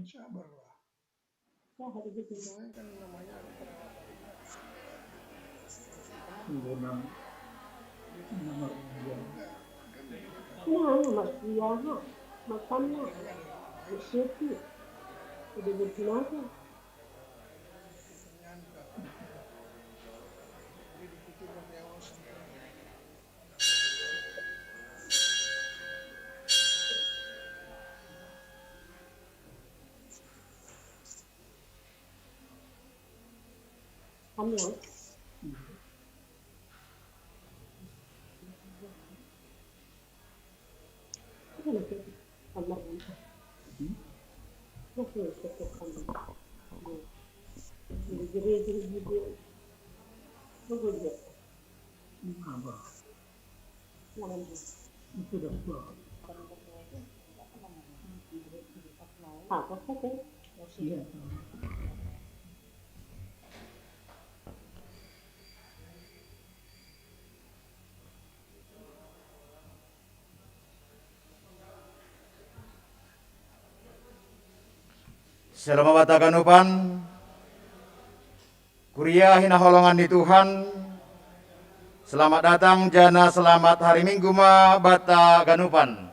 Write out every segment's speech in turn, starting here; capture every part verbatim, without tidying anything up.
Sabar lah. Itu kan namanya ada perawatan. Pembunuhan nomor dua. Nah, Mas Diana, makanlah. Bersyukur. Udah berjinaga. Shalom bata ganupan, kuria hinaholongan ni Tuhan. Selamat datang jana selamat hari Minggu ma bata ganupan.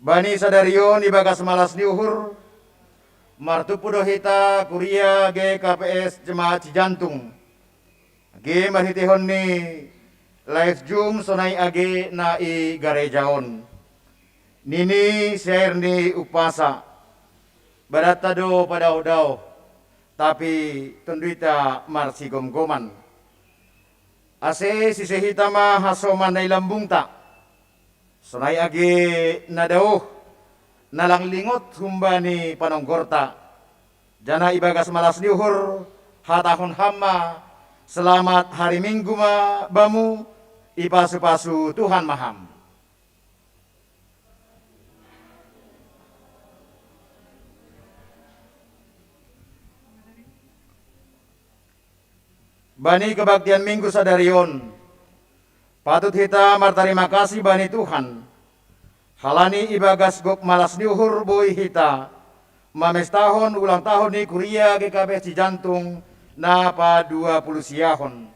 Bani sadari on ibagas malas ni uhur, martumpu do hita kuria G K P S Jemaat Cijantung. Age marhiteihon ni live Zoom sonai age na i gareja on. Nini syair ni umpasa, badanta do padaoh-daoh, tapi tonduita marsigomgoman. Ase sise hita ma hasoman na i lambungta. Sonai age na daoh, na lang lingot humbani panonggorta. Jana ibagas malas ni uhur, hatahon ham ma, selamat hari Minggu ma bamu, ipasu-pasu Tuhan ma ham. Bani kebaktian Minggu sadari on, patut hita martarima kasih bani Tuhan. Halani ibagas gok malas ni uhur boi hita mamestahon ulang tahun ni kuria G K P S Cijantung na padua pulu siahon.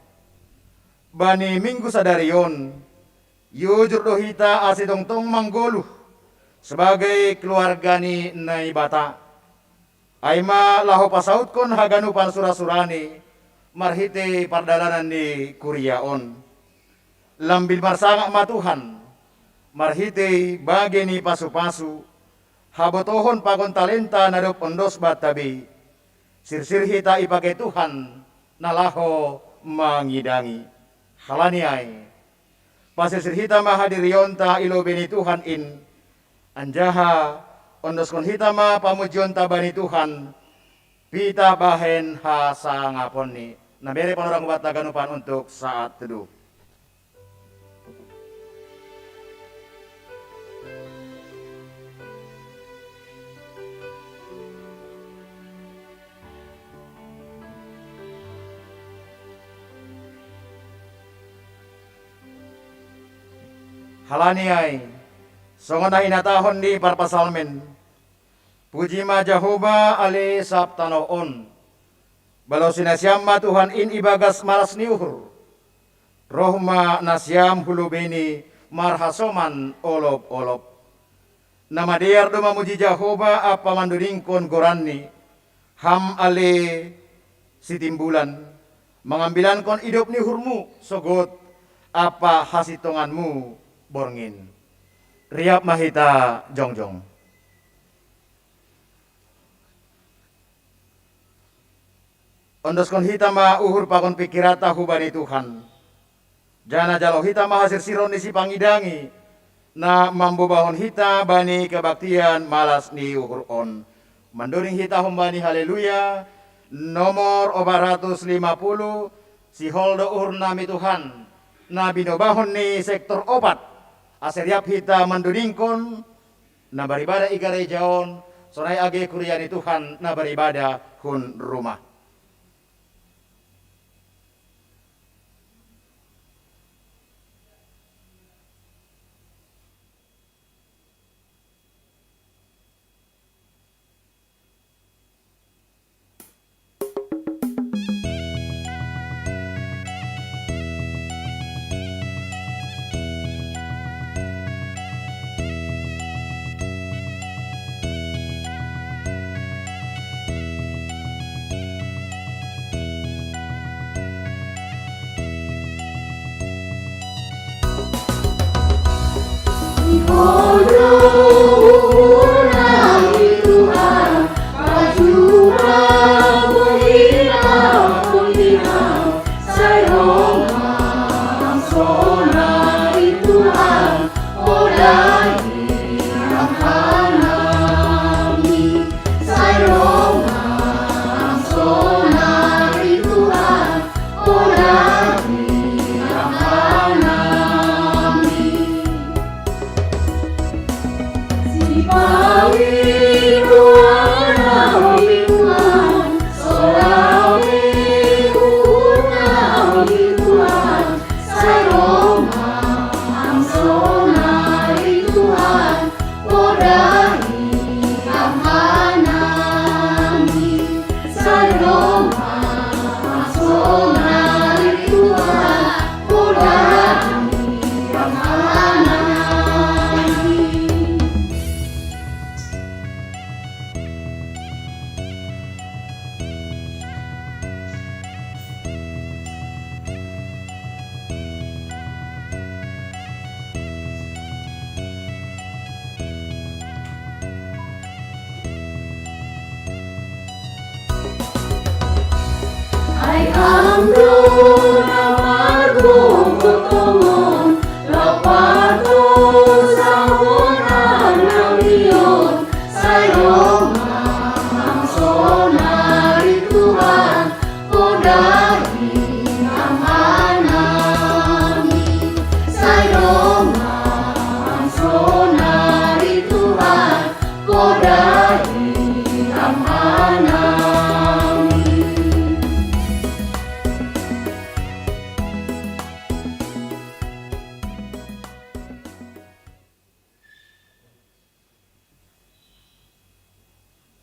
Bani Minggu sadari on, iujur do hita ase tongtong manggoluh sebagai keluarga ni Naibata. Ai ma laho pasautkon haganupan sura-surani marhitei pardalanan ni kuria on. Lambin marsangap ma Tuhan, marhitei bage ni pasu-pasu, habotohon pakon talenta na dob ondos banta be. Sirsir hita ipake Tuhan na laho mangidangi. Halani ai, pasirsir hita ma hadirionta i lobei ni Tuhan in, anjaha ondoskon hita ma pamujionta bani Tuhan, pitah bahen hasangaponni. Na bere panorang banta ganupan untuk saat teduh. Halani ai, songon na hinatahon ni parpasalmen, puji ma Jahowa ale sab tanoh on. Balosi nasiam ma Tuhan in ibagas malas ni uhur. Roh ma nasiam hu lobeiNi marhasoman olop-olop. Na madear do mamuji Jahowa ampa mandodingkon goranNi. Ham ale Sitimbulan, mangambilankon idop ni uhurmu sogot ampa hasintonganmu borngin. Riap ma hita jongjong. Ondoskon hita ma uhur pakon pingkiranta hubani Tuhan. Jala jalo hita ma hasirsiron ni Sipangidangi, na mambobahon hita bani kebaktian malas ni uhur on. Mandoding hita humbani Haleluya nomor opat ratus lima puluh, sihol do uhurnami Tuhan, na binobahon ni sektor opat, ase riap hita mandodingkon, na beribadah i gareja on, sonai age kuria ni Tuhan na beribadah hun rumah.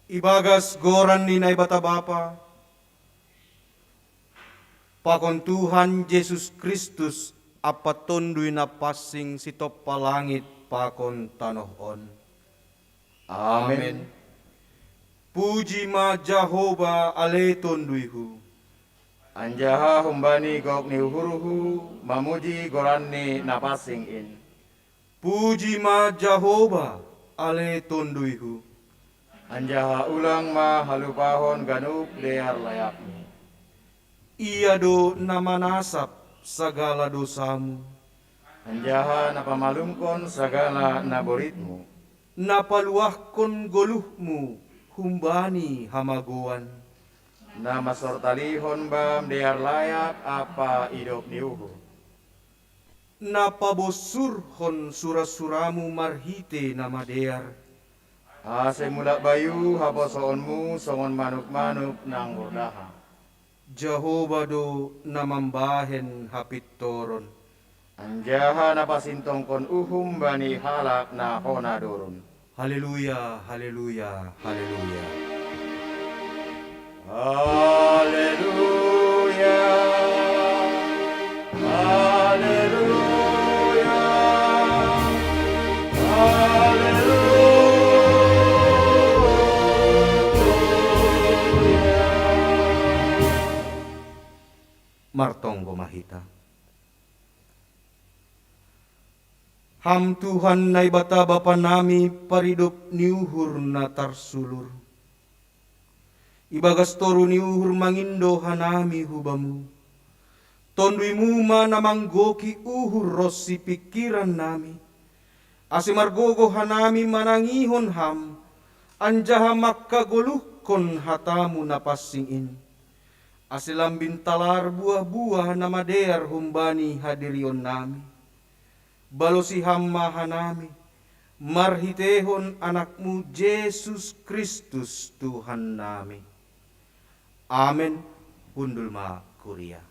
Ibagas goran ni Naibata Bapa, pakon Tuhan Jesus Kristus, ampa Tonduy Napansing sitompa langit pakon tanoh on. Amen. Puji ma Jahowa ale Tonduyhu. Anjaha humbani gok ni uhurhu mamuji goranni na pansing in. Puji ma Jahowa ale Tonduyhu. Anjaha ulang ma halupahon ganup dear layakni. Ia do na manasap sagala dosamu. Anjaha na pamalumkon sagala na boritmu. Na paluahkon goluhmu humbani hamagoan. Na mansortalihon bam dear layak ampa idop ni uhur. Na pabonsurhon sura-suramu marhite na madear. Ase mulak bayu haposoonmu songon manuk-manuk na bordaha. Jahowa do na mambahen hapintoron. Anjaha na pasintongkon uhum bani halak na hona dorun. Haleluya, haleluya, haleluya. Haleluya, haleluya, haleluya. Martonggo ma hita. Ham Tuhan Naibata Bapa nami, paridop ni uhur na tarsulur. Ibagas toru ni uhur mangindo hanami hu Bamu. Tonduymu ma na manggoki uhur ronsi pingkiran nami. Ase margogoh hanami manangihon Ham, anjaha mangkagoluhkon hatamu na pansing in. Ase lambin talar buah-buah na madear humbani hadirion nami. Balosi Ham ma hanami, marhitehon Anakmu Jesus Kristus Tuhan nami. Amen. Hundul ma kuria.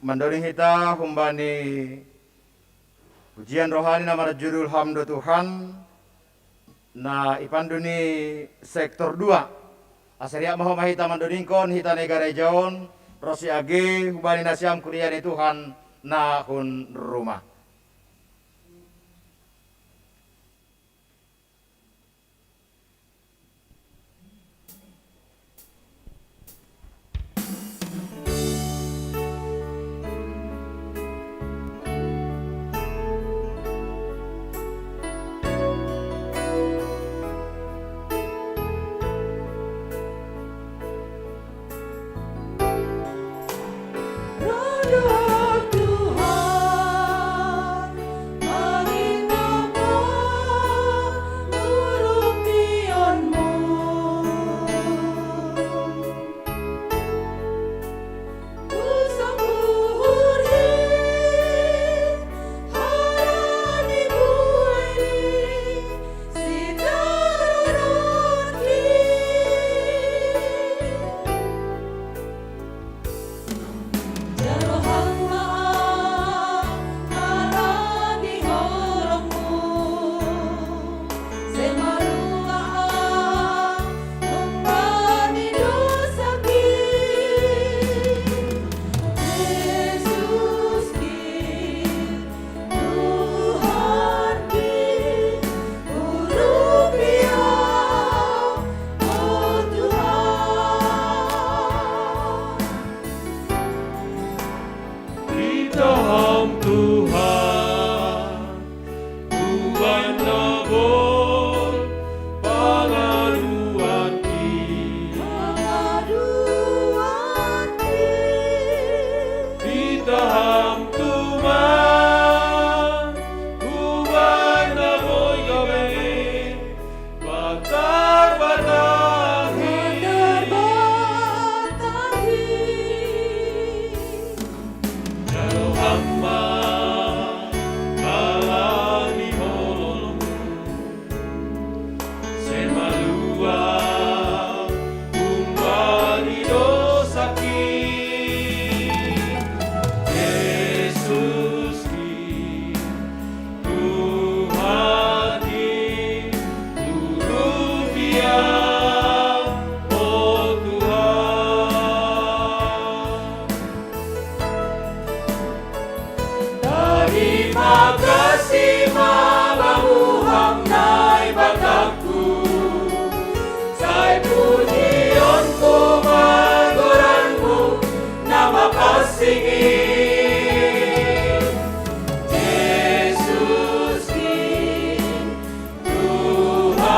Mandoding hita humbani pujian rohani na marjudul Ham do Tuhan, na ipandu ni sektor dua. Ase riap ma homa hita mandodingkon hita na i gareja on, ronsi age humbani nasiam kuria ni Tuhan na hun rumah. Makasi ma Bamu, Ham Naibataku, sai pujionku ma goranMu na mapansing i. Jesuskin, Tuhankin,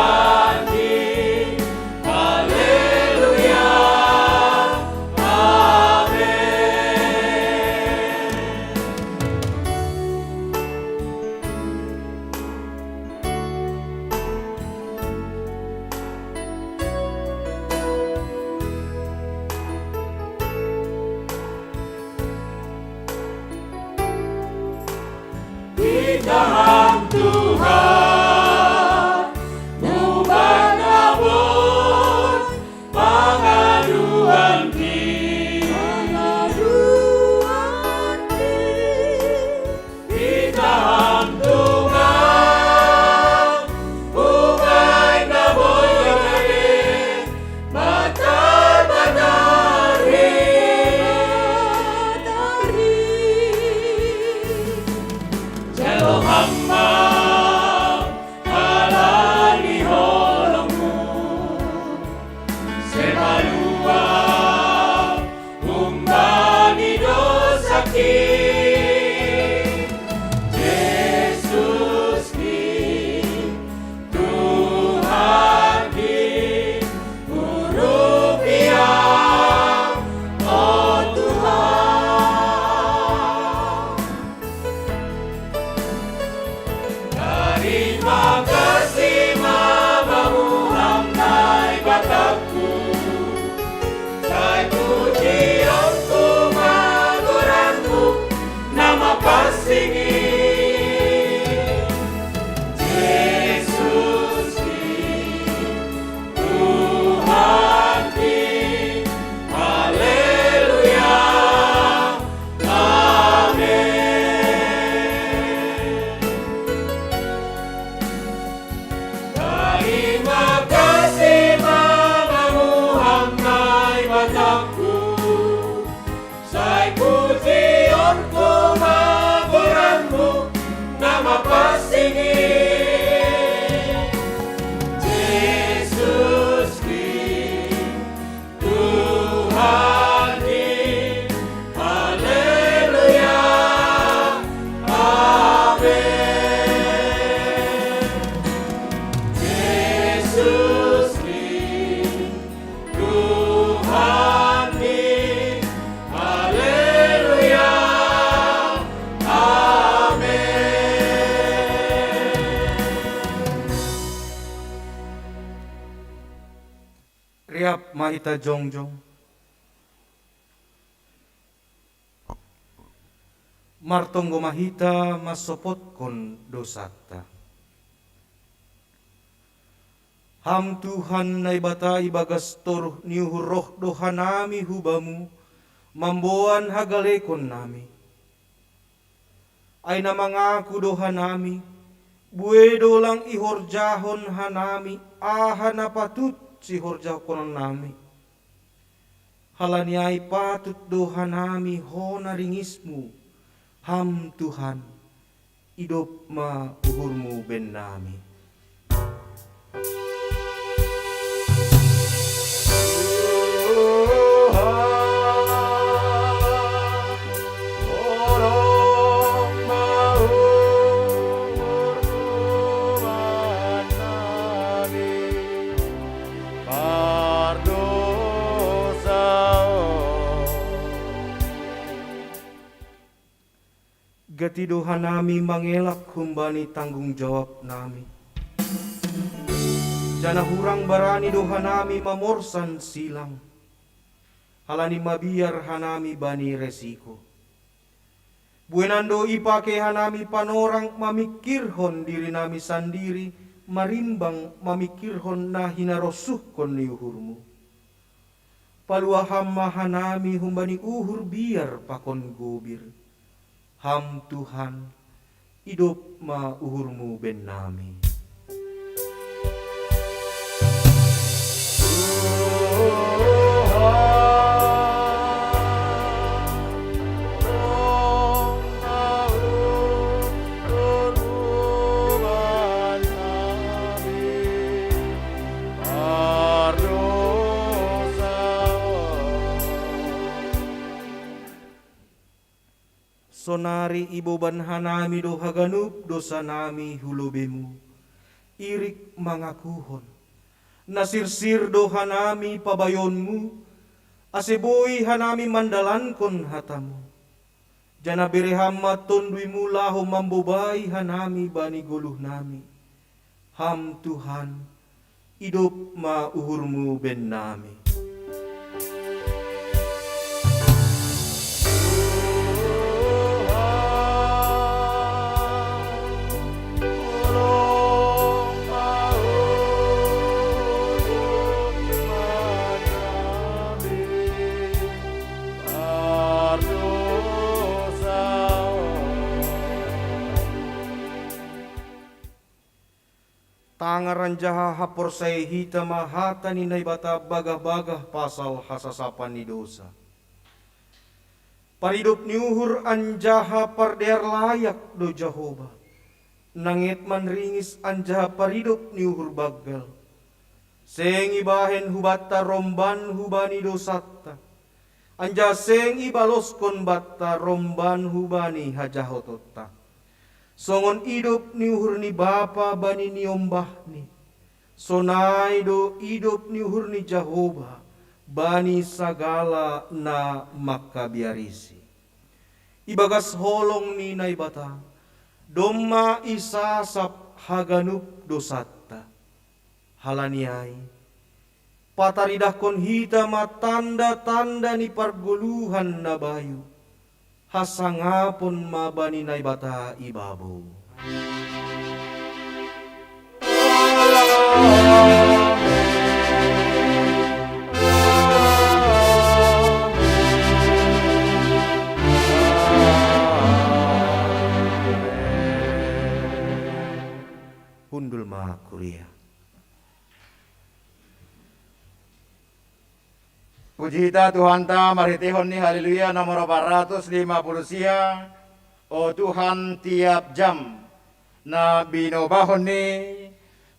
haleluya, amen. Itahang Tuhan, ubaik na bot pangaduanki. Pangaduanki. Itahang Tuhan, ubaik na bot, batar-batar i. Jalo ham ma halal ni holongMu, sai maluah humbani dosaki. Jesuskin, Tuhankin, urupi ahu, o Tuhan. Tarima kasih ma Bamu, Ham Naibataku, sai pujionku ma goranMu na mapansing i. Jesuskin, Tuhankin, haleluya, amen. Tarima kasih ma Bamu, Ham Naibataku, sai pujionku ma goranMu na mapansing i. Jesuskin, Tuhankin, haleluya, amen. Jesuskin, Tuhankin, haleluya, amen. Riap ma hita jongjong. Martonggo ma hita mansopotkon dosanta. Ham Tuhan Naibata, ibagas toruh ni uhur roh do hanami hu Bamu, mamboan hagalekonNami. Ai na mangaku do hanami, bue do lang ihorjahon hanami aha na patut sihorjahononnami. Halani ai patut do hanami hona ringisMu, Ham Tuhan, idop ma uhurMu bennami. Tuhan, holong ma uhurMu bennami, pardosa on. Gati do hanami mangelak humbani tanggung jawabnami, janah hurang barani do hanami mamorsan silang, halani mabiar hanami bani resiko. Buenan do ipake hanami panorang mamingkirhon dirinami sandiri, marimbang mamingkirhon na hinarosuhkon ni uhurMu. Paluah Ham ma hanami humbani uhur biar pakon gobir. Ham Tuhan, idop ma uhurMu bennami. Sonari iboban hanami do haganup dosanami hu lobemu, irik mangakuhon. Na sirsir do hanami pabaionmu, ase boi hanami mandalankon hatamu. Janah bere Ham ma TonduyMu laho mambobai hanami bani goluhnami. Ham Tuhan, idop ma uhurMu bennami. Tangar anjaha haporsayai hita ma hata ni Naibata bagah-bagah pasal hasasapan ni dousa. Paridop ni uhur anjaha pardear layak do Jahowa, nanget manringis anjaha paridop ni uhur banggal. Seng ibahen hubanta romban hubani dousanta, anjaha seng ibaloskon banta romban hubani hajahotonta. Songon idop ni uhur ni bapa bani niombahni, sonai do idop ni uhur ni Jahowa bani sagala na mangkabiarisi. Ibagas holong ni Naibata, domma isasap haganup dousanta. Halani ai, pataridahkon hita ma tanda-tanda ni pargoluhan na bayu, hasangapon ma bani Naibata ibabo. Hundul ma kuria. Puji hita Tuhanta marhiteihon ni Haleluya nomor opat ratus lima puluh sia, O Tuhan tiap jam, na binobahon ni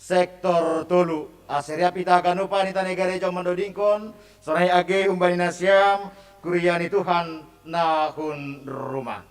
sektor tolu. Ase riap hita haganupan hita nagari jong mandodingkon, sonai age humbani nasiam, kuria ni Tuhan na hun rumah.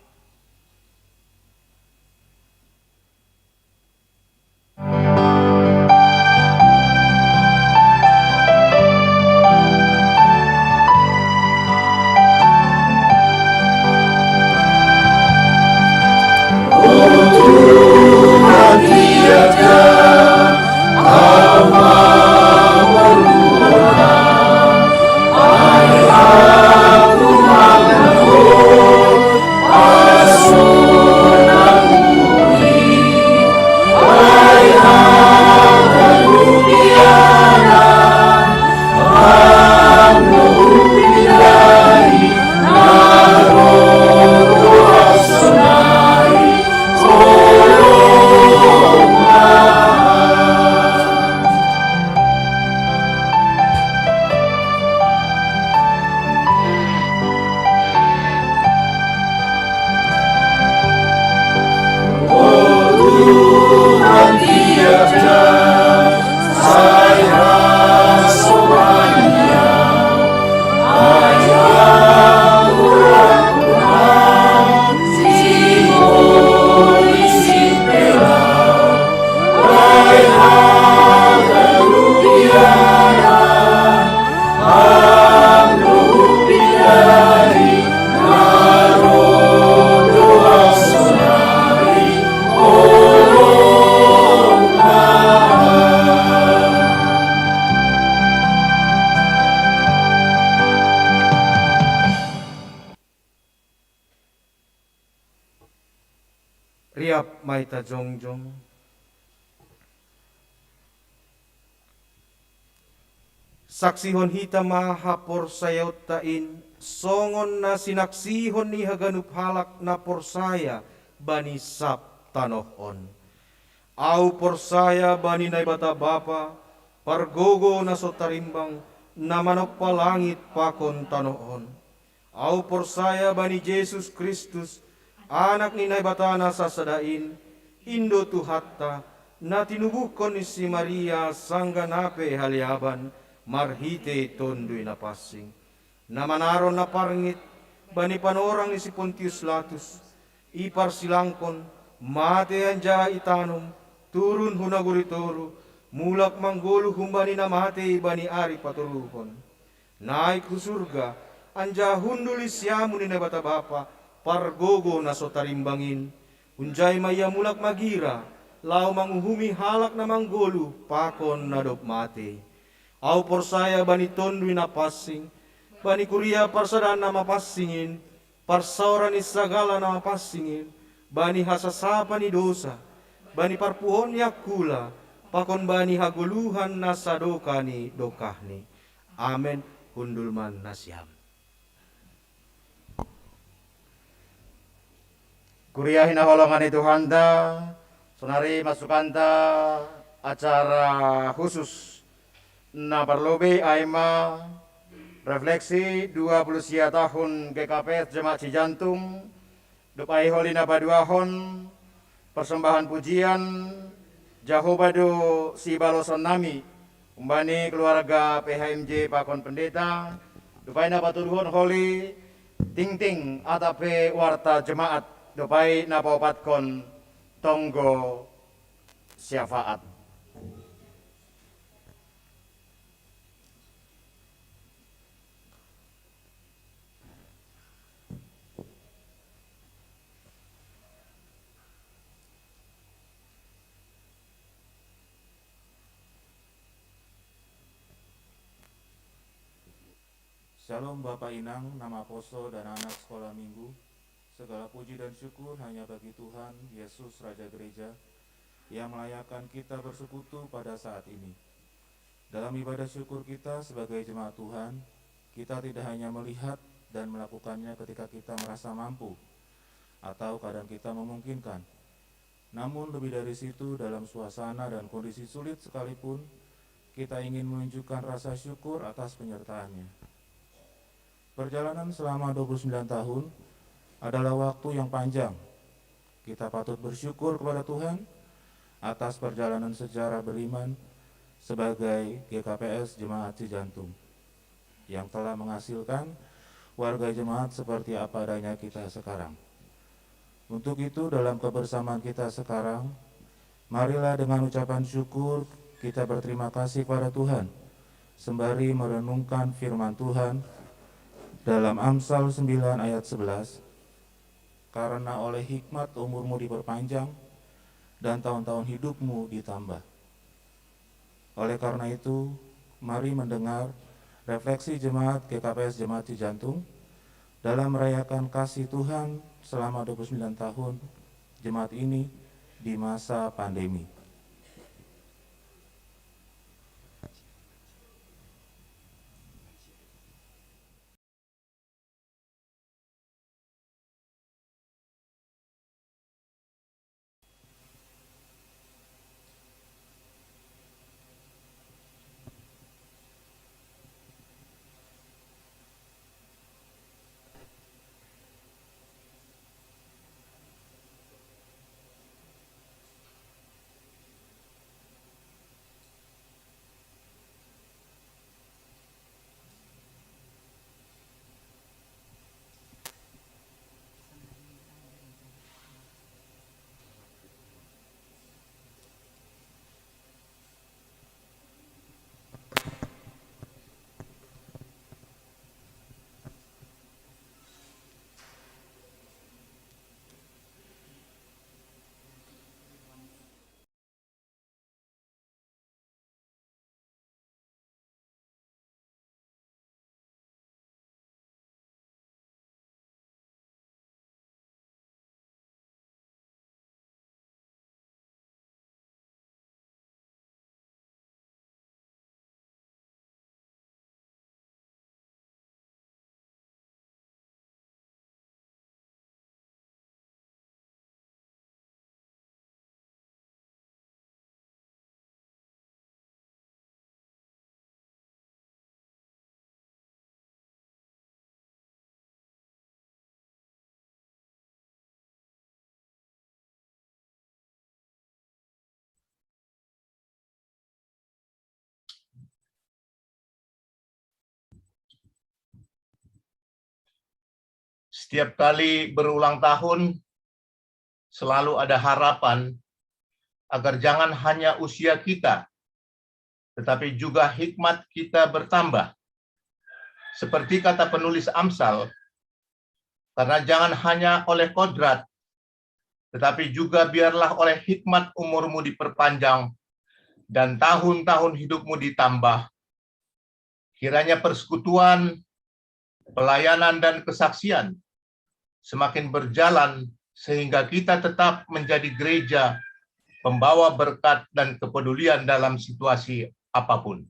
Riap ma hita jongjong. Saksihon hita ma haporsayaonta in, songon na sinaksihon ni haganup halak na porsaya bani sab tanoh on. Ahu porsaya bani Naibata Bapa, pargogo na so tarimbang, na manompa langit pakon tanoh on. Ahu porsaya bani Jesus Kristus, Anak ni Naibata na sasada in, in do Tuhanta, na tinubuhkon ni si Maria sanggah na pe haleaban marhite Tonduy Napansing, na manaron na parngit bani panorang ni si Pontius Latus, Iparsilangkon, mate anjaha itanom, turun hu nagori toru, mulak manggoluh humbani na matei bani ari patoluhon. Naik hu surga, anjaha hundul i siamun ni Naibata Bapa, pargogo na so tarimbang in. Hunjai ma ia mulak magira, laho manguhumi halak na manggoluh pakon na dob mate. Ahu porsaya bani Tonduy Napansing, bani kuria parsadaan na mapansing in, parsaoran ni sagala na mapansing in, bani hasasapan ni dosa, bani parpuhoon ni angkula, pakon bani hagoluhan na sadokah ni dokahni. Amen. Hundul ma nasiam. Kuria hinaholongan ni Tuhanta, sonari masukanta acara khusus na parlobei ai ma refleksi dua puluh sia tahun G K P S Jemaat Cijantung, dob ai holi na paduahon persembahan pujian Jahowa do sibaloson nami, humbani keluarga P H M J pakon pendeta, dob ai na patoluhon holi tingting atap pe warta jemaat, dob ai na paopatkon tonggo syafaat. Shalom Bapak Inang, nama poso dan anak sekolah minggu. Segala puji dan syukur hanya bagi Tuhan Yesus Raja Gereja yang melayakkan kita bersekutu pada saat ini. Dalam ibadah syukur kita sebagai jemaat Tuhan, kita tidak hanya melihat dan melakukannya ketika kita merasa mampu, atau keadaan kita memungkinkan. Namun lebih dari situ, dalam suasana dan kondisi sulit sekalipun, kita ingin menunjukkan rasa syukur atas penyertaannya. Perjalanan selama dua puluh sembilan tahun adalah waktu yang panjang. Kita patut bersyukur kepada Tuhan atas perjalanan sejarah beriman sebagai G K P S Jemaat Cijantung yang telah menghasilkan warga jemaat seperti apa adanya kita sekarang. Untuk itu, dalam kebersamaan kita sekarang, marilah dengan ucapan syukur kita berterima kasih kepada Tuhan, sembari merenungkan firman Tuhan dalam Amsal sembilan ayat sebelas, "Karena oleh hikmat umurmu diperpanjang, dan tahun-tahun hidupmu ditambah." Oleh karena itu, mari mendengar refleksi jemaat G K P S Jemaat Cijantung dalam merayakan kasih Tuhan selama dua puluh sembilan tahun jemaat ini di masa pandemi. Setiap kali berulang tahun, selalu ada harapan agar jangan hanya usia kita, tetapi juga hikmat kita bertambah. Seperti kata penulis Amsal, "Karena jangan hanya oleh kodrat, tetapi juga biarlah oleh hikmat umurmu diperpanjang, dan tahun-tahun hidupmu ditambah." Kiranya persekutuan, pelayanan, dan kesaksian semakin berjalan sehingga kita tetap menjadi gereja pembawa berkat dan kepedulian dalam situasi apapun.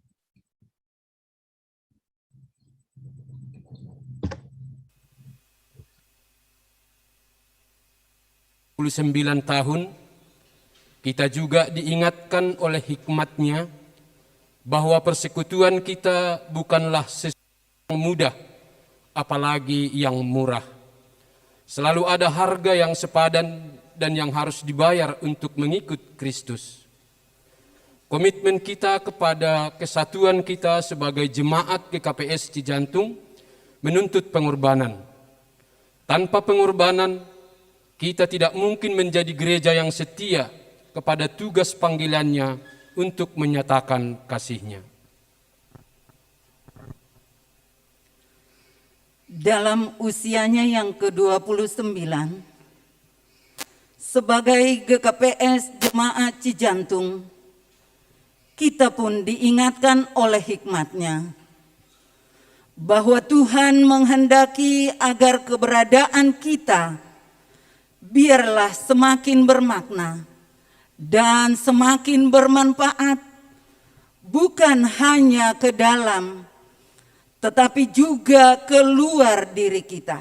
Puluh sembilan tahun, kita juga diingatkan oleh hikmatnya bahwa persekutuan kita bukanlah sesuatu yang mudah, apalagi yang murah. Selalu ada harga yang sepadan dan yang harus dibayar untuk mengikut Kristus. Komitmen kita kepada kesatuan kita sebagai jemaat G K P S Cijantung menuntut pengorbanan. Tanpa pengorbanan, kita tidak mungkin menjadi gereja yang setia kepada tugas panggilannya untuk menyatakan kasihnya. Dalam usianya yang ke-29, sebagai G K P S Jemaat Cijantung, kita pun diingatkan oleh hikmatnya bahwa Tuhan menghendaki agar keberadaan kita biarlah semakin bermakna dan semakin bermanfaat, bukan hanya ke dalam, tetapi juga keluar diri kita.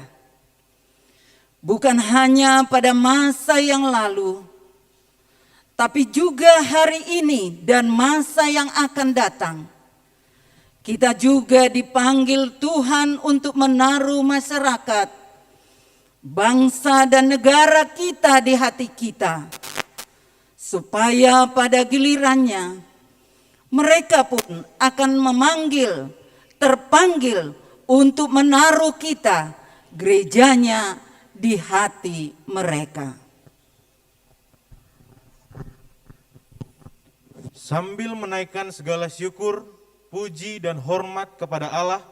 Bukan hanya pada masa yang lalu, tapi juga hari ini dan masa yang akan datang. Kita juga dipanggil Tuhan untuk menaruh masyarakat, bangsa, dan negara kita di hati kita, supaya pada gilirannya mereka pun akan memanggil, terpanggil untuk menaruh kita, gerejanya, di hati mereka. Sambil menaikkan segala syukur, puji, dan hormat kepada Allah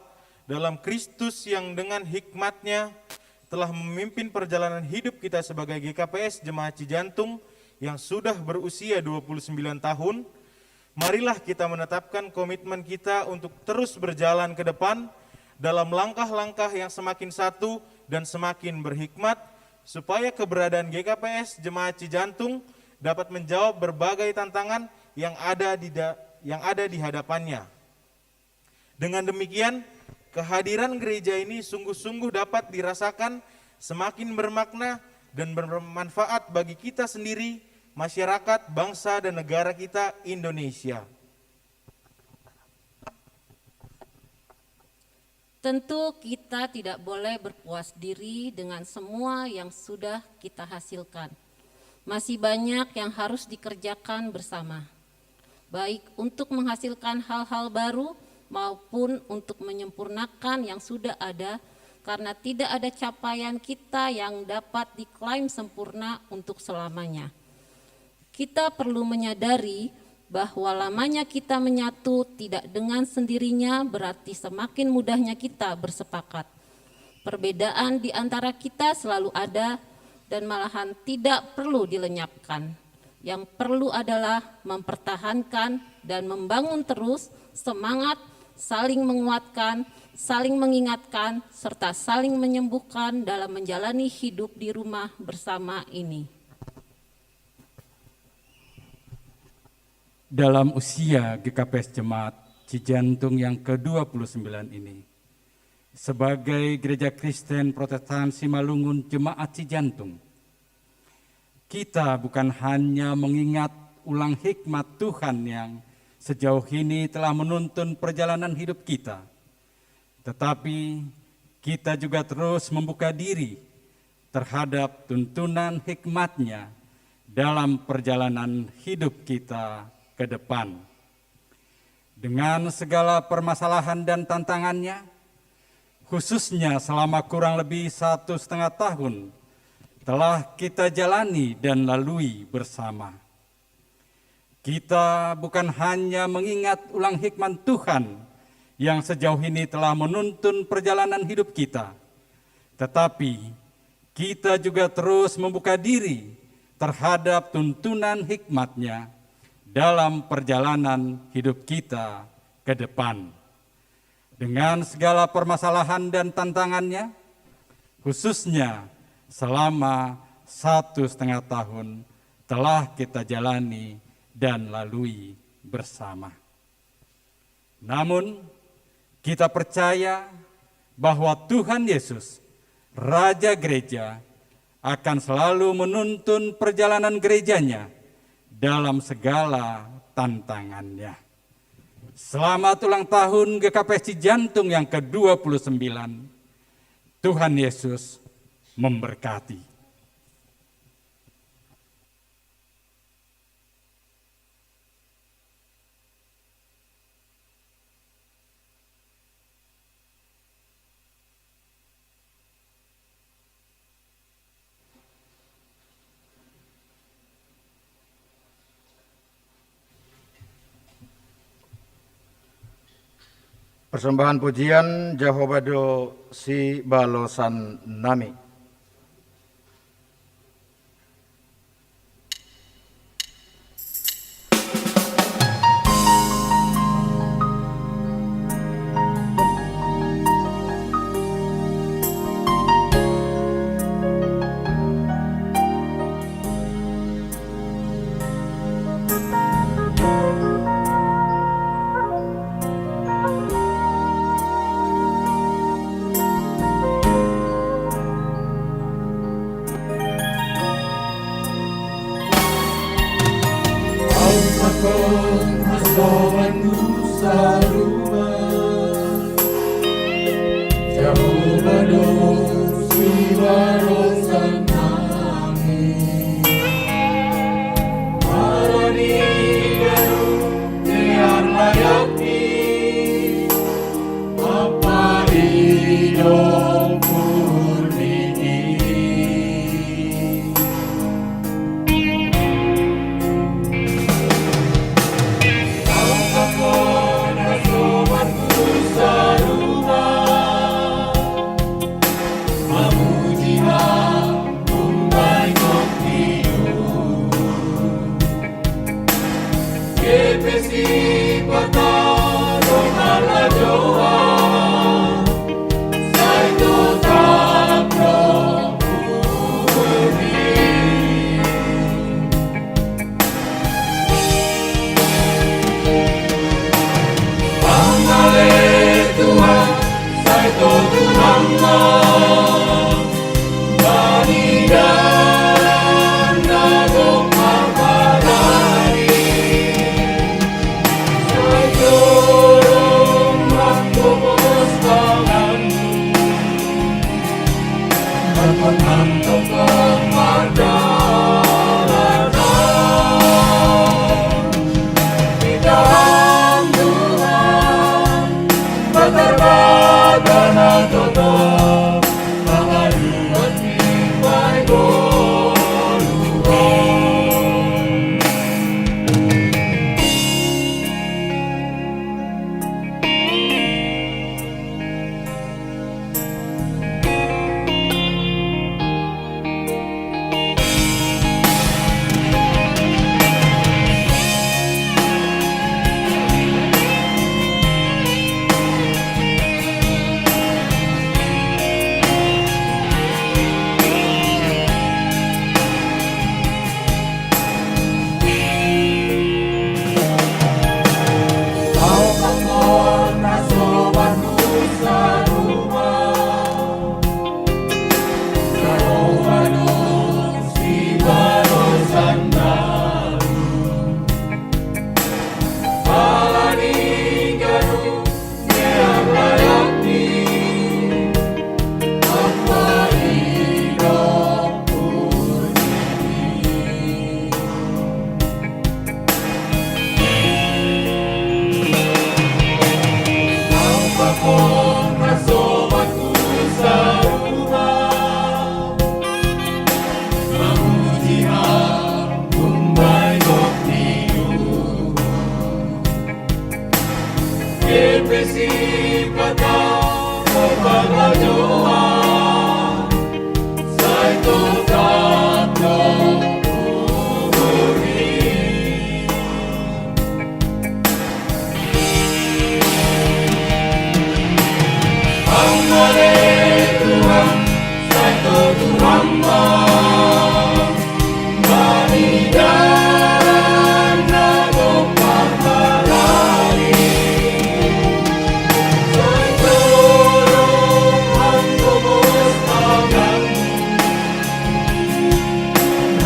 dalam Kristus yang dengan hikmatnya telah memimpin perjalanan hidup kita sebagai G K P S Jemaat Cijantung yang sudah berusia dua puluh sembilan tahun, marilah kita menetapkan komitmen kita untuk terus berjalan ke depan dalam langkah-langkah yang semakin satu dan semakin berhikmat, supaya keberadaan G K P S Jemaat Cijantung dapat menjawab berbagai tantangan yang ada di da- yang ada di hadapannya. Dengan demikian, kehadiran gereja ini sungguh-sungguh dapat dirasakan semakin bermakna dan bermanfaat bagi kita sendiri, masyarakat, bangsa, dan negara kita, Indonesia. Tentu kita tidak boleh berpuas diri dengan semua yang sudah kita hasilkan. Masih banyak yang harus dikerjakan bersama, baik untuk menghasilkan hal-hal baru maupun untuk menyempurnakan yang sudah ada, karena tidak ada capaian kita yang dapat diklaim sempurna untuk selamanya. Kita perlu menyadari bahwa lamanya kita menyatu tidak dengan sendirinya berarti semakin mudahnya kita bersepakat. Perbedaan di antara kita selalu ada dan malahan tidak perlu dilenyapkan. Yang perlu adalah mempertahankan dan membangun terus semangat saling menguatkan, saling mengingatkan, serta saling menyembuhkan dalam menjalani hidup di rumah bersama ini. Dalam usia G K P S Jemaat Cijantung yang kedua puluh sembilan ini, sebagai Gereja Kristen Protestan Simalungun Jemaat Cijantung, kita bukan hanya mengingat ulang hikmat Tuhan yang sejauh ini telah menuntun perjalanan hidup kita, tetapi kita juga terus membuka diri terhadap tuntunan hikmat-Nya dalam perjalanan hidup kita ke depan. Dengan segala permasalahan dan tantangannya, khususnya selama kurang lebih satu setengah tahun telah kita jalani dan lalui bersama. Kita bukan hanya mengingat ulang hikmat Tuhan yang sejauh ini telah menuntun perjalanan hidup kita, tetapi kita juga terus membuka diri terhadap tuntunan hikmat-Nya dalam perjalanan hidup kita ke depan. Dengan segala permasalahan dan tantangannya, khususnya selama satu setengah tahun telah kita jalani dan lalui bersama. Namun, kita percaya bahwa Tuhan Yesus, Raja Gereja, akan selalu menuntun perjalanan gereja-Nya dalam segala tantangannya. Selamat ulang tahun G K P S Cijantung yang kedua puluh sembilan. Tuhan Yesus memberkati. Persembahan pujian Jehovah do si balosan nami.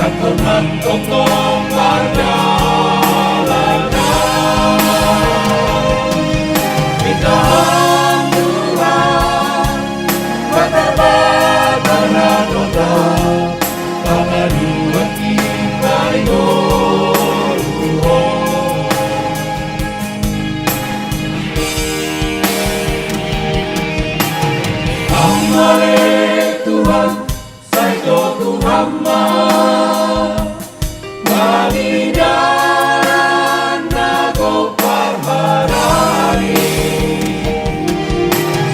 Tongtong mardalan, ditahan Tuhan, batarbatra na totap, pangaduan in baigoon. Amale Tuhan, sai totu hamba, bani dalan na gok parharani.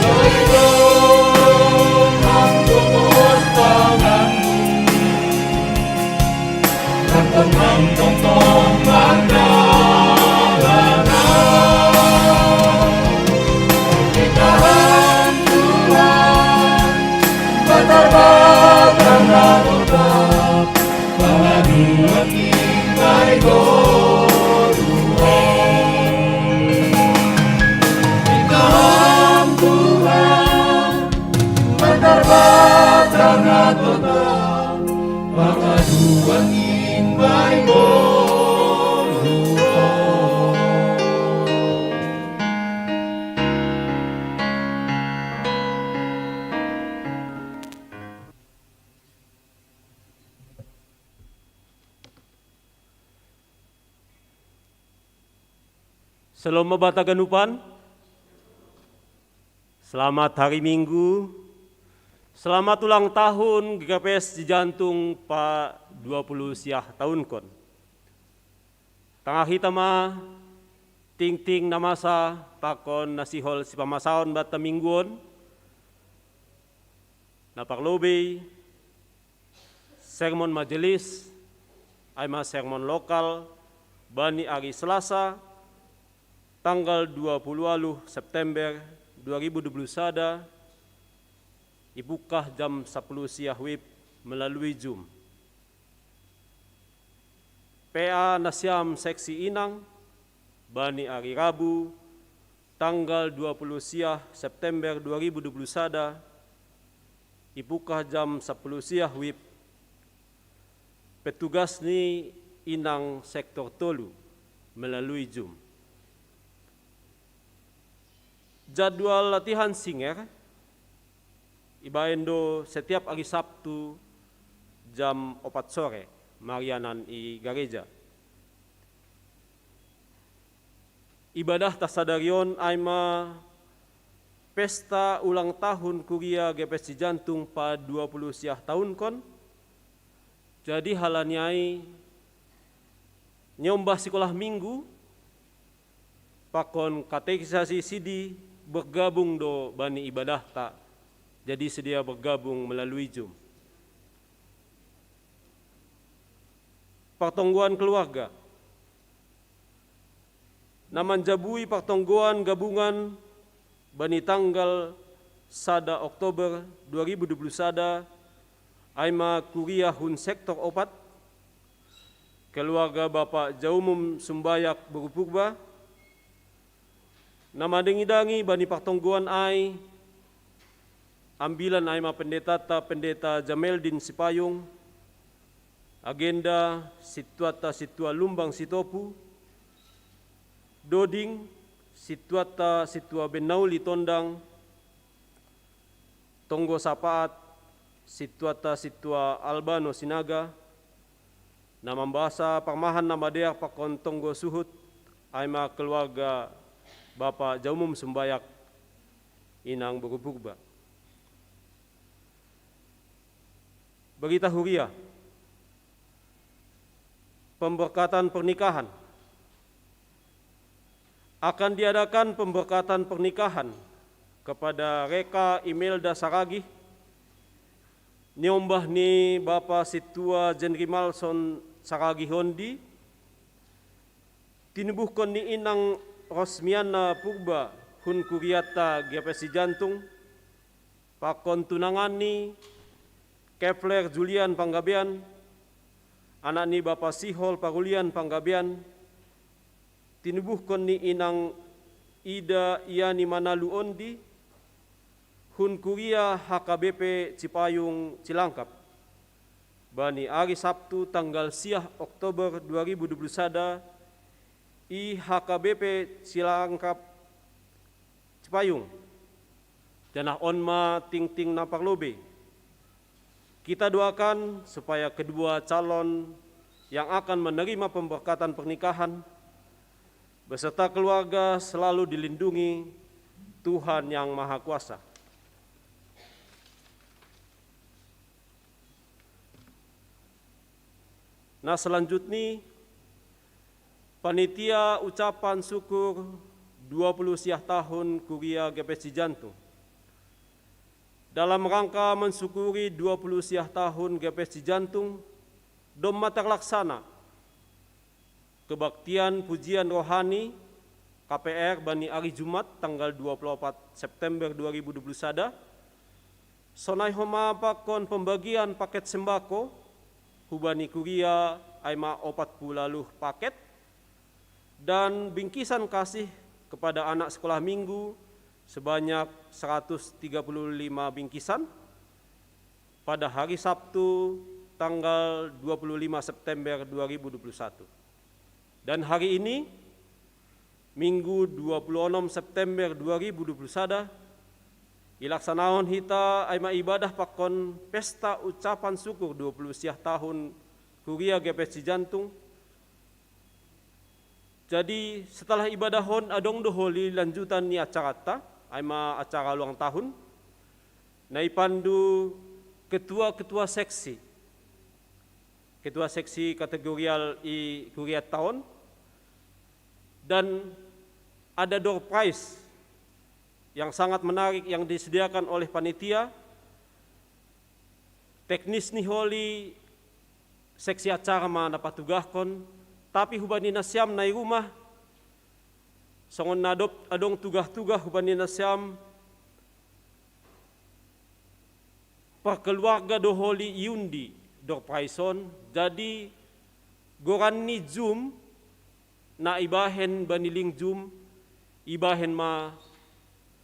Sai totu hamba, tongtong mardalan, ditahan Tuhan, batarbatra na totap, pangaduan in baigoon. Ditahan Tuhan, batarbatra na totap, pangaduan in baigoon. Shalom Mabata ganupan. Selamat hari Minggu. Selamat ulang tahun G K P S Cijantung pa dua puluh siah tahunkon. Tangah hita ma tingting na masa pakon na sihol sipamasaon banta minggu on, na parlobei sermon majelis, ai ma sermon lokal, bani ari Selasa, tanggal dua puluh waluh September dua ribu dua puluh sada, ipungkah jam sapuluh siah wib melalui Zoom. P A nasiam seksi Inang, bani ari Rabu, tanggal dua puluh siah September dua ribu dua puluh sada, ipungkah jam sapuluh siah wib, petugas ni Inang sektor tolu melalui Zoom. Jadwal latihan singer ibaen do setiap ari Sabtu jam opat sore, marianan i gareja. Ibadahta sadari on ai ma pesta ulang tahun Kuria G P S Cijantung pa dua puluh siah tahunkon. Jadi halani ai niombah sikolah minggu pakon katekisasi sidi bergabung do bani ibadahta. Jadi sedia bergabung melalui Zoom. Partonggoan keluarga. Na manjabui partonggoan gabungan bani tanggal sada Oktober dua ribu dua puluh sada ai ma kuria hun sektor opat, keluarga Bapak Jaumum Sumbayak Boru Purba. Na mandangi-dangi bani partonggoan ai, ambilan ai ma pendetata, Pendeta Jameldin Sipayung, agenda sintuanta sintua Lumbang Sitopu, doding sintuanta sintua Bennauli Tondang, tonggo sapaat sintuanta sintua Albano Sinaga, na mambasa parmahan na madear pakon tonggo suhut ai ma keluarga Bapak Jaumum Sumbayak, Inang Boru Purba. Berita huria. Pemberkatan pernikahan. Akan diadakan pemberkatan pernikahan kepada Reka Imelda Saragih, niombah ni Bapa Sintua Jendrimalson Saragih ondi, tinubuhkon ni Inang Rosmiana Purba hun kurianta G P S Cijantung, pakon tunanganni Kepler Julian Panggabean, anak ni Bapa Sihol Parulian Panggabean, tinubuhkon ni Inang Ida Iani Manalu ondi, hun kuria H K B P Cipayung Cilangkap. Bani ari Sabtu tanggal siah Oktober dua ribu dua puluh sada, i H K B P Cilangkap Cipayung. Janah on ma tingting na parlobei. Kita doakan supaya kedua calon yang akan menerima pemberkatan pernikahan beserta keluarga selalu dilindungi Tuhan Yang Maha Kuasa. Nah, selanjutnya, panitia ucapan syukur dua puluh siah tahun Kuria G P S Cijantung. Dalam rangka mensyukuri dua puluh siah tahun G P S Cijantung, domma terlaksana kebaktian pujian rohani K P R bani ari Jumat tanggal dua puluh opat September dua ribu dua puluh sada, sonai homa pakon pembagian paket sembako hubani kuria, ai ma opat puluh laluh paket, dan bingkisan kasih kepada anak sekolah minggu sebanyak seratus tiga puluh lima bingkisan pada hari Sabtu tanggal dua puluh lima September dua ribu dua puluh satu. Dan hari ini, Minggu dua puluh enam September dua ribu dua puluh sada, ilaksanaon hita ai ma ibadah pakon pesta ucapan syukur dua puluh siah tahun Kuria G P S Cijantung. Jadi, setelah ibadah on adong do holi lanjutan ni acarata, ai ma acara ulang tahun, na ipandu ketua-ketua seksi, ketua seksi kategorial i kuriatta on, dan ada door prize yang sangat menarik yang disediakan oleh panitia. Teknis ni holi seksi acara ma na patugahkon, tapi hubani nasiam na i rumah, songon na dob adong tugah-tugah hubani nasiam, parkeluarga do holi iundi door prize on, jadi goran ni Zoom na ibahen bani link Zoom, ibahen ma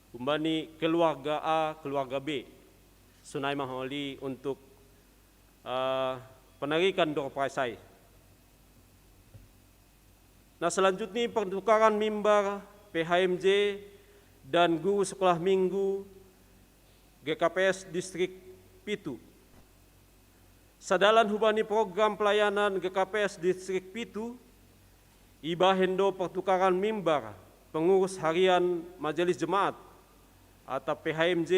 humbani keluarga A, keluarga B. Sonai ma holi untuk eh, penarikan door prize ai. Nah, selanjutnya pertukaran mimbar P H M J dan guru sekolah minggu G K P S Distrik pitu. Sadalan hubani program pelayanan G K P S Distrik pitu, ibahen do pertukaran mimbar pengurus harian Majelis Jemaat atau P H M J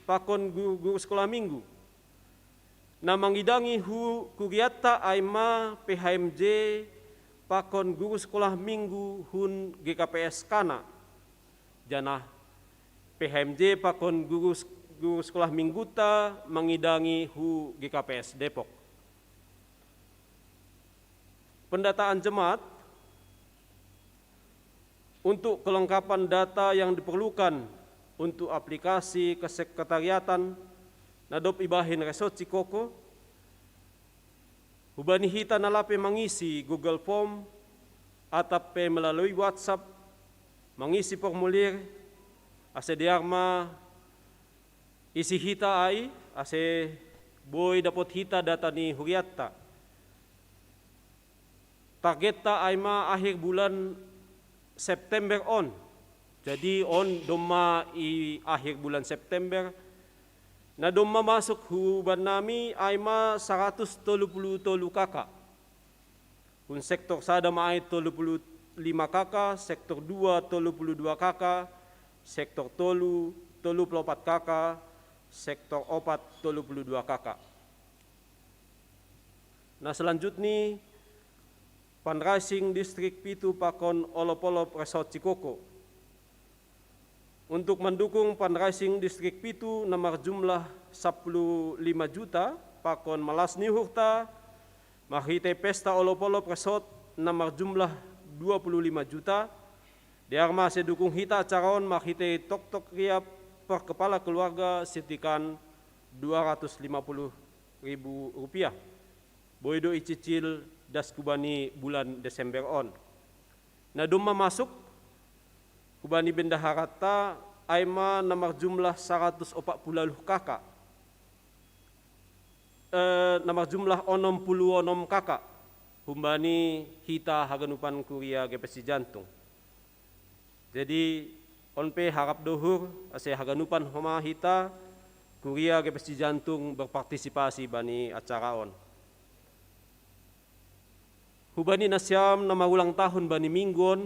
pakon guru-guru sekolah minggu. Na mangidangi hu kuriatta ai ma P H M J pakon guru sekolah minggu hun G K P S Kana, janah P H M J pakon guru, guru sekolah mingguta mangidangi hu G K P S Depok. Pendataan jemaat untuk kelengkapan data yang diperlukan untuk aplikasi kesekretariatan na dob ibahen Resort Cikoko, hubani hita na lape mangisi Google Form atap pe melalui WhatsApp, mangisi formulir, ase dear ma isi hita ai, ase boi dapot hita data ni huriatta. Targetta ai ma akhir bulan September on. Jadi on domma i akhir bulan September, na domma masuk hu bannami ai ma saratus tolu puluh tolu K K. Hun sektor sada ma ai tolu puluh lima K K, sektor dua tolu puluh dua K K, sektor tolu tolu puluh opat K K, sektor opat tolu puluh dua K K. Nah, selanjutnya, fundraising Distrik pitu pakon olop-olop Resort Cikoko. Untuk mendukung fundraising Distrik pitu na marjumlah sapuluh lima juta pakon malas ni uhurta marhitei pesta olop-olop Resort na marjumlah dua puluh lima juta, dear ma ase dukung hita acara on marhitei toktok riap per kepala keluarga sitikan dua ratus lima puluh ribu rupiah. Boi do icicil das hubani bulan Desember on. Na domma masuk hubani bendaharanta ai ma na marjumlah saratus opat puluh laluh K K. eh, na marjumlah onom pulu onom kaka, humbani hita haganupan kuria G P S C Jantung. Jadi, on pe harap dohur, ase haganupan homa hita kuria G P S C Jantung berpartisipasi bani acara on. Hubani nasiam na marulang tahun bani minggu on,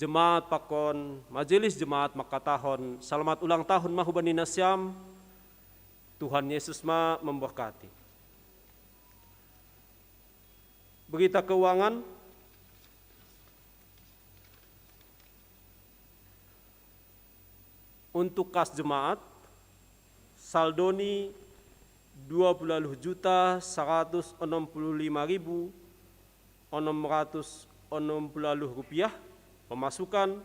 jemaat pakon majelis jemaat mangkatahon, selamat ulang tahun ma hubani nasiam, Tuhan Yesus ma memberkati. Berita keuangan. Untuk kas jemaat, saldoni dua puluh juta seratus enam puluh lima ribu enam ratus enam puluh rupiah, pemasukan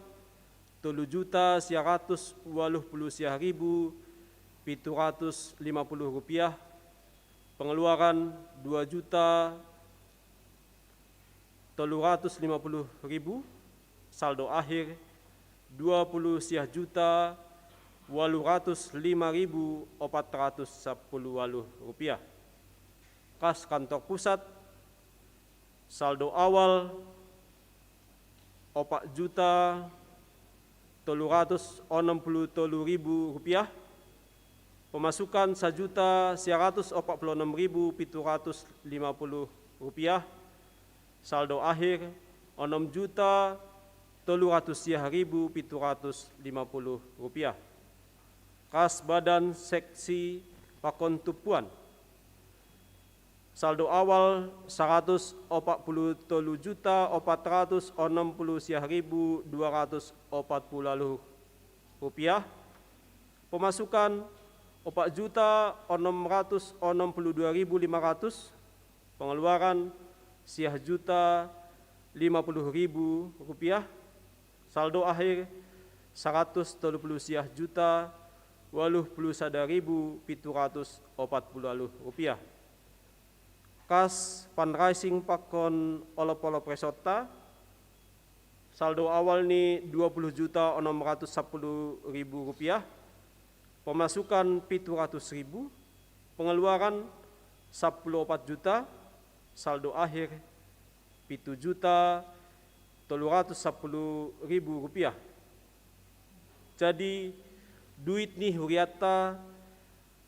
tolu juta sia ratus waluh puluh sia ribu pitu ratus lima puluh rupiah, pengeluaran dua juta tolu ratus lima puluh ribu, saldo akhir dua puluh sia juta waluh ratus lima ribu opat ratus sapuluh waluh rupiah. Kas kantor pusat, saldo awal opat juta tolu ratus onom puluh tolu ribu rupiah, pemasukan sajuta sia ratus opat puluh onom ribu pitu ratus lima puluh rupiah, saldo akhir onom juta tolu ratus sia ribu pitu ratus lima puluh rupiah. Kas badan seksi pakon tumpuan, saldo awal saratus opat puluh tolu juta opat ratus onom puluh sia ribu dua ratus opat puluh rupiah, pemasukan opat juta onom ratus onom puluh dua ribu lima ratus, pengeluaran sia juta lima puluh ribu rupiah, saldo akhir saratus tolu puluh sia juta waluh puluh sada ribu pitu ratus opat puluh rupiah. Kas fundraising pakon olop-olop resorta, saldo awal ni dua puluh juta onom ratus sapuluh ribu rupiah, pemasukan pitu ratus ribu, pengeluaran sapuluh opat juta, saldo akhir pitu juta tolu ratus sapuluh ribu rupiah. Jadi, duit ni huriatta,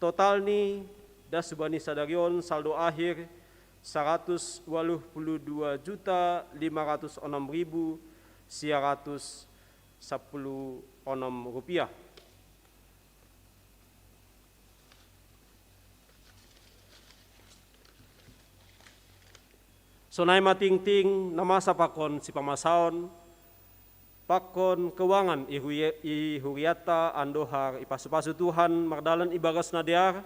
total ni das hubani sadari on saldo akhir saratus waluh puluh dua juta lima ratus onom ribu sia ratus sapuluh onom rupiah. Sonai ma tingting na masa pakon sipamasaon, pakon keuangan i huria-, i huriatta andohar ipasu-pasu Tuhan mardalan ibagas na dear,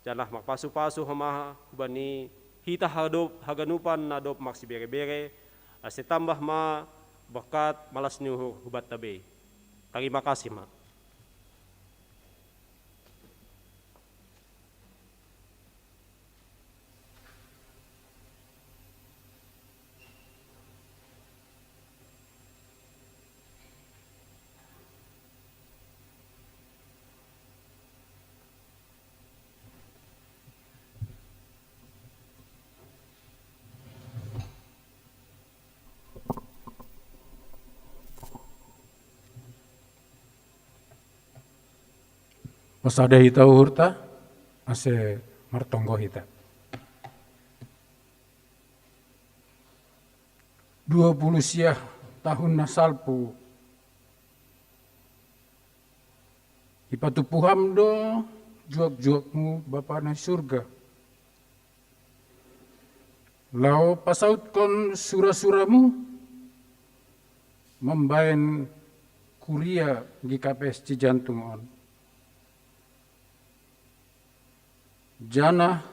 janah marpasu-pasu homa hubani hita hadop haganupan na dob marsibere-bere, ase tambah ma berkat malas ni uhur hubanta bei. Tarima kasih ma. Pasada hita uhurta, ase martonggo hita. Dua puluh siah tahun na salpu, ipatupu Ham do juak-juakmu, Bapa na i surga, laho pasautkon sura-suramu mambahen kuria G K P S Cijantung on. Janah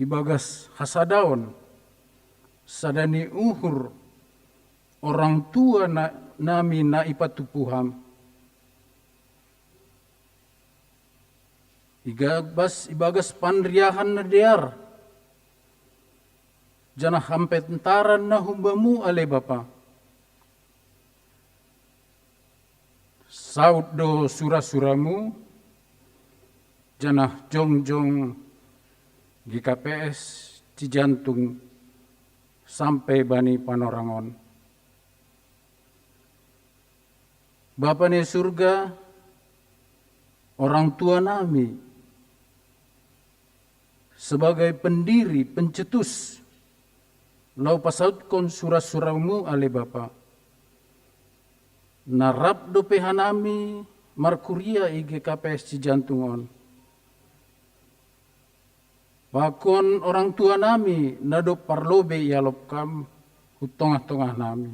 ibagas hasadaon, sada ni uhur orang tua na, nami na ipatupu Ham, ibagas, ibagas panriahan na dear, janah hampentaran na humbamu ale Bapa. Saud do sura-suramu, janah jongjong G K P S Cijantung sampai bani Panorangon. Bapa ni surga, orang tua nami, sebagai pendiri, pencetus, lau pasautkon sura-suramu ale Bapa. Na rap dope hanami markuria i G K P S Cijantung on. Pakon orang tua nami na dob parlobei ialop kam hu tongah-tongah nami.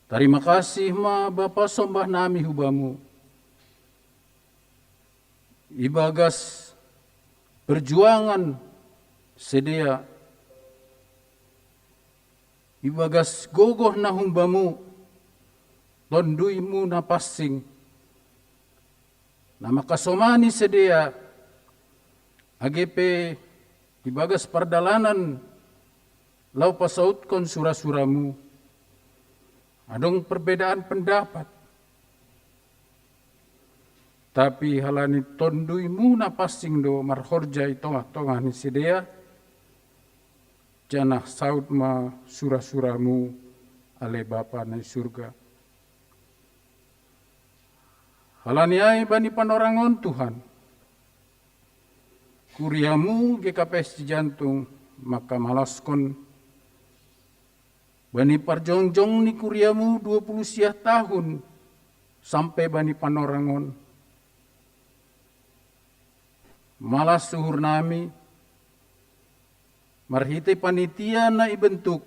Tarima kasih ma Bapa sombah nami hu Bamu. Ibagas perjuangan sidea, ibagas gogoh na humbamu, tonduimu na pansing, na mangkasomani sidea, age pe ibagas pardalanan lau pasautkon sura-suramu, adong perbedaan pendapat. Tapi halani tonduimu na pansing do marhorja i tongah-tongah ni sidea, janah saud ma sura-suramu ale Bapa na i surga. Halani ai bani Panorangon Tuhan, kuriamu G K P S Cijantung mangkamalaskon bani parjongjong ni kuriamu dua puluh siah tahun sampai bani Panorangon. Malas uhur nami, marhitei panitia na ibentuk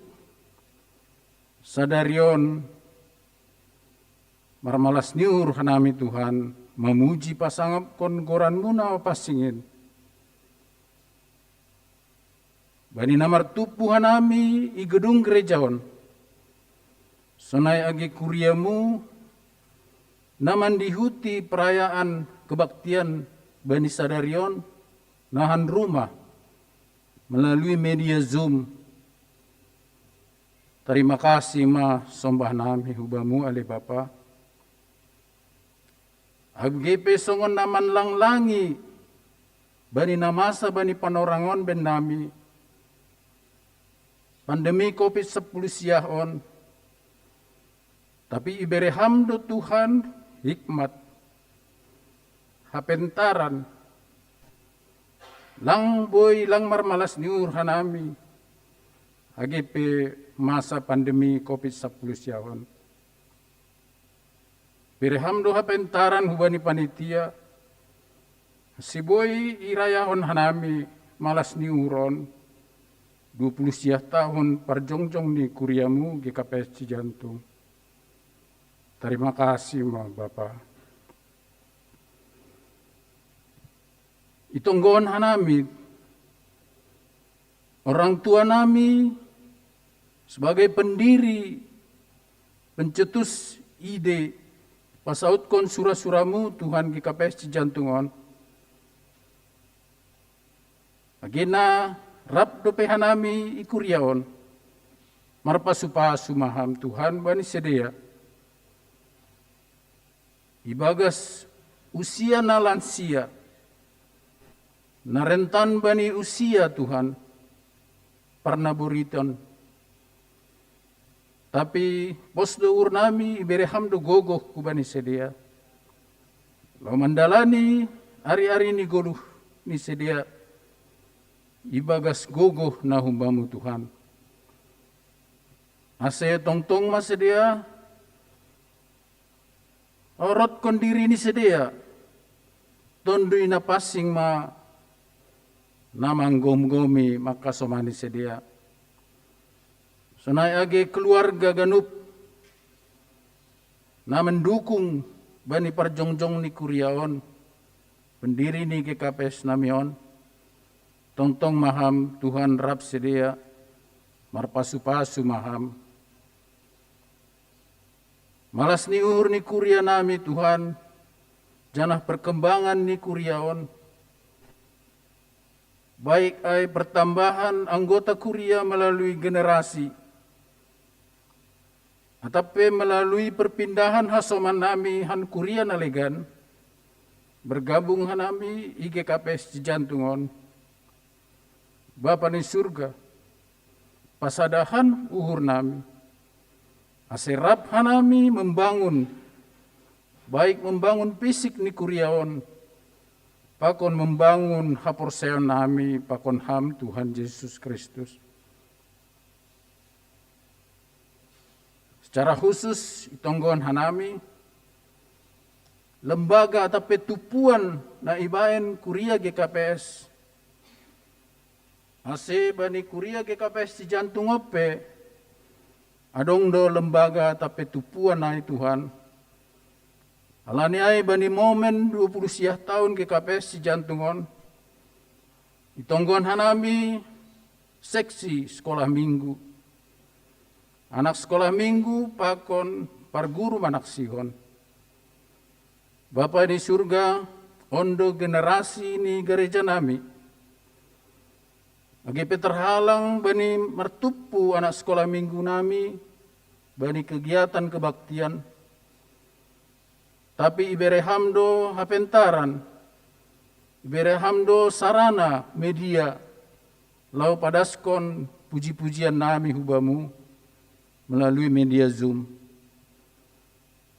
sadari on, marmalas ni uhur hanami Tuhan, mamuji pasangapkon goranmu na pansing in. Bani na martumpu hanami i gedung gereja on, sonai age kuriamu na mandihuti perayaan kebaktian bani sadari on nahan rumah melalui media Zoom. Tarima kasih ma sombah nami hu Bamu ale Bapa. Age pe songon na manlanglangi bani na masa bani Panorangon bennami, pandemi covid sampulu siah on, tapi ibere Ham do Tuhan hikmat, hapentaran, lang boi lang marmalas ni uhur hanami age pe masa pandemi covid sampulu siah on. Bere Ham do hapentaran hubani panitia, ase boi irayahon hanami malas ni uhur on, dua puluh siah tahun parjongjong ni kuriamu G K P S Cijantung. Tarima kasih ma Bapa. Itonggohon hanami, orang tua nami sebagai pendiri, pencetus ide pasautkon sura-suramu Tuhan G K P S Cijantung on. Age na rap dope hanami i kuria on, marpasu-pasu ma Ham Tuhan bani sidea. Ibagas usia na lansia, na rentan bani usia Tuhan, parnaboriton. Tapi pos do uhur nami, ibere Ham do gogoh hubani sidea, laho mandalani ari-ari ni goluh ni sidea ibagas gogoh na humbamu Tuhan. Ase tongtong ma sidea orotkon diri ni sidea, Tonduy Napansing ma na manggomgomi mangkasomani sidea. Sonai age keluarga ganup na mendukung bani parjongjong ni kuria on, pendiri ni G K P S nami on, tongtong ma Ham Tuhan rap sidea, marpasu-pasu ma Ham. Malas ni uhur ni kuria nami Tuhan, janah perkembangan ni kuria on, baik ai pertambahan anggota kuria melalui generasi, atap pe melalui perpindahan hasoman nami han kuria na legan, bergabung hanami i G K P S Cijantung on, Bapa ni surga, pasada Ham uhur nami, ase rap hanami membangun, baik membangun fisik ni kuria on, pakon membangun haporseaon nami pakon Ham Tuhan Jesus Kristus. Secara khusus itonggohon hanami lembaga atap pe tumpuan na ibaen kuria G K P S, ase bani kuria G K P S Cijantung on pe adong do lembaga atap pe tumpuan ai Tuhan. Ala ni ai bani momen dua puluh siah taon G K P S Cijantung on, itonggohon hanami seksi sekolah minggu, anak sekolah minggu pakon parguru manaksihon. Bapa ni surga, on do generasi ni gareja nami. Age pe terhalang bani martumpu anak sekolah minggu nami bani kegiatan kebaktian, tapi ibere Ham do hapentaran, ibere Ham do sarana media laho padaskon puji-pujian nami hu Bamu melalui media Zoom.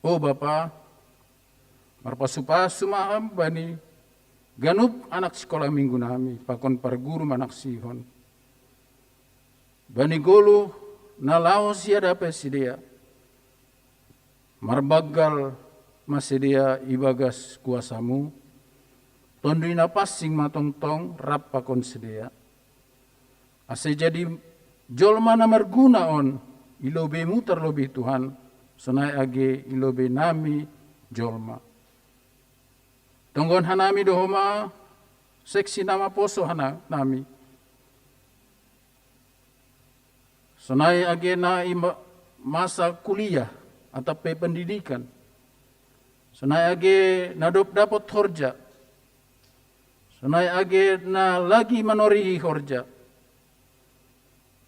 O Bapa, marpasu-pasu ma Ham bani ganup anak sekolah minggu nami pakon parguru manaksihon, bani goluh na laho sihadapan sidea. Marbanggal ma sidea ibagas kuasa-Mu. Tonduy Napansing ma tongtong rap pakon sidea, ase jadi jolma na marguna on i lobei-Mu tarlobih Tuhan, sonai age i lobei nami jolma. Tonggohon hanami do homa seksi na maposo hanami, sonai age na i ma-, masa kuliah atap pe pendidikan, sonai age na dob dapot horja, sonai age na lagi manorihi horja,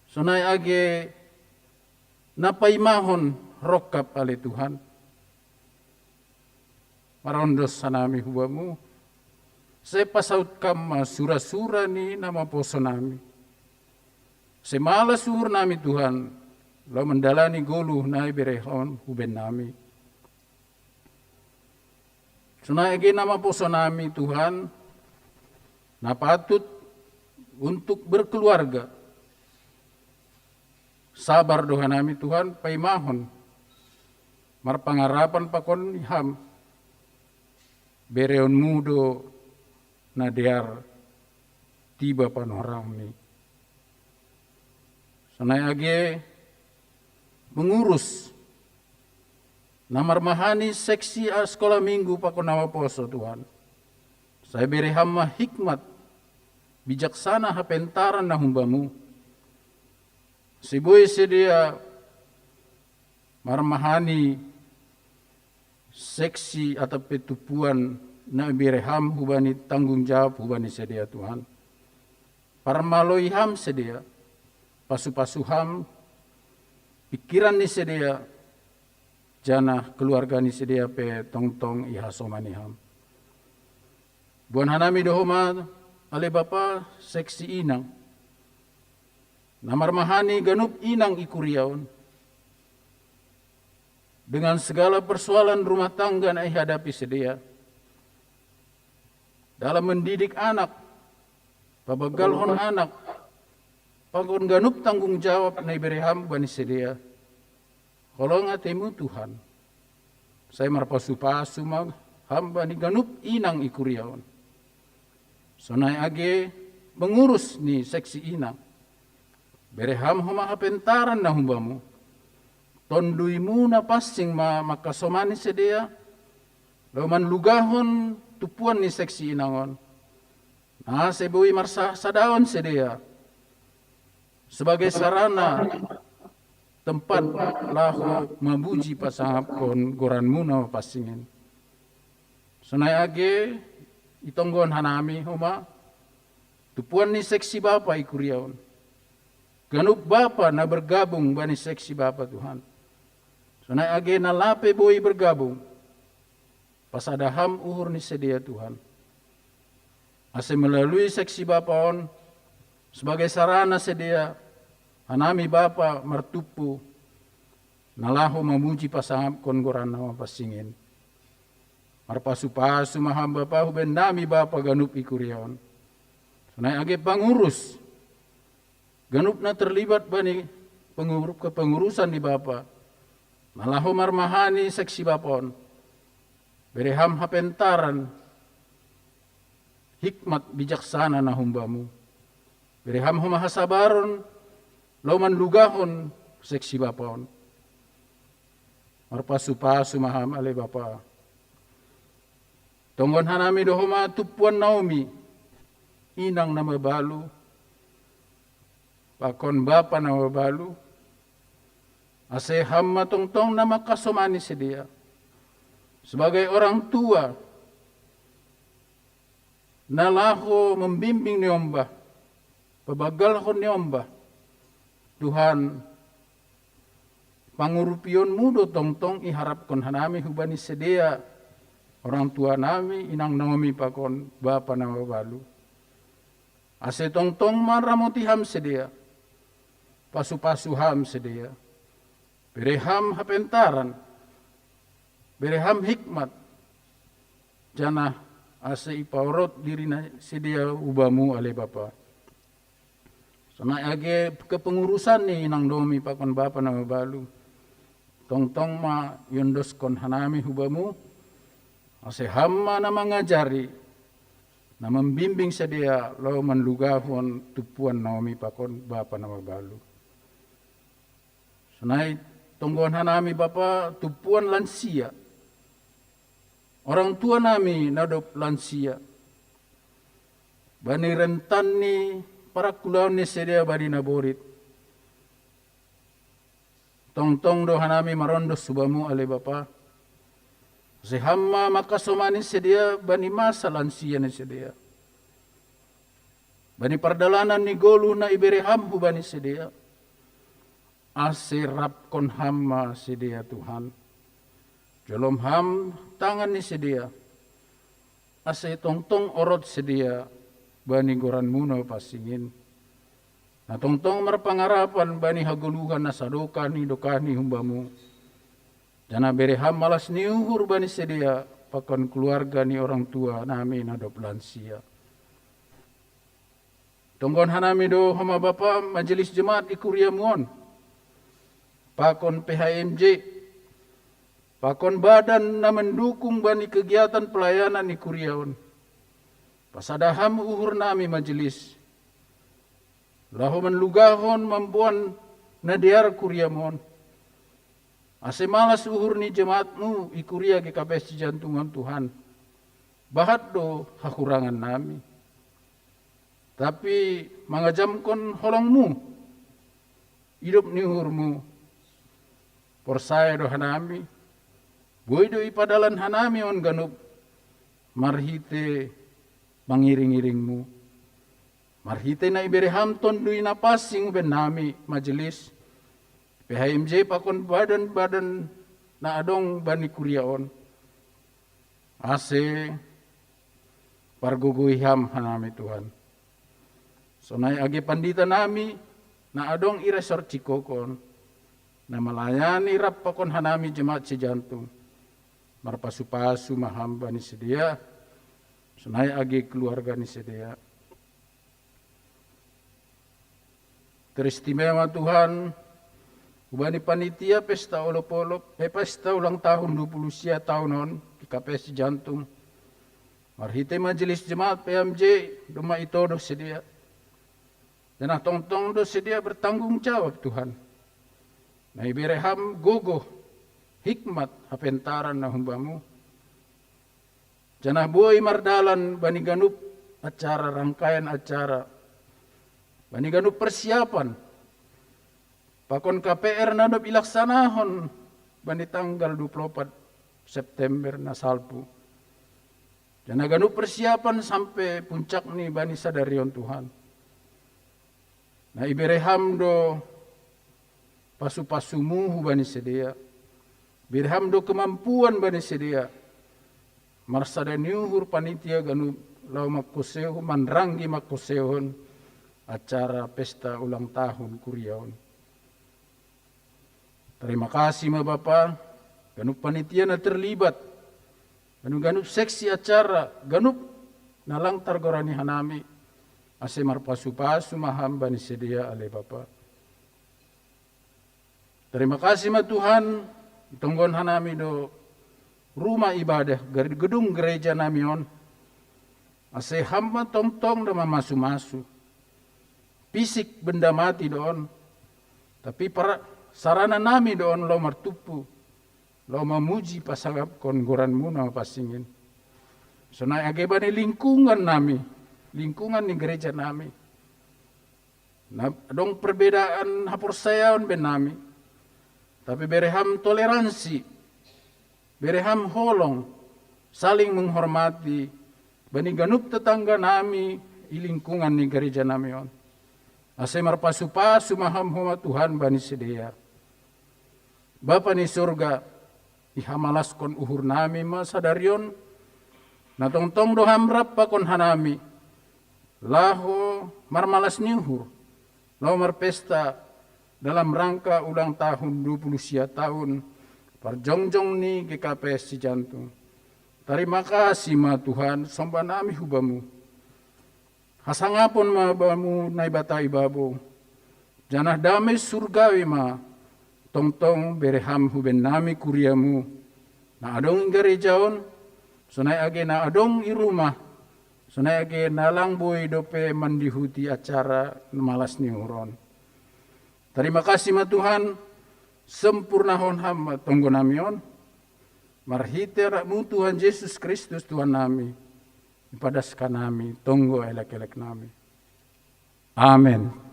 sonai age na paimahon rongkap ale Tuhan. Marondos hanami hu Bamu, sai pasaut Kam ma sura-sura ni na maposo nami. Sai malas uhur nami Tuhan, laho mandalani goluh na ibere Ham hu bennami. Sonai age na maposo nami Tuhan, na patut untuk berkeluarga. Sabar do hanami Tuhan paimahon, marpangarapan pakon Ham, bereon-Mu do na dear tiba panorangni. Sonai age mengurus na marmahani seksi a-, sekolah minggu pakon na maposo Tuhan. Sai bere Ham ma hikmat, bijaksana hapentaran na humbamu. Sai boi sidea marmahani seksi atap pe tumpuan na ibere Ham hubani tanggung jawab hubani sidea Tuhan. Parmaloi Ham sidea, pasu-pasu Ham, pikiran ni sidea, janah keluarga ni sidea pe tongtong ihasomani Ham. Boan hanami do homa ale Bapa seksi inang, na marmahani ganup inang i kuria on, dengan segala persoalan rumah tangga na ihadapi sidea, dalam mendidik anak, pabanggalhon anak, pakon ganup tanggung jawab na ibere Ham bani sidea. Holong atei-Mu Tuhan, sai marpasu-pasu ma Ham bani ganup inang i kuria on. Sonai age pengurus ni seksi inang, bere Ham homa hapentaran na humbamu. Tondui-Mu na pansing ma mangkasomani sidea, laho manlugahon tumpuan ni seksi inang on, na sai boi marsahsadaon sidea sebagai sarana, tempat laho mamuji pasangapkon goran-Mu na mapansing in. Sonai age itonggohon hanami homa tumpuan ni seksi bapa i kuria on, ganup bapa na bergabung bani seksi bapa Tuhan. Sonai age na lape boi bergabung, pasada Ham uhur ni sidea Tuhan, ase melalui seksi bapa on Sebagai sarana sidea, hanami Bapa martumpu, na laho mamuji pasangapkon goranna mapansing in. Marpasu-pasu ma Ham Bapa hubannami Bapa ganup i kuria on. Sonai age pangurus, ganup na terlibat bani pengurup kepengurusan ni Bapa, na laho marmahani seksi Bapa on. Bere Ham hapentaran, hikmat bijaksana na humbamu. Bere Ham homa hasabaron, laho manlugahon seksi Bapa on. Marpasu-pasu ma Ham ale Bapa. Tonggohon hanami do homa tumpuan Naomi, inang na mabalu, pakon bapa na mabalu, ase Ham ma tongtong na mangkasomani sidea. Sebagai orang tua, na laho membimbing ni omba, pabanggalhon ni omba. Tuhan, pangurupionmu do tongtong iharapkon hanami hubani sidea, orang tua nami, inang Naomi pakon bapa na mabalu. Ase tongtong ma ramoti Ham sidea, pasu-pasu Ham sidea, bere Ham hapentaran, bere Ham hikmat, janah ase ipaorot dirina sidea hubamu ale Bapa. Sonai age kepengurusan ni inang Naomi pakon bapa na mabalu, tongtong ma iondoskon hanami hubamu, ase Ham ma na mangajari, na membimbing sidea laho manlugahon tumpuan Naomi pakon bapa na mabalu. Sonai tonggohon hanami Bapa tumpuan lansia, orang tua nami na dob lansia, bani rentan ni parangkulaon ni sidea bani naborit. Tongtong do hanami marondos hubamu ale Bapa, ase Ham ma mangkasomani sidea bani masa lansia ni sidea, bani pardalanan ni goluh na ibere Ham hubani sidea. Ase rapkon Ham ma sidea Tuhan, jolom Ham tangan ni sidea, ase tongtong orot sidea bani goranmu na pansing in, na tongtong marpangarapan bani hagoluhan na sadokah ni dokahni humbamu. Janah bere Ham malas ni uhur bani sidea pakon keluarga ni orang tua nami na dob lansia. Tonggohon hanami do homa Bapa majelis jemaat i kuriamu on, pakon P H M J, pakon badan na mendukung bani kegiatan pelayanan i kuria on. Pasada Ham uhur nami majelis, laho manlugahon mamboan na dear kuriamu on. Ase malas uhur ni jemaatmu i kuria G K P S Cijantung on Tuhan, bahat do hahurangan nami. Tapi mangajamkon holongmu, idop ni uhurmu, porsaya do hanami, boi do ipadalan hanami on ganup marhite pangiring-iringmu. Marhite na ibere Ham Tonduy Napansing bennami majelis, P H M J pakon badan-badan na adong bani kuria on. Ase pargogoi Ham hanami Tuhan. Sonai age pandita nami na adong i resort Cikoko on, na malayani rap pakon hanami jemaat Cijantung. Marpasu-pasu ma Ham bani sidea, sonai age keluarga ni sidea. Teristimewa Tuhan, hubani panitia pesta olop-olop, eh, pesta ulang tahun dua puluh sia tahun on G K P S Cijantung. Marhite majelis jemaat P H M J, domma itodoh sidea. Janah tongtong do sidea bertanggung jawab Tuhan. Na ibere Ham gogoh, hikmat, hapentaran na humbamu. Janah boi mardalan bani ganup acara, rangkaian acara, bani ganup persiapan pakon K P R na dob ilaksanahon bani tanggal dua puluh opat September na salpu. Janah ganup persiapan sampe puncakni bani sadari on Tuhan. Na ibere Ham do pasu-pasumu hubani sidea. Ibere Ham do kemampuan bani sidea. Marsada ni uhur panitia ganup laho mangkoseuhon, manranggi mangkoseuhon acara pesta ulang tahun kuria on. Tarima kasih ma Bapa, ganup panitia na terlibat, ganup-ganup seksi acara, ganup na lang targorani hanami, ase marpasu-pasu ma Ham bani sidea ale Bapa. Tarima kasih ma Tuhan, tonggon hanami do rumah ibadah, gedung gereja nami on, ase Ham ma tongtong do mamasu-masu. Fisik benda mati do on, tapi sarana nami do on laho martumpu, laho mamuji pasangapkon goran-Mu na mapansing in. Sonai age bani lingkungan nami, lingkungan ni gereja nami, na adong perbedaan haporsayaon be nami, tapi bere Ham toleransi, bere Ham holong, saling menghormati bani ganup tetangga nami i lingkungan ni gereja nami on. Ase marpasu-pasu ma Ham homa Tuhan bani sidea. Bapa ni surga, ihamalaskon uhur nami ma sadari on, na tongtong do Ham rap pakon hanami, laho marmalas ni uhur, laho marpesta dalam rangka ulang tahun dua puluh sia tahun parjongjong ni G K P S Cijantung. Tarima kasih ma Tuhan, somba nami hu Bamu. Hasangapon ma Bamu Naibata ibabo, janah dame surgawi ma tongtong bere Ham huben nami kuria-Mu, na adong i gareja on, sonai age na adong i rumah, sonai age na lang boi dope mandihuti acara malas ni uhur on. Tarima kasih ma Tuhan, sempurnahon Ham ma tonggo nami on, marhite Anak-Mu Tuhan Jesus Kristus Tuhan nami, ipadas hanami tonggo elek-elek nami. Amen.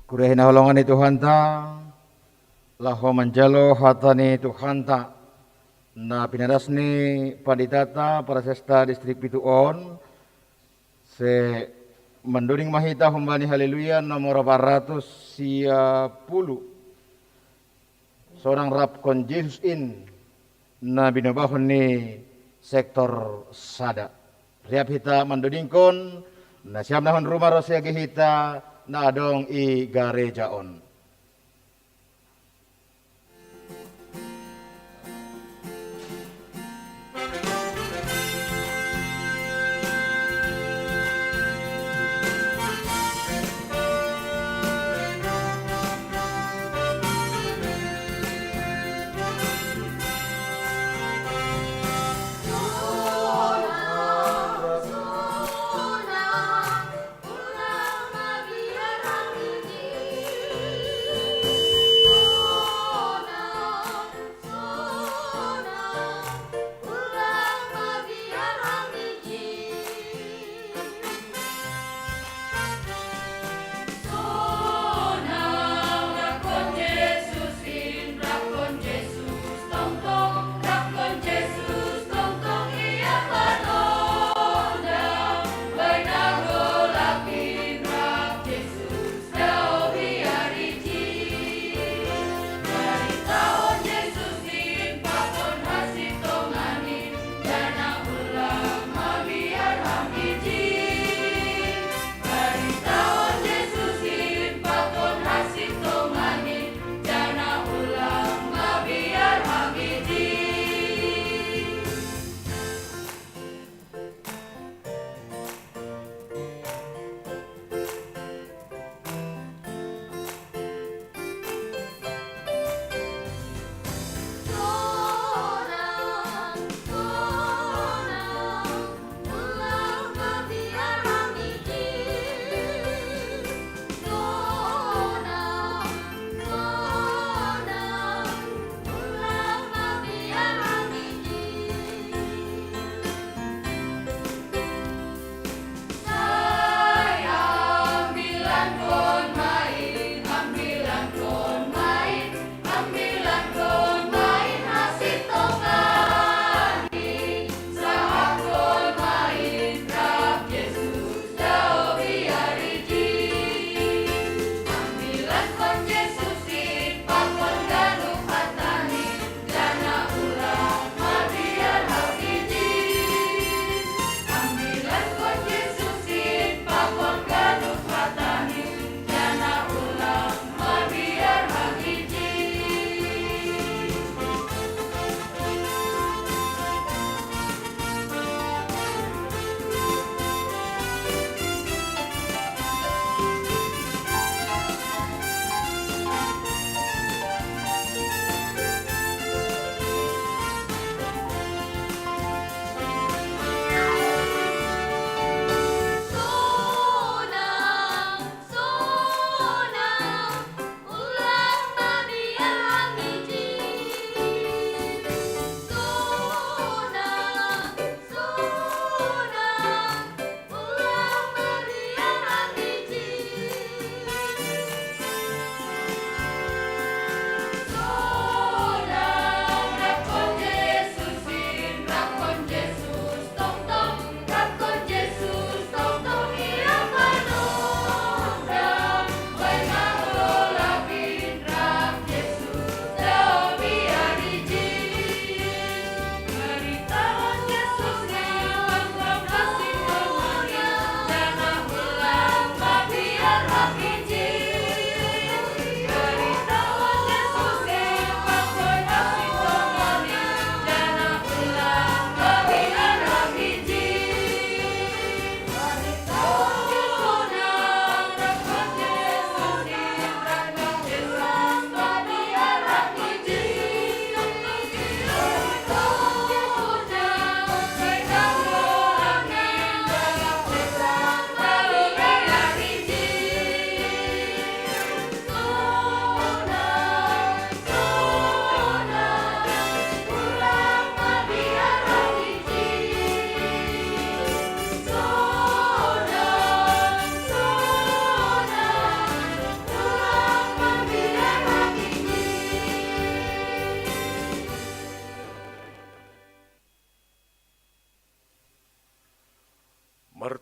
Kuria hinaholongan ni Tuhanta, laho manjalo hata ni Tuhanta, na pinadas ni panditata parasesta distrik pitu on, se mandoding ma hita humbani Haleluya nomor opat ratus sia puluh. Sonang rapkon Jesus in na binobahon ni sektor sada. Riap hita mandodingkon, na siam na hun rumah ro siage hita na adong i gareja on.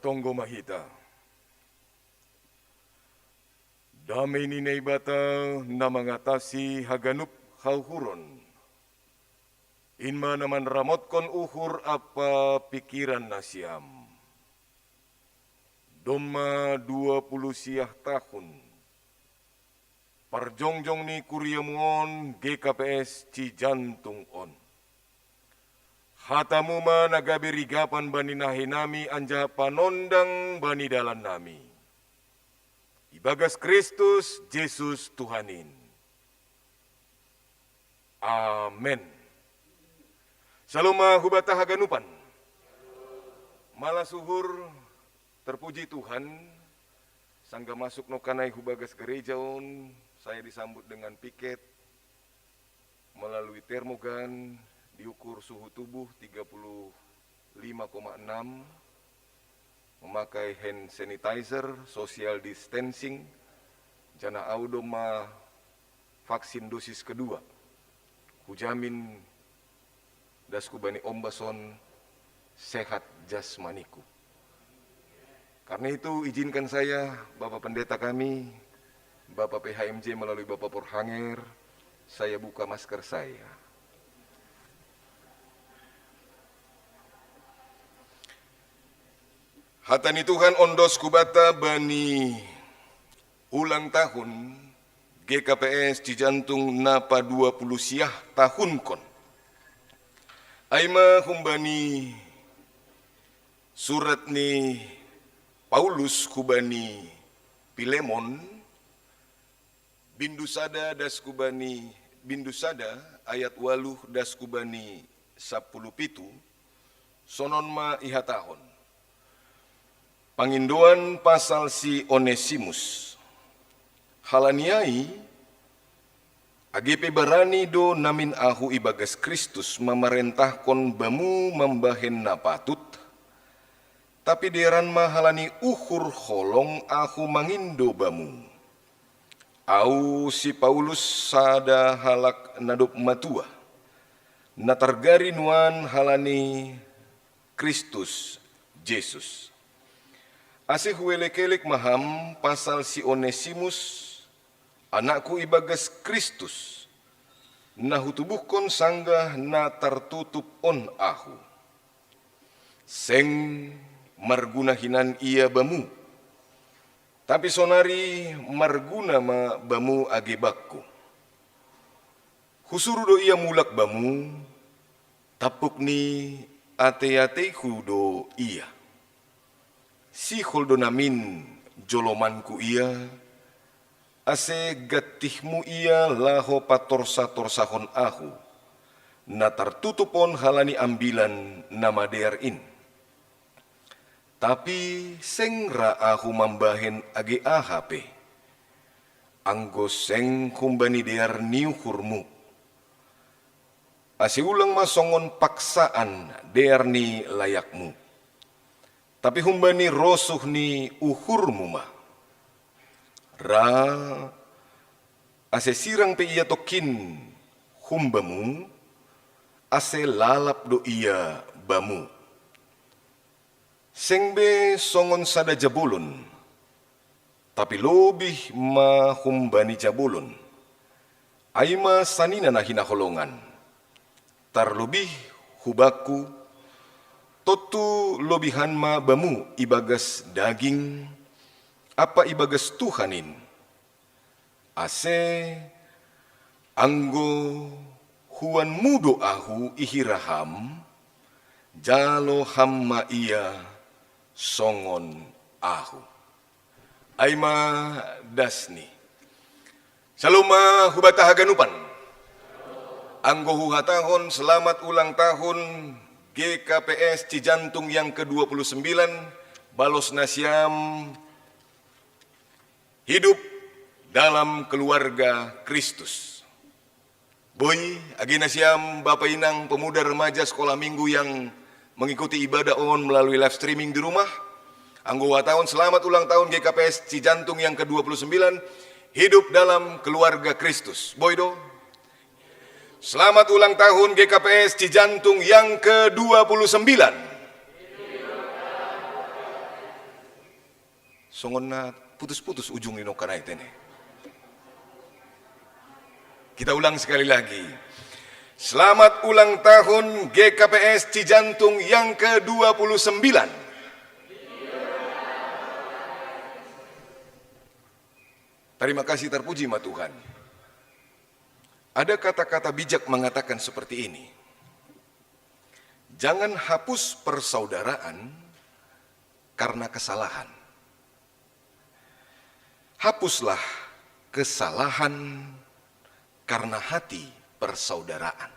Tonggo ma hita. Dame ni Naibata na mangatasi haganup hauhuron, in ma na manramotkon uhur ampa pikiran nasiam. Domma dua puluh siah tahun parjongjong ni kuriamu on, G K P S Cijantung on. Hatamu ma na gabe rigapan bani nahenami anjaha panondang bani dalannami. Ibagas Kristus Jesus Tuhan in. Amen. Salom ma hubata haganupan. Malas uhur, terpuji Tuhan, sangga masuk nongkanai hubagas gereja on, saya disambut dengan piket melalui termogan, diukur suhu tubuh tiga puluh lima koma enam, memakai hand sanitizer, social distancing, janah au domma vaksin dosis kedua. Hujamin dasku bani ombas on sehat jasmaniku. Karena itu, izinkan saya, Bapak Pendeta kami, Bapak P H M J melalui Bapak Porhanger, saya buka masker saya. Hata ni Tuhan ondos kubata bani ulang tahun G K P S Cijantung na padua puluh siah tahunkon. Ai ma humbani surat ni Paulus hubani Pilemon, bindu sada das hubani, bindu sada ayat waluh das hubani sapuluh pitu, sonon ma ihatahon. Pangindoan pasal si Onesimus. Halani ai, age pe barani do namin ahu ibagas Kristus mamarentahkon bamu mambahen na patut, tapi dearan ma halani uhur holong ahu mangindo bamu. Au si Paulus sada halak na dob matua, na targari nuan halani Kristus Jesus. Ase huelek-elek ma ham pasal si Onesimus, anakku ibagas Kristus, na hutubuhkon sanggah na tartutup on ahu. Seng marguna hinan ia bamu, tapi sonari marguna ma bamu age bakku. Husuru do ia mulak bamu, tampuk ni atei-ateiku do ia. Sihol do namin jolomanku ia, ase gantihmu ia laho patorsa-torsahon ahu, na tartutup on halani Ambilan Namadear in. Tapi seng ra ahu mambahen age aha pe, anggo seng humbani dear ni uhurmu. Ase ulang ma songon paksaan dear ni layakmu, tapi humbani rosuh ni uhurmu ma. Ra ase sirang pe ia tongkin humbamu, ase lalap do ia bamu. Seng be songon sada jabolon, tapi lobih ma humbani jabolon, ai ma sanina na hinaholongan. Tarlobih hubakku, tontu lobihan ma bamu ibagas daging ampa ibagas Tuhan in. Ase anggo huanmu do ahu ihira ham, jalo ham ma ia songon ahu. Ai ma dasni. Salom ma hubata haganupan. Anggo huhatahon selamat ulang tahun G K P S Cijantung yang kedua puluh sembilan, balos nasiam hidup dalam keluarga Kristus. Boi, age nasiam Bapa Inang, pemuda, remaja, sekolah minggu yang mengikuti ibadah on melalui live streaming di rumah, anggo huhatahon selamat ulang tahun G K P S Cijantung yang kedua puluh sembilan, hidup dalam keluarga Kristus. Boi do? Selamat ulang tahun G K P S Cijantung yang kedua puluh sembilan. Songonna putus-putus ujung ni nokanaite ne. Kita ulang sekali lagi. Selamat ulang tahun G K P S Cijantung yang kedua puluh sembilan. Terima kasih, terpuji ma Tuhan. Ada kata-kata bijak mengatakan seperti ini. Jangan hapus persaudaraan karena kesalahan. Hapuslah kesalahan karena hati persaudaraan.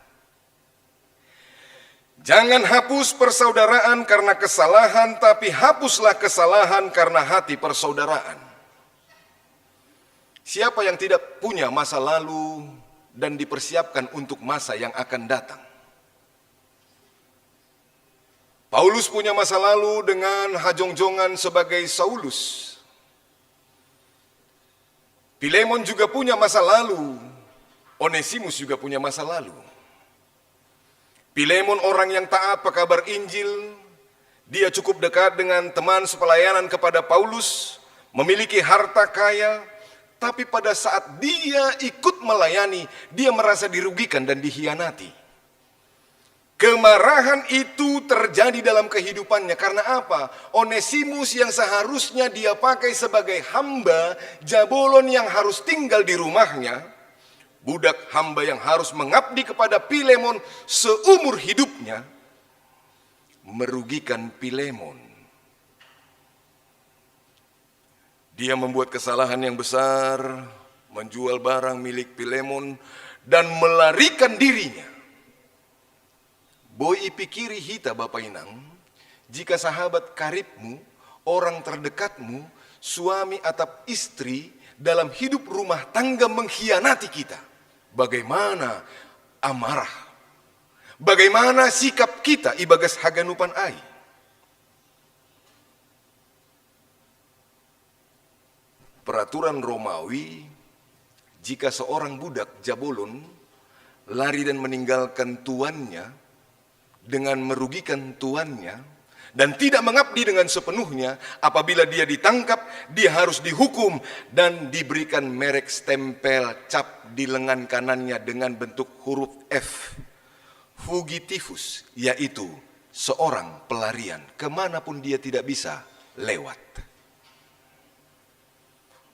Jangan hapus persaudaraan karena kesalahan, tapi hapuslah kesalahan karena hati persaudaraan. Siapa yang tidak punya masa lalu dan dipersiapkan untuk masa yang akan datang? Paulus punya masa lalu dengan hajongjongan sebagai Saulus. Pilemon juga punya masa lalu. Onesimus juga punya masa lalu. Pilemon orang yang taat pekabar Injil, dia cukup dekat dengan teman sepelayanan kepada Paulus, memiliki harta kaya, tapi pada saat dia ikut melayani, dia merasa dirugikan dan dikhianati. Kemarahan itu terjadi dalam kehidupannya. Karena apa? Onesimus yang seharusnya dia pakai sebagai hamba, jabolon yang harus tinggal di rumahnya, budak hamba yang harus mengabdi kepada Pilemon seumur hidupnya, merugikan Pilemon. Dia membuat kesalahan yang besar, menjual barang milik Pilemon, dan melarikan dirinya. Boi pikiri hita, Bapa Inang, jika sahabat karibmu, orang terdekatmu, suami atau istri dalam hidup rumah tangga mengkhianati kita, bagaimana amarah? Bagaimana sikap kita ibagas haganupan ai? Peraturan Romawi, jika seorang budak jabolon lari dan meninggalkan tuannya dengan merugikan tuannya dan tidak mengabdi dengan sepenuhnya, apabila dia ditangkap, dia harus dihukum dan diberikan merek stempel cap di lengan kanannya dengan bentuk huruf F. Fugitivus, yaitu seorang pelarian, kemanapun dia tidak bisa lewat.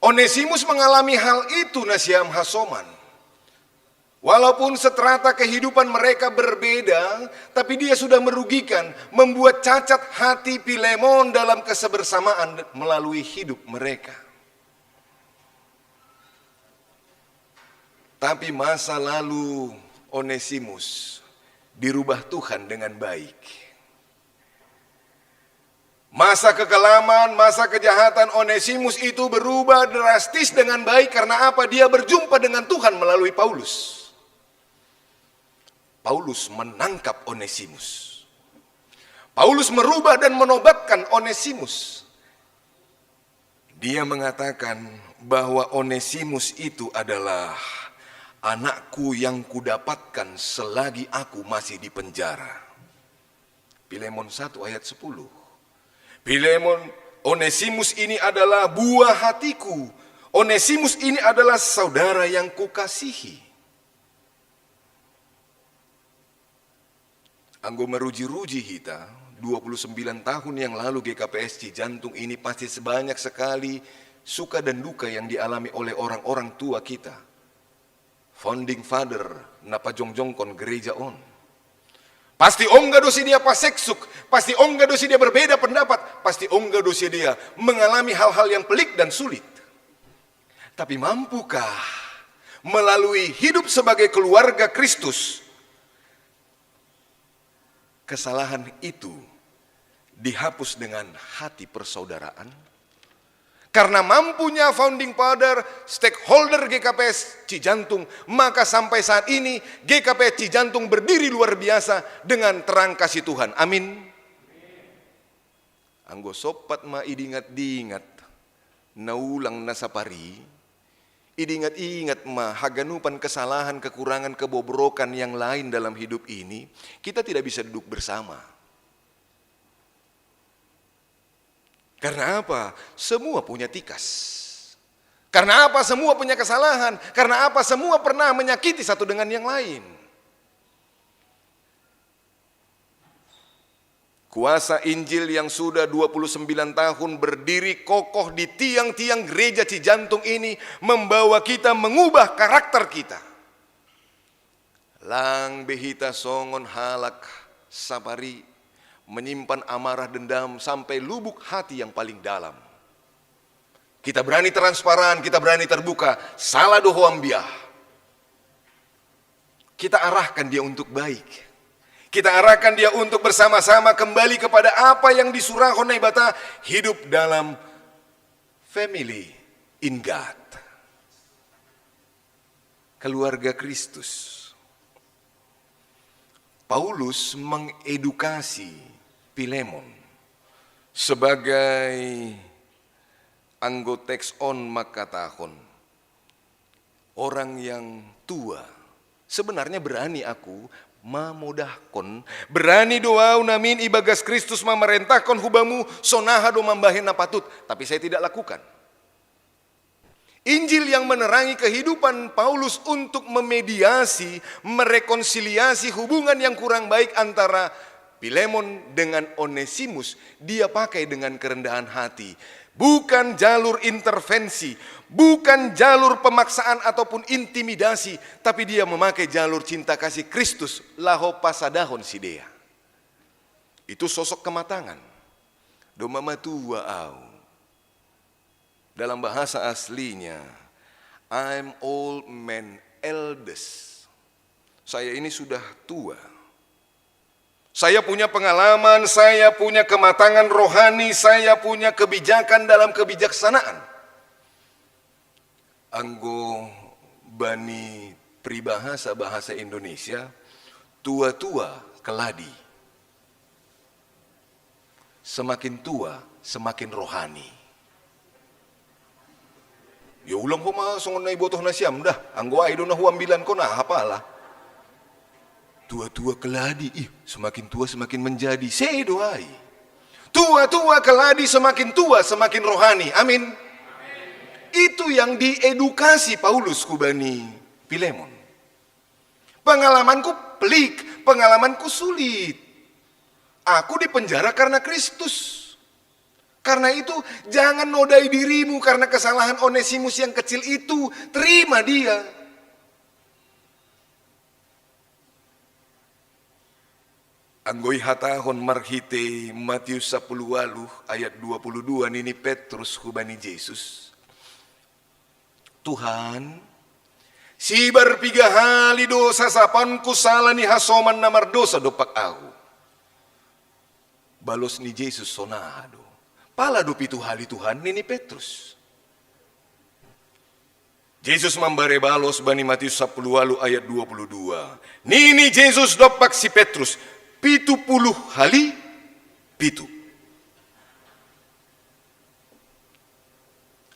Onesimus mengalami hal itu, nasiam hasoman. Walaupun seterata kehidupan mereka berbeda, tapi dia sudah merugikan, membuat cacat hati Pilemon dalam kesebersamaan melalui hidup mereka. Tapi masa lalu Onesimus dirubah Tuhan dengan baik. Masa kekelaman, masa kejahatan Onesimus itu berubah drastis dengan baik. Karena apa? Dia berjumpa dengan Tuhan melalui Paulus. Paulus menangkap Onesimus. Paulus merubah dan menobatkan Onesimus. Dia mengatakan bahwa Onesimus itu adalah anakku yang kudapatkan selagi aku masih di penjara. Pilemon satu ayat sepuluh. Pilemon, Onesimus ini adalah buah hatiku. Onesimus ini adalah saudara yang kukasihi. Anggo meruji-ruji hita, dua puluh sembilan tahun yang lalu G K P S Cijantung ini pasti sebanyak sekali suka dan duka yang dialami oleh orang-orang tua kita. Founding Father na pajongjongkon gereja on. Pasti ongga do si dia paseksuk, pasti ongga do si dia berbeda pendapat, pasti ongga do si dia mengalami hal-hal yang pelik dan sulit. Tapi mampukah melalui hidup sebagai keluarga Kristus, kesalahan itu dihapus dengan hati persaudaraan? Karena mampunya founding father, stakeholder G K P S Cijantung, maka sampai saat ini G K P S Cijantung berdiri luar biasa dengan terang kasih Tuhan. Amin. Anggo sompat ma idingat-dingat naulang na sapari, idingat-ingat ma haganupan kesalahan, kekurangan, kebobrokan yang lain dalam hidup ini, kita tidak bisa duduk bersama. Karena apa? Semua punya tikas. Karena apa? Semua punya kesalahan. Karena apa? Semua pernah menyakiti satu dengan yang lain. Kuasa Injil yang sudah dua puluh sembilan tahun berdiri kokoh di tiang-tiang gereja Cijantung ini membawa kita mengubah karakter kita. Lang behita songon halak sapari, menyimpan amarah dendam sampai lubuk hati yang paling dalam. Kita berani transparan, kita berani terbuka. Salah do ho, ambia. Kita arahkan dia untuk baik. Kita arahkan dia untuk bersama-sama kembali kepada apa yang disurahon Naibata, hidup dalam family in God. Keluarga Kristus. Paulus mengedukasi Filemon sebagai anggo teks on mangkatahon, orang yang tua. Sebenarnya berani aku mamodahkon, berani do au namin ibagas Kristus mamarentahkon hubamu, sonaha do mambahen na patut, tapi saya tidak lakukan. Injil yang menerangi kehidupan Paulus untuk memediasi, merekonsiliasi hubungan yang kurang baik antara Filemon dengan Onesimus, dia pakai dengan kerendahan hati. Bukan jalur intervensi, bukan jalur pemaksaan ataupun intimidasi, tapi dia memakai jalur cinta kasih Kristus, laho pasadahon sidea. Itu sosok kematangan. Domma matua au. Dalam bahasa aslinya, "I'm old man, eldest." Saya ini sudah tua. Saya punya pengalaman, saya punya kematangan rohani, saya punya kebijakan dalam kebijaksanaan. Anggo bani peribahasa bahasa Indonesia, tua-tua keladi. Semakin tua, semakin rohani. Ya ulang ho ma songon na ibotoh nasiam dah. Anggo ai do na huambilankon, aha pala. Tua-tua keladi, ih, semakin tua semakin menjadi. Sedo ai. Tua-tua keladi, semakin tua semakin rohani. Amin. Itu yang diedukasi Paulus hubani Filemon. Pengalamanku pelik, pengalamanku sulit. Aku dipenjara karena Kristus. Karena itu, jangan nodai dirimu karena kesalahan Onesimus yang kecil itu. Terima dia. Anggo ihatahon marhite Matius sapuluh ualuh ayat dua puluh dua, nini Petrus hubani Jesus, "Tuhan, sibar piga hali do sasapanku sala ni hasoman na mardosa dompak ahu?" Balos ni Jesus sonaha do. "Pala do pitu hali, Tuhan?" nini Petrus. Jesus mambere balos bani Matius sapuluh ualuh ayat dua puluh dua. Nini Jesus dompak si Petrus, "Pitu puluh hali pitu."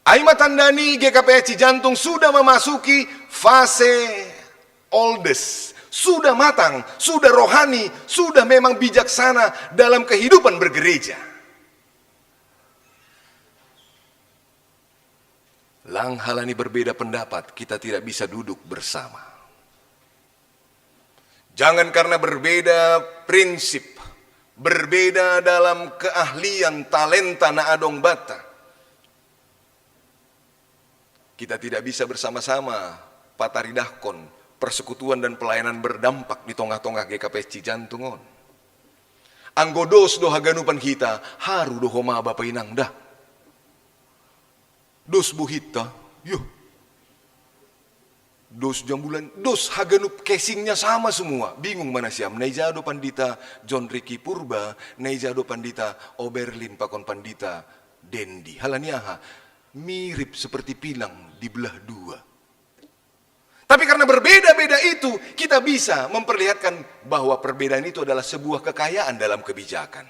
Ai ma tanda ni G K P S Cijantung sudah memasuki fase oldest, sudah matang, sudah rohani, sudah memang bijaksana dalam kehidupan bergereja. Lang halani berbeda pendapat, kita tidak bisa duduk bersama. Jangan karena berbeda prinsip, berbeda dalam keahlian, talenta na adong banta, kita tidak bisa bersama-sama pataridahkon persekutuan dan pelayanan berdampak di tongah-tongah G K P S Cijantung on. Anggo dos do haganupan hita, haru do ho ma bapa inang dah. Dos bohinta, yo. Dos jambulan, dos haganup casingnya sama semua. Bingung ma nasiam, na ija do Pandita John Ricky Purba, na ija do Pandita Oberlin pakon Pandita Dendi. Halani aha? Mirip seperti pinang dibelah dua. Tapi karena berbeda-beda itu, kita bisa memperlihatkan bahwa perbedaan itu adalah sebuah kekayaan dalam kebijakan.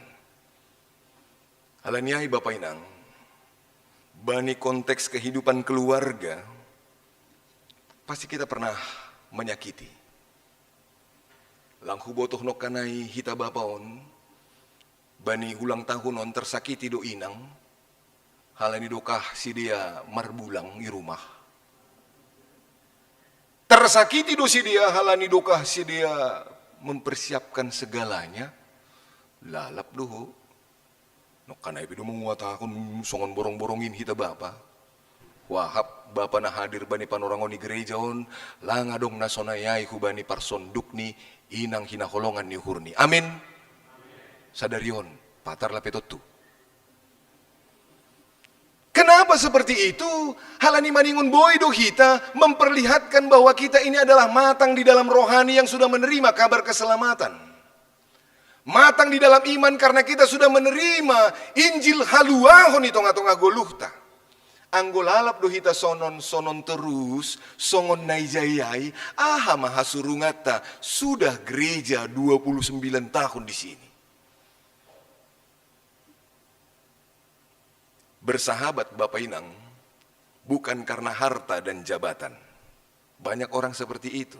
Halani ai bapa inang, bani konteks kehidupan keluarga, pasti kita pernah menyakiti. Lang hubotoh nongkanai hita bapa on, bani ulang tahun on tersakiti do inang, Halani dokah sidea marbulang i rumah. Tersakiti do sidea halani dokah sidea mempersiapkan segalanya. Lalap do ho. Nongkanai pe do manguatahon songon borong-borong in hita bapa. Huahap bapa na hadir bani panorangon ni gereja on, lang adong na sonai ai hubani parsonduk ni inang hinaholongan ni uhurni. Amin. Sadari on, patar lape tontu. Kenapa seperti itu? Halani maningon boi do hita memperlihatkan bahwa kita ini adalah matang di dalam rohani yang sudah menerima kabar keselamatan. Matang di dalam iman karena kita sudah menerima Injil haluahon di tengah-tengah goluhta. Anggo lalap do hita sonon-sonon terus, songon na ijai-ijai, aha ma hasurunganta sudah gereja dua puluh sembilan tahun di sini. Bersahabat Bapak Inang bukan karena harta dan jabatan. Banyak orang seperti itu.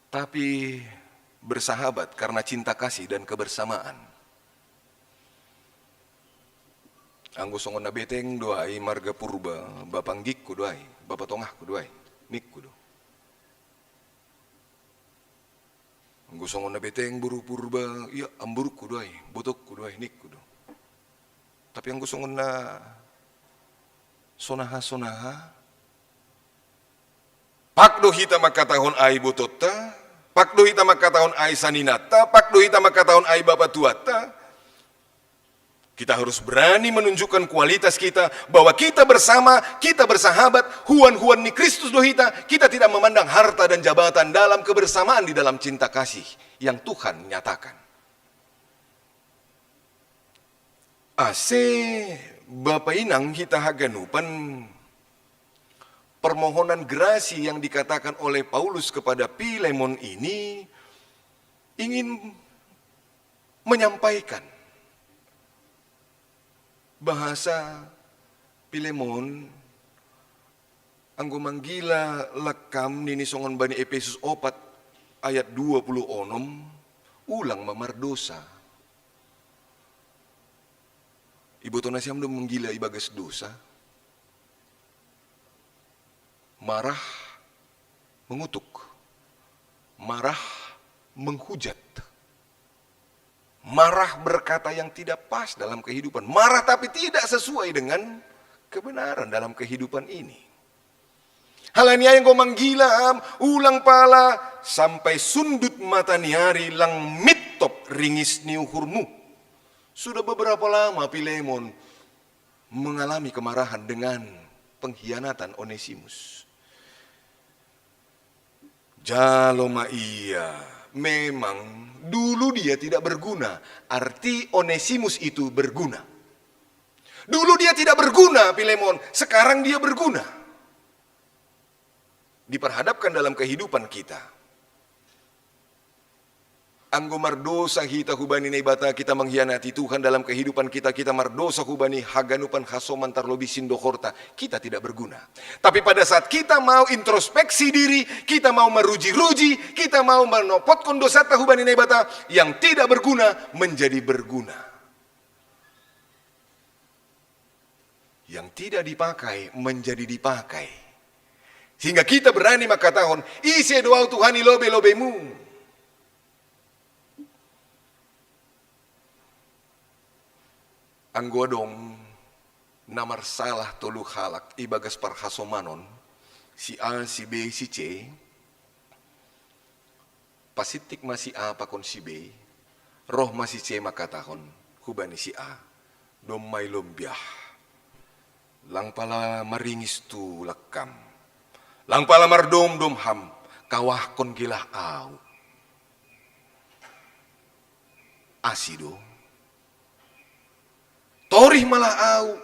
Tapi bersahabat karena cinta kasih dan kebersamaan. Anggo songon na beteng do ai marga Purba, bapa anggikku do ai, bapa tongahku do ai, ningku do. Anggo songon na beteng boru Purba, ia amborungku do ai, botongku do ai, ningku do. Tapi anggo songon na sonaha-sonaha, pak do hita mangkatahon ai botonta, pak do hita mangkatahon ai saninanta, pak do hita mangkatahon ai bapa tuanta. Kita harus berani menunjukkan kualitas kita, bahwa kita bersama, kita bersahabat, huan-huan ni Kristus do hita, kita tidak memandang harta dan jabatan dalam kebersamaan di dalam cinta kasih yang Tuhan nyatakan. Ase Bapa Inang hita haganupan, permohonan gerasi yang dikatakan oleh Paulus kepada Filemon ini ingin menyampaikan bahasa Filemon, anggo manggila langkam nini songon bani Efesus opat ayat dua puluh onom, ulang ma mardosa. Iboto nasiam do manggila ibagas dosa? Marah mengutuk, marah menghujat, marah berkata yang tidak pas dalam kehidupan, marah tapi tidak sesuai dengan kebenaran dalam kehidupan ini. Halani ai anggo manggila am, ulang pala sampai sundut mata ni ari lang mintop ringis ni uhurmu. Sudah beberapa lama Filemon mengalami kemarahan dengan pengkhianatan Onesimus. Jalo ma ia, memang dulu dia tidak berguna, arti Onesimus itu berguna. Dulu dia tidak berguna, Filemon, sekarang dia berguna. Diperhadapkan dalam kehidupan kita. Anggo mardosa hita hubani Naibata, kita mengkhianati Tuhan dalam kehidupan kita, kita mardosa hubani haganupan hasoman tarlobi sindohorta, kita tidak berguna. Tapi pada saat kita mau introspeksi diri, kita mau meruji-ruji, kita mau menopotkon dosata hubani Naibata, yang tidak berguna menjadi berguna. Yang tidak dipakai menjadi dipakai. Sehingga kita berani mangkatahon, ise do au Tuhan i lobe-lobemu. Anggo adong na marsalah tolu halak ibagas parhasomanon, si A, si B, si C, pasittik ma si A pakon si B, roh ma si C mangkatahon hubani si A, domma i lombiah, lang pala maringis tu langkam, lang pala mardomdom ham, kawahkon gelah au. Asi do. Torih malah au.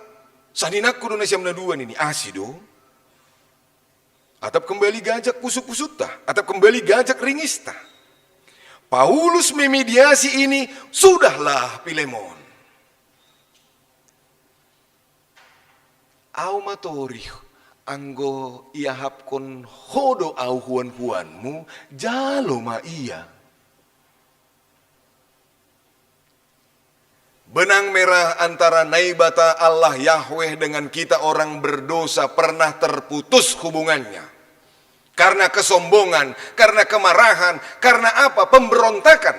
Saninangku do nasiam na dua nini, asi do. Atap kembali gajak pusu-pusunta, atap kembali gajak ringista. Paulus memediasi ini, sudahlah Filemon. Au ma torih, anggo iahapkon ho do au huan-huanmu, jalo ma ia. Benang merah antara Naibata Allah Yahweh dengan kita orang berdosa pernah terputus hubungannya. Karena kesombongan, karena kemarahan, karena apa? Pemberontakan.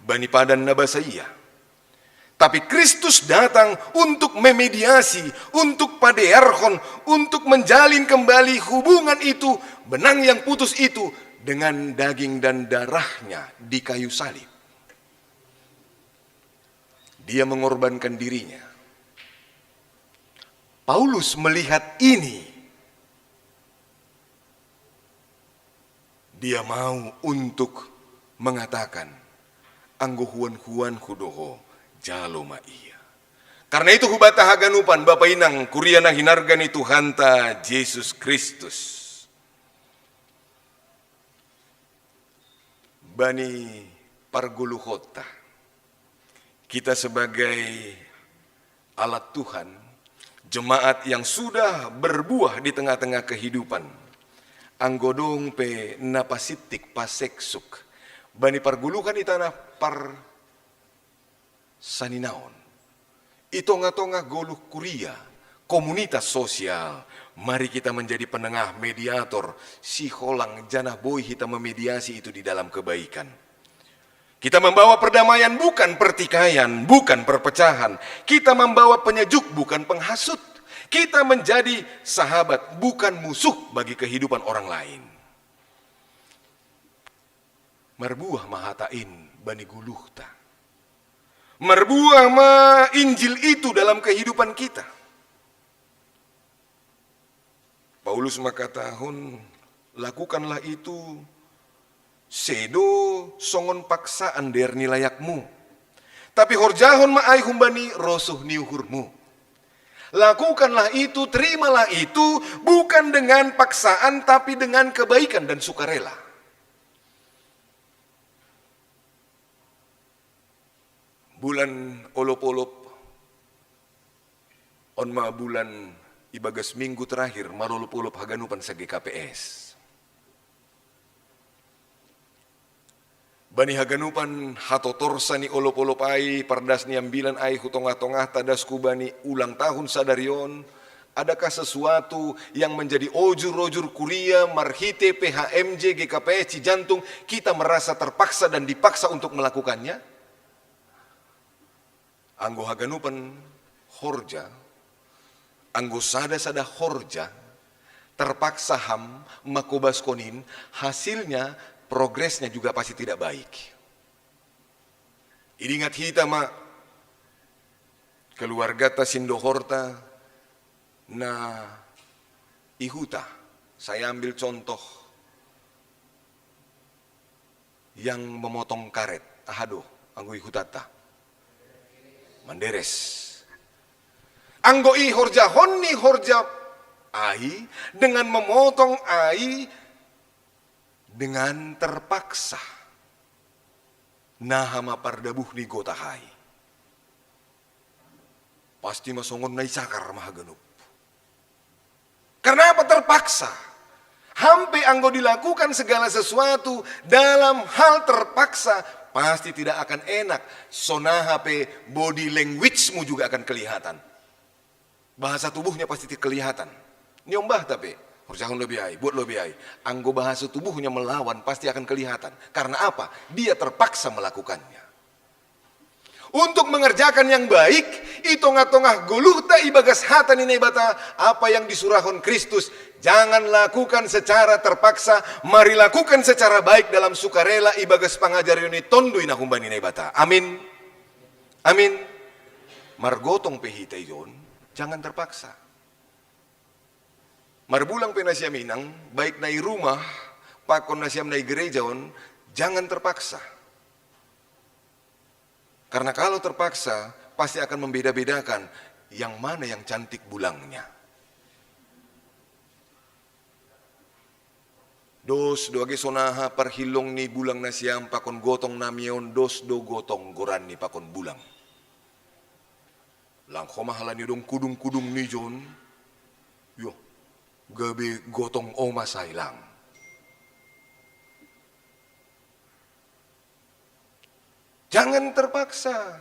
Bani padan na basa ia. Tapi Kristus datang untuk memediasi, untuk padearhon, untuk menjalin kembali hubungan itu, benang yang putus itu, dengan daging dan darahnya di kayu salib. Dia mengorbankan dirinya. Paulus melihat ini. Dia mau untuk mengatakan, "Anggo huan-huanhu do ho, jalo ma ia." Karena itu hubata haganupan, bapa inang, kuria na hinarga ni Tuhanta Jesus Kristus. Bani pargoluhonta, kita sebagai alat Tuhan, jemaat yang sudah berbuah di tengah-tengah kehidupan, anggo dong pe na pasittik, paseksuk, bani pargoluhan i tanah par saninaon. I tongah-tongah goluh kuria, komunitas sosial, mari kita menjadi penengah, mediator, siholang, janah boi hita memediasi itu di dalam kebaikan. Kita membawa perdamaian, bukan pertikaian, bukan perpecahan. Kita membawa penyejuk, bukan penghasut. Kita menjadi sahabat, bukan musuh bagi kehidupan orang lain. Marbuah ma hata in bani goluhta. Marbuah ma Injil itu dalam kehidupan kita. Paulus mangkatahon, "Lakukanlah itu sedo songon paksaan dear ni layakmu. Tapi horjahon ma ai humbani rosuh ni uhurmu." Lakukanlah itu, terimalah itu, bukan dengan paksaan, tapi dengan kebaikan dan sukarela. Bulan olop-olop, on ma bulan ibagas minggu terakhir, marolop-olop haganupan sa-G K P S. Bani haganupan hatotorsa ni olop-olop ai, pardas ni ambilan ai hu tongah-tongahta, das hubani ulang tahun sadari on, adakah sesuatu yang menjadi ojur-ojur kuria marhite P H M J G K P S Cijantung kita merasa terpaksa dan dipaksa untuk melakukannya? Anggo haganupan horja, anggo sada-sada horja, terpaksa ham mangkobaskon in, hasilnya, progresnya juga pasti tidak baik. Idingat hita ma keluargata, sindohorta na i huta, saya ambil contoh yang memotong karet, aha do, anggo i hutanta? Manderes. Anggo i horjahon ni horja ai, dengan memotong ai dengan terpaksa, naha ma pardabuh ni gotah ai. Pasti ma songon na isakar ma haganup. Karena apa? Terpaksa. Ham pe anggo dilakukan segala sesuatu dalam hal terpaksa, pasti tidak akan enak. Sonaha pe body language-mu juga akan kelihatan. Bahasa tubuhnya pasti kelihatan. Niombah ta pe, horjahon lobih ai, buat lobih ai. Anggo bahasa tubuhnya melawan, pasti akan kelihatan. Karena apa? Dia terpaksa melakukannya. Untuk mengerjakan yang baik, i tongah-tongah goluhta ibagas hata ni Naibata, apa yang disurahon Kristus, jangan lakukan secara terpaksa, mari lakukan secara baik dalam sukarela ibagas pangajarion ni Tonduy na humbani Naibata. Amin. Amin. Margotong pe hita ijon, jangan terpaksa. Marbulang pe nasiam inang, baik na i rumah, pakon nasiam na i gereja on, jangan terpaksa. Karena kalau terpaksa, pasti akan membeda-bedakan yang mana yang cantik bulangnya. Dos do age sonaha parhilong ni bulang nasiam pakon gotong nami on, dos do gotong goranni pakon bulang. Lang homa halani adong kudung-kudung ni jon, yo, gabe gotong omas ai lang. Jangan terpaksa.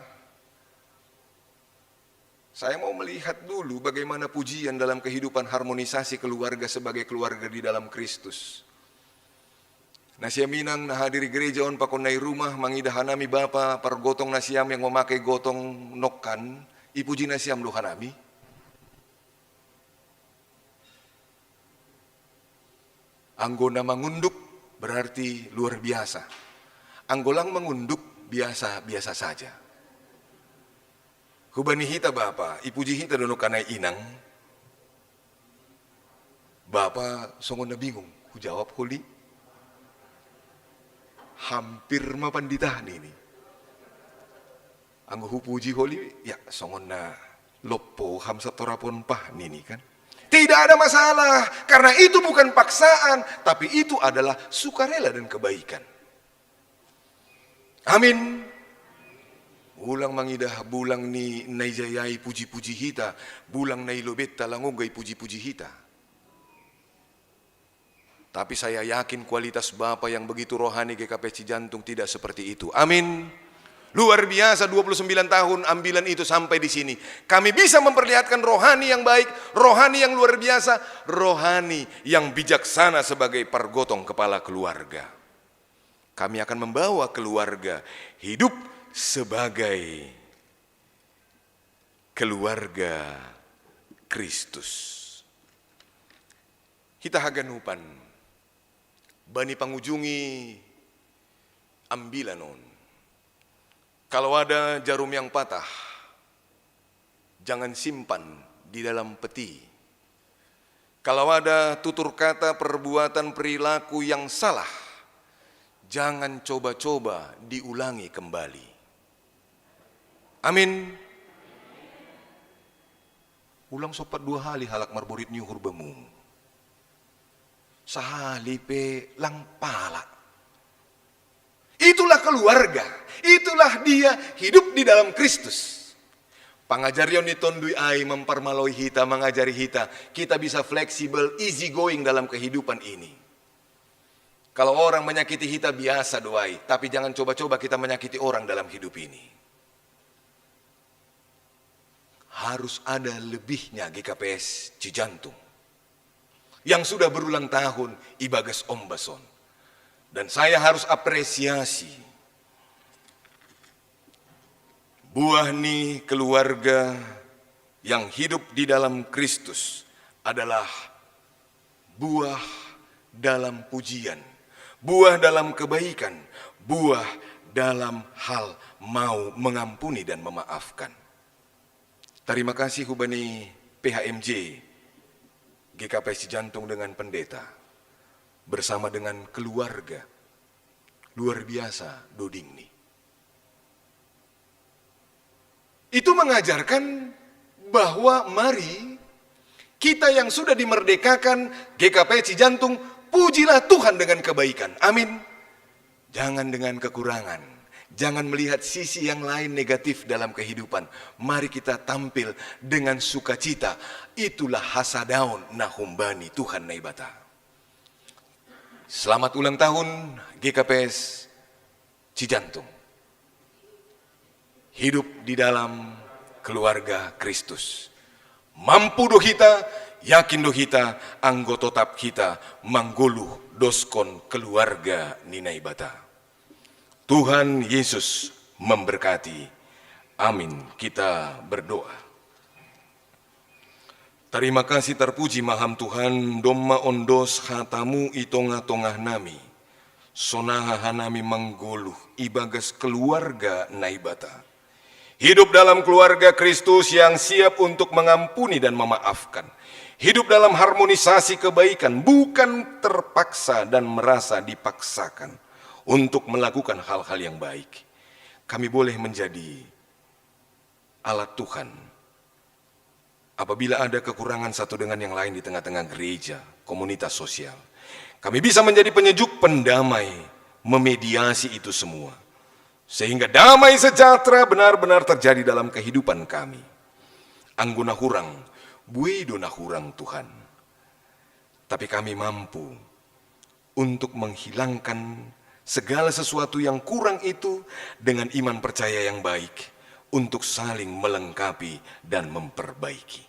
Saya mau melihat dulu bagaimana pujian dalam kehidupan harmonisasi keluarga sebagai keluarga di dalam Kristus. Na siam inang na hadiri gereja on pakon nai rumah, mangidah hanami bapa pargotong na siam yang mamakai gotong nongkan, ipuji na siam do hanami. Anggo na mangunduk berarti luar biasa. Anggo lang mangunduk, biasa-biasa saja. Hubani hita bapa, ipuji hita do nongkan nai inang. Bapa songon na bingung, hujawab holi. Hampir ma pandita nini. Anggo hupuji holi, ya songon na lompo ham satorapon pah nini kan. Tidak ada masalah, karena itu bukan paksaan, tapi itu adalah sukarela dan kebaikan. Amin. Ulang mangidah bulang ni na ijai-ijai puji-puji hita, bulang na i lobenta lang ongga ipuji-puji hita. Tapi saya yakin kualitas bapa yang begitu rohani G K P Cijantung tidak seperti itu. Amin. Luar biasa, dua puluh sembilan tahun ambilan itu sampai di sini. Kami bisa memperlihatkan rohani yang baik, rohani yang luar biasa, rohani yang bijaksana sebagai pargotong kepala keluarga. Kami akan membawa keluarga hidup sebagai keluarga Kristus. Hita haganupan, bani pangujungi ambilan on. Kalau ada jarum yang patah, jangan simpan di dalam peti. Kalau ada tutur kata, perbuatan, perilaku yang salah, jangan coba-coba diulangi kembali. Amin. Ulang sompat dua hali halak marborit ni uhur bamu. Sahali pe lang pala. Itulah keluarga, itulah dia hidup di dalam Kristus. Pangajarion ni Tonduy Aek mamparmaloi hita, mangajari hita, kita bisa fleksibel, easy going dalam kehidupan ini. Kalau orang menyakiti hita, biasa do ai, tapi jangan coba-coba kita menyakiti orang dalam hidup ini. Harus ada lebihnya G K P S Cijantung yang sudah berulang tahun ibagas ombas on. Dan saya harus apresiasi buah ni keluarga yang hidup di dalam Kristus adalah buah dalam pujian, buah dalam kebaikan, buah dalam hal mau mengampuni dan memaafkan. Terima kasih hubani P H M J, G K P S Cijantung dengan pendeta, bersama dengan keluarga. Luar biasa doding ni. Itu mengajarkan bahwa mari kita yang sudah dimerdekakan G K P Cijantung, pujilah Tuhan dengan kebaikan. Amin. Jangan dengan kekurangan. Jangan melihat sisi yang lain negatif dalam kehidupan. Mari kita tampil dengan sukacita. Itulah hasadaon na humbani Tuhan Naibata. Selamat ulang tahun G K P S Cijantung. Hidup di dalam keluarga Kristus. Mampu do hita, yakin do hita, anggo totap hita manggoluh doskon keluarga ni Naibata. Tuhan Yesus memberkati. Amin. Kita berdoa. Tarima kasih, tarpuji ma Ham Tuhan, domma ondos hatamu i tongah-tongah nami. Sonaha hanami manggoluh ibagas keluarga Naibata. Hidup dalam keluarga Kristus yang siap untuk mengampuni dan memaafkan. Hidup dalam harmonisasi kebaikan, bukan terpaksa dan merasa dipaksakan untuk melakukan hal-hal yang baik. Kami boleh menjadi alat Tuhan. Apabila ada kekurangan satu dengan yang lain di tengah-tengah gereja, komunitas sosial, kami bisa menjadi penyejuk, pendamai, memediasi itu semua. Sehingga damai sejahtera benar-benar terjadi dalam kehidupan kami. Anggo na hurang, buei do na hurang Tuhan. Tapi kami mampu untuk menghilangkan segala sesuatu yang kurang itu dengan iman percaya yang baik, untuk saling melengkapi dan memperbaiki.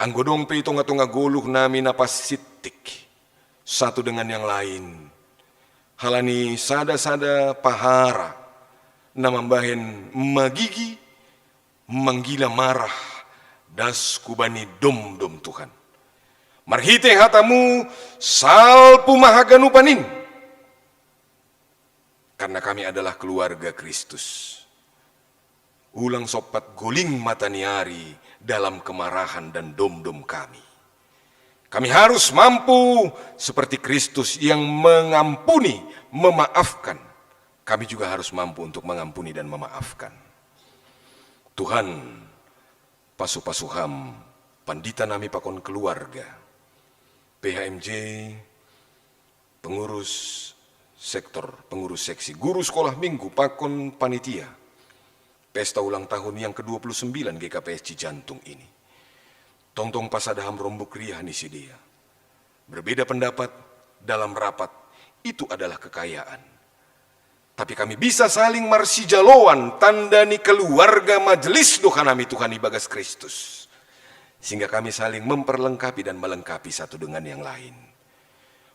Anggo dong pe i tonga-tonga goluh nami na pasittik satu dengan yang lain, halani sada-sada pahara na mambahen magigi, manggila marah das hubani domdom Tuhan. Marhite hatamu, salpu ma haganupan in. Karena kami adalah keluarga Kristus. Ulang sompat goling mata ni ari dalam kemarahan dan domdom kami. Kami harus mampu seperti Kristus yang mengampuni, memaafkan. Kami juga harus mampu untuk mengampuni dan memaafkan. Tuhan, pasu-pasu Ham, pandita nami pakon keluarga, P H M J, pengurus sektor, pengurus seksi, guru sekolah minggu, pakon panitia pesta ulang tahun yang kedua puluh sembilan G K P S Cijantung ini. Tongtong pasada Ham rombuk riah ni sidea. Berbeda pendapat dalam rapat, itu adalah kekayaan. Tapi kami bisa saling marsijaloan, tanda ni keluarga majelis do hanami Tuhan ibagas Kristus. Sehingga kami saling memperlengkapi dan melengkapi satu dengan yang lain.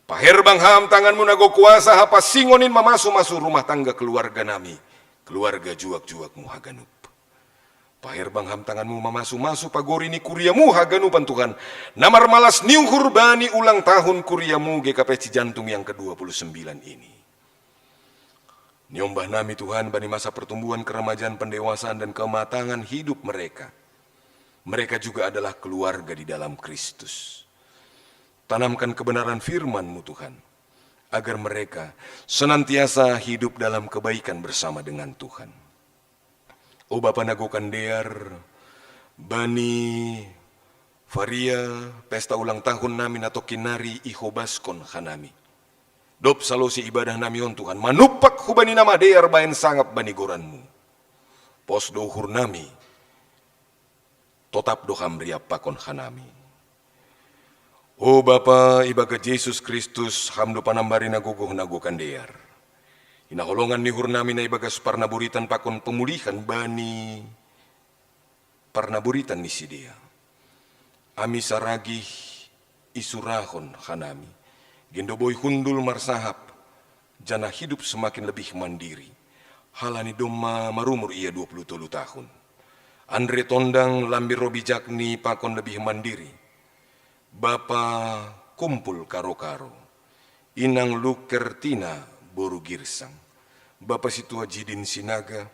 Paherbang Ham tanganmu na gok kuasa, hapansingon in mamasu-masu rumah tangga keluarga nami, keluarga juak-juakmu haganup. Paherbang Ham tanganmu mamasu-masu pagori ni kuriamu haganupan Tuhan, na marmalas ni uhur bani ulang tahun kuriamu G K P S Cijantung yang kedua puluh sembilan ini. Niombah nami Tuhan bani masa pertumbuhan, keremajan, pendewasaan, dan kematangan hidup mereka. Mereka juga adalah keluarga di dalam Kristus. Tanamkan kebenaran firman-Mu, Tuhan, agar mereka senantiasa hidup dalam kebaikan bersama dengan Tuhan. O Bapa na gok an dear, bani varia pesta ulang tahun nami na tongkin nari ihobaskon hanami. Dob salose ibadah nami on Tuhan, manumpak hubani na madear bahen sangap bani goran-Mu. Pos do uhur nami, totap do Ham riap pakon hanami. O Bapa, ibagas Jesus Kristus, Ham do panambari na gogoh na gok an dear. Hinaholongan ni uhur nami na ibagas parnaburitan pakon pemulihan bani parnaburitan ni sidea. Ami saragih isurahon hanami, gin do boi hundul marsahap, janah hidup semakin lebih mandiri, halani domma marumur ia dua puluh tolu tahun. Andre Tondang, lambin robi jakni pakon lebih mandiri, Bapa Kumpul Karo-karo, Inang Lukertina boru Girsang, Bapa Sintua Jidin Sinaga,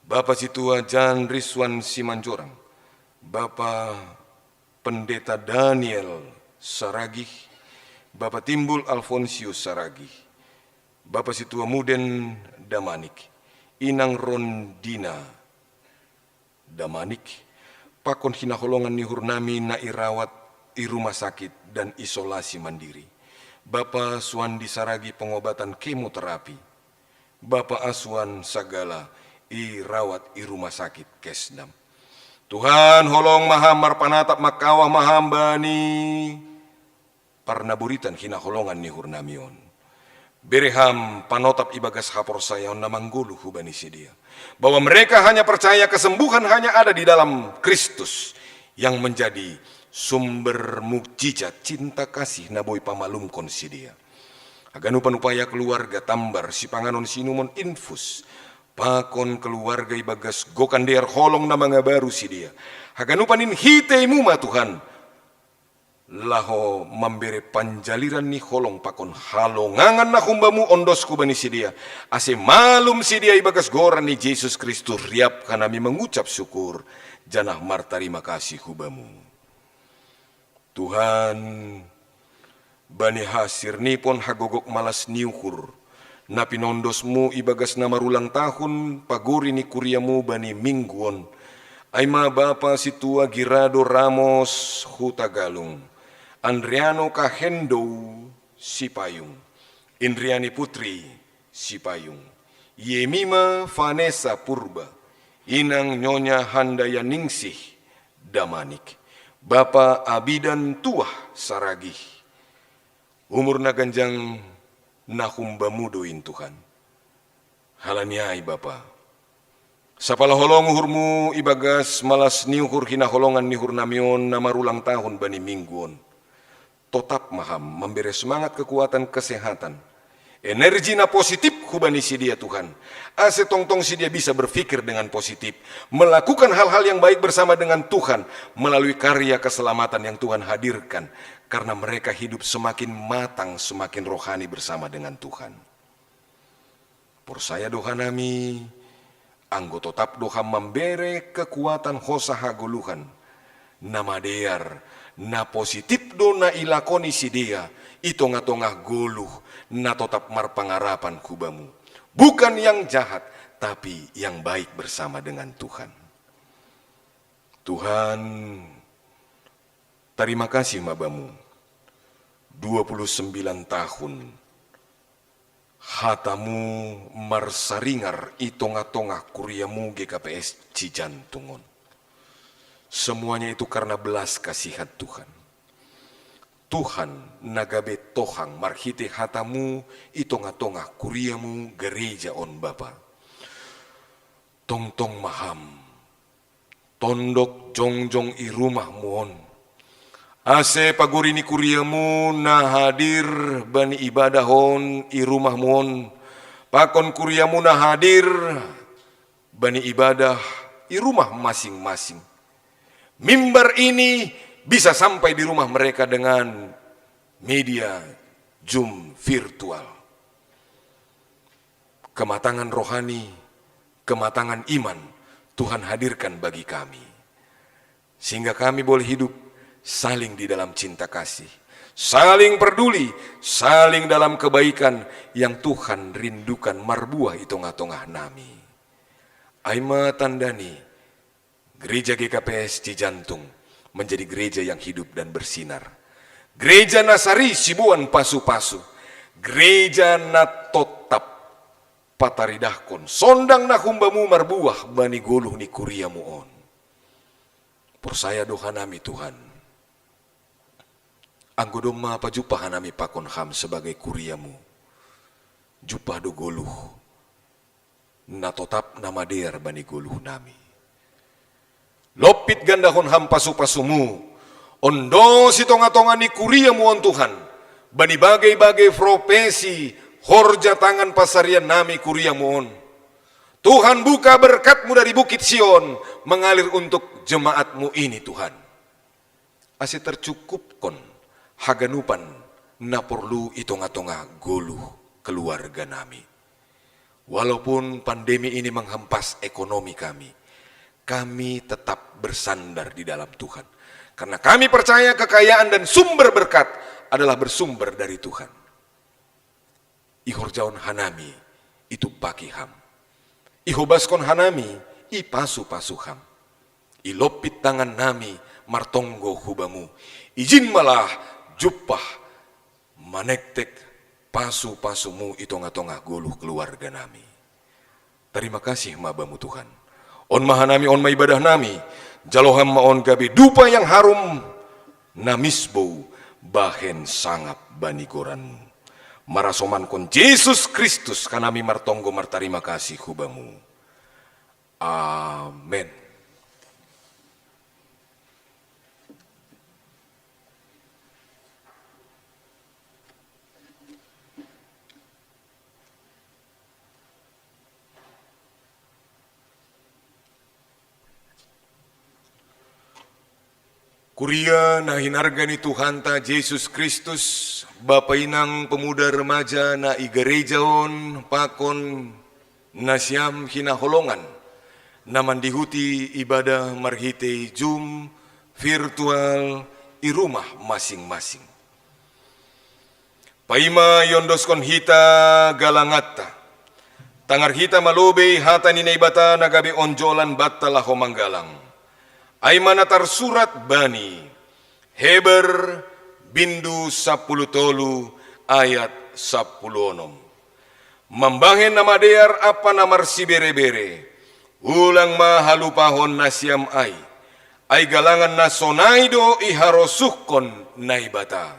Bapa Sintua Jan Rizwan Simanjorang, Bapa Pendeta Daniel Saragih, Bapa Timbul Alfonsius Saragih, Bapa Sintua Muden Damanik, Inang Rondina Damanik, pakon hinaholongan ni uhur nami na irawat i rumah sakit dan isolasi mandiri, Bapa Suandi Saragih pengobatan kemoterapi, Bapa Aswan Sagala irawat i rumah sakit Kesdam. Tuhan, holong ma Ham, marpanatap mangkawah ma Ham bani parnaburitan hinaholongan ni uhur nami on. Bere Ham panotap ibagas haporsayaon na manggoluh hubani sidea, bahwa mereka hanya percaya kesembuhan hanya ada di dalam Kristus yang menjadi sumber mukjizat cinta kasih na boi pamalumkon sidea. Haganupan upaya keluarga, tambar, sipanganon, siinumon, infus, pakon keluarga ibagas gok an dear holong na mangabaru sidea. Haganupan in hitei-Mu ma Tuhan, laho mambere panjaliran ni holong pakon halongangan na humba-Mu ondos hubani sidea, ase malum sidea ibagas goran ni Jesus Kristus. Riap hanami mangucap syukur janah martarima kasih hu Bamu. Tuhan, bani hasirnipon hagogok malas ni uhur na pinondos-Mu ibagas na marulang tahun pagori ni kuria-Mu bani minggu on, ai ma Bapa Sintua Girado Ramos Hutagalung, Andriano Kahendou Sipayung, Indriani Putri Sipayung, Yemima Vanessa Purba, Inang Nyonya Handaya Ningsih Damanik, Bapa Abidan Tuah Saragih. Umur na ganjang na humba-Mu do in, Tuhan. Halani ai, Bapa, Sapala holong uhurmu ibagas malas ni uhur hinaholongan ni uhur nami on na marulang tahun bani minggu on. Totap ma ham mambere semangat, kekuatan, kesehatan, energi na positif hubani sidea Tuhan, ase tongtong sidea bisa berpikir dengan positif, melakukan hal-hal yang baik bersama dengan Tuhan melalui karya keselamatan yang Tuhan hadirkan, karena mereka hidup semakin matang, semakin rohani bersama dengan Tuhan. Porsaya do hanami, anggo totap do ham mambere kekuatan hosa hagoluhan, na madear, na positif do na ilakoni sidea i tongah-tongah goluh na totap marpangarapan hubamu. Bukan yang jahat, tapi yang baik bersama dengan Tuhan. Tuhan, tarima kasih ma Bamu. Dua puluh sembilan tahun hatamu marsaringar i tongah-tongah kuriamu G K P S Cijantung on. Semuanya itu karena belas kasihan Tuhan. Tuhan na gabe tohang marhite hatamu i tongah-tongah kuriamu gereja on, Bapa. Tongtong ma ham tondok jongjong i rumahmu on, ase pagori ni kuriamu na hadir bani ibadah on i rumahmu on, pakon kuriamu na hadir bani ibadah i rumah masing-masing. Mimbar ini bisa sampai di rumah mereka dengan media Zoom virtual. Kematangan rohani, kematangan iman Tuhan hadirkan bagi kami, sehingga kami boleh hidup saling di dalam cinta kasih, saling peduli, saling dalam kebaikan yang Tuhan rindukan marbuah i tongah-tongah nami. Ai ma tanda ni Gereja G K P S Cijantung menjadi gereja yang hidup dan bersinar. Gereja na sari siboan pasu-pasu. Gereja na totap pataridahkon sondang na humbamu marbuah bani goluh ni kuriamu on. Porsaya do hanami, Tuhan. Anggo domma pajumpah hanami pakon ham sebagai kuriamu, jumpah do goluh na totap na madear bani goluh nami. Lompit gandahon ham pasu-pasumu, ondosi tongah-tongah ni kuriamu on, Tuhan, bani bagei-bagei profesi horja tangan pasarian nami kuriamu on. Tuhan, buka berkatmu dari Bukit Sion mengalir untuk jemaatmu ini, Tuhan. Ase tercukupkon haganupan na porlu i tongah-tongah goluh keluarga nami. Walaupun pandemi ini menghempas ekonomi kami, kami tetap bersandar di dalam Tuhan. Karena kami percaya kekayaan dan sumber berkat adalah bersumber dari Tuhan. Ihorjahon hanami, itumpaki ham. Ihobaskon hanami, ipasu-pasu ham. Ilompit tangan nami martonggo hu Bamu. Ijin ma lah jumpah manektek pasu-pasumu i tongah-tongah goluh keluarga nami. Tarima kasih ma Bamu, Tuhan. On ma hanami, on ma ibadah nami. Jalo Ham ma on gabe dupa yang harum, na misbou bahen sangap bani goranMu. Marasomankon Jesus Kristus hanami martonggo martarima kasih hu Bamu. Amen. Kuria na hinarga ni Tuhanta Jesus Kristus, bapa inang, pemuda, remaja na i gereja on, pakon nasiam hinaholongan na mandihuti ibadah marhitei Zoom virtual i rumah masing-masing. Paima iondoskon hita galanganta, tangar hita ma lobei hata ni Naibata na gabe onjolan banta laho manggalang. Ai ma na tarsurat bani Heber bindu sampulu tolu ayat sampulu onom. Mambahen na madear ampa na marsibere-bere, ulang ma halupahon nasiam ai, ai galangan na sonai do iharosuhkon Naibata.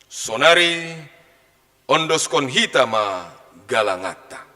Sonari ondoskon hita ma galanganta.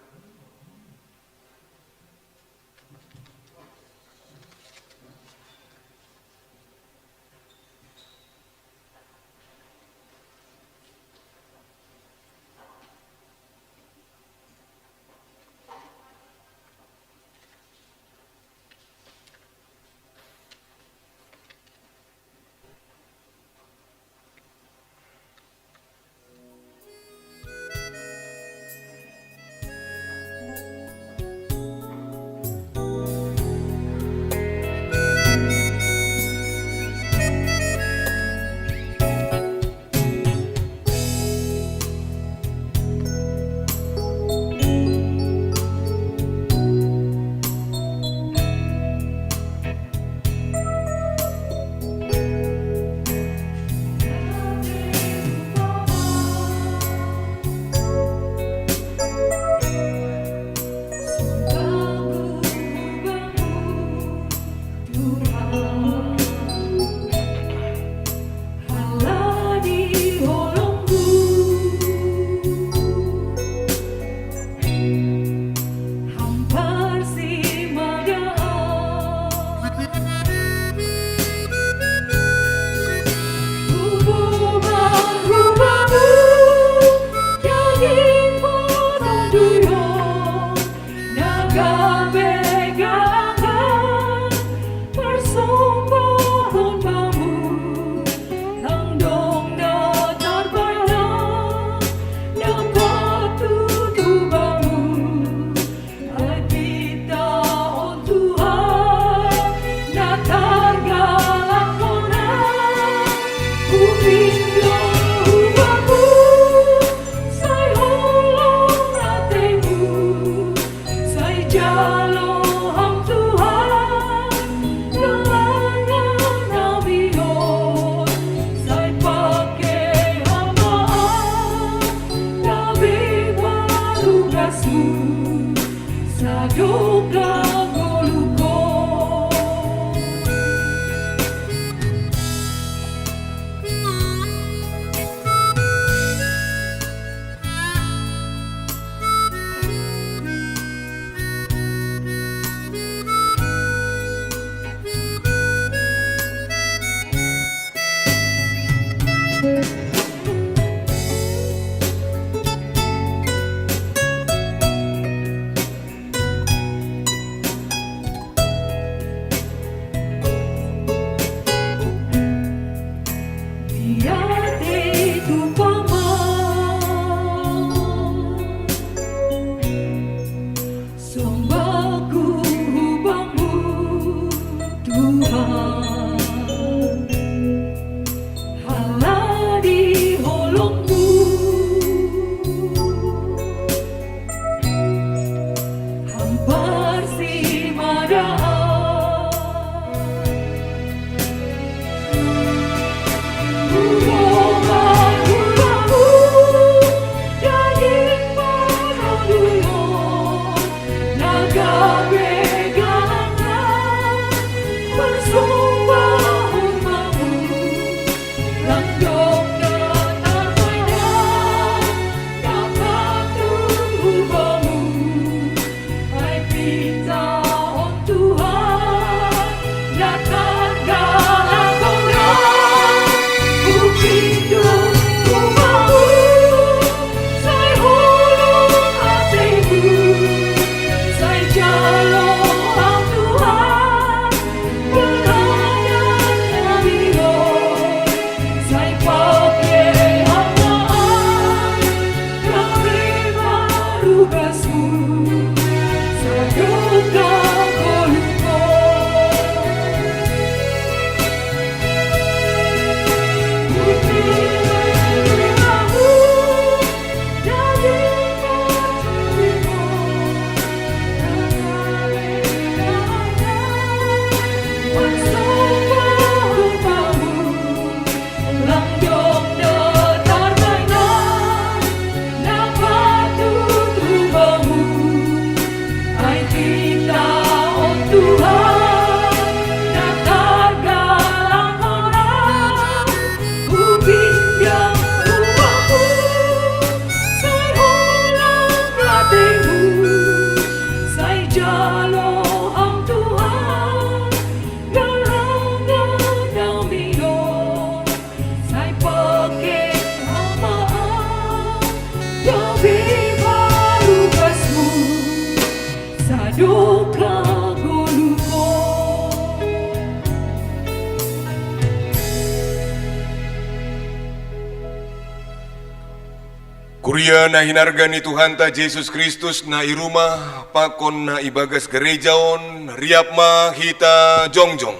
Huria na hinarga ni Tuhanta Jesus Kristus, na i ruma pakon na ibagas gareja on, riap ma hita jongjong.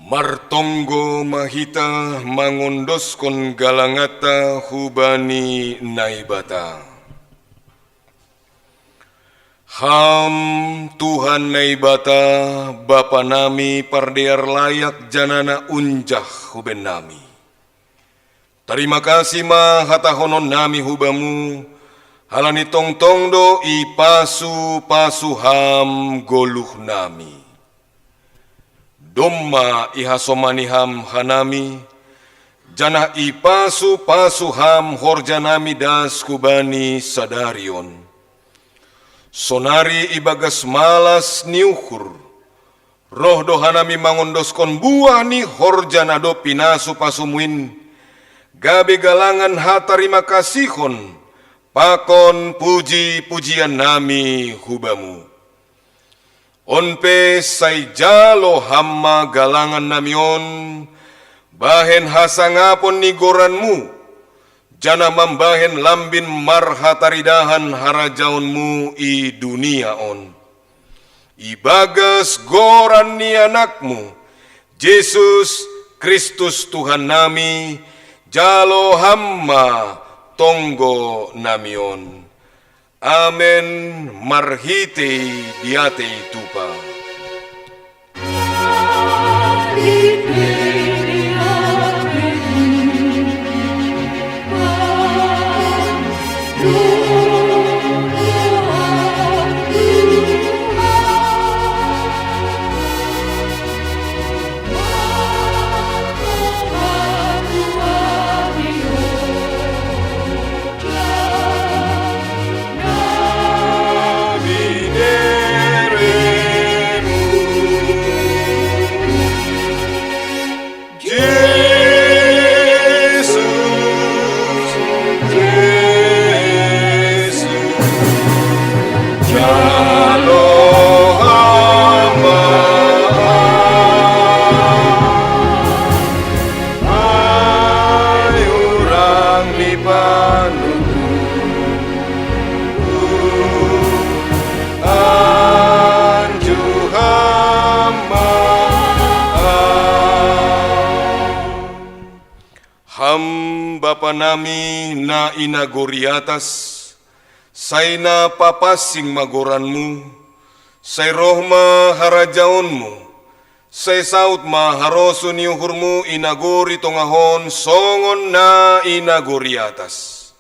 Martonggo ma hita mangondoskon galanganta hubani Naibata. Ham Tuhan Naibata, Bapa nami pardear layak janana unjah huben nami. Tarima kasih ma hatahonon nami hubamu, halani tongtong do ipasu-pasu ham goluh nami. Domma ihasomani ham hanami, janah ipasu-pasu ham horja nami das hubani sadari on. Sonari ibagas malas ni uhur, roh do hanami mangondoskon buah ni horja na dob pinasu-pasumu in, gabe galangan hatarima kasihon pakon puji-pujian nami hubamu. On pe sai jalo ham ma galangan nami on bahen hasangapon ni goranmu, janah mambahen lambin marhataridahan harajaonmu i dunia on. Ibagas goran ni Anakmu, Jesus Kristus Tuhan nami, jalo ham ma tonggo nami on. Amen. Marhitei diatei tupa. Ai hurang ni panuhutku, anju ham ma au. Ham Bapa nami na i nagori atas, sai na papansing ma goranmu, sai roh ma harajaonmu, sai saud ma harosuh ni uhurmu i nagori tongah on songon na i nagori atas.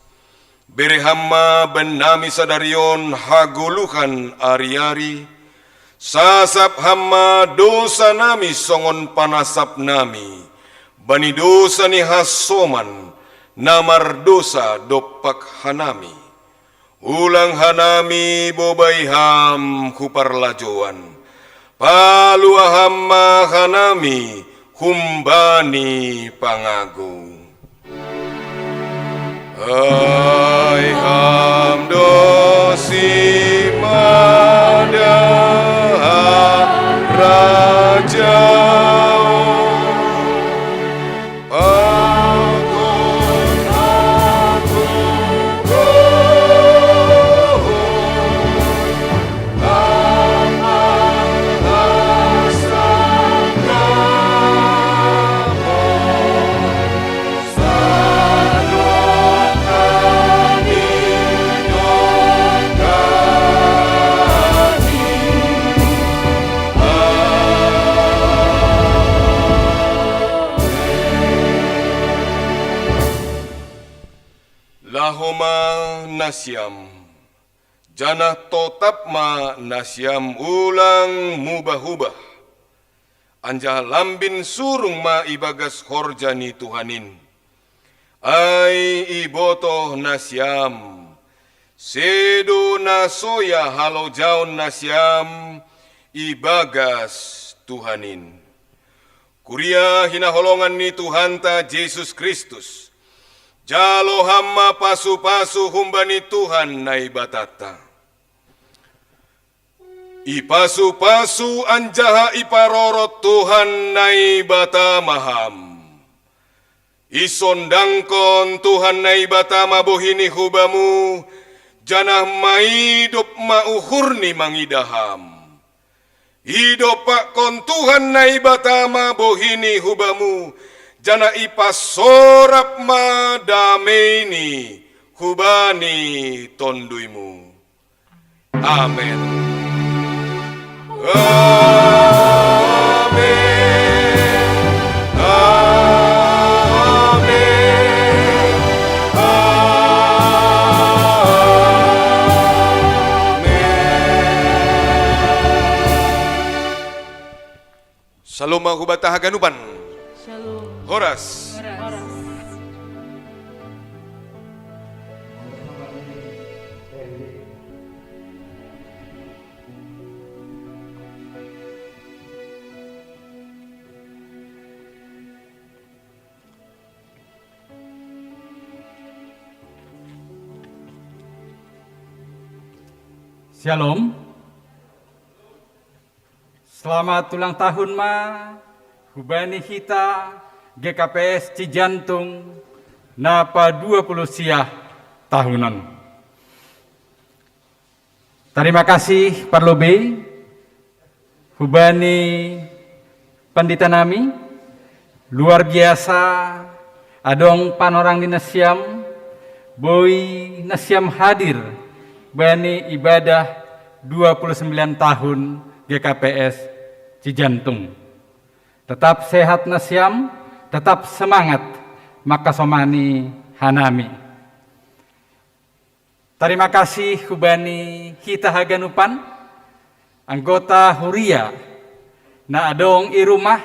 Bere ham ma bannami sadari on hagoluhan ari-ari, sasap ham ma dosanami songon panasapnami bani dosa ni hasoman na mardosa dompak hanami. Ulang hanami bobai ham hu parlajouan. Palua ham ma hanami humbani pangagou. Ai ham do simada harajaon. Laho ma nasiam, janah totap ma nasiam, ulang mubah-ubah, anjaha lambin surung ma ibagas horja ni Tuhan in. Ai ibotoh nasiam, sedo na soya halojaon nasiam ibagas Tuhan in. Kuria hinaholongan ni Tuhanta Jesus Kristus, jalo ham ma pasu-pasu humbani Tuhan Naibatanta. Ipasu-pasu anjaha iparorot Tuhan Naibata ma ham. Isondangkon Tuhan Naibata ma bohini hu bamu, janah maidop ma uhurni mangidah ham. Idompakkon Tuhan Naibata ma bohini hu bamu, janah ipasorap ma dameini hubani tonduymu. Amen. Amen. Amen. Amen. Salom ma hubanta haganupan. Shalom. Horas. Horas. Shalom. Selamat ulang tahun ma hubani hita G K P S Cijantung na pa dua puluh siah tahunon. Tarima kasih parlobei hubani pandita nami, luar biasa adong panorang ni nasiam, boi nasiam hadir bani ibadah dua puluh sembilan tahun G K P S Cijantung. Tetap sehat nasiam, tetap semangat mangkasomani hanami. Tarima kasih hubani hita haganupan, anggota huria na adong i rumah,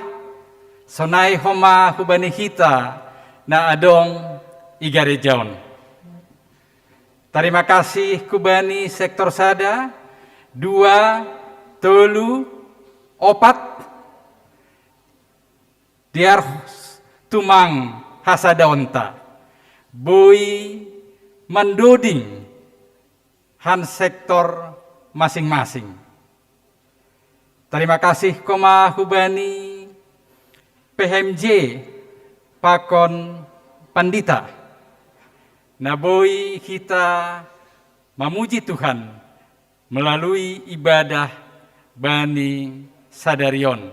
sonai homa hubani hita na adong i gareja on. Tarima kasih hubani sektor sada, dua, tolu, opat, dear host, tumang hasadaonta, boi mandoding han sektor masing-masing. Tarima kasih homa hubani P H M J pakon pandita, na boi hita mamuji Tuhan melalui ibadah bani sadari on.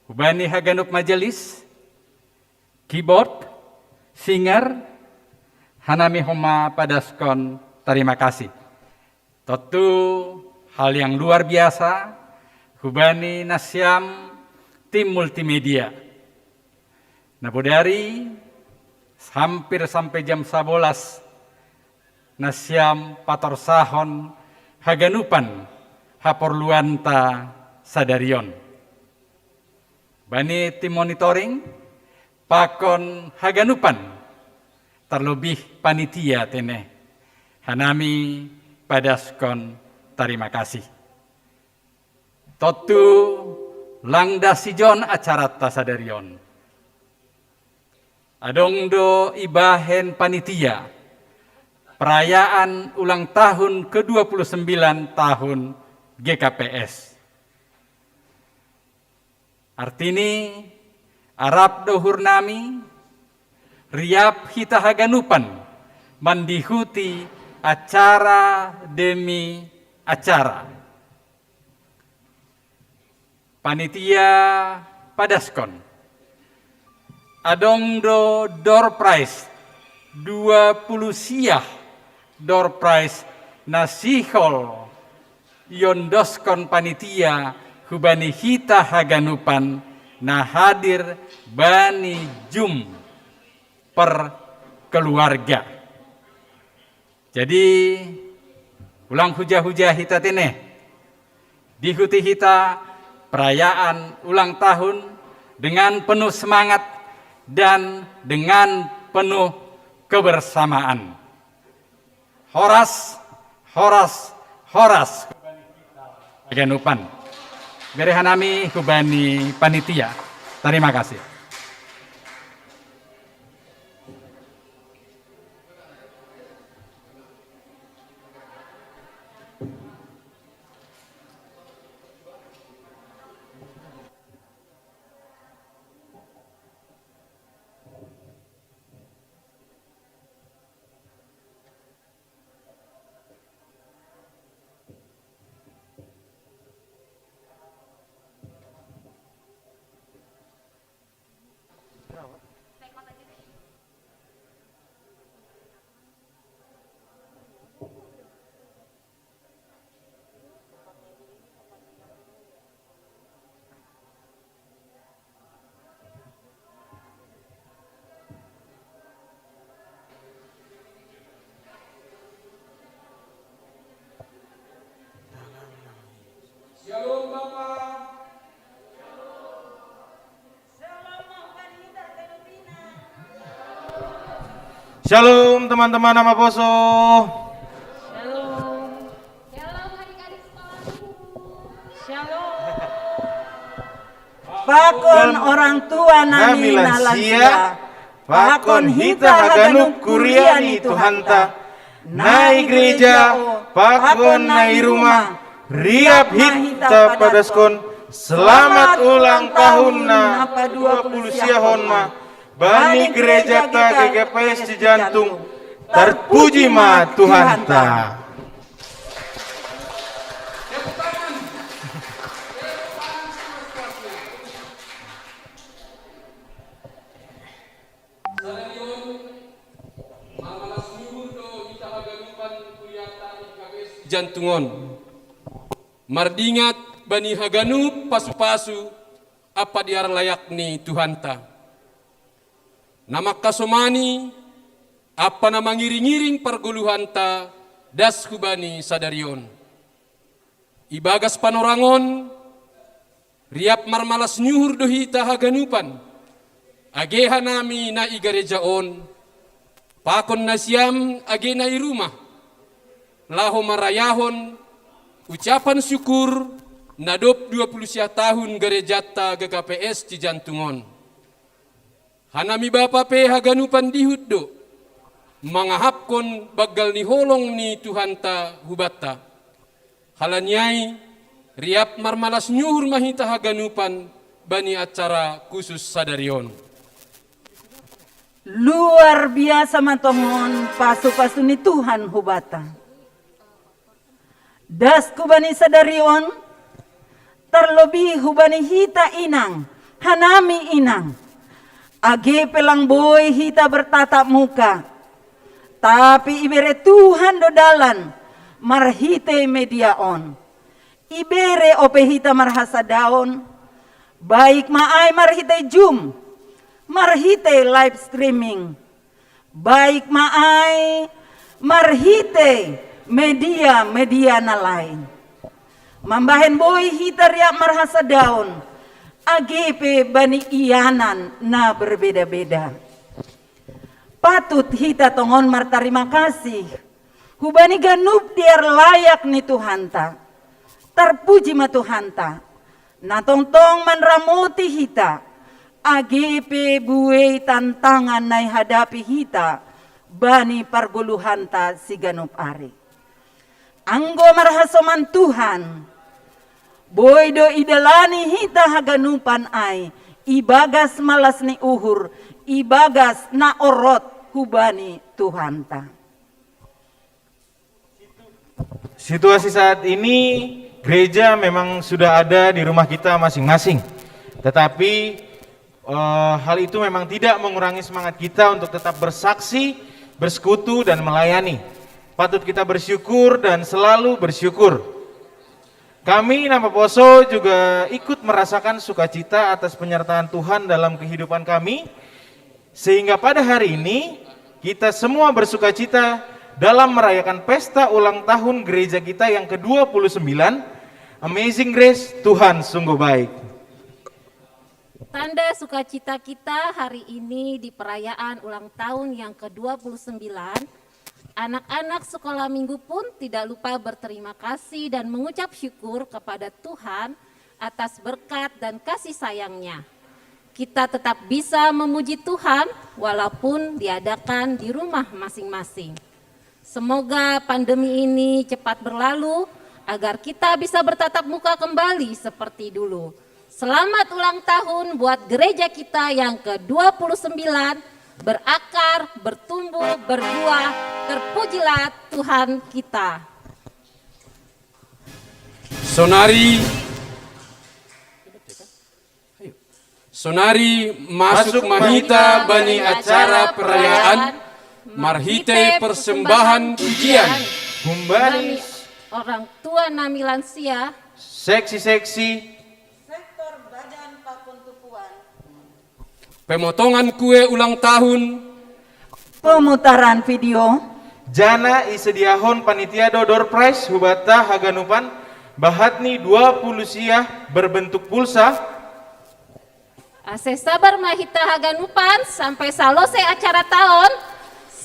Hubani haganup majelis, keyboard, singer, hanami homa padaskon tarima kasih. Tontu hal yang luar biasa hubani nasiam tim multimedia. Na bodari hampir sampai jam sabolas nasiam patorsahon haganupan haporluanta sadari on. Bani tim monitoring pakon haganupan, tarlobih panitia tene, hanami padaskon tarima kasih. Tontu lang das ijon acaranta sadari on. Adong do ibahen panitia perayaan ulang tahun ke dua puluh sembilan tahun G K P S. Artini, arap do uhurnami, riap hita haganupan mandihuti acara demi acara. Panitia padaskon, adong do door prize dua puluh siah door prize na sihol iondoskon panitia hubani hita haganupan na hadir bani jum per keluarga. Jadi, ulang huja-huja hita tene. Dihuti hita perayaan ulang tahun dengan penuh semangat dan dengan penuh kebersamaan. Horas, horas, horas. Haganupan. Bere hanami hubani panitia. Tarima kasih. Shalom teman-teman Namaposo. Shalom. Shalom adik-adik sekolah minggu. Shalom. Pakon orang tua nami na lansia, pakon hita haganup kuria ni Tuhanta. Nai gereja, pakon nai rumah, riap hita padaskon selamat ulang tahun na padua puluh siahon ma bani gereja ta G K P S Cijantung. Terpuji ma Tuhanta. Sadarion, marmalas nyuhur do hita haganupan kuria ta G K P S Cijantungon. Mardingat bani haganup pasu-pasu ampa diarlayak ni Tuhanta. Na mangkasomani ampa na mangiring-iring pargoluhanta das hubani sadarion. Ibagas panorangon, riap marmalas nyuhur do hita haganupan, age hanami na i gareja on, pakon nasiam age na i rumah, laho marayahon ucapan syukur na dob dua puluh siah tahun garejanta G K P S Cijantung on. Hanami bapa pe haganupan dihut do mangahapkon banggal ni holong ni Tuhanta hubanta. Halani ai, riap marmalas nyuhur ma hita haganupan bani acara khusus sadari on. Luar biasa ma tongon pasu-pasu ni Tuhan hubata. Das hubani sadari on, terlebih hubani hita inang, hanami inang. Age pe lang boi hita bertatap muka, tapi ibere Tuhan do dalan marhite media on. Ibere ope hita marhasadaon, baik ma ai marhite Zoom, marhite live streaming, baik ma ai marhite media-media na lain. Mambahen boi hita riap marhasadaon, age pe bani ianan na berbeda-beda. Patut hita tongon martarima kasih hubani ganup diarlayak ni Tuhanta. Terpuji ma Tuhanta, na tongtong manramoti hita, age pe buei tantangan na ihadapi hita bani pargoluhanta siganup ari. Anggo marhasoman Tuhan, boi do idalani hita haganupan ai ibagas malas ni uhur, ibagas na orot hubani Tuhanta. Situasi saat ini gereja memang sudah ada di rumah kita masing-masing. Tetapi eh, hal itu memang tidak mengurangi semangat kita untuk tetap bersaksi, bersekutu dan melayani. Patut kita bersyukur dan selalu bersyukur. Kami Namaposo juga ikut merasakan sukacita atas penyertaan Tuhan dalam kehidupan kami. Sehingga pada hari ini kita semua bersukacita dalam merayakan pesta ulang tahun gereja kita yang kedua puluh sembilan. Amazing Grace, Tuhan sungguh baik. Tanda sukacita kita hari ini di perayaan ulang tahun yang kedua puluh sembilan, anak-anak sekolah minggu pun tidak lupa berterima kasih dan mengucap syukur kepada Tuhan atas berkat dan kasih sayangnya. Kita tetap bisa memuji Tuhan walaupun diadakan di rumah masing-masing. Semoga pandemi ini cepat berlalu agar kita bisa bertatap muka kembali seperti dulu. Selamat ulang tahun buat gereja kita yang kedua puluh sembilan, berakar, bertumbuh, berbuah. Terpujilah Tuhan kita. Sonari Sonari masuk ma hita bani acara perayaan marhite persembahan pujian. Humbani Orang tua nami lansia, seksi-seksi Sektor Badan Pakon Tupuan. Pemotongan kue ulang tahun. Pemutaran video. Jana isediahon panitia do door prize hubata haganupan bahat ni dua puluh siah berbentuk pulsa. Ase sabar ma hita haganupan sampai salose acara taon.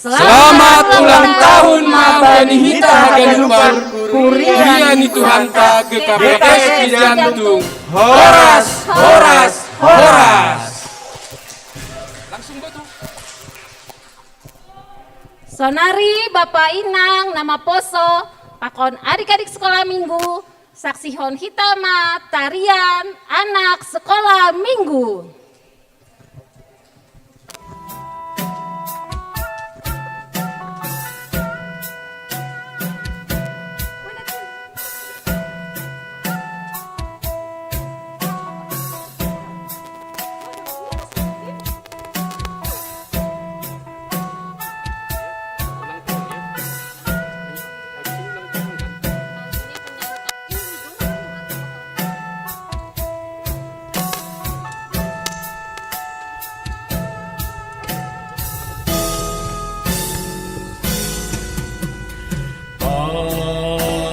Selamat ulang tahun ma bani hita haganupan, kuria ni Tuhanta G K P S Kristian Betung. Horas, horas, horas. Sonari bapa inang na maposo, pakon adik-adik sekolah minggu, saksihon hita ma tarian anak sekolah minggu.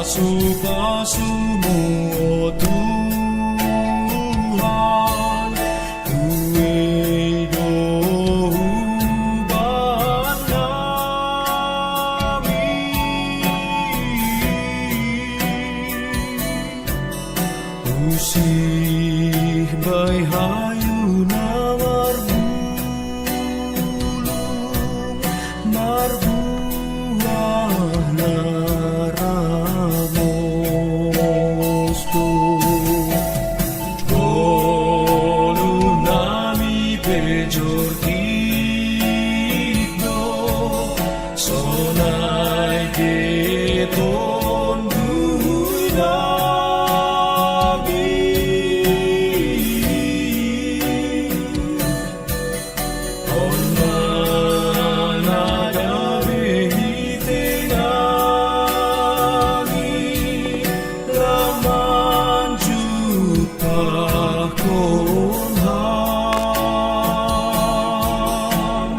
Pasu-pasumu, o Tuhan, tuei do huban nami. Usih bai hayu na marbulung, marbuah na ramos do. Ngolu nami pe jorgit do, sonai ge Tonduy nami. On ma na gabe hite nami, lam manjumpahkon Ham.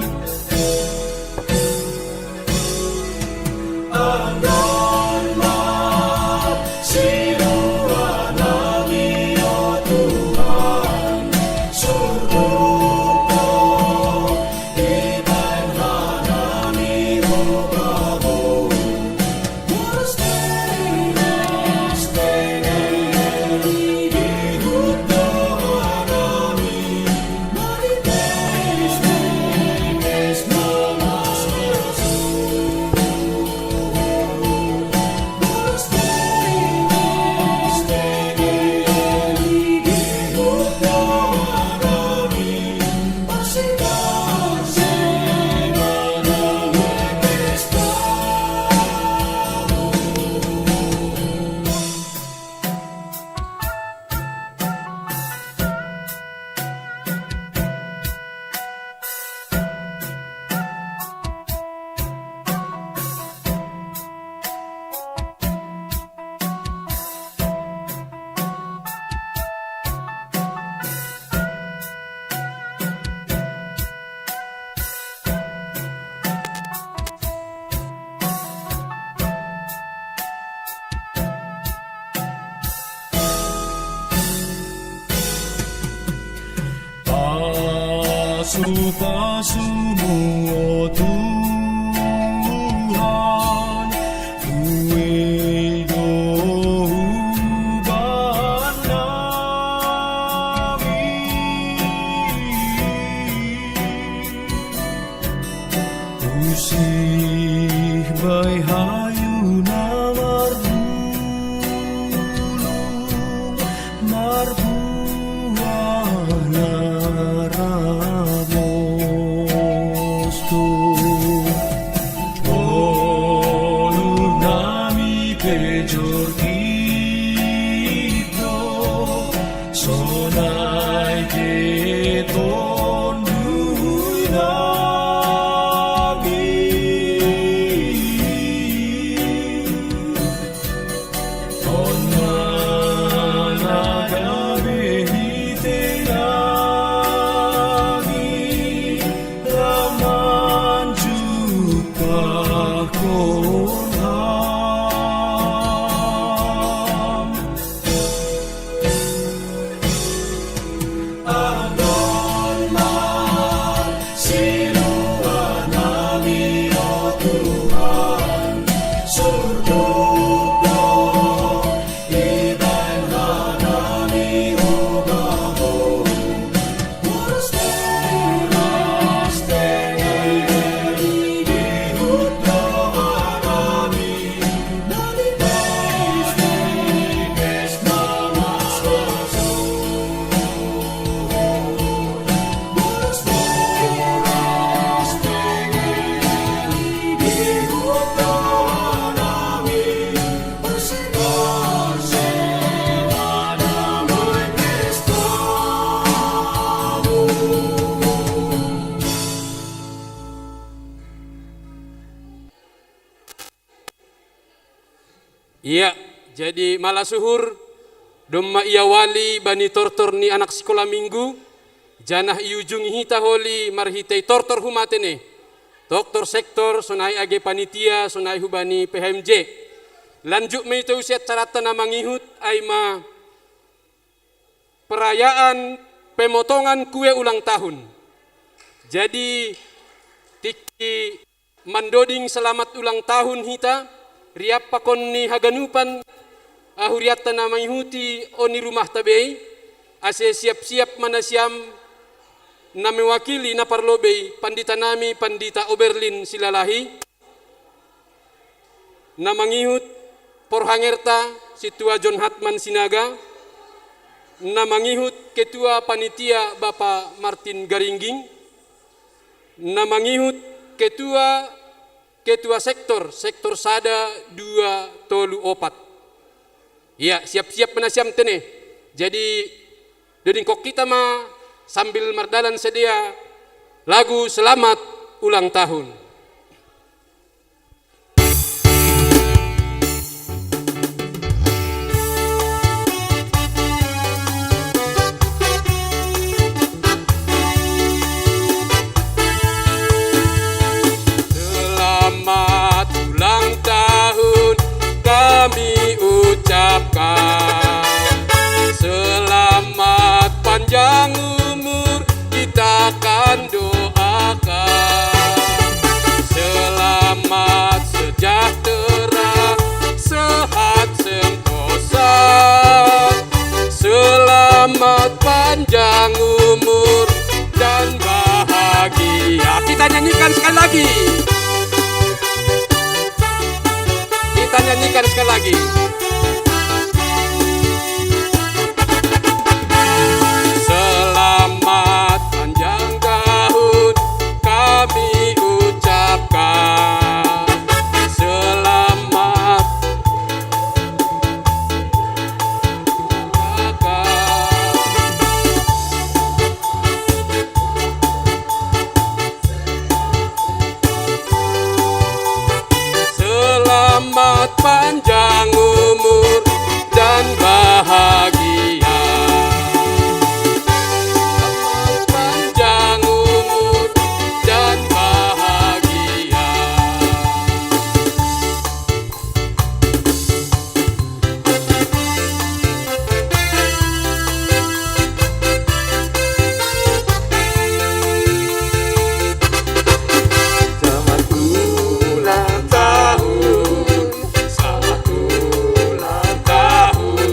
Pasu-pasumu, o Tuhan, tuei do huban nami. Usih bai hayu na marbulung, marbuah na ramos do. Ngolu nami pe jorgit do, sonai ge Tonduy nami. On ma na gabe hite nami, lam manjumpahkon Ham. Andon ma siluan nami, o Iya, jadi malas uhur, domma iawali bani tortor ni anak sikola minggu, janah iujungi hita holi marhitei tortor humatene. Tortor sektor, sonai age panitia, sonai hubani P H M J. Lanjut ma ita use acaranta na mangihut, ai ma perayaan pemotongan kue ulang tahun. Jadi, tingki mandoding selamat ulang tahun hita, riap pakon ni haganupan, ahuriatta na mangihuti oni rumahta bei, ase siap-siap ma nasiam na mewakili na parlobei pandita nami, pandita Oberlin Silalahi, na mangihut porhangerta, Sintua John Hatman Sinaga, na mangihut ketua panitia Bapa Martin Garingging, na mangihut ketua, ketua sektor, sektor sada, dua, tolu, opat. Iya, siap-siap ma nasiam tene. Jadi, dodingkon hita ma sambil mardalan sidea lagu selamat ulang tahun. Selamat ulang tahun kami ucapkan. Selamat panjang umur kita akan doakan. Selamat sejahtera, sehat sentosa. Selamat panjang umur dan bahagia. Kita nyanyikan sekali lagi. Kita nyanyikan sekali lagi. Selamat panjang tahun kami ucapkan. Selamat Selamat panjang umur dan bahagia. Selamat panjang umur dan bahagia. Selamat ulang tahun, selamat ulang tahun,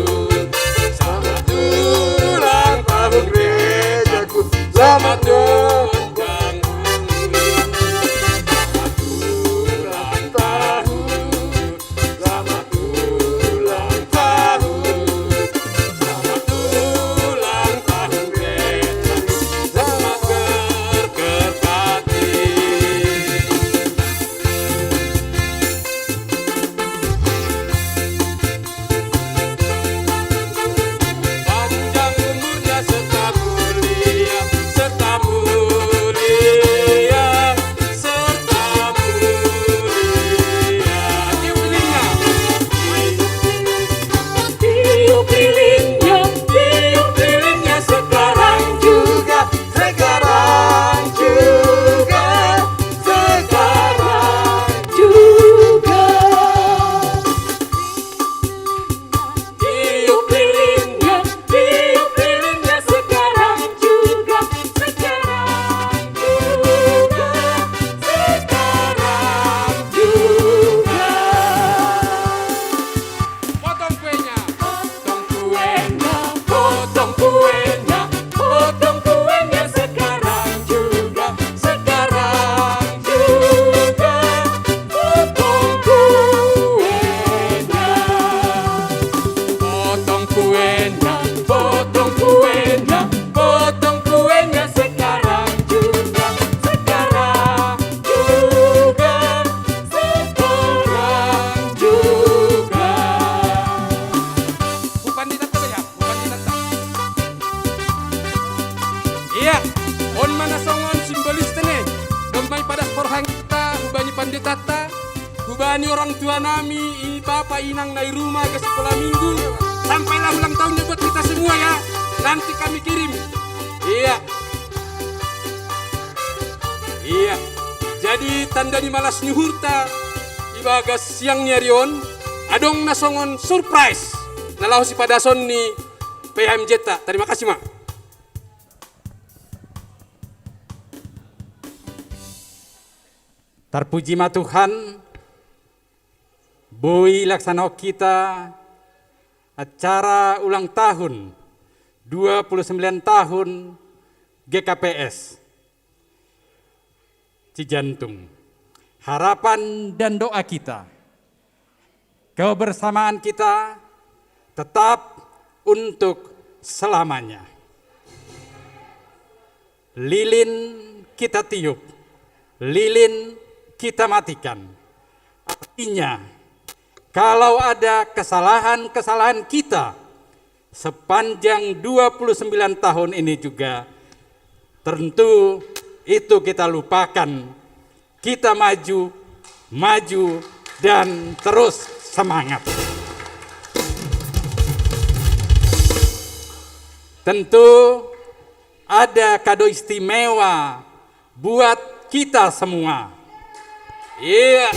selamat ulang tahun gerejaku, selamat ulang tahun, selamat ulang tahun. Selamat ulang tahun. Selamat ulang tahun, Glenn. Selamat berkati. Panjang umurnya serta mulia, serta mulia, serta mulia. Tiup lilinnya. Tiup lilinnya, tiup lilinnya sekarang juga, sekarang juga, sekarang juga. Tiup lilinnya, tiup lilinnya sekarang juga, sekarang juga, sekarang juga. Potong kuenya. Potong kue. Ini orang tua nami, i bapa inang nai rumah ke sekolah minggu. Sampailah ulang tahunnya buat kita semua ya. Nanti kami kirim. Iya. Iya. Jadi tanda ni malas ni uhurta ibagas siang ni ari on, adong na songon surprise na laho sipadason ni P H M J ta. Terima kasih, Mak. Tarpuji ma Tuhan, boi laksanaon kita acara ulang tahun dua puluh sembilan tahun G K P S Cijantung. Harapan dan doa kita, kebersamaan kita tetap untuk selamanya. Lilin kita tiup, lilin kita matikan. Artinya, kalau ada kesalahan-kesalahan kita sepanjang dua puluh sembilan tahun ini juga, tentu itu kita lupakan. Kita maju, maju, dan terus semangat. Tentu ada kado istimewa buat kita semua. Iya.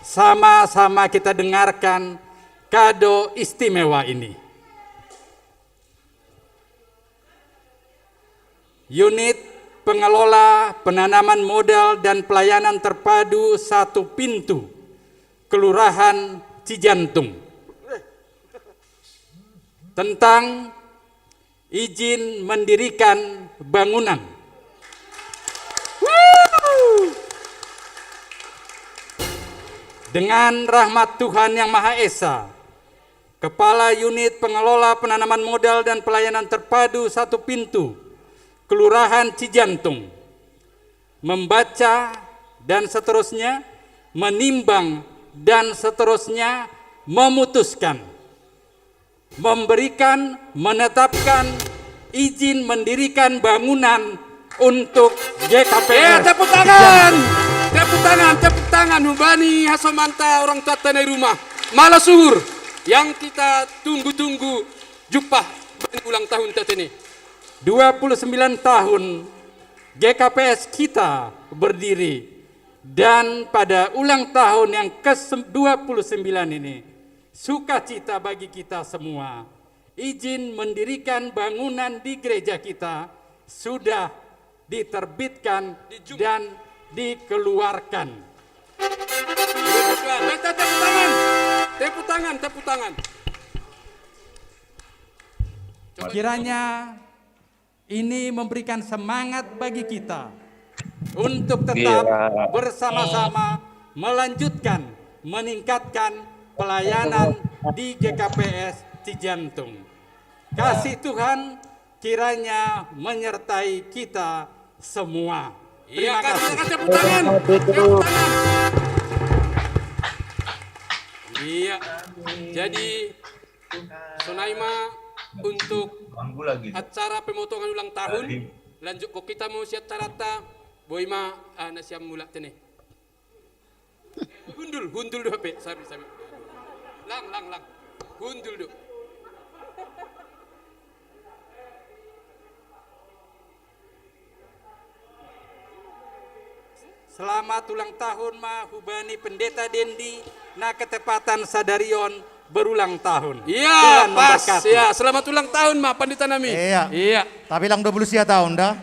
Sama-sama kita dengarkan kado istimewa ini. Unit Pengelola Penanaman Modal dan Pelayanan Terpadu Satu Pintu, Kelurahan Cijantung, tentang izin mendirikan bangunan. Dengan rahmat Tuhan Yang Maha Esa, Kepala Unit Pengelola Penanaman Modal dan Pelayanan Terpadu Satu Pintu, Kelurahan Cijantung, membaca dan seterusnya, menimbang dan seterusnya, memutuskan, memberikan, menetapkan izin mendirikan bangunan untuk G K P S. Ya, tepuk tangan. Tepuk tangan, tepuk tangan. Hubani hasomanta orang tuanta na i rumah. Malas uhur yang kita tunggu-tunggu, jumpah ulang tahun ta tene. Dua puluh sembilan tahun G K P S kita berdiri, dan pada ulang tahun yang ke dua puluh sembilan ini, sukacita bagi kita semua. Izin mendirikan bangunan di gereja kita sudah diterbitkan dan dikeluarkan. Tepuk tangan, tepuk tangan, tepuk tangan. Kiranya ini memberikan semangat bagi kita untuk tetap bersama-sama melanjutkan, meningkatkan pelayanan di G K P S Cijantung. Kasih Tuhan kiranya menyertai kita semua. Iya, terima kasih. Tepuk tangan. Tepuk tangan. Iya. Jadi, sonai ma untuk acara pemotongan ulang tahun. Lanjut ko kita mau siap carata. Boi ma, ah, na siap mulak tene. Hundul, hundul do hape. Sabi, sabi. Lang, lang, lang. Hundul do. Selamat ulang tahun ma hubani Pendeta Dendi na ketepatan sadari on berulang tahun. Iya, Tuhan pas. Memberkati. Ya, selamat ulang tahun ma Pendeta nami. Iya. Iya. Tapi lang dua puluh sia tahun dah.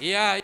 Iya.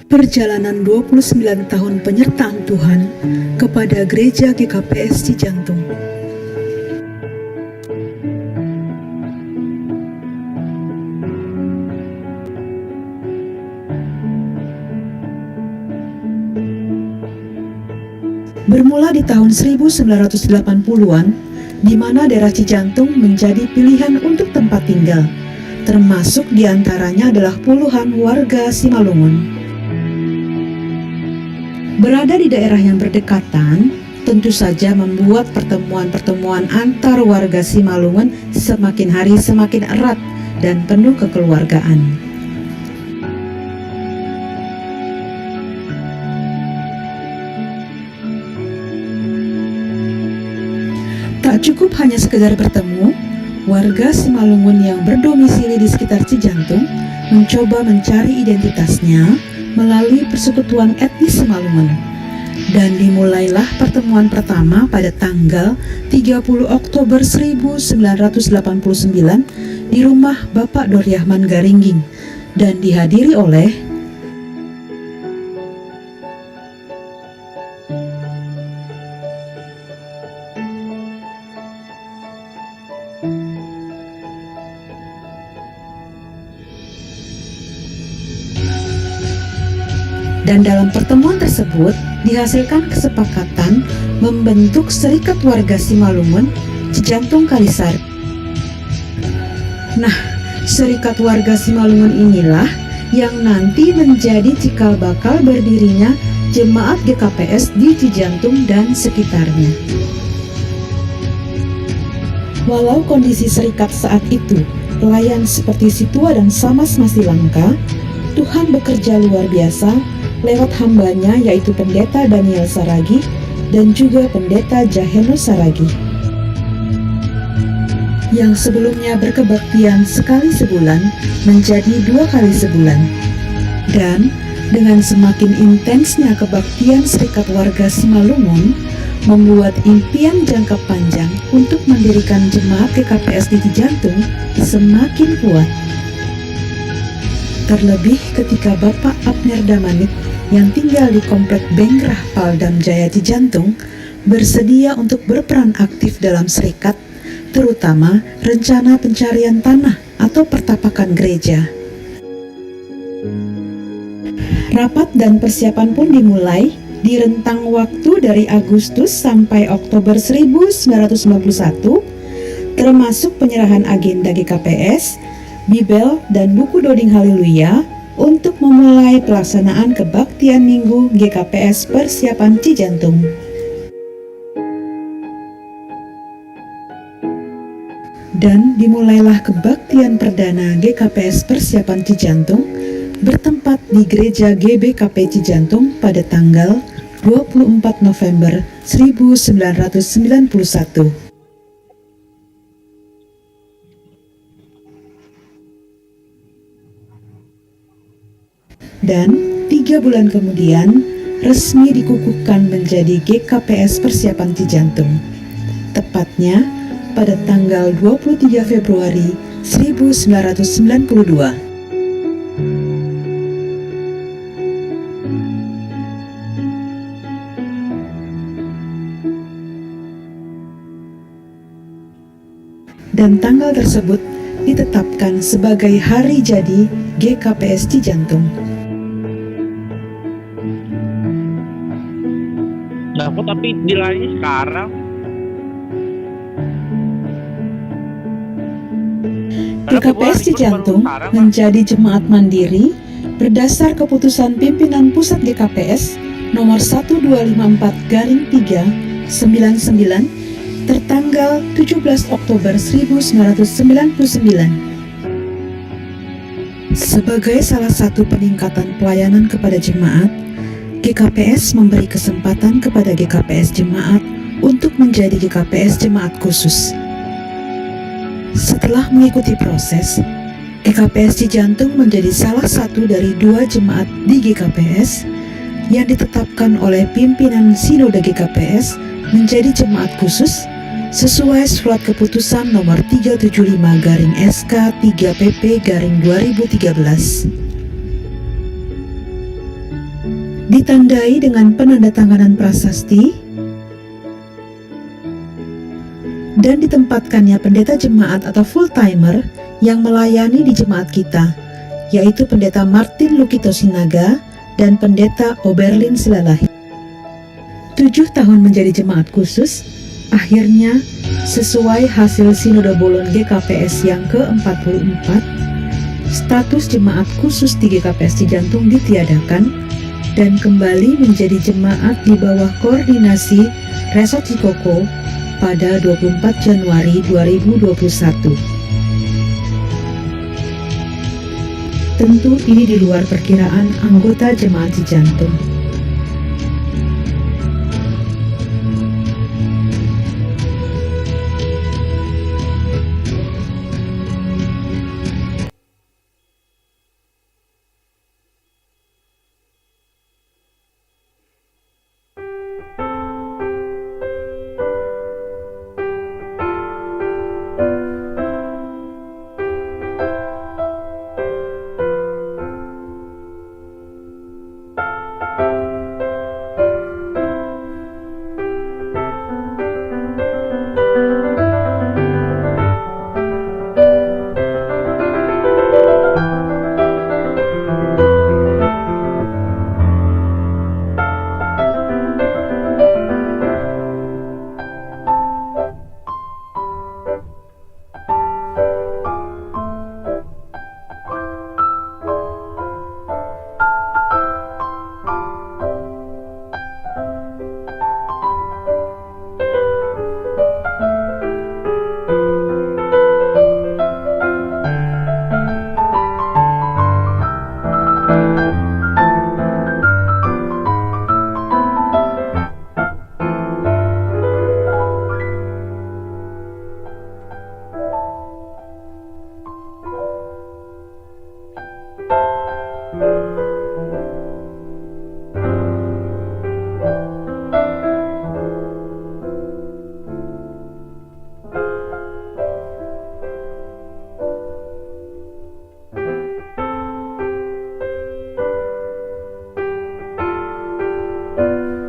Perjalanan dua puluh sembilan tahun penyertaan Tuhan kepada Gereja G K P S Cijantung. Bermula di tahun seribu sembilan ratus delapan puluhan, di mana daerah Cijantung menjadi pilihan untuk tempat tinggal, termasuk di antaranya adalah puluhan warga Simalungun. Berada di daerah yang berdekatan, tentu saja membuat pertemuan-pertemuan antar warga Simalungun semakin hari semakin erat dan penuh kekeluargaan. Tak cukup hanya sekedar bertemu, warga Simalungun yang berdomisili di sekitar Cijantung mencoba mencari identitasnya melalui persekutuan etnis Simalungun. Dan dimulailah pertemuan pertama pada tanggal tiga puluh Oktober seribu sembilan ratus delapan puluh sembilan di rumah Bapak Doryahman Garingging dan dihadiri oleh Dan dalam pertemuan tersebut dihasilkan kesepakatan membentuk Serikat Warga Simalungun Cijantung Kalisari. Nah, Serikat Warga Simalungun inilah yang nanti menjadi cikal bakal berdirinya jemaat G K P S di Cijantung dan sekitarnya. Walau kondisi serikat saat itu, pelayan seperti Situa dan Samas masih langka, Tuhan bekerja luar biasa lewat hambanya, yaitu Pendeta Daniel Saragi dan juga Pendeta Jaheno Saragi, yang sebelumnya berkebaktian sekali sebulan menjadi dua kali sebulan. Dan dengan semakin intensnya kebaktian Serikat Warga Simalungun, membuat impian jangka panjang untuk mendirikan jemaat G K P S di Cijantung semakin kuat. Terlebih ketika Bapak Abner Damanik yang tinggal di Komplek Bengkrah Paldam Jaya Cijantung bersedia untuk berperan aktif dalam serikat, terutama rencana pencarian tanah atau pertapakan gereja. Rapat dan persiapan pun dimulai di rentang waktu dari Agustus sampai Oktober seribu sembilan ratus sembilan puluh satu, termasuk penyerahan agenda G K P S, Bibel, dan buku Doding Haleluya untuk memulai pelaksanaan kebaktian Minggu G K P S Persiapan Cijantung. Dan dimulailah kebaktian perdana G K P S Persiapan Cijantung bertempat di Gereja G B K P Cijantung pada tanggal dua puluh empat November seribu sembilan ratus sembilan puluh satu. Dan tiga bulan kemudian, resmi dikukuhkan menjadi G K P S Persiapan Cijantung. Tepatnya pada tanggal dua puluh tiga Februari seribu sembilan ratus sembilan puluh dua. Dan tanggal tersebut ditetapkan sebagai hari jadi G K P S Cijantung. Nah, kok tapi dilarangnya sekarang? G K P S Cijantung menjadi jemaat mandiri berdasar keputusan pimpinan pusat G K P S nomor satu dua lima empat garing tiga sembilan sembilan tertanggal tujuh belas Oktober seribu sembilan ratus sembilan puluh sembilan. Sebagai salah satu peningkatan pelayanan kepada jemaat, G K P S memberi kesempatan kepada G K P S jemaat untuk menjadi G K P S jemaat khusus. Setelah mengikuti proses, G K P S Cijantung menjadi salah satu dari dua jemaat di G K P S yang ditetapkan oleh pimpinan Sinode G K P S menjadi jemaat khusus sesuai surat keputusan nomor tiga tujuh lima garing S K tiga P P garing dua ribu tiga belas. Ditandai dengan penandatanganan prasasti dan ditempatkannya pendeta jemaat atau full timer yang melayani di jemaat kita, yaitu Pendeta Martin Lukito Sinaga dan Pendeta Oberlin Silalahi. Tujuh tahun menjadi jemaat khusus, akhirnya, sesuai hasil Sinode Bolon G K P S yang keempat puluh empat, status jemaat khusus di G K P S Cijantung ditiadakan dan kembali menjadi jemaat di bawah koordinasi Resort Cikoko pada dua puluh empat Januari dua ribu dua puluh satu. Tentu ini di luar perkiraan anggota jemaat Cijantung.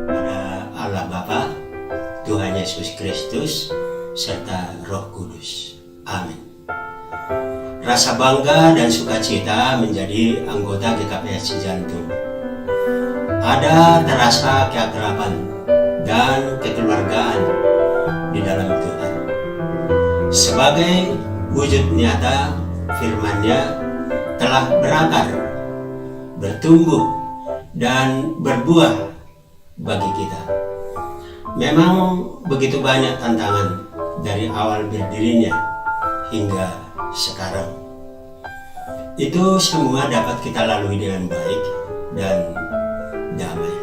Pada Allah Bapa, Tuhan Yesus Kristus, serta Roh Kudus. Amin. Rasa bangga dan sukacita menjadi anggota G K P S Cijantung. Ada terasa keakraban dan kekeluargaan di dalam Tuhan. Sebagai wujud nyata firman-Nya telah berakar, bertumbuh, dan berbuah bagi kita. Memang begitu banyak tantangan dari awal berdirinya hingga sekarang. Itu semua dapat kita lalui dengan baik dan damai.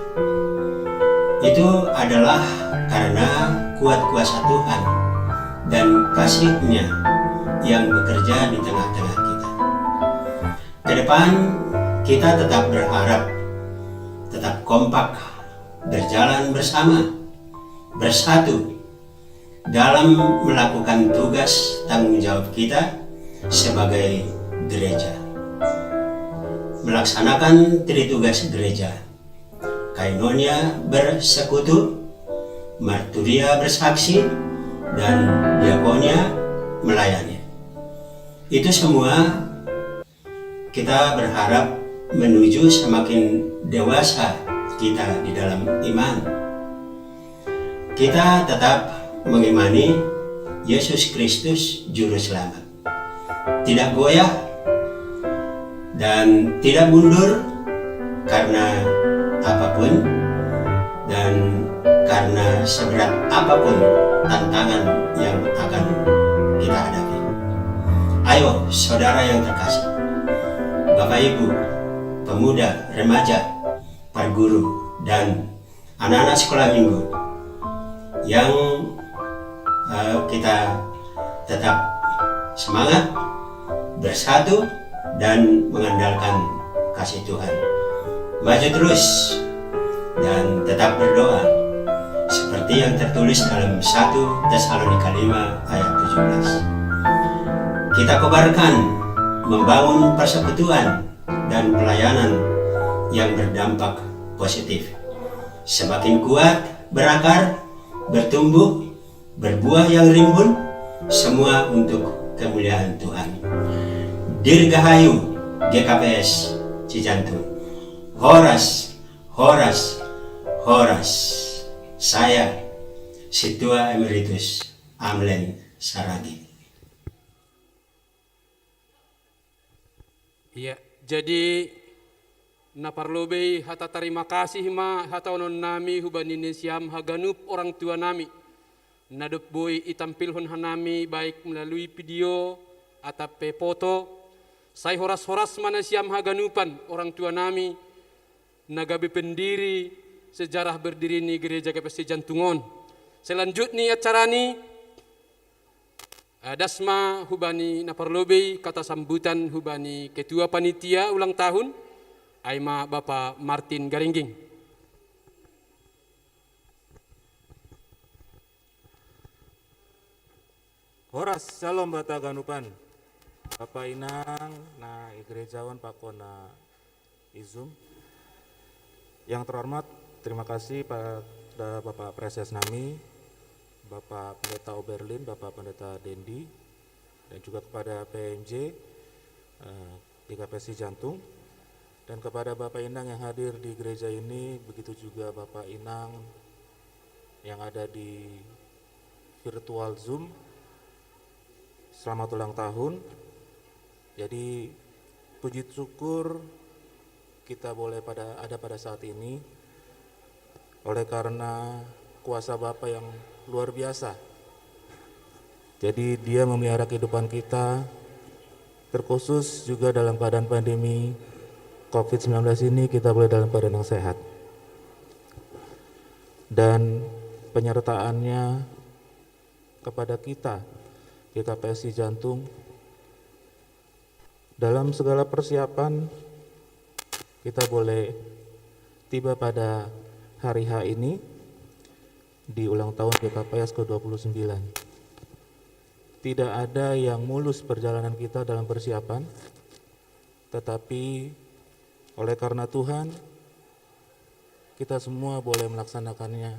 Itu adalah karena kuat kuasa Tuhan dan kasih-Nya yang bekerja di tengah-tengah kita. Ke depan, kita tetap berharap, tetap kompak, berjalan bersama, bersatu dalam melakukan tugas tanggung jawab kita sebagai gereja. Melaksanakan tritugas gereja, koinonia bersekutu, marturia bersaksi, dan diakonia melayani. Itu semua kita berharap menuju semakin dewasa kita di dalam iman. Kita tetap mengimani Yesus Kristus Juru Selamat. Tidak goyah dan tidak mundur karena apapun dan karena seberat apapun tantangan yang akan kita hadapi. Ayo, saudara yang terkasih, Bapak Ibu, pemuda, remaja, perguru, dan anak-anak sekolah minggu yang eh, kita tetap semangat, bersatu, dan mengandalkan kasih Tuhan. Maju terus dan tetap berdoa seperti yang tertulis dalam satu Tesalonika lima ayat tujuh belas. Kita kobarkan membangun persekutuan dan pelayanan yang berdampak positif. Semakin kuat, berakar, bertumbuh, berbuah yang rimbun, semua untuk kemuliaan Tuhan. Dirgahayu, G K P S Cijantung. Horas, horas, horas. Saya, Situa Emeritus Amlen Saragi. Iya, jadi na parlobei hata tarima kasih ma hataonon nami hubani nasiam haganup orang tua nami, na dob boi itampilhon hanami baik melalui video atap pe foto, sai horas-horas ma nasiam haganupan orang tua nami, na gabe pendiri sejarah berdiri ni gereja G K P S Cijantung on. Selanjut ni acara ni, das ma hubani na parlobei kata sambutan hubani ketua panitia ulang tahun, ai ma Bapa Martin Garingging. Horas, syalom bata ganupan. Bapa inang na i gereja on pakon na i Zoom. Yang terhormat, terima kasih pada Bapak Praeses nami, Bapak Pendeta Oberlin, Bapak Pendeta Dendi, dan juga kepada P M J, eh, G K P S Cijantung, dan kepada Bapak Inang yang hadir di gereja ini, begitu juga Bapak Inang yang ada di virtual Zoom. Selamat ulang tahun. Jadi, puji syukur kita boleh pada ada pada saat ini oleh karena kuasa Bapa yang luar biasa. Jadi, Dia memelihara kehidupan kita, terkhusus juga dalam keadaan pandemi covid sembilan belas ini, kita boleh dalam keadaan yang sehat. Dan penyertaannya kepada kita, G K P S Cijantung, dalam segala persiapan, kita boleh tiba pada hari H ini, di ulang tahun G K P S ke dua puluh sembilan. Tidak ada yang mulus perjalanan kita dalam persiapan, tetapi oleh karena Tuhan, kita semua boleh melaksanakannya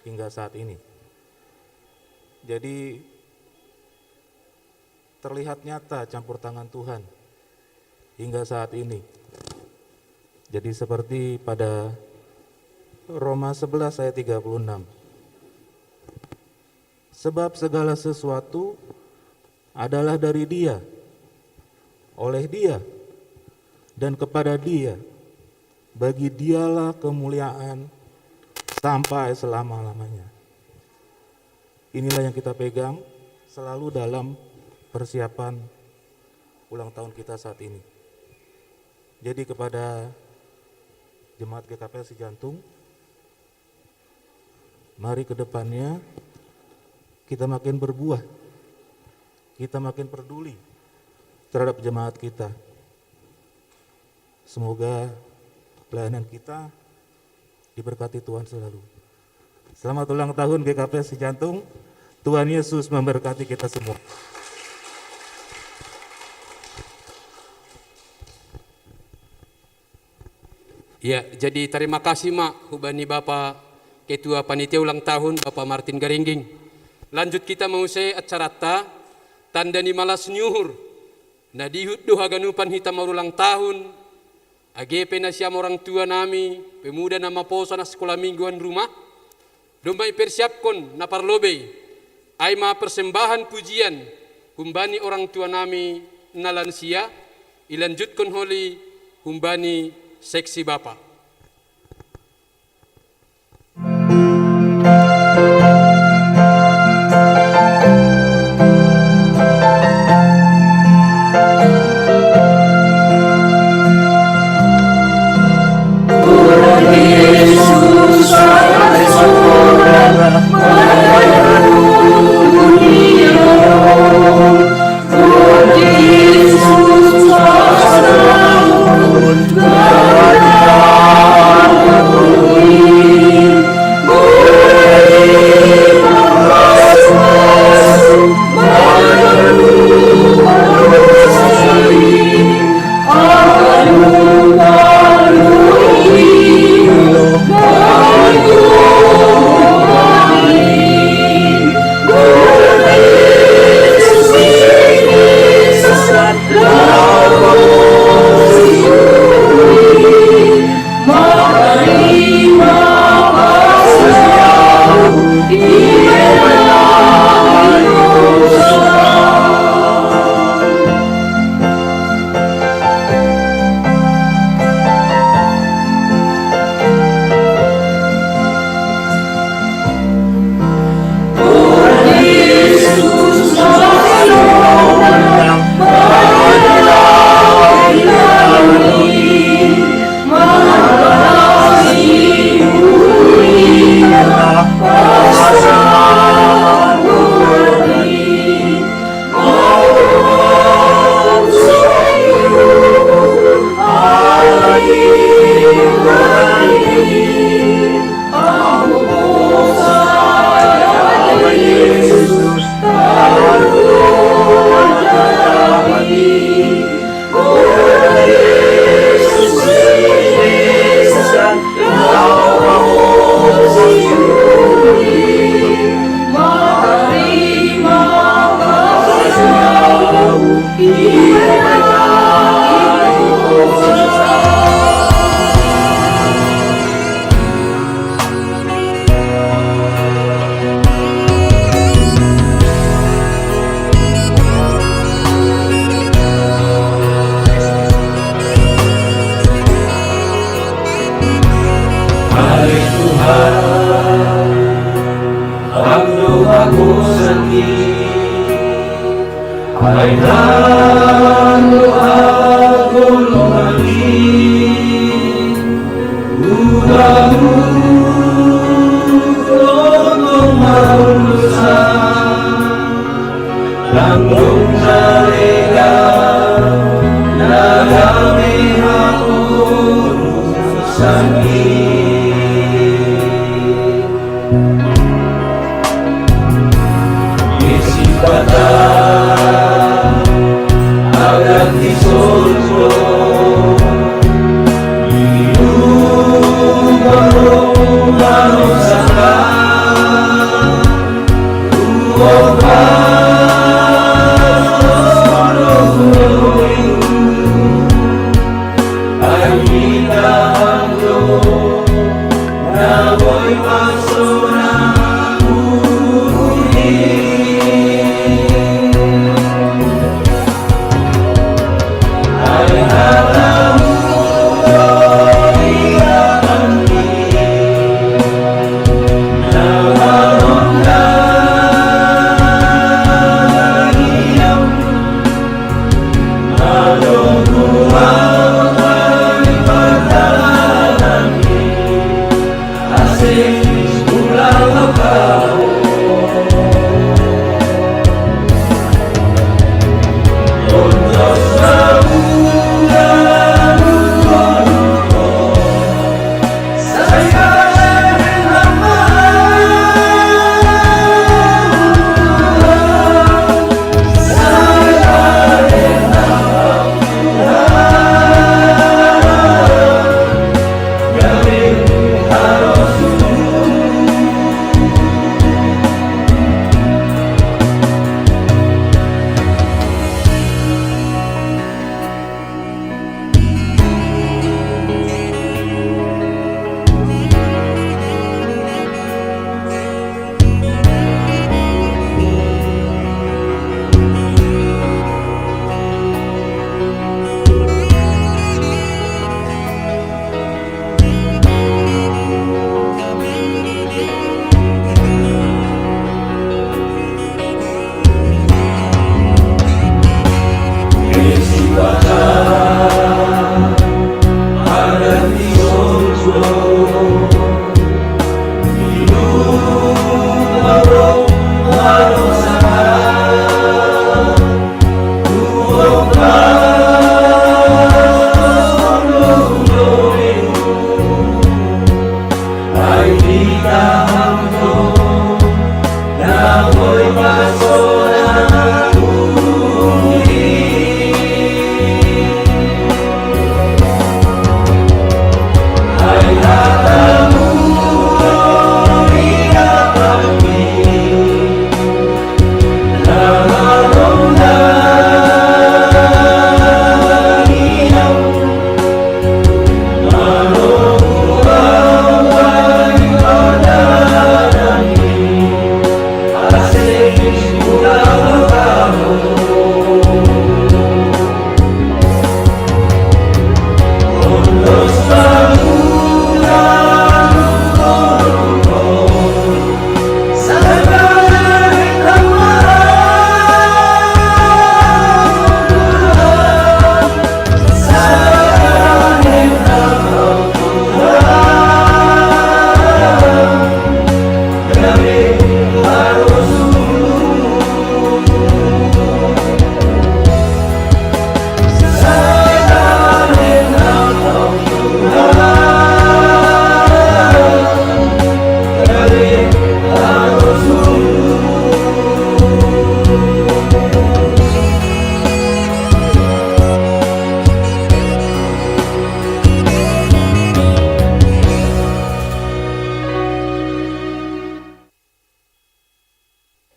hingga saat ini. Jadi, terlihat nyata campur tangan Tuhan hingga saat ini. Jadi, seperti pada Roma sebelas ayat tiga puluh enam. Sebab segala sesuatu adalah dari Dia, oleh Dia, dan kepada Dia. Bagi Dialah kemuliaan sampai selama-lamanya. Inilah yang kita pegang selalu dalam persiapan ulang tahun kita saat ini. Jadi, kepada jemaat G K P S Cijantung, mari ke depannya kita makin berbuah, kita makin peduli terhadap jemaat kita. Semoga pelayanan kita diberkati Tuhan selalu. Selamat ulang tahun G K P S Cijantung. Tuhan Yesus memberkati kita semua. Ya, jadi tarima kasih ma hubani Bapa Ketua Panitia Ulang Tahun, Bapa Martin Garingging. Lanjut hita ma muse acaranta, tanda ni malas ni uhur. Na dihut do haganupan hita marulang tahun, age pe nasiam orang tua nami, pemuda na maposo anak sekolah mingguan rumah, domma ipersiapkon na parlobei, ai ma persembahan pujian humbani orang tua nami na lansia, ilanjutkon holi humbani seksi bapa.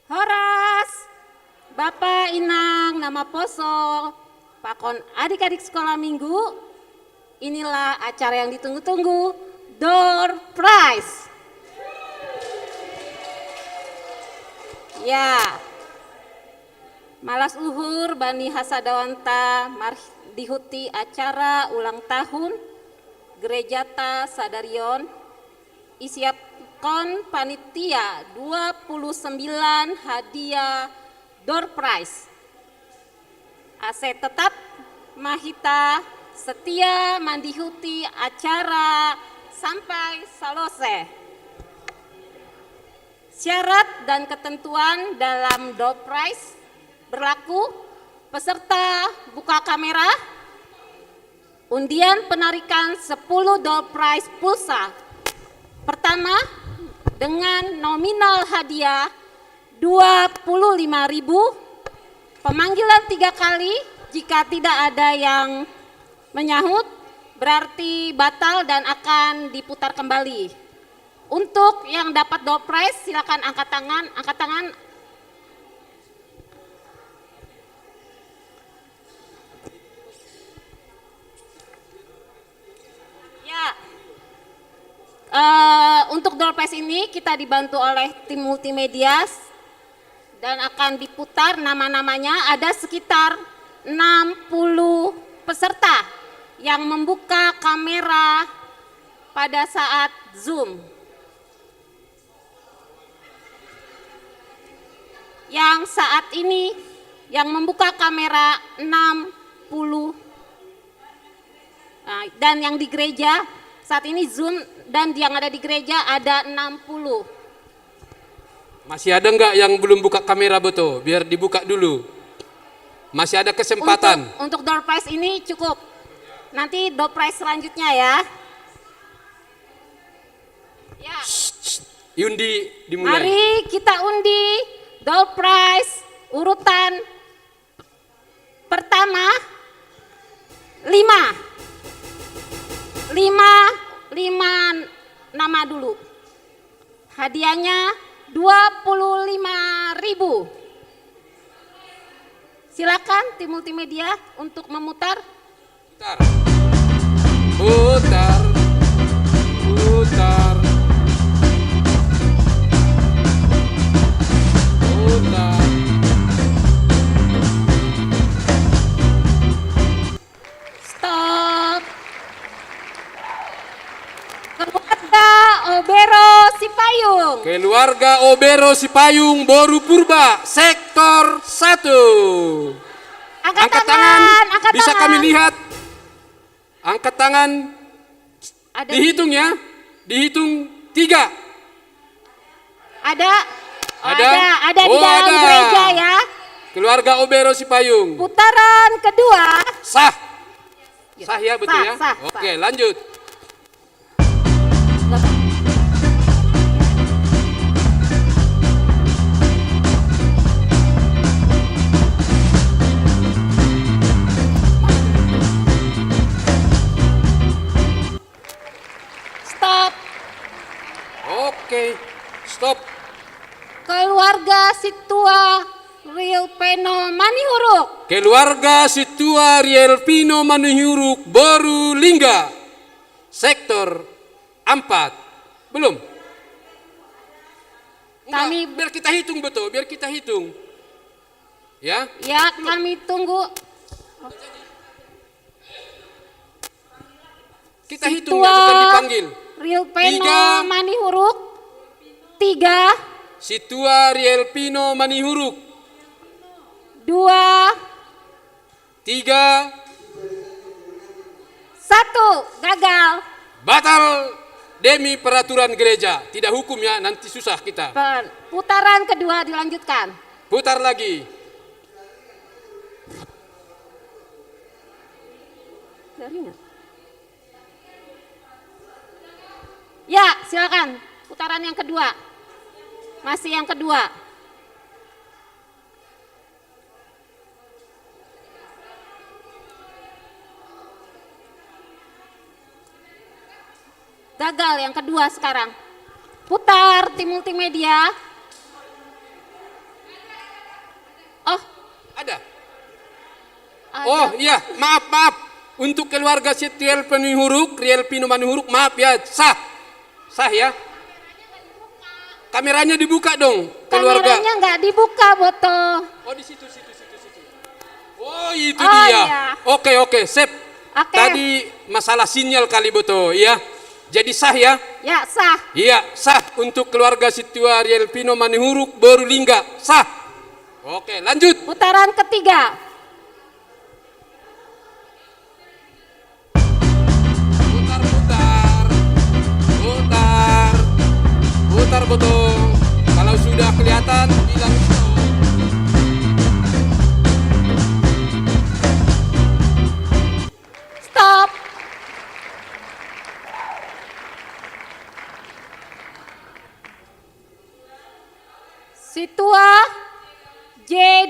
Horas, Bapa, inang, namaposo, pakon adik-adik sekolah minggu, inilah acara yang ditunggu-tunggu, door prize. Ya, malas uhur bani hasadawanta mardihuti acara ulang tahun gerejata sadarion, isiapkon panitia dua puluh sembilan hadiah door prize. Ase tetap mahita setia mandihuti acara sampai selesai. Syarat dan ketentuan dalam door prize berlaku: peserta buka kamera, undian penarikan sepuluh door prize pulsa. Pertama, dengan nominal hadiah dua puluh lima ribu, pemanggilan tiga kali, jika tidak ada yang menyahut, berarti batal dan akan diputar kembali. Untuk yang dapat door prize, silakan angkat tangan, angkat tangan. Ya. Eh, untuk door prize ini kita dibantu oleh tim multimedia dan akan diputar nama-namanya. Ada sekitar enam puluh peserta yang membuka kamera pada saat Zoom. Yang saat ini yang membuka kamera enam puluh. Nah, dan yang di gereja, saat ini Zoom dan yang ada di gereja ada enam puluh. Masih ada nggak yang belum buka kamera, Boto? Biar dibuka dulu. Masih ada kesempatan. Untuk, untuk door prize ini cukup. Nanti door prize selanjutnya ya. Ya. Undi dimulai. Mari kita undi door prize urutan pertama, lima. Lima, lima nama dulu. Hadiahnya dua puluh lima ribu. Silakan tim multimedia untuk memutar. Putar. Putar. Putar. Putar. Stop. Keluarga Obero Sipayung. Keluarga Obero Sipayung, Boru Purba, sektor satu. Angkat, angkat tangan, tangan, angkat bisa tangan. Kami lihat. Angkat tangan. Ada. Dihitung ya. Dihitung tiga. Ada. Ada. Ada, ada oh, di dalam ada. Gereja ya. Keluarga Obero Sipayung. Putaran kedua. Sah. Sah ya, betul sah, ya? Sah, Oke, sah. Lanjut. Stop. Oke, stop. Keluarga Situa Rielpino Manihuruk. Keluarga Situa Rielpino Manihuruk, Boru Lingga, sektor empat. Belum? Enggak, kami biar kita hitung, betul, biar kita hitung. Ya? Ya, kami tunggu. Kita hitung ya, bukan dipanggil. Rielpino Manihuruk. Tiga. Situa Rielpino Manihuruk. Dua. Tiga. Satu, gagal. Batal demi peraturan gereja. Tidak hukum ya, nanti susah kita. Putaran kedua dilanjutkan. Putar lagi. Jaringan. Ya, silakan. Putaran yang kedua. Masih yang kedua. Gagal yang kedua sekarang. Putar tim multimedia. Oh, ada. Ada. Oh iya, maaf, maaf. Untuk keluarga Setiel Penihuruk, Riel Pino Manihuruk, maaf ya, sah. Sah ya. Kameranya dibuka dong, keluarga. Kameranya nggak dibuka, Boto. Oh, di situ, situ, situ, situ. Oh, itu oh, dia. Iya. Oke, oke, sip. Oke. Tadi masalah sinyal kali, Boto, ya. Jadi sah ya? Ya, sah. Iya, sah untuk keluarga Situa Riel Pino Manihuruk, Boru Lingga. Sah. Oke, lanjut. Putaran ketiga.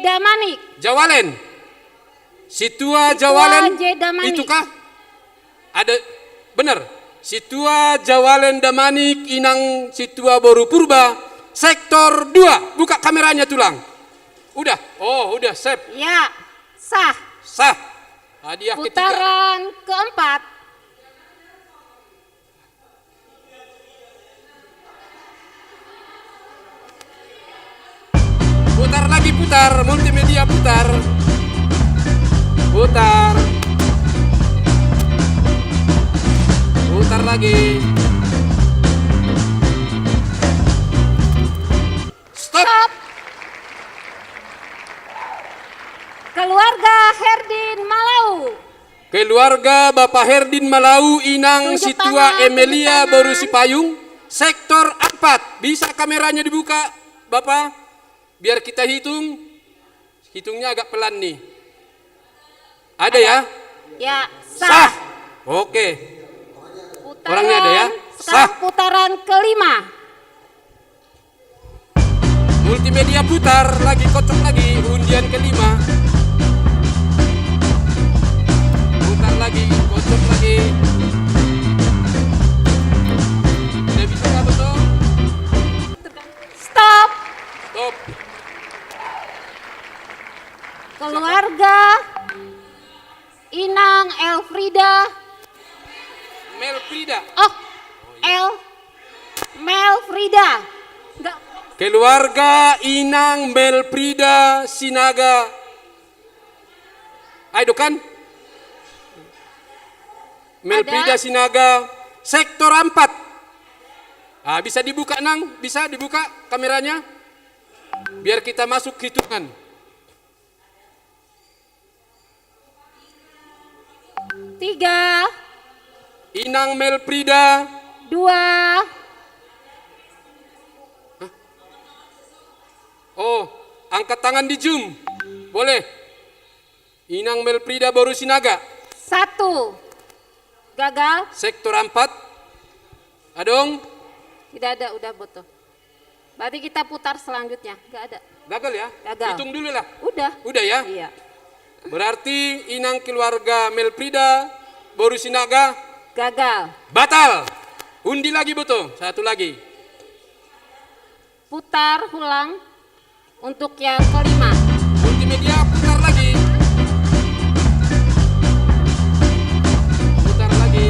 Damanik. Jawalen. Situa Jawalen. J Damanik. Itukah? Ada, benar. Situa Jawalen Damanik, inang Situa Boru Purba, sektor dua. Buka kameranya, Tulang. Udah. Oh, udah, sip. Ya, sah. Sah. Hadiah ketiga. Putaran keempat. Putar lagi, putar, multimedia putar. Putar. Putar lagi. Stop. Stop. Keluarga Herdin Malau. Keluarga Bapak Herdin Malau, inang Situa Emelia Boru Sipayung, sektor empat. Bisa kameranya dibuka, Bapak? Biar kita hitung. Hitungnya agak pelan nih. Ada ya? Ya, sah. Sah. Oke. Orangnya ada ya? Sekarang putaran kelima. Multimedia putar lagi, kocok lagi, undian kelima. Putar lagi, kocok lagi. Udah bisa nggak, betul? Stop. Stop. Keluarga Inang Elfrida. Melfrida. Oh, El Melfrida. Enggak. Keluarga Inang Melfrida Sinaga. Ayo kan? Melfrida Sinaga, sektor empat. Ah, bisa dibuka, Nang? Bisa dibuka kameranya? Biar kita masuk hitungan. Tiga. Inang Melfrida. Dua. Hah? Oh, angkat tangan di Zoom. Boleh. Inang Melfrida Boru Sinaga. Satu. Gagal. Sektor empat. Adong. Tidak ada, udah, boto. Berarti kita putar selanjutnya. Nggak ada. Gagal ya? Gagal. Hitung dulu lah. Udah. Udah ya? Iya. Berarti inang keluarga Melfrida Boru Sinaga gagal. Batal. Undi lagi, betul. Satu lagi. Putar ulang untuk yang kelima. Multimedia, putar lagi. Putar lagi.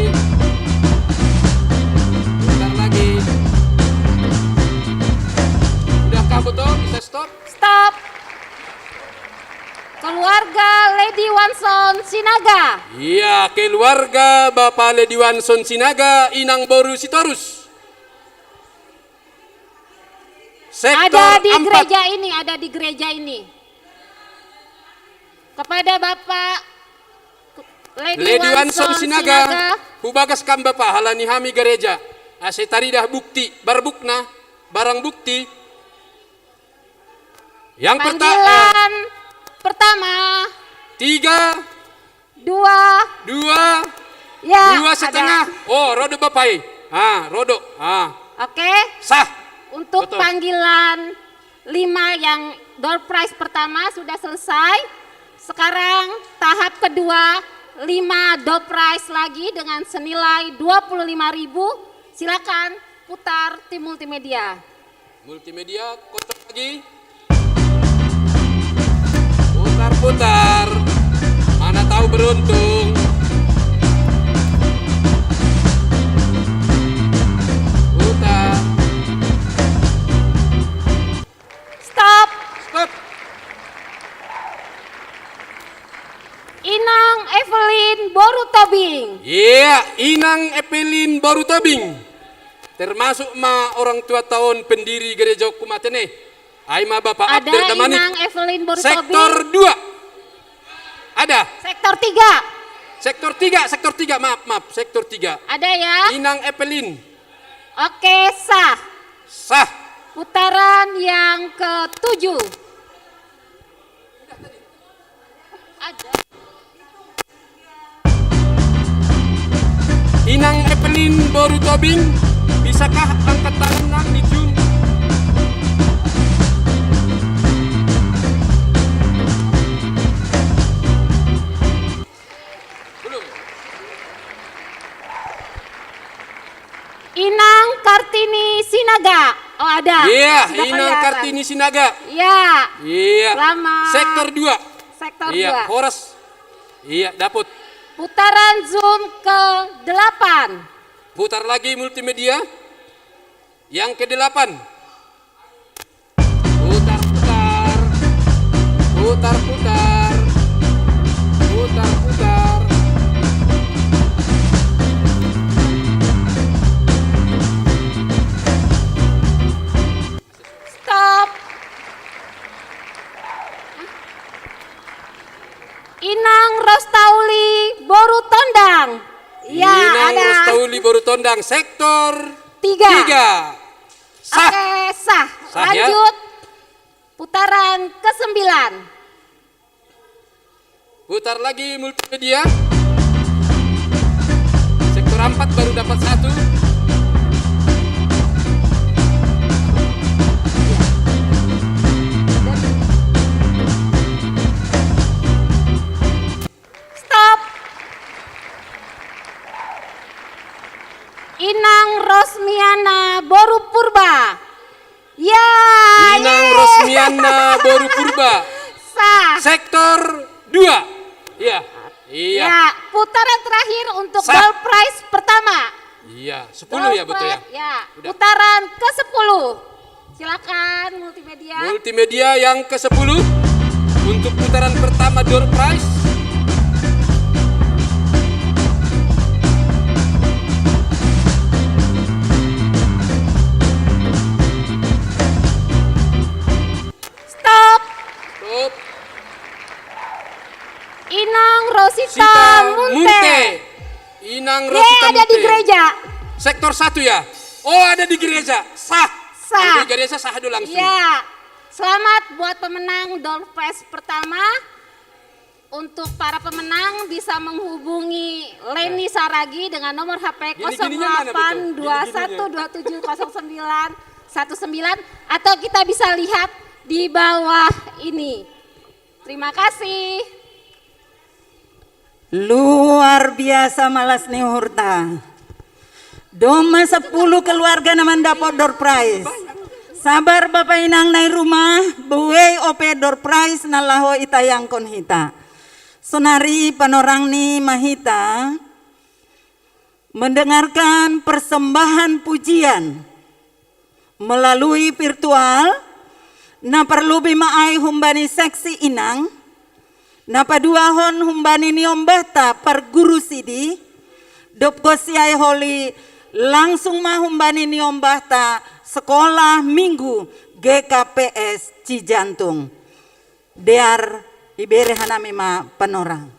Putar lagi. Udahkah, betul? Bisa stop? Stop. Keluarga Lady Wanson Sinaga. Iya, keluarga Bapak Lady Wanson Sinaga, Inang Boru Sitorus. Sektor empat. Ada di gereja ini, ada di gereja ini. Kepada Bapak Lady Wanson Sinaga, hubagas kam Bapak, halani hami gereja. Ase taridah bukti, barbukna, barang bukti. Yang perta-, eh, panggilan pertama. Tiga. Dua. Dua. Ya, dua setengah. Oh, rodo Bapak. Ah, rodo. Ah. Oke. Sah. Untuk panggilan lima yang door prize pertama sudah selesai. Sekarang tahap kedua, lima door prize lagi dengan senilai dua puluh lima ribu. Silakan putar tim multimedia. Multimedia, kocok lagi. Putar-putar. Mana tahu beruntung. Putar. Stop. Stop. Inang Evelyn Boru Tobing. Iya, Inang Evelyn Boru Tobing. Termasuk ma orang tua taon pendiri gereja hukum Atene. Ai ma Bapak Abder Damanik. Ada Inang Evelyn Boru Tobing. Sektor dua. Ada. Sektor tiga. Sektor tiga, sektor tiga, maaf, maaf, sektor tiga. Ada ya? Inang Evelyn. Oke, sah. Sah. Putaran yang ketujuh. Ada. Inang Evelyn Boru Tobing, bisakah angkat tangan, Nang, di Zoom? Inang Kartini Sinaga. Oh, ada. Iya, Sudah Inang kelihatan. Kartini Sinaga. Iya. Iya. Selamat. Sektor dua. Sektor Iya, dua. Horas. Iya, dapet. Putaran Zoom ke delapan. Putar lagi multimedia. Yang kedelapan. Putar, putar. Putar, putar. Putar, putar. Stop. Inang Rostauli Boru Tondang. Ya, Inang ada. Rostauli Boru Tondang, sektor Tiga. Tiga. Sah. Oke, sah. Sah, ya. Lanjut. Putaran kesembilan. Putar lagi multimedia. Sektor empat baru dapat satu. Stop. Inang Rosmiana Boru Purba. Ya, Inang yeay. Rosmiana Boru Purba. Sah. Sektor dua. Iya. Iya. Ya, putaran terakhir untuk Sah. Door prize pertama. Iya, sepuluh ya, betul ya? Door prize, ya. Udah. Putaran ke sepuluh. Silakan multimedia. Multimedia yang ke sepuluh untuk putaran pertama door prize. Stop. Stop. Inang Rosita Sita Munte. Munte. Inang Ye, Rosita ada di Munte. Gereja. Sektor satu ya? Oh, ada di gereja. Sah. Sah. Ada di gereja, sah dulu langsung. Iya. Selamat buat pemenang door prize pertama. Untuk para pemenang bisa menghubungi Leni Saragi dengan nomor H P Gini-gininya mana betul? Gini-gininya. Kosong delapan dua satu dua tujuh kosong sembilan satu sembilan, atau kita bisa lihat di bawah ini. Terima kasih. Luar biasa malas ni hurta. Doma sepuluh keluarga na mandapot door prize. Sabar Bapa Inang nai rumah, buei ope door prize na laho itayangkon hita. Sonari panorang ni ma hita mendengarkan persembahan pujian melalui virtual, na parlobi ma ai humbani seksi Inang, na paduahon humbani niombahta parguru sidi, dob gosiai holi langsung ma humbani niombahta Sekolah Minggu G K P S Cijantung. Dear, ibere hanami ma panorang.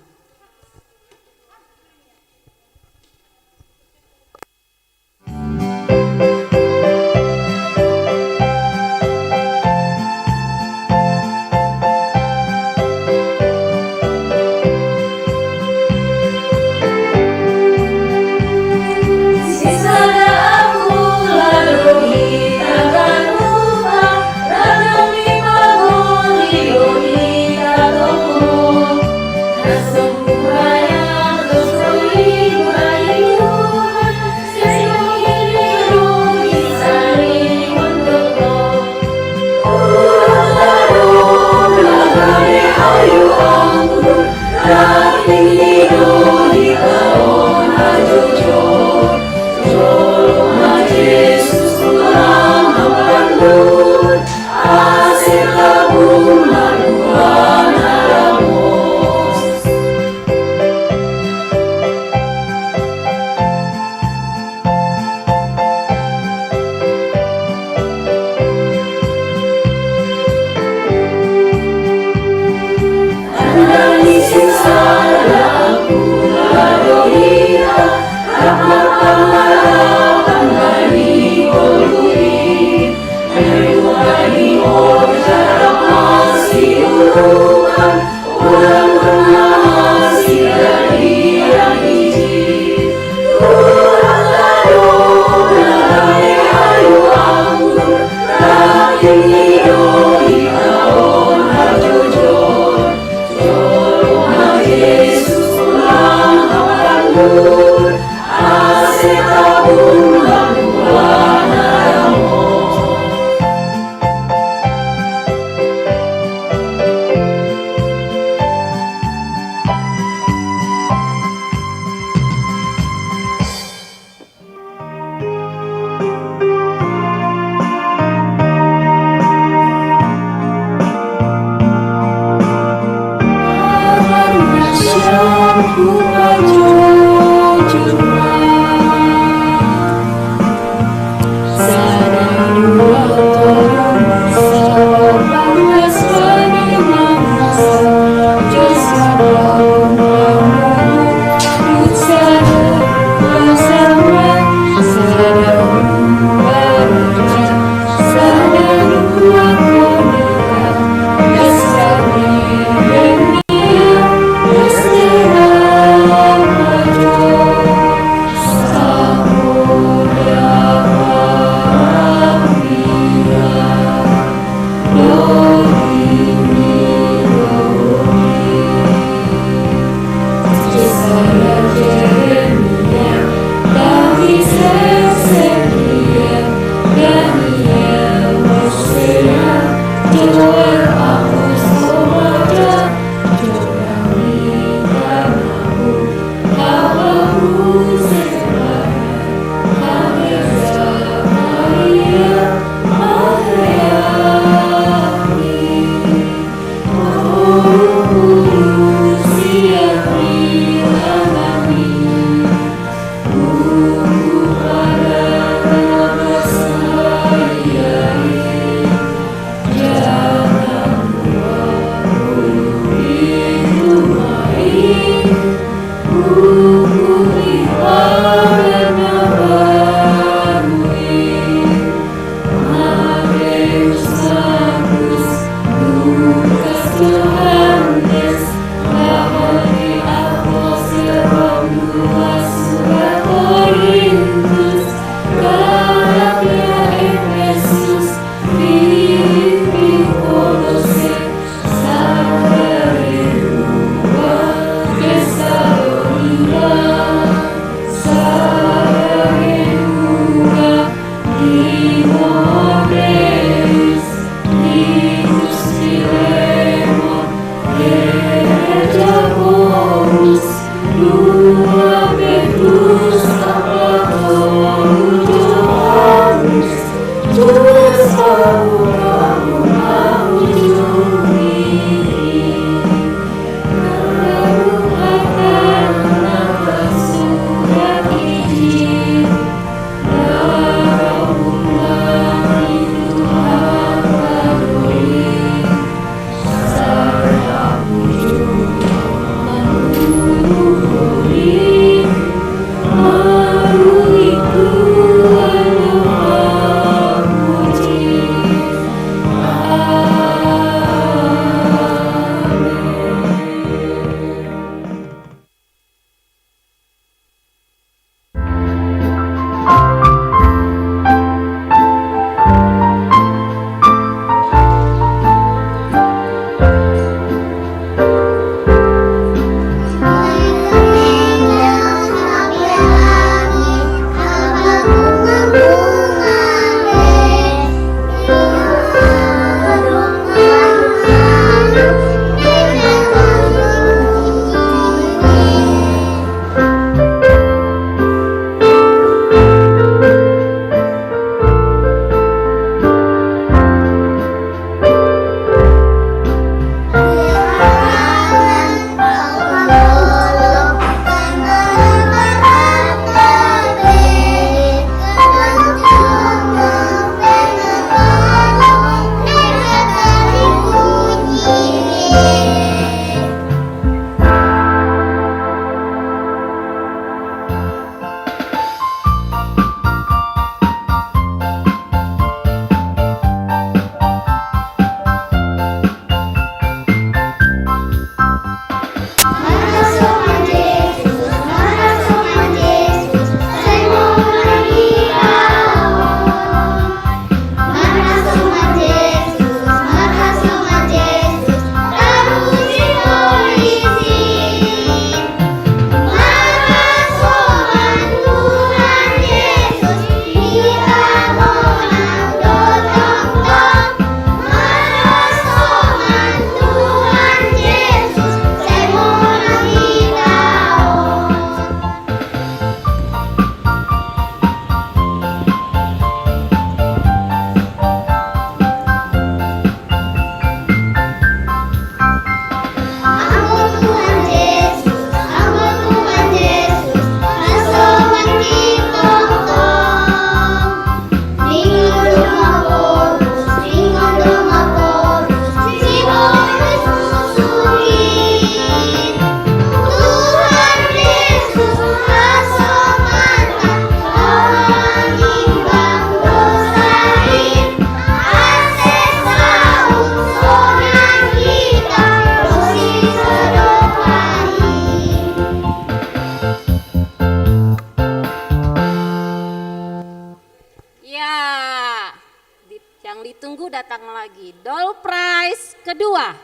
datang lagi. Door prize kedua.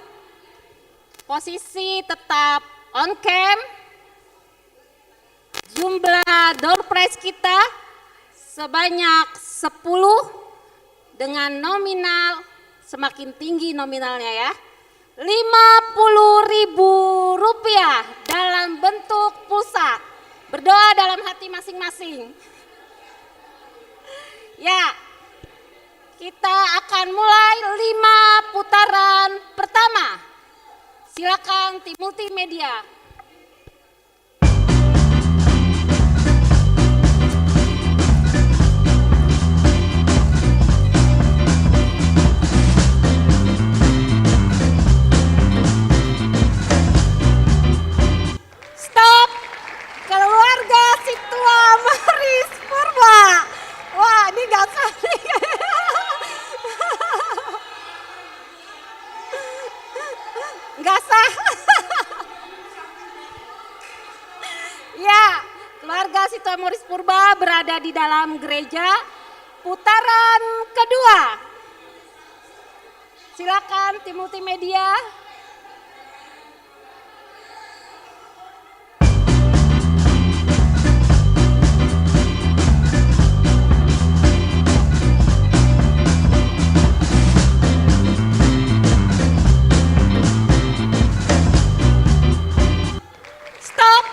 Posisi tetap on cam. Jumlah door prize kita sebanyak sepuluh dengan nominal, semakin tinggi nominalnya ya, lima puluh ribu rupiah dalam bentuk pulsa. Berdoa dalam hati masing-masing. Ya, kita akan mulai lima putaran pertama. Silakan tim multimedia. Stop. Keluarga Situa Maris Purba. Wah, ini nggak sah nih. Nggak sah. Ya, keluarga Situa Maris Purba berada di dalam gereja. Putaran kedua. Silakan tim multimedia. Stop.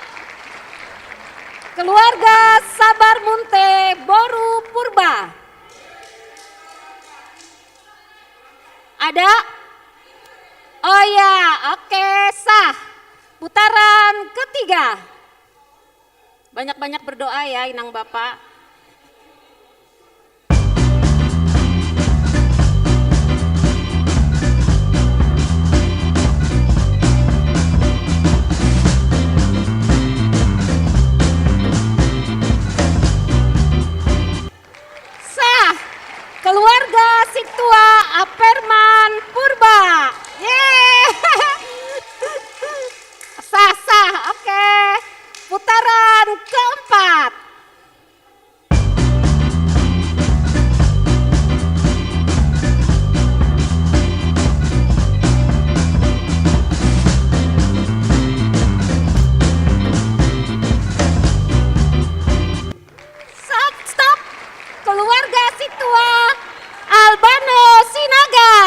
Keluarga Sabar Munte Boru Purba. Ada? Oh ya, oke, sah. Putaran ketiga. Banyak-banyak berdoa ya, Inang Bapak. Sah, keluarga Situa Aperman Purba. Yeay. Sah, sah, oke. Putaran keempat. Stop, stop. Keluarga Situa Albano Sinaga.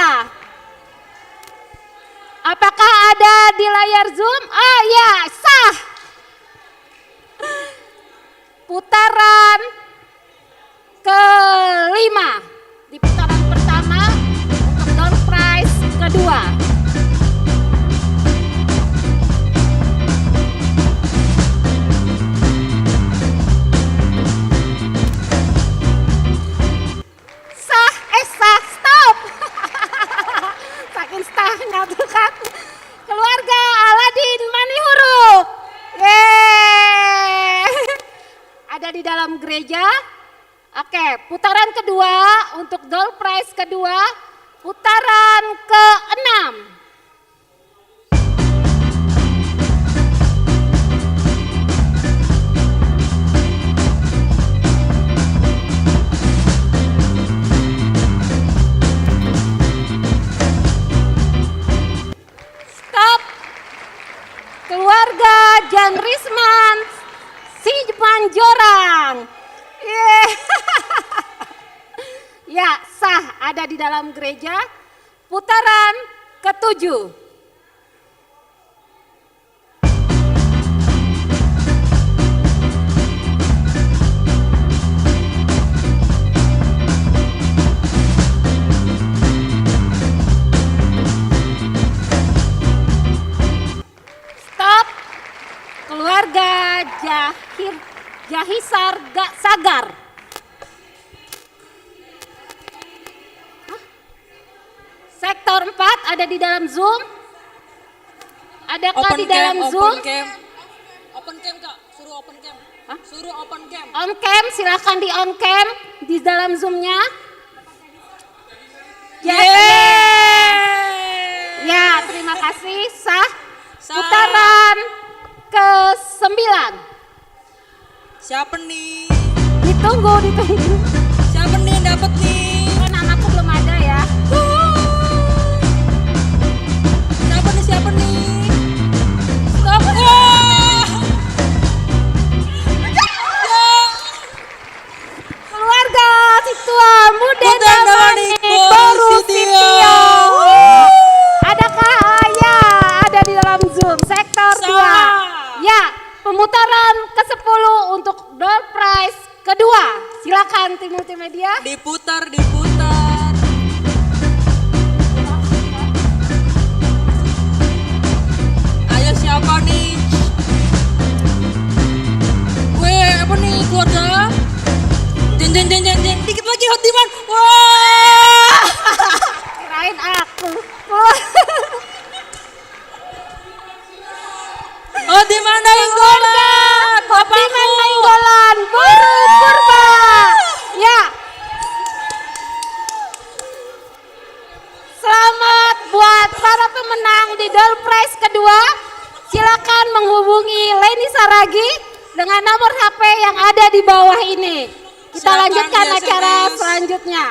Apakah ada di layar Zoom? Oh ya, sah. Putaran kelima. Di putaran pertama untuk door prize kedua. Sah, eh sah, stop. Saking sahnya tuh kan. Keluarga Aladin Manihuru. Yeay. Ada di dalam gereja. Oke, putaran kedua untuk door prize kedua. Putaran keenam. Stop. Keluarga Jan Risman Simanjorang. Yeay. Ya, sah ada di dalam gereja. Putaran ketujuh. Stop. Keluarga Jahir Jahisar Ga- Sagar. Hah? Sektor empat ada di dalam Zoom? Adakah di dalam Zoom? Open cam, open cam. Open cam, Kak. Suruh open cam. Hah? Suruh open cam. On cam, silakan di on cam di dalam Zoom-nya. Ya, Yeay. Ya, terima kasih. Sah. Sah. Putaran ke sembilan. Siapa nih? Ditunggu, ditunggu. Siapa nih yang dapet nih? Oh, namaku belum ada ya. Silakan tim multimedia. Diputar, diputar. Ayo, siapa nih? Weh, apa nih, keluarga? Jeng, jeng, jeng, jeng, jeng. Dikit lagi, Hot Demand. Wah. Kirain aku. Hot Demand Nainggolan. Hot Demand Nainggolan. Buru Purba. Ya. Selamat buat para pemenang di door prize kedua. Silakan menghubungi Leni Saragi dengan nomor H P yang ada di bawah ini. Kita Silakan, lanjutkan ya, acara S M S. Selanjutnya.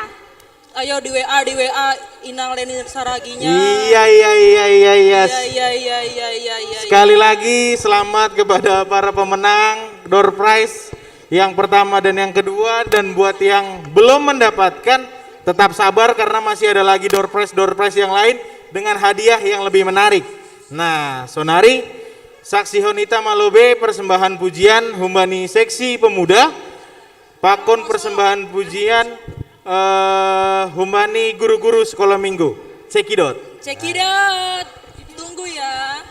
Ayo di W A, di W A Inang Leni Saraginya. Iya, iya, iya, iya, iya. Iya, iya, iya, iya, iya, iya. Sekali lagi, selamat kepada para pemenang door prize yang pertama dan yang kedua, dan buat yang belum mendapatkan, tetap sabar karena masih ada lagi door prize, door prize yang lain dengan hadiah yang lebih menarik. Nah, Sonari, Saksi Honita Malobe, persembahan pujian Humbani Seksi Pemuda, Pakon persembahan pujian, eh, Humbani guru-guru sekolah minggu. Cekidot. Cekidot. Tunggu ya.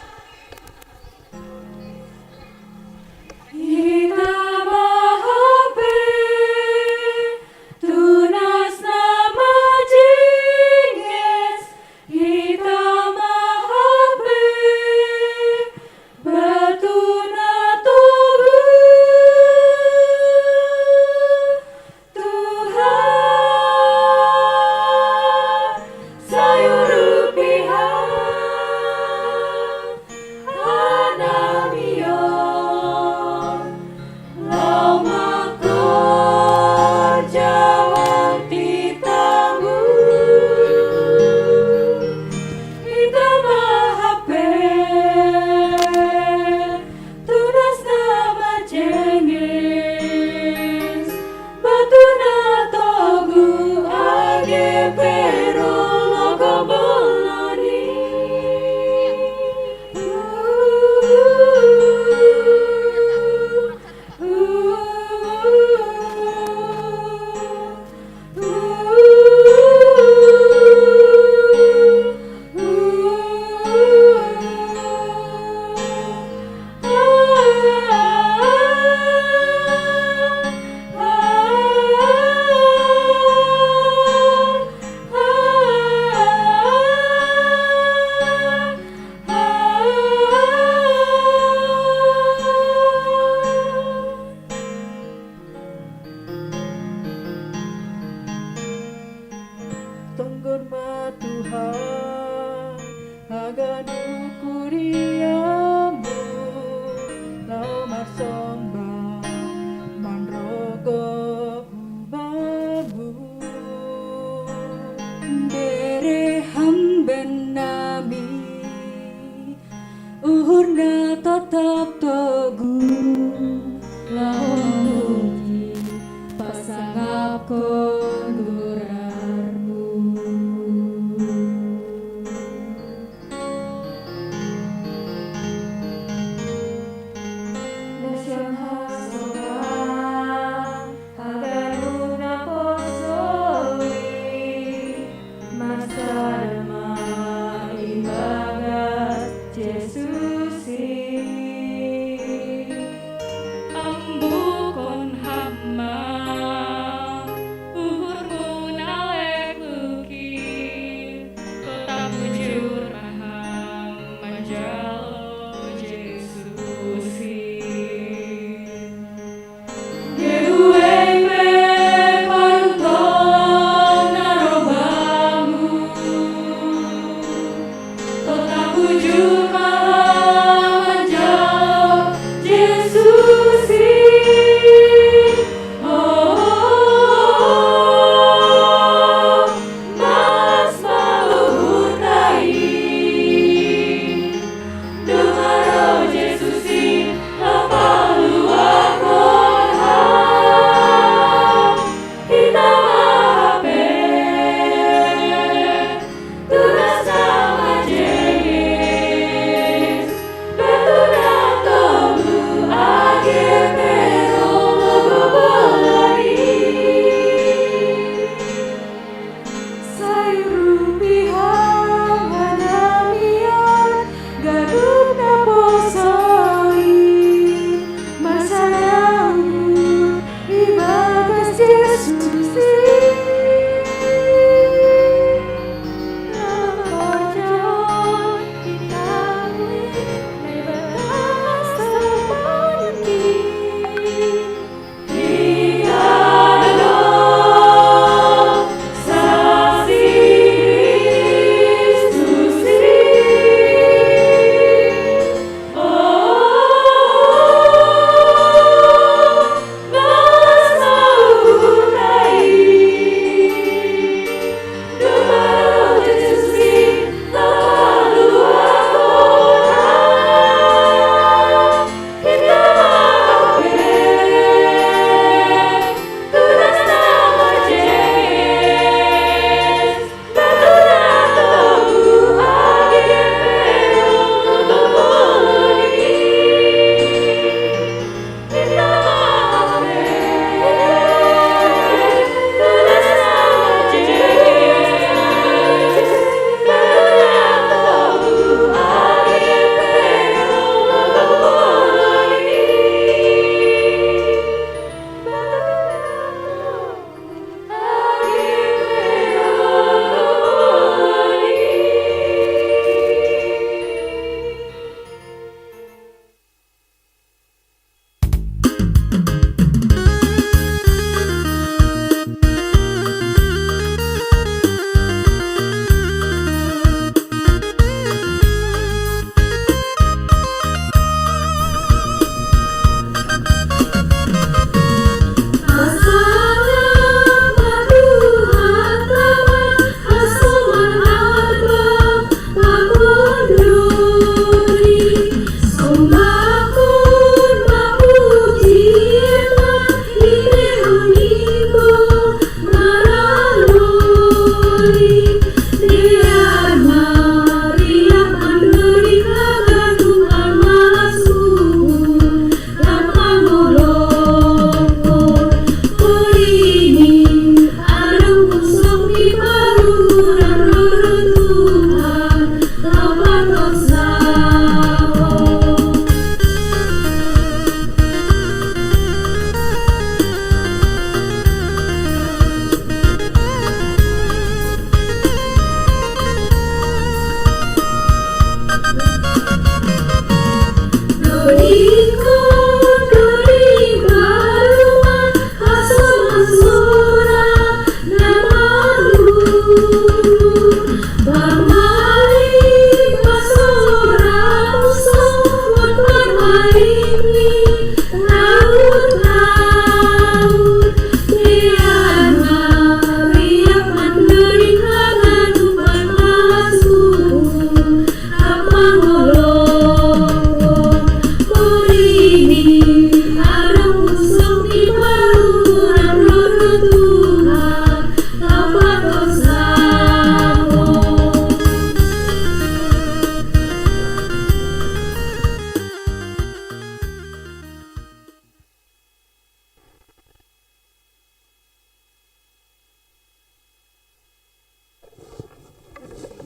Ita mahape tunas nama jingis, ita mahape batuna togu. Tuhan, sayurupihan, anamion, lau makorjawan titanggu. Ita mahape tunas nama jengis, batuna togu age pero logo boloni. Tonggon ma Tuhan, haganu kuriamu, lau marsomba manrogo hubamu. Bere hamben nami uhurna tatap togu, lau muji pasangapkon gorarmu.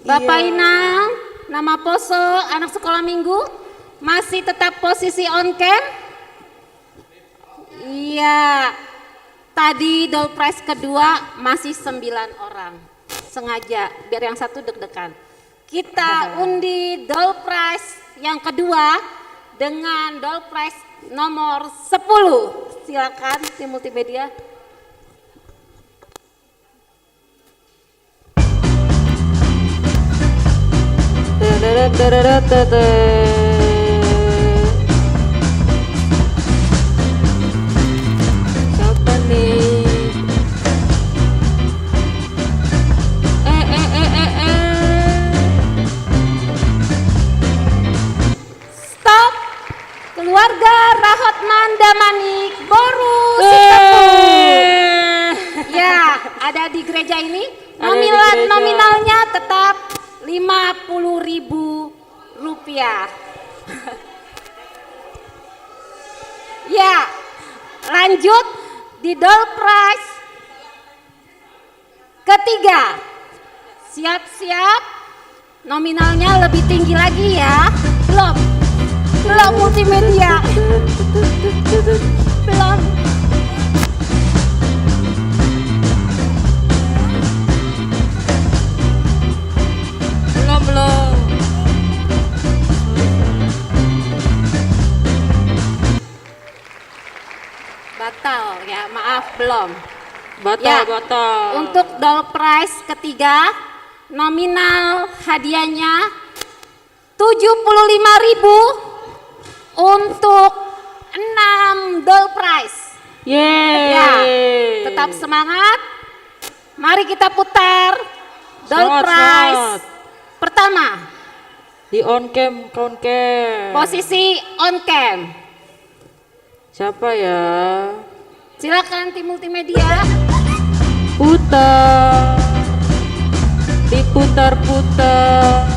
Bapak Inang, nama poso anak sekolah minggu masih tetap posisi on cam? Iya. Tadi door prize kedua masih sembilan orang. Sengaja biar yang satu deg-degan. Kita undi door prize yang kedua dengan door prize nomor sepuluh. Silakan tim multimedia. Siapa nih? Eh, eh, eh, eh, eh. Stop. Keluarga Rahotman Damanik Boru Sitepu. Eh. Ya, ada di gereja ini. Ada di gereja. Nominalnya tetap lima puluh ribu rupiah. Ya, lanjut di door prize ketiga. Siap-siap. Nominalnya lebih tinggi lagi ya. Belum. Belum multimedia. Belum. Belum, belum. Batal ya, maaf, belum. Batal, ya, batal. Untuk door prize ketiga, nominal hadiahnya tujuh puluh lima ribu untuk enam door prize. Yeay. Ya, tetap semangat. Mari kita putar door prize pertama. Di on cam, on cam. Posisi on cam. Siapa ya? Silakan tim multimedia. Putar. Diputar-putar.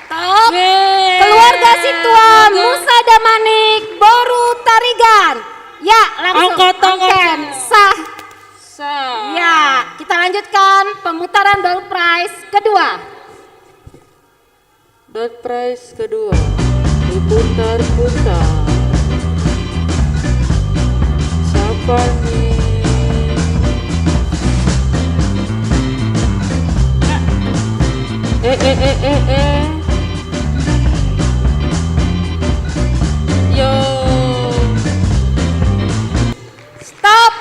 Top. Yeay. Keluarga Situa, Musa Damanik Boru Tarigan. Ya, langsung. Angkat tangan. Sah. Sah. Ya, kita lanjutkan pemutaran door prize kedua. Door prize kedua diputar-putar. Siapa nih? Eh, eh, eh, eh, eh. Yo. Stop.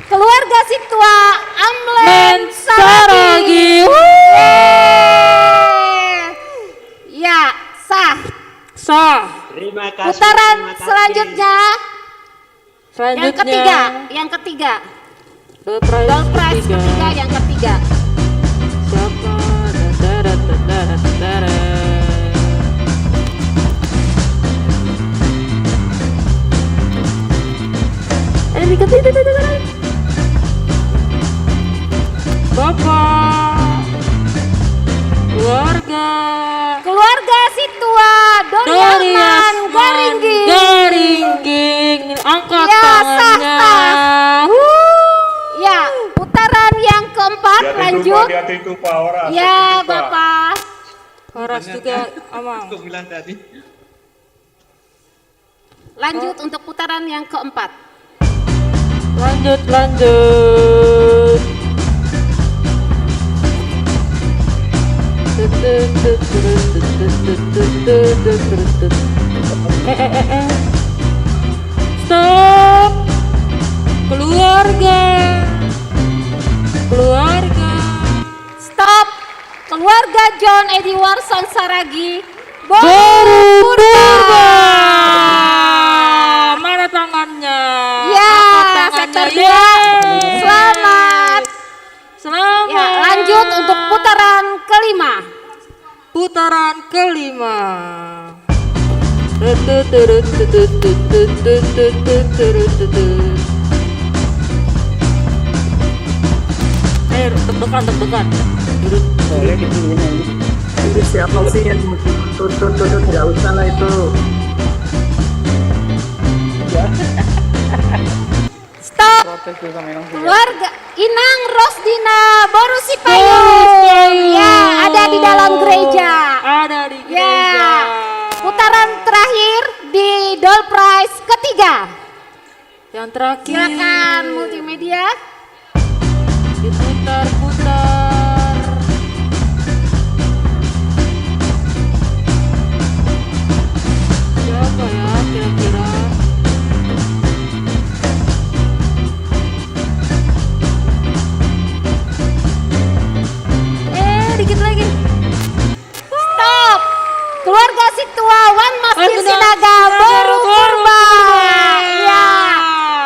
Keluarga Situa Amlen Saragi. Wuh. Ya, sah. Sah. Terima kasih. Putaran selanjutnya. Selanjutnya. Yang ketiga, yang ketiga. Door prize ketiga, yang ketiga. Siapa? Dadara, dadara, dadara. Eh, dikit, dikit, dikit, dikit. Bapak. Keluarga. Keluarga Situa Doriasman Garingging. Garingging. Angkat tangannya. Ya, sah, sah. Ya, putaran yang keempat, lanjut. Ya, Bapak. Horas juga, Amang. Aku bilang tadi. Lanjut untuk putaran yang keempat. Lanjut, lanjut. Eh, eh, eh, eh. Stop. Keluarga. Keluarga. Stop. Keluarga John Eddy Warson Saragi. Boru Purba. Mana tangannya? Ya, sektor dua. Selamat. Selamat. Ya, lanjut untuk putaran kelima. Putaran kelima. Ayo, deg-degan, deg-degan. Boleh gitu, ini. Itu siapa sih yang tuntut tuntut, nggak usah lah itu. Stop. Protes tuh sama yang punya. Keluarga Inang Rosdina Boru Sipayung. Ya, ada di dalam gereja. Ada di gereja. Ya. Putaran terakhir di door prize ketiga. Yang terakhir. Silakan multimedia. Diputar-putar. Siapa ya kira-kira? Eh, dikit lagi. Stop. Keluarga Situa Wan Masjid Sinaga Boru Purba. Ya.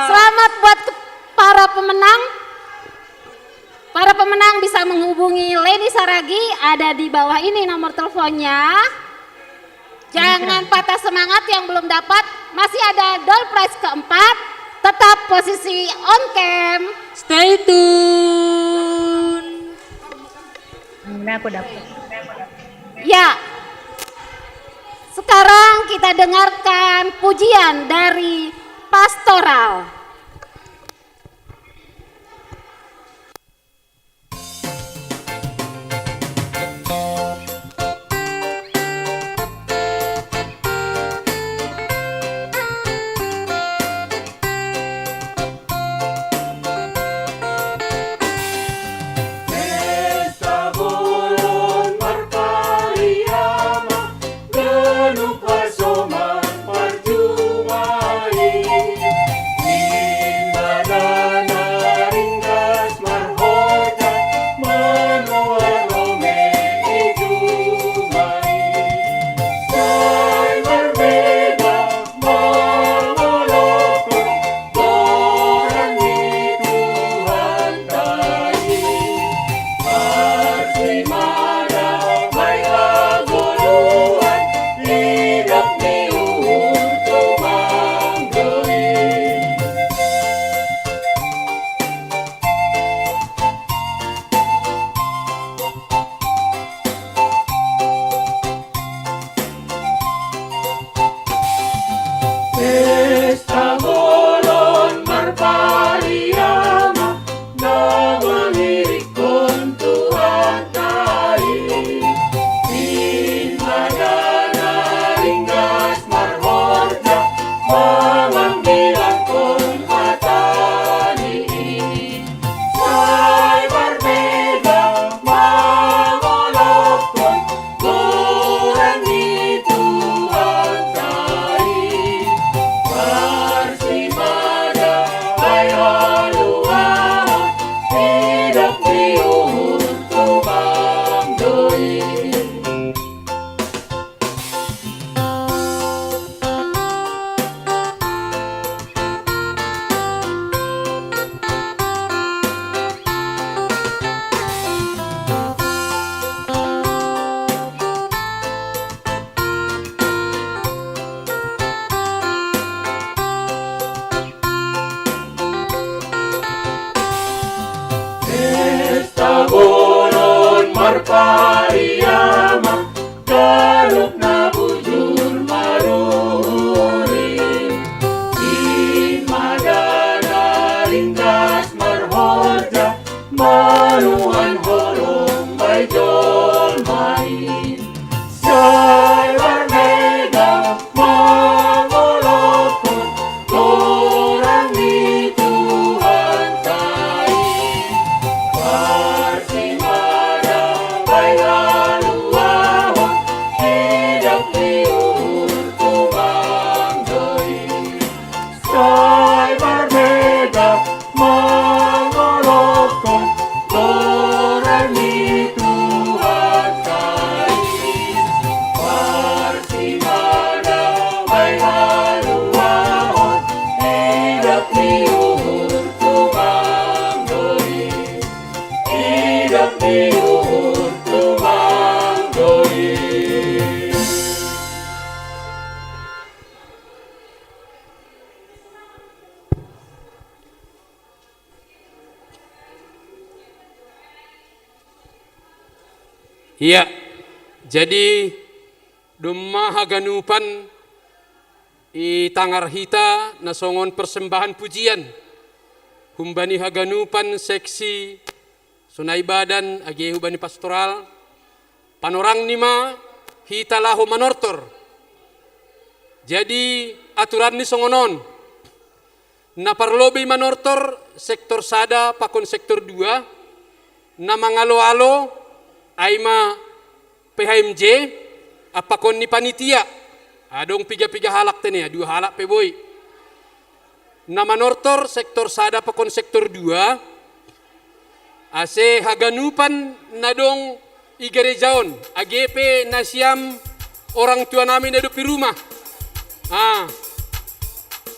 Selamat buat ke- para pemenang. Para pemenang bisa menghubungi Leni Saragi, ada di bawah ini nomor teleponnya. Jangan patah semangat yang belum dapat, masih ada door prize keempat. Tetap posisi on cam. Stay tune. Ini aku dapat. Ya. Sekarang kita dengarkan pujian dari pastoral. Iya, Jadi, domma haganupan i tangar hita na songon persembahan pujian humbani haganupan seksi sonai badan age hubani pastoral, panorang ni ma hita laho manortor. Jadi, aturan ni songon on. Na parlobei manortor sektor sada pakon sektor dua, na mangalo-alo ai ma P H M J, apakon ni panitia. Adong piga-piga halak tene, dua halak pe boi. Na manortor sektor sada pakon sektor dua, ase haganupan na dong i gereja on, age pe nasiam orang tua nami na dopi rumah. Ah.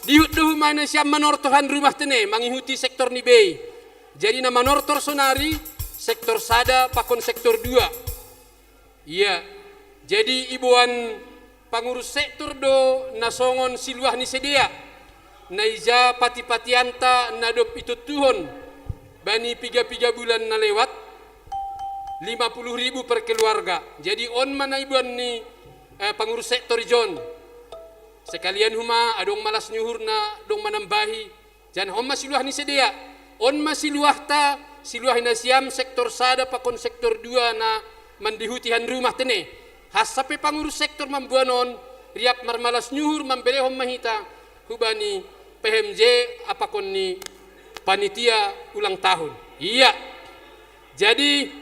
Dihut do huma nasiam manortor han rumah tene, mangihuti sektor ni bei. Jadi na manortor sonari sektor sada pakon sektor dua. Iya. Jadi iboan pangurus sektor do na songon siluah ni sidea. Na ija pati-patianta na dob ituntuhon bani piga-piga bulan na lewat, lima puluh ribu per keluarga. Jadi on ma na iboan ni, eh, pangurus sektor ijon. Sekalian huma adong malas ni uhur na dong manambahi. Jan on ma siluah ni sidea. On ma siluahta, siluah nasiam sektor sada pakon sektor dua na mandihuti han rumah tene. Hansa pe pangurus sektor mamboan on, riap marmalas ni uhur mambelehon ma hita hubani P H M J apakon ni panitia ulang tahun. Iya. Jadi,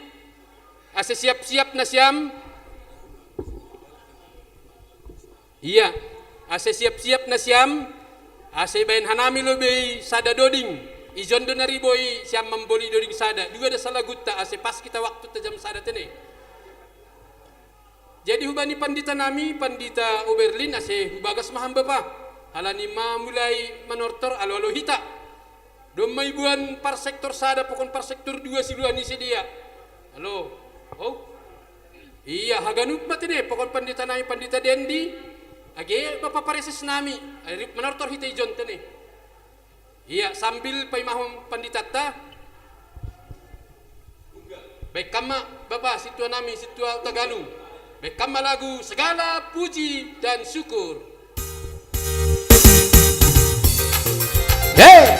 ase siap-siap nasiam. Iya. Ase siap-siap nasiam. Ase baen hanami lobei sada doding. Ijon do nari boi siam mamboli doding sada. Dua da salagunta, ase pas hita waktunta jam sada tene. Jadi hubani pandita nami, pandita Oberlin, ase hubagas ma ham bapa. Halani ma mulai manortor alo-alo hita. Domma iboan par sektor sada pakon par sektor dua siluah ni sidea. Halo. Oh. Iya, haganup ma tene, pakon pandita nami, pandita Dendi. Age bapa pareses nami. Ai rip manortor hita ijon tene. Iya, sambil paimahon panditanta. Baen hamu ma, bapa, sintua nami, sintua Tagalung. Baen hamu ma lagu Segala Puji dan Syukur. Hei!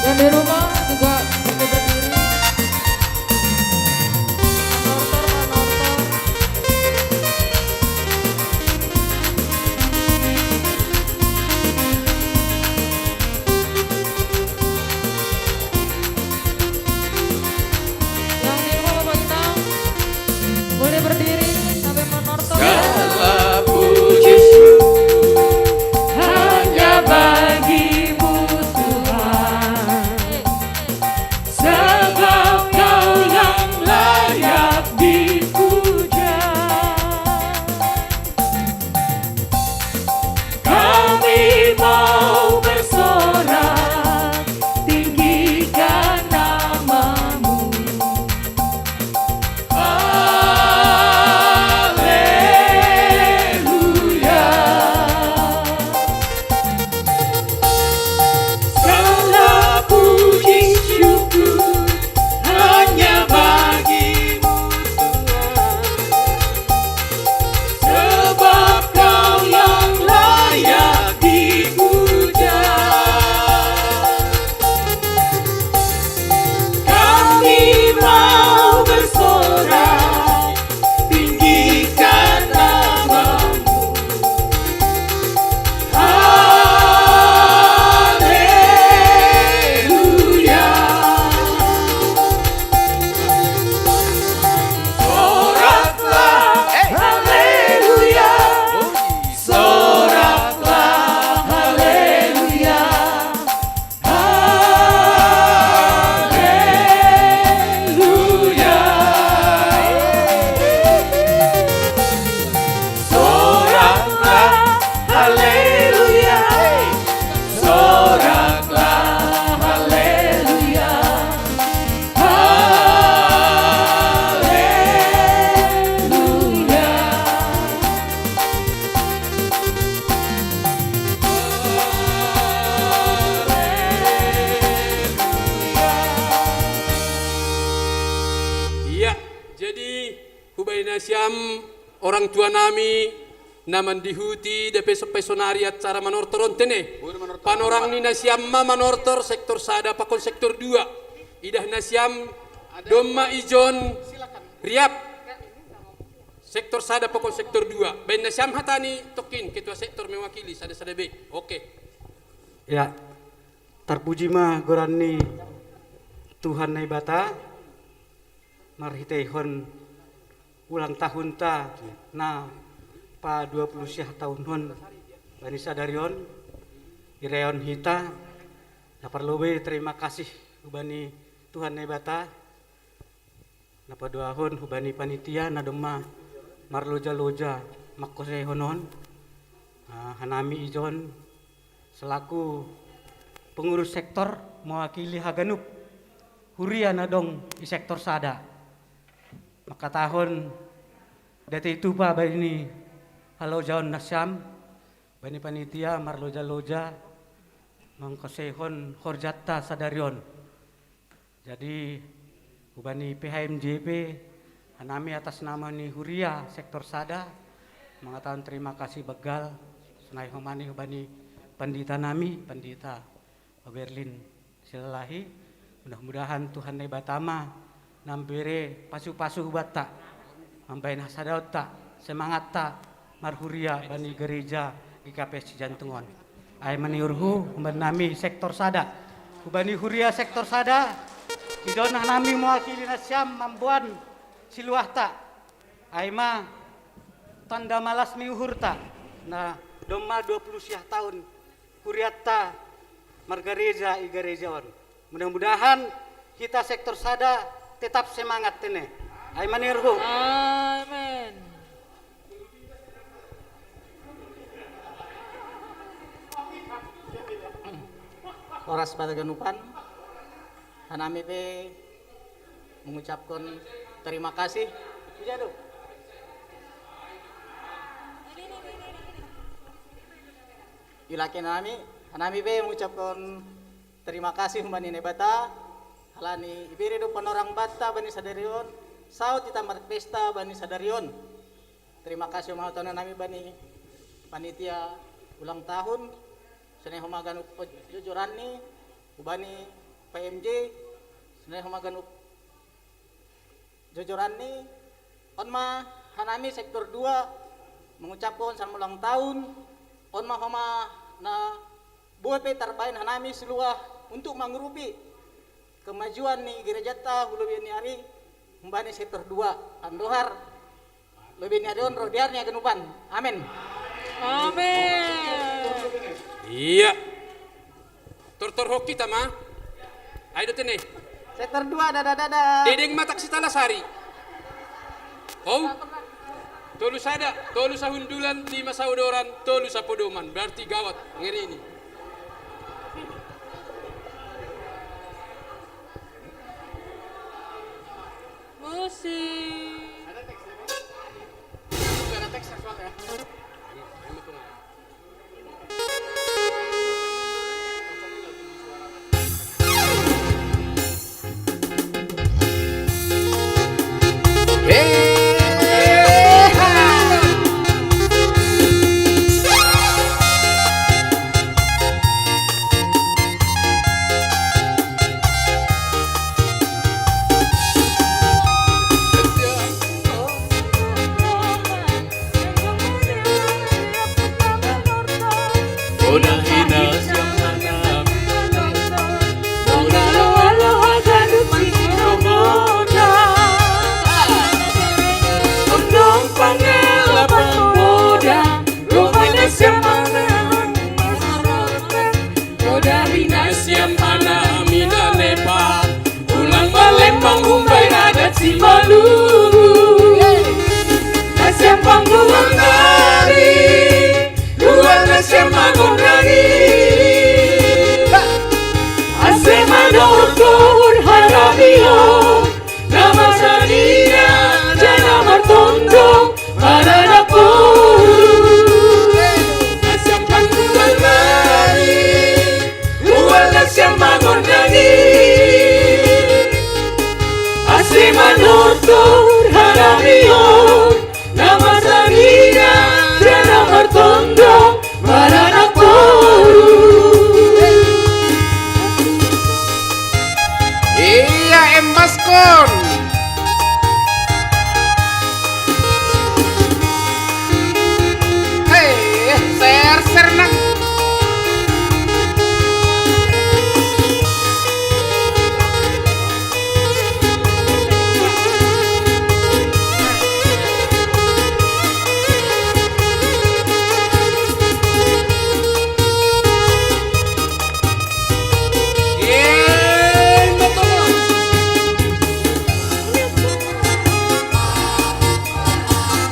Yang di rumah juga boleh berdiri. Manortor, manortor. Yang di rumah Bapak Inang, boleh berdiri sambil manortor. Segala puji syukur hanya bagi-Mu, Tuhan. Siam orang tua nami na mandihuti de peso-pesonari acara manortor on tene. Panorang ni na siam ma manortor sektor sada pakon sektor dua. Idah na siam domma ijon riap sektor sada pakon sektor dua. Bain na siam hatani tokin ketua sektor mewakili sada-sada be. Oke. Ya, tarpuji ma goran ni Tuhan Naibata, marhiteihon ulang tahunta na pa dua puluh siah tahun on bani sadari on, irayaon hita, na parlobei terima kasih hubani Tuhan Naibata, na paduahon hubani panitia na domma marloja-loja mangkoseihon on, ah, hanami ijon selaku pengurus sektor mewakili haganup huria na dong i sektor sada. Mangkatahon dati tupa bani halojaon nasiam, bani panitia marloja-loja mangkoseihon horjanta sadari on. Jadi hubani P H M J P, hanami atas nama ni huria sektor sada, mangkatahon terima kasih begal, sonai homa ni hubani pandita nami, pandita Berlin Silalahi. Mudah-mudahan Tuhan Naibata ma na mambere pasu-pasu hubanta, mambahen hasadaonta, semangatta marhuria bani gereja G K P S Cijantung on. Ai maniurhu hubani nami sektor sada, hubani huria sektor sada, ijon hanami mewakili nasiam mamboan siluahta. Ai ma tanda malas ni uhurta na domma dua puluh siah tahun huriatta margareja i gareja on. Mudah-mudahan hita sektor sada tetap semangat tene. Ai maniurhu. Amin. Horas bata ganupan, hanami pe mengucapkan terima kasih. Ijado. Ilaki nami, hanami pe mengucapkan terima kasih hubani Naibata, halani ibere do panorang banta bani sadari on, saut hita marpesta bani sadari on. Terima kasih ma hutangkon nami bani panitia ulang tahun, sonai homa ganup jojoranni, hubani P M J, sonai homa ganup jojoranni. On ma hanami sektor dua mengucapkan selamat ulang tahun. On ma homa na boi pe tarbahen hanami siluah untuk mangurupi kemajuan ni gerejanta hu lobei ni ari, humbani sektor dua. Andohar lobei ni ari on ro di ari ni haganupan. Amin. Amin. Iya. Tortor ho hita ma. Ai do tene. Sektor dua, dada, dada. Dedeng matak sitalasari. Oh. Tolu sada, tolu sahundulan, lima saudoran, tolu sapodoman. Berarti gawat ngeri ini. Musik. Ada teks ya? Ada teks ya soalnya. Ulang balempang umbai adat si malu. Nasiam pangguang nari, luar nasiam magon nari. Ase manortor harabion, nama sadina jana martondong. Marana puru nasiam pangguang nari, luar nasiam magon nari. Ase manortor harabion, Hei, ser-ser nang. Yeay, betul.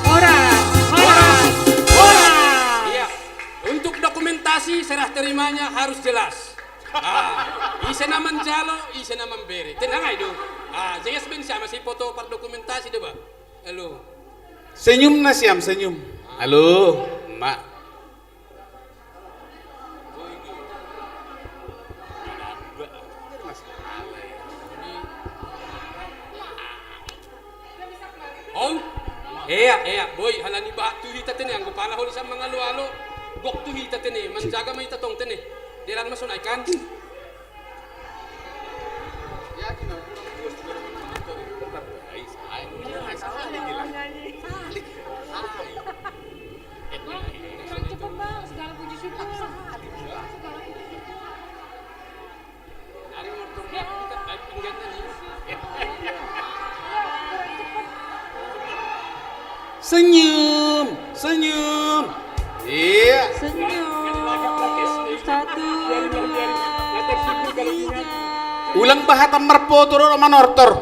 Ora, ora, ora. Iya. Untuk dokumentasi serah terimanya harus jelas. Ah, ise na manjalo, ise na mambere. Tenang aja dong. Ah, jelas ben siapa sih foto par dokumentasi deh, Bang? Halo. Senyum na siam, senyum. Halo, Mak. Oh, iya, iya, boy, halani ba tu hita tene, anggo pala holi sa mangalo-alo, gok tu hita tene, manjaga ma hita tong tene. Delan ma sonai kan. Bang, cepet, Bang, segala puji syukur. Segala puji syukur. Senyum, senyum. Iya. Senyum. Satu, dua, tiga. Ulang bahasa merpo turun sama nortor.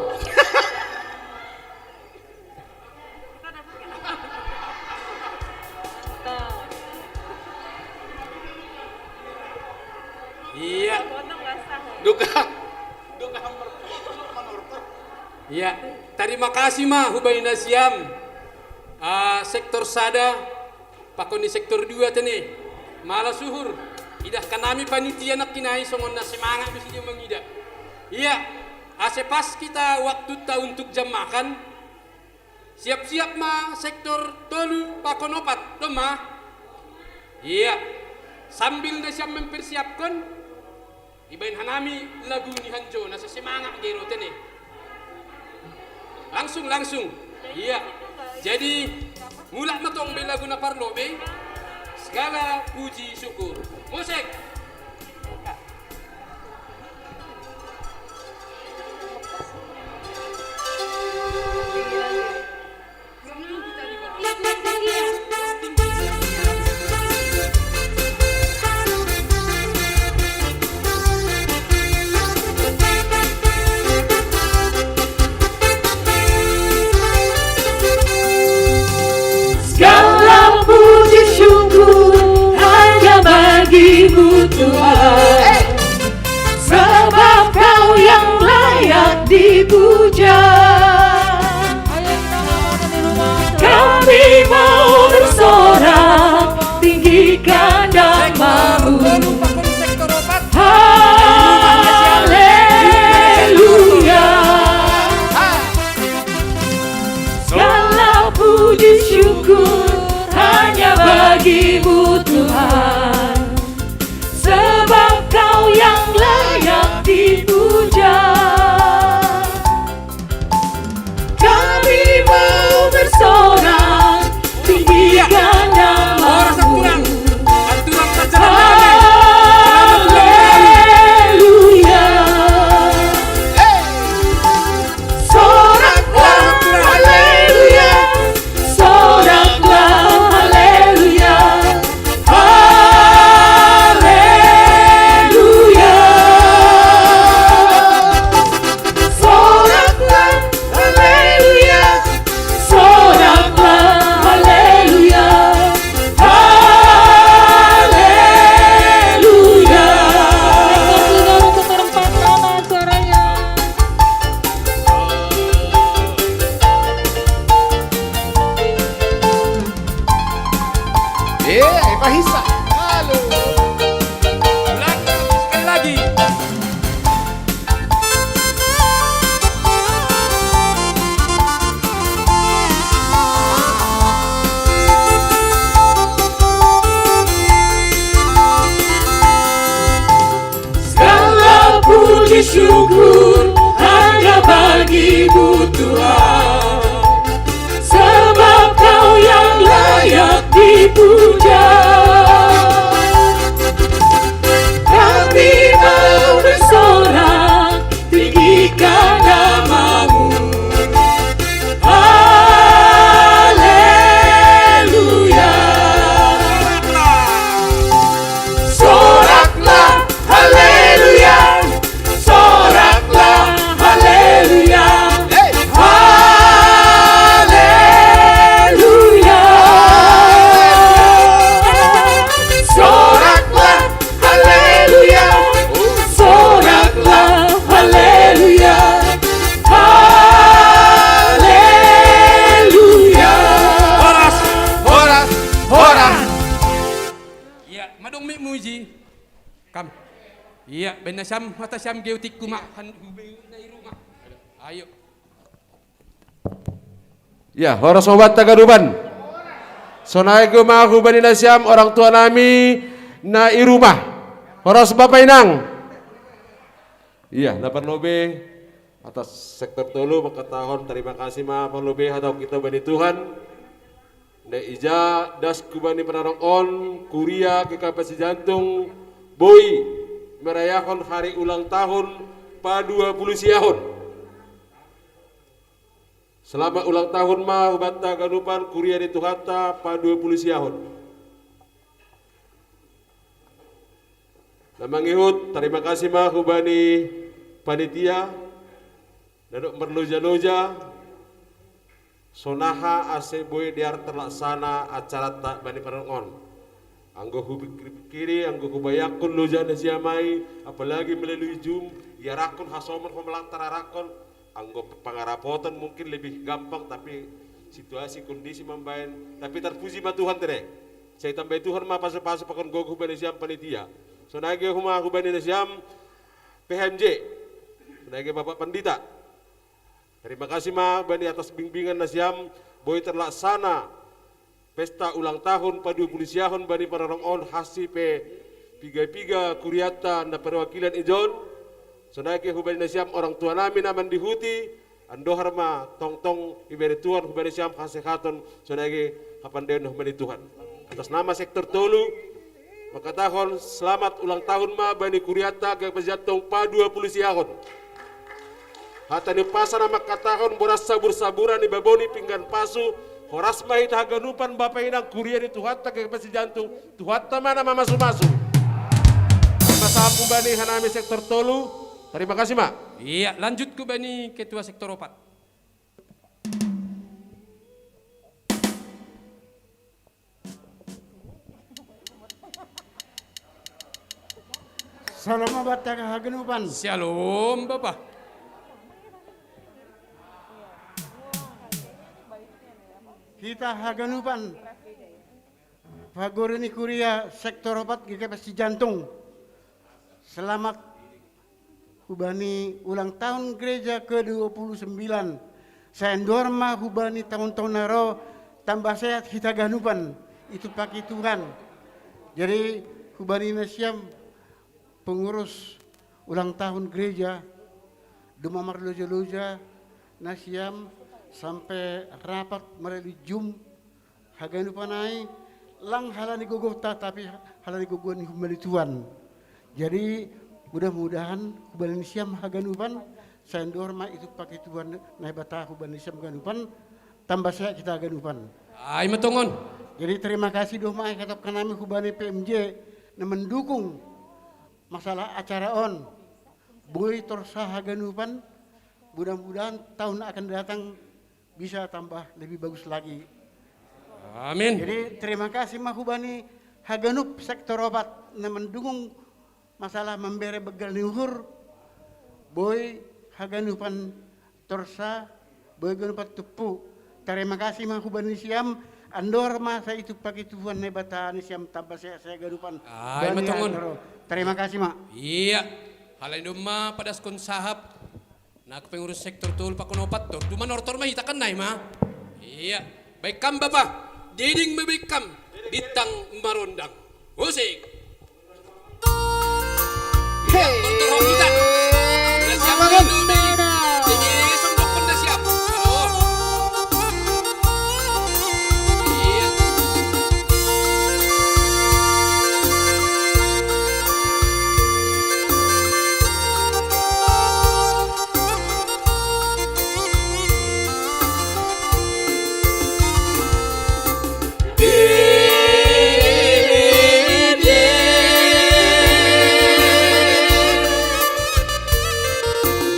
Iya. Duka. Duka. Iya. Tarima kasih ma hubaen nasiam, ah, sektor sada pakon ni sektor dua tene. Mala suhur. Idah hanami panitia nangkin ai songon na semangat do sude mangida. Iya. Ase pas hita waktunta untuk jam makan. Siap-siap ma sektor tolu pakon opat, dong ma? Iya. Sambil nasiam mempersiapkon, ibaen hanami lagu ni Hanjo na sesemangat gero tene. Langsung, langsung. Iya. Jadi, mulak ma tong be lagu na parlo be. Segala puji syukur. Musik. Segala puji syukur hanya bagi-Mu, Tuhan, sebab Kau yang layak dipuja. Kami mau bersorak, tinggikan nama-Mu. Haleluya. Segala puji syukur hanya bagi-Mu, Tuhan, sebab Kau yang layak dipuja. Kami mau bersorak, tinggikan nama-Mu. Haleluya. Soraklah, haleluya. Soraklah, haleluya. Haleluya. Soraklah, haleluya. Soraklah, haleluya. Haleluya. Sudah untuk perempat mana suaranya? Eh, Pak Hisa. Halo. Ulangi sekali lagi. Segala puji syukur hanya Bagimu Tuhan, sebab Kau yang layak dipuja. Kami mau bersorak, tinggikan namamu. Haleluya. Soraklah, haleluya. Soraklah, haleluya. Haleluya. Soraklah, haleluya. Soraklah, haleluya. Haleluya. Horas, horas, horas. Iya, madong mi muji. Kam. Iya, baen nasiam, mata siam geutik kuma han hubei na i rumah. Ayo. Ya, horas ma hubanta ganupan. Sonai gema hubani nasiam orang tua nami na i rumah. Horas bapa inang. Iya, na parlobei atas sektor tolu mangkatahon tarima kasih ma parlobei hatahon hita bani Tuhan. Na ija das hubani panarong on, kuria G K P S Sijantung boi merayahon hari ulang tahun padua puluh siahon. Selamat ulang tahun ma hubanta ganupan kuria ni Tuhanta padua puluh siahon. Na mangihut, tarima kasih ma hubani panitia, na dok marloja-loja, sonaha ase boi dear terlaksana acaranta bani panarong on. Anggo hupikir-pikiri, anggo hubayangkon loja nasiam ai, apalagi melalui Zoom, iarakkon hasomon homlak tararakkon, anggo pangarapoton mungkin lebih gampang, tapi situasi kondisi mambaen, tapi tarpuji ma Tuhan tere. Sai tambai Tuhan ma pasu-pasu pakon gogo hubani siam panitia. Sonai ge huma hubani nasiam P H M J. Sonai ge Bapak Pandita. Terima kasih ma bani atas bimbingan nasiam, boi terlaksana pesta ulang tahun padua puluh siahon bani panarong on hasi pe piga-piga kuriata na perwakilan ijon. Sonai ge hubani nasiam orang tua nami na mandihuti, andohar ma tongtong ibere Tuhan hubani siam hasehaton, sonai ge hapandeon hubani Tuhan. Atas nama sektor tolu, mangkatahon selamat ulang tahun ma bani kuriata G K P S Sijantung padua puluh siahon. Hata ni umpasa na mangkatahon boras sabur-saburan ni baboni pinggan pasu, horas ma hita haganupan bapa inang kuria ni Tuhanta G K P S Sijantung, Tuhanta ma na mamasu-masu. Masa hubani hanami sektor tolu, terima kasih ma. Iya, lanjut hubani ketua sektor opat. Salom ma banta haganupan. Syalom, Bapa. Hita haganupan, paguru ni kuria sektor opat G K P S Sijantung. Selamat hubani ulang tahun gereja kedua puluh sembilan. Sai andohar ma hubani tahun-tahun na ro, tambah sehat hita ganupan, itumpaki Tuhan. Jadi hubani nasiam pengurus ulang tahun gereja, domma marloja-loja nasiam sampai rapat melalui Zoom, haganupan ai, lang halani gogonta, tapi halani gogo ni hubani Tuhan. Jadi mudah-mudahan hubani nasiam haganupan, sai andohar ma itumpaki Tuhan Naibata hubani nasiam haganupan, tambah sehat hita haganupan. Ai ma tongon. Jadi terima kasih do ma ai hatahon hanami hubani P M J na mendukung masalah acara on. Boi torsa haganupan, mudah-mudahan tahun akan datang bisa tambah lebih bagus lagi. Amin. Jadi terima kasih ma hubani haganup sektor opat na mendukung masalah mambere begal ni uhur, boi haganupan torsa, boi ganupan tumpu. Terima kasih ma hubani nasiam, andohar ma sai itumpaki Tuhan Naibata nasiam tambah sehat-sehat ganupan. Ai ma tongon. Terima kasih ma. Iya. Halai domma padaskon sahap. Na pengurus sektor tolu pakon opat, tor duma nortor ma hita kan nai ma. Iya. Baik kam Bapa, diding ma baik kam, bintang marondang. Musik. Hei. Tortor hau hita. Na siap Amangan. Diding.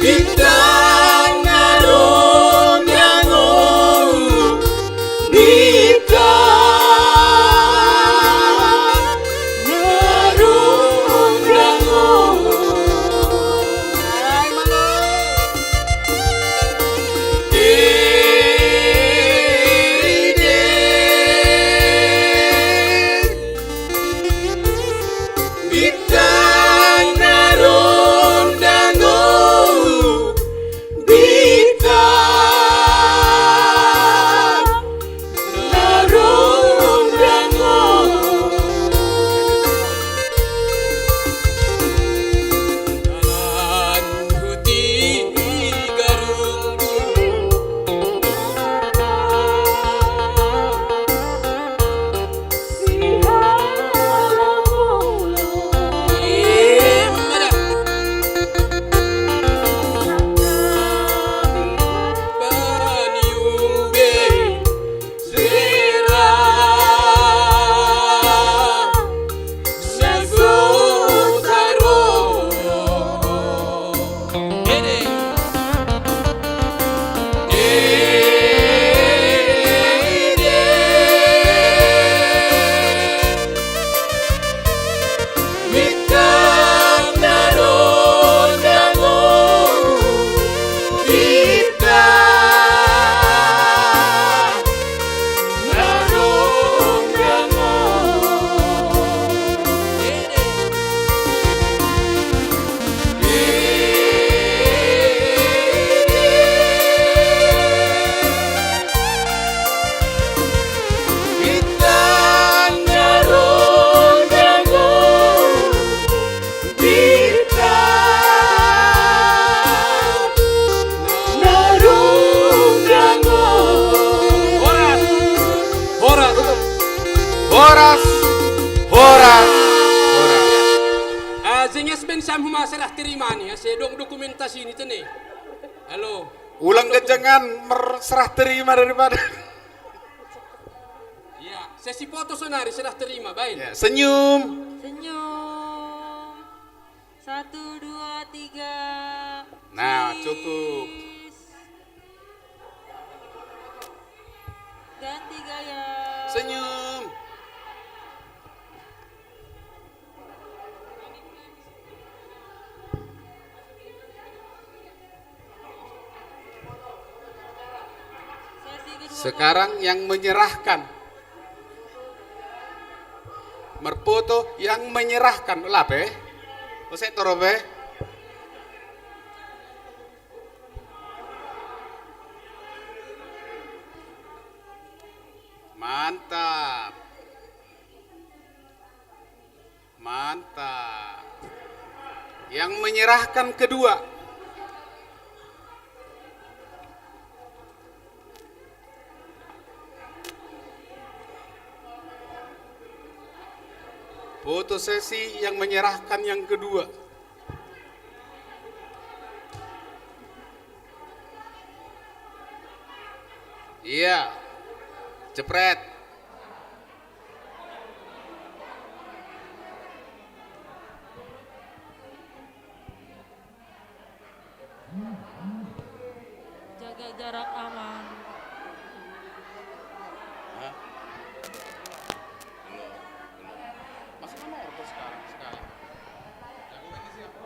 Bintang narung dangu, bintang narung dangu. Bintang narung dangu, bintang narung dangu. Dalan huti garung Bintang narung dangu, bintang narung dangu. Horas, horas, horas, horas, horas. Ah, Zenges Ben Sam Huma serah terima nih, ya, saya dong dokumentasi ini tuh nih. Halo. Ulang kejengan mer-, serah terima daripada. Iya, sesi foto sonari serah terima, baik. Ya, senyum. Senyum. Satu, dua, tiga. Nah, cheese. Cukup. Ganti gaya. Senyum. Sekarang yang menyerahkan. Merfoto yang menyerahkan. Lape? Ose torope. Mantap. Mantap. Yang menyerahkan kedua. Foto sesi yang menyerahkan yang kedua. Iya. Jepret. Jaga jarak aman. Hah? Belum, belum. Masih kan mau order sekarang, sekali. Jagoannya siapa?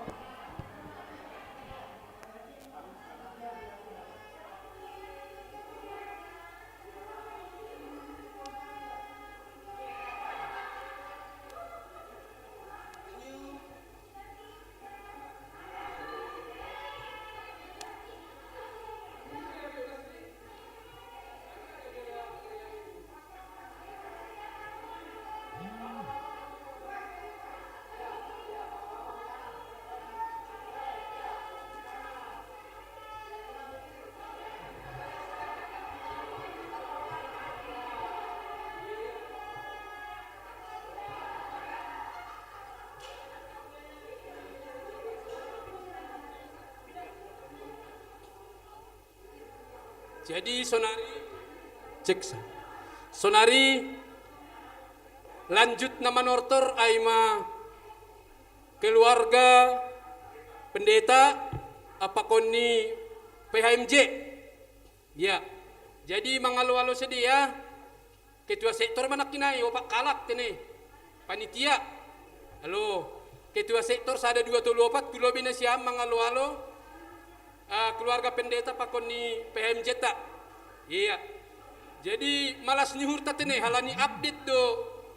Jadi sonari, cek sa-, sonari lanjut na manortor ai ma keluarga pendeta, Apa kon ni P H M J? Ya. Jadi mangalo-alo sedia. Ketua sektor mana kinai, opat kalak tene. Panitia. Halo. Ketua sektor sada dua tolu opat, kulobi na siam mangalo-alo. Ah, keluarga pendeta pakon ni P H M J ta. Iya. Jadi malas ni hurta tene halani update do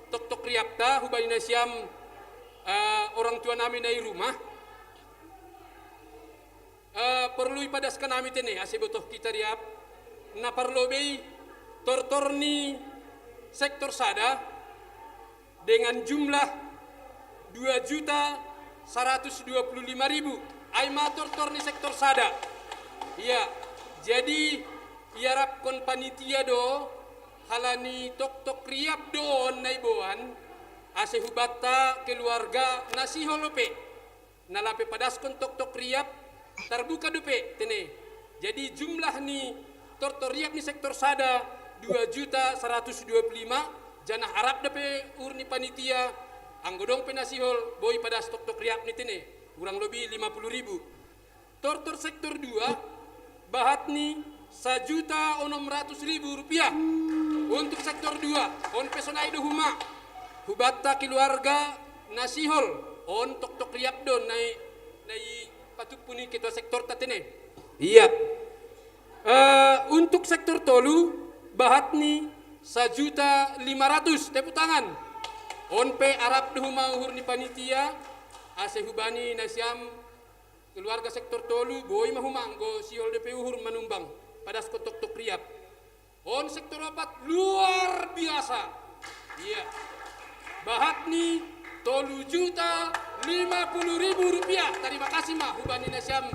toktok riap ta hubani na siam, ah, orang tua nami na i rumah. Eh, perlu ipadaskan ami tene, ase botoh kita riap, na parlobei tortor ni sektor sada dengan jumlah dua juta seratus dua puluh lima ribu. Ai ma tortor ni sektor sada. Iya, jadi iarapkon panitia do, halani toktok riap do on naiboan, ase hubanta keluarga na sihol ope. Na lape padaskon toktok riap, tarbuka dope tene. Jadi jumlah ni tortor riap ni sektor sada dua juta seratus dua puluh lima, janah arap dope uhur ni panitia, anggo dong pe na sihol boi padas toktok riap ni tene, kurang lobi lima puluh ribu. Tortor sektor dua, bahat ni sajuta onom ratus ribu rupiah. Untuk sektor dua, on pe sonai do huma. Hubanta keluarga na sihol, on toktok riap do nai, nai patumpu ni ketua sektor ta tene. Iya. Eh, untuk sektor tolu, bahat ni sajuta lima ratus, tepuk tangan. On pe arap do huma uhur ni panitia, ase hubani na siam keluarga sektor tolu, boi ma huma anggo sihol dope uhur manumbang, padaskon toktok riap. On sektor opat luar biasa. Iya. Bahat ni tolu juta lima puluh ribu rupiah. Tarima kasih ma hubani na siam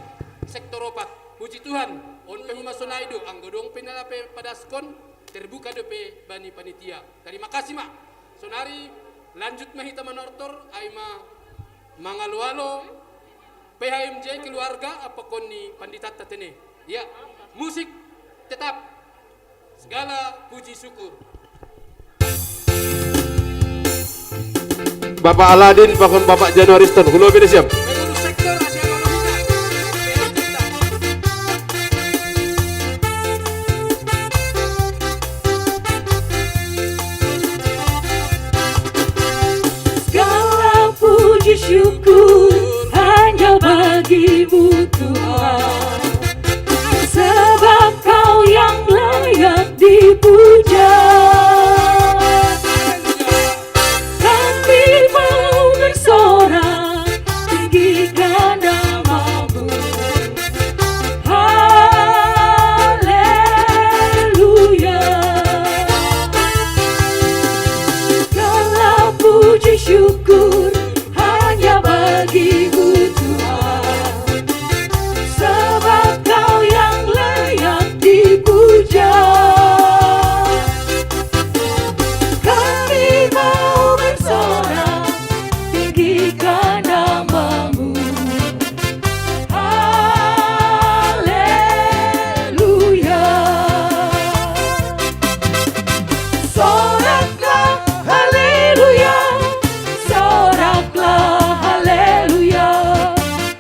sektor opat. Puji Tuhan, on pe huma sonai do, anggo dong pe na lape padaskon, terbuka dope bani panitia. Tarima kasih ma. Sonari lanjut ma hita manortor, ai ma mangalo-alo P H M J keluarga apa kon ni pandita ta tene. Ya, musik tetap. Segala puji syukur. Bapak Aladin pakon Bapak Januariston, hulobi na siam. Pengurus sektor Asia Waluhita. Segala puji syukur hanya bagimu Tuhan, sebab Kau yang layak dipuja. Kami mau bersorak tinggikan namamu. Haleluya. Segala puji syukur hanya bagimu Tuhan, sebab Kau yang layak dipuja. Kami mau bersorak tinggikan namamu. Haleluya. Soraklah haleluya, soraklah haleluya,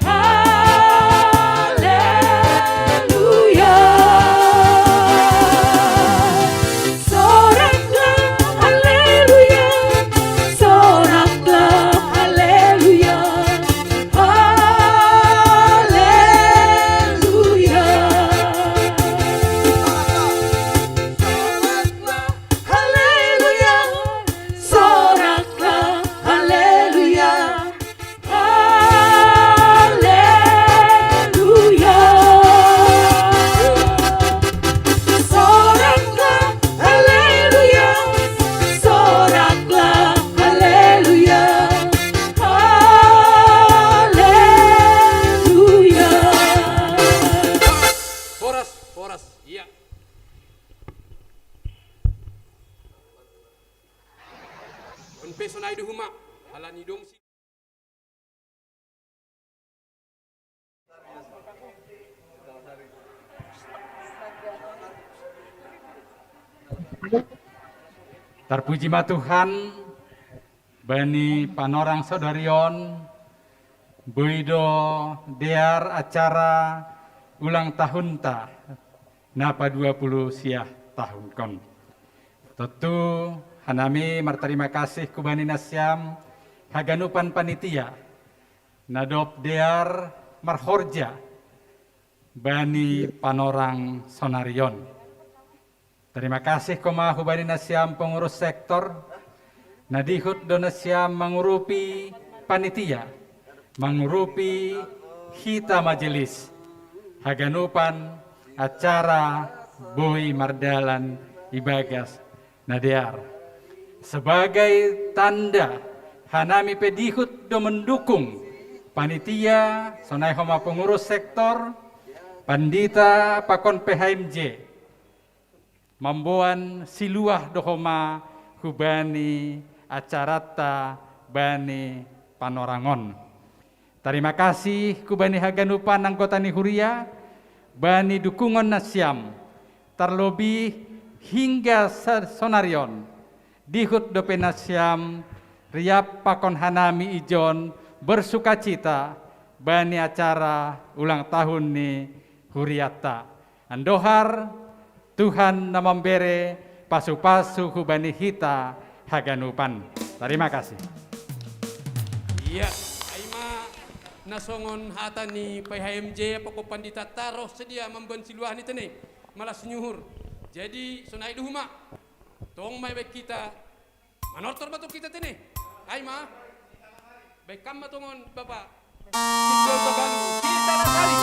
haleluya. Soraklah haleluya, soraklah haleluya, haleluya. Haleluya, soraklah haleluya, haleluya. Soraklah haleluya, soraklah haleluya, haleluya. Horas, horas. Iya. On pe sonai do huma, halani dong si. Tarpuji ma Tuhan, bani panorang sadari on, Boi do dear acara ulang tahunta na pa dua puluh siah tahun kon. Tontu hanami martarima kasih hubani nasiam haganupan panitia na dob dear marhorja bani panorang sonarion. Tarima kasih homa hubani nasiam pengurus sektor, na dihut do nasiam mangurupi panitia, mangurupi hita majelis, haganupan acara boi mardalan ibagas na dear. Sebagai tanda hanami pe dihut do mendukung panitia, sonai homa pengurus sektor, pandita pakon P H M J, mamboan siluah do homa hubani acarata bani panorangon. Tarima kasih hubani haganupan anggota ni huria bani dukungon nasiam, tarlobih hingga sonarion, dihut dope nasiam riap pakon hanami ijon bersukacita bani acara ulang tahun ni huriata. Andohar Tuhan na mambere pasu-pasu hubani hita haganupan. Tarima kasih. Iya, ai ma na songon hata ni P H M J pakon pandita taroh sedia mamboan siluah ni tene malas nyuhur. Jadi sonai do homa tong ma baen hita manortor ma tong hita tene. Ai ma. Baik kam ma tongon Bapak. Kita lasari.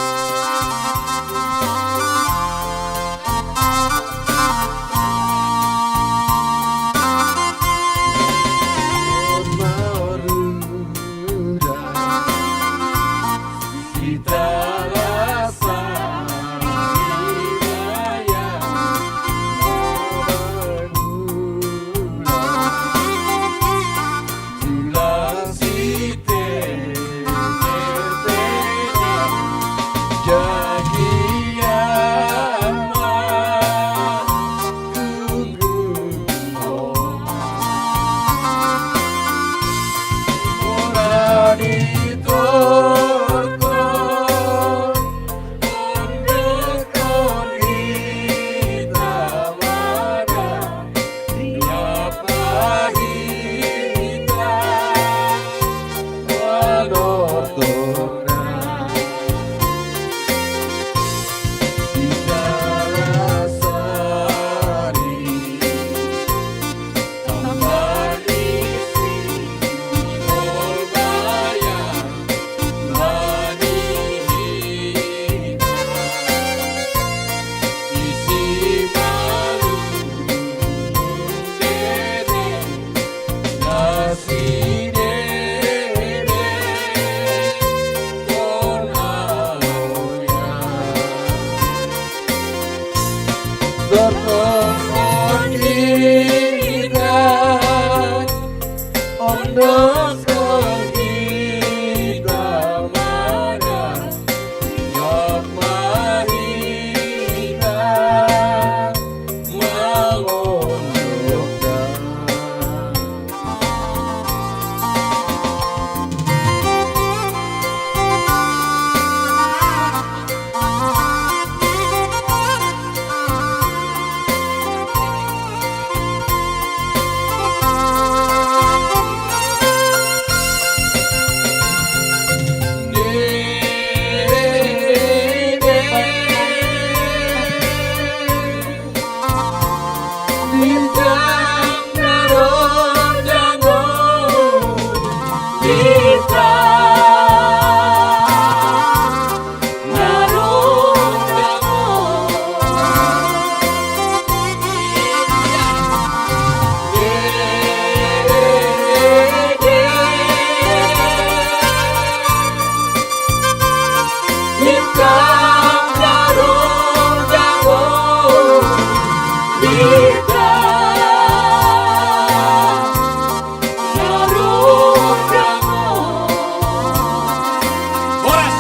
Horas. Horas.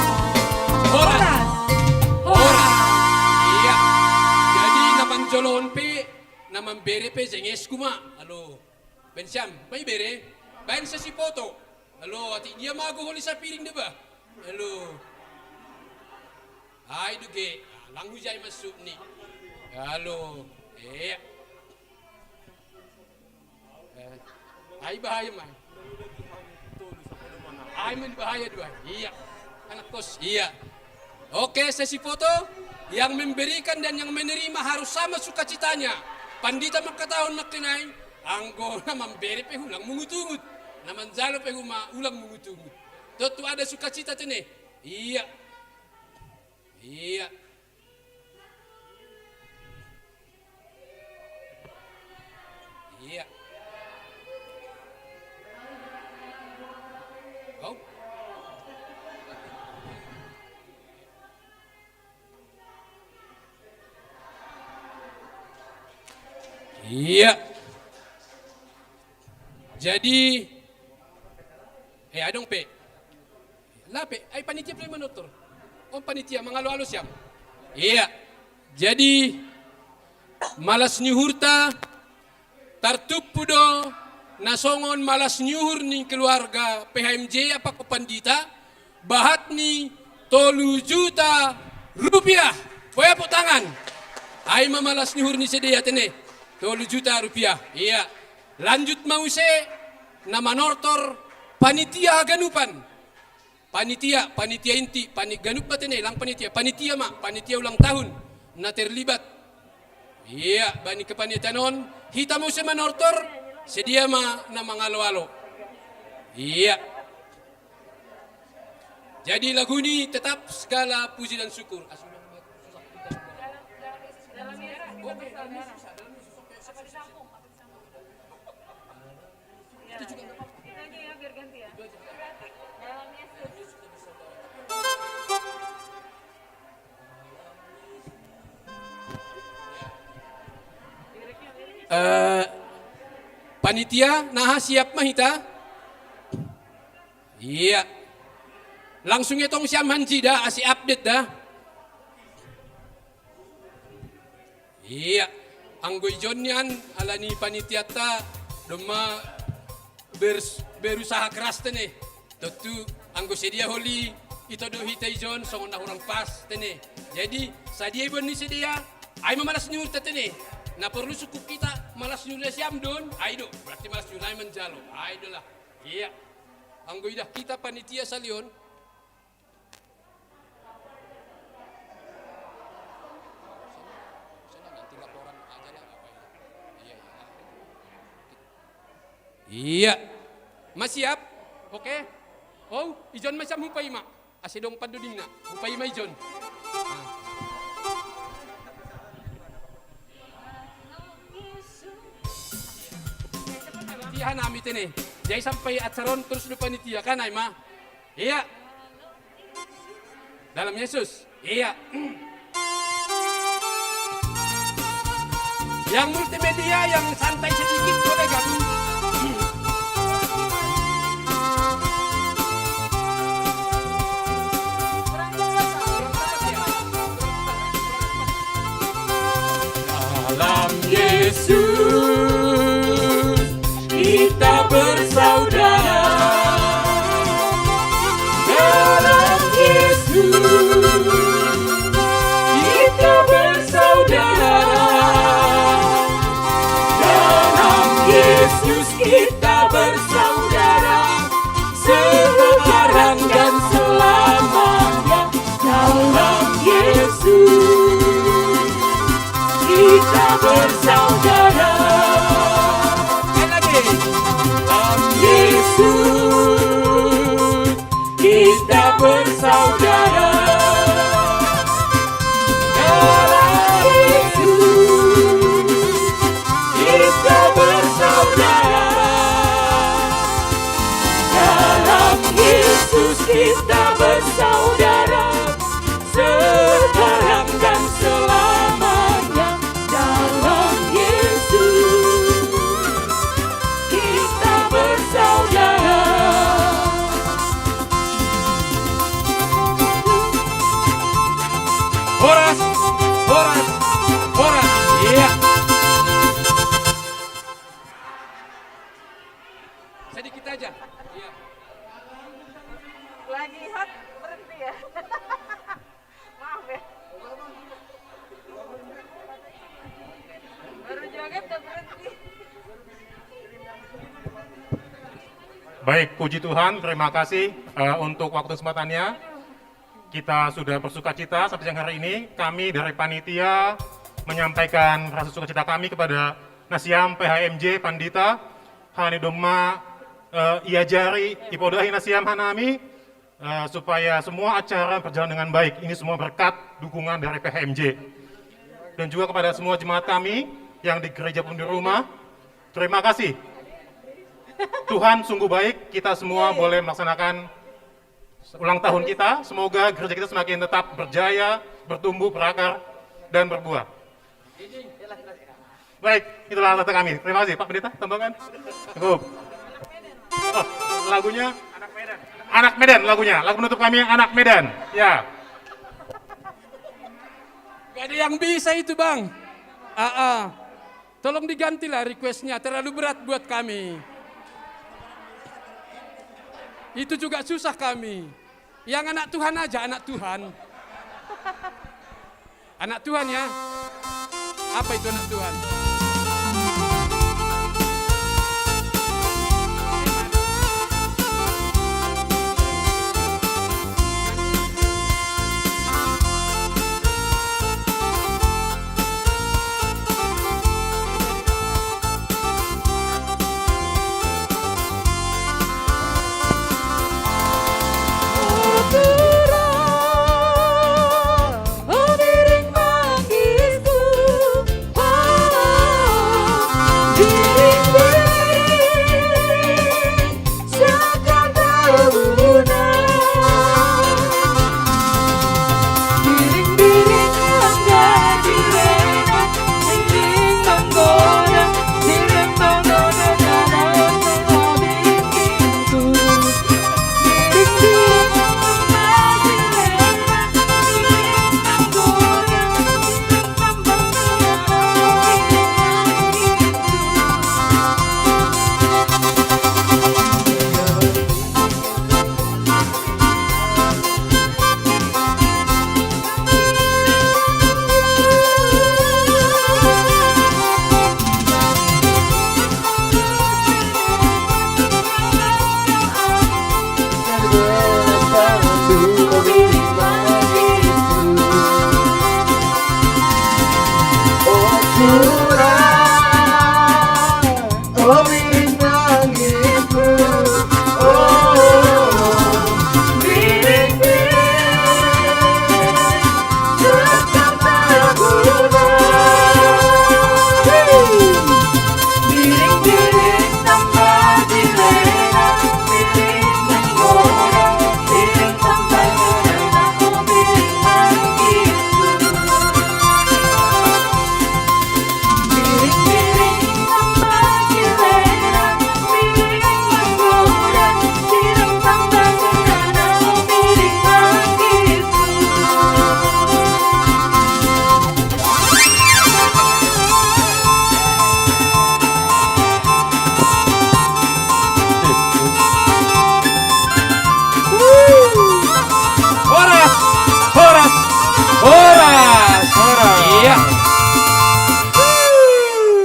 Horas. Horas. Iya. Jadi na manjolo on pe, na mambere pe jengesku ma. Alo. Baen sian, baen bere. Baen sasi poto. Alo, atik dia ma ahu holi sapiring deba. Halo. Ai duge, lang hujai masuk ni. Halo. Iya. Eh, ai bahaya mai. Ai main bahaya dua. Iya. Anak kos. Iya. Oke, sesi foto. Yang memberikan dan yang menerima harus sama sukacitanya. Pandita mangkatahon nangkin ai, anggo na mambere pe ulang mungut-ungut, na manjalo pe homa ulang mungut-ungut. Tontu ada sukacita tene. Iya. Iya. Iya. Oh. Iya. Jadi, eh, adong pe. Lape, ai panitia pe manortor. On panitia, mangalo-alo siam. Iya. Jadi, malas ni uhurta, tartumpu do na songon malas ni uhur ni keluarga P H M J apa ko pandita, bahat ni tolu juta rupiah. Boya tepuk tangan. Ai ma malas ni uhur ni sidea tene. Tolu juta rupiah. Iya. Lanjut ma muse na manortor panitia haganupan. Panitia, panitia inti, pani-, ganup ma tene, lang panitia, panitia ma, panitia ulang tahun, na terlibat. Iya, bani kepanitiaan on, hita muse manortor, sidea ma na mangalo-alo. Iya. Jadi lagu ni tetap segala puji dan syukur. Oke, dalam ini susah, dalam ini susah. Itu juga nggak apa-apa. Itu aja ya, biar ganti ya. Itu aja. Dalam Yesus. Eh, panitia, naha siap ma hita? Iya. Langsung etong siam hanji da, ase update da. Iya, anggo ijon nian ala ni panitiata domma ber-, berusaha keras tene. Tontu anggo sedia holi ito do hita ijon songon na hurang pas tene. Jadi sadia ibon ni sedia, ai ma malas ni uhurta tene. Na porlu sungkun hita malas ni uhur siam don, ai do. Berarti malas ni uhur ai manjalo. Ai do lah. Iya. Anggo idah hita panitia salion, Iya, iya. Iya. Ma siap? Oke. Oh, ijon ma siap hupaima. Ase dong pandodingna. Hupaima ijon. Ah. Panitia hanami tene. Jadi sampai acara on terus do panitia kan ai ma. Iya. Dalam Yesus. Iya. Yang multimedia, yang santai sedikit boleh gabung. Dalam Yesus kita bersaudara. Dalam Yesus kita bersaudara. Dalam Yesus kita bersaudara. Sekarang dan selamanya. Dalam Yesus kita bersaudara. Baik, puji Tuhan, terima kasih eh, untuk waktu kesempatannya. Kita sudah bersuka cita sampai siang hari ini. Kami dari panitia menyampaikan rasa sukacita kami kepada Nasiam P H M J Pandita Hani Doma eh, Iajari Ipodahi Nasiam Hanami eh, supaya semua acara berjalan dengan baik. Ini semua berkat dukungan dari P H M J. Dan juga kepada semua jemaat kami yang di gereja pun di rumah, terima kasih. Tuhan sungguh baik, kita semua boleh melaksanakan ulang tahun kita. Semoga gereja kita semakin tetap berjaya, bertumbuh, berakar, dan berbuah. Baik, itulah kata kami. Terima kasih, Pak Pendeta. Tambahan? Cukup. Oh, lagunya Anak Medan lagunya. Lagu penutup kami Anak Medan. Ya. Gak ada yang bisa itu, Bang. Aa, tolong digantilah requestnya, terlalu berat buat kami. Itu juga susah kami. Yang anak Tuhan aja, anak Tuhan. Anak Tuhan ya. Apa itu anak Tuhan?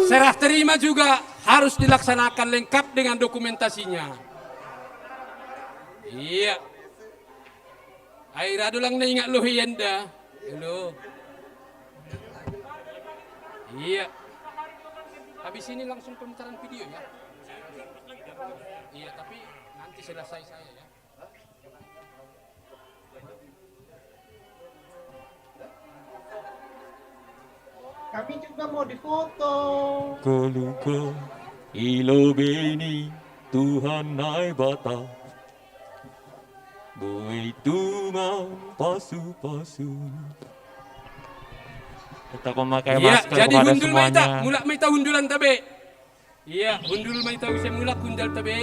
Serah terima juga harus dilaksanakan lengkap dengan dokumentasinya. Iya. Ai radu lang na ingat lo hienda. Halo. Iya. Habis ini langsung pemutaran video ya. Iya, tapi nanti selesai saya ya. Kami juga mau difoto. Koluka ilo beni Tuhan naibata. Boi tuma pasu-pasu. Kita memakai ya, masker jadi kepada hundul semuanya. Maita, mulak maita hundulan tabe. Iya, hundul maita use mulak hundal tabe.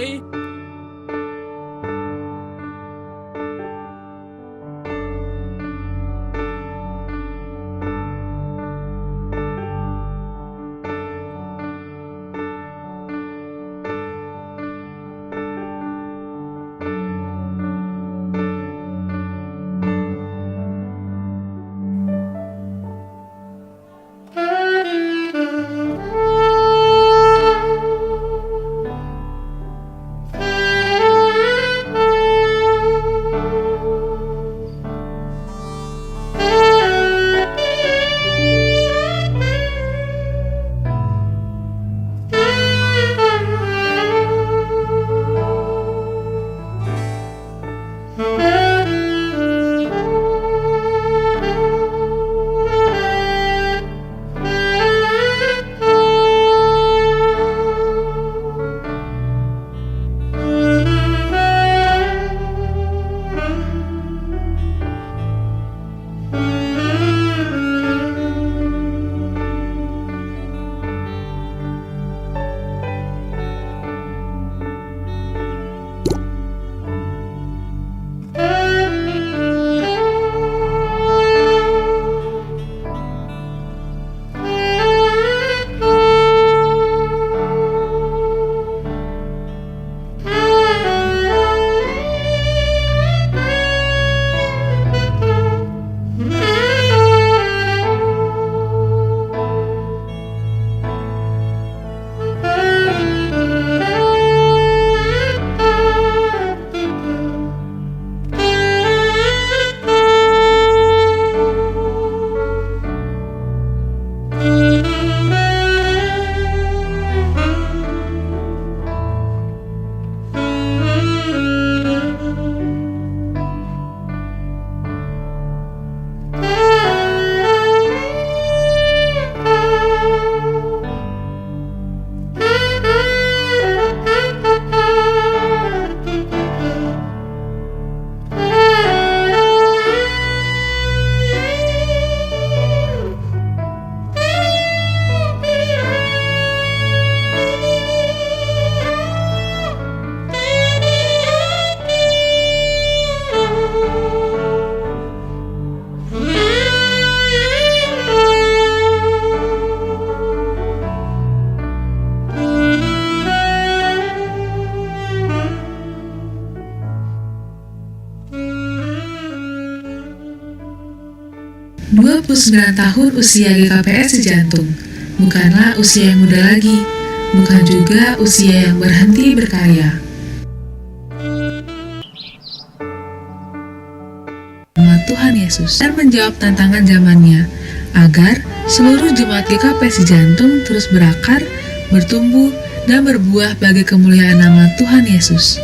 Dua puluh sembilan tahun usia G K P S Jantung bukanlah usia yang muda lagi, bukan juga usia yang berhenti berkarya. Nama Tuhan Yesus dan menjawab tantangan zamannya, agar seluruh jemaat G K P S Jantung terus berakar, bertumbuh, dan berbuah bagi kemuliaan nama Tuhan Yesus.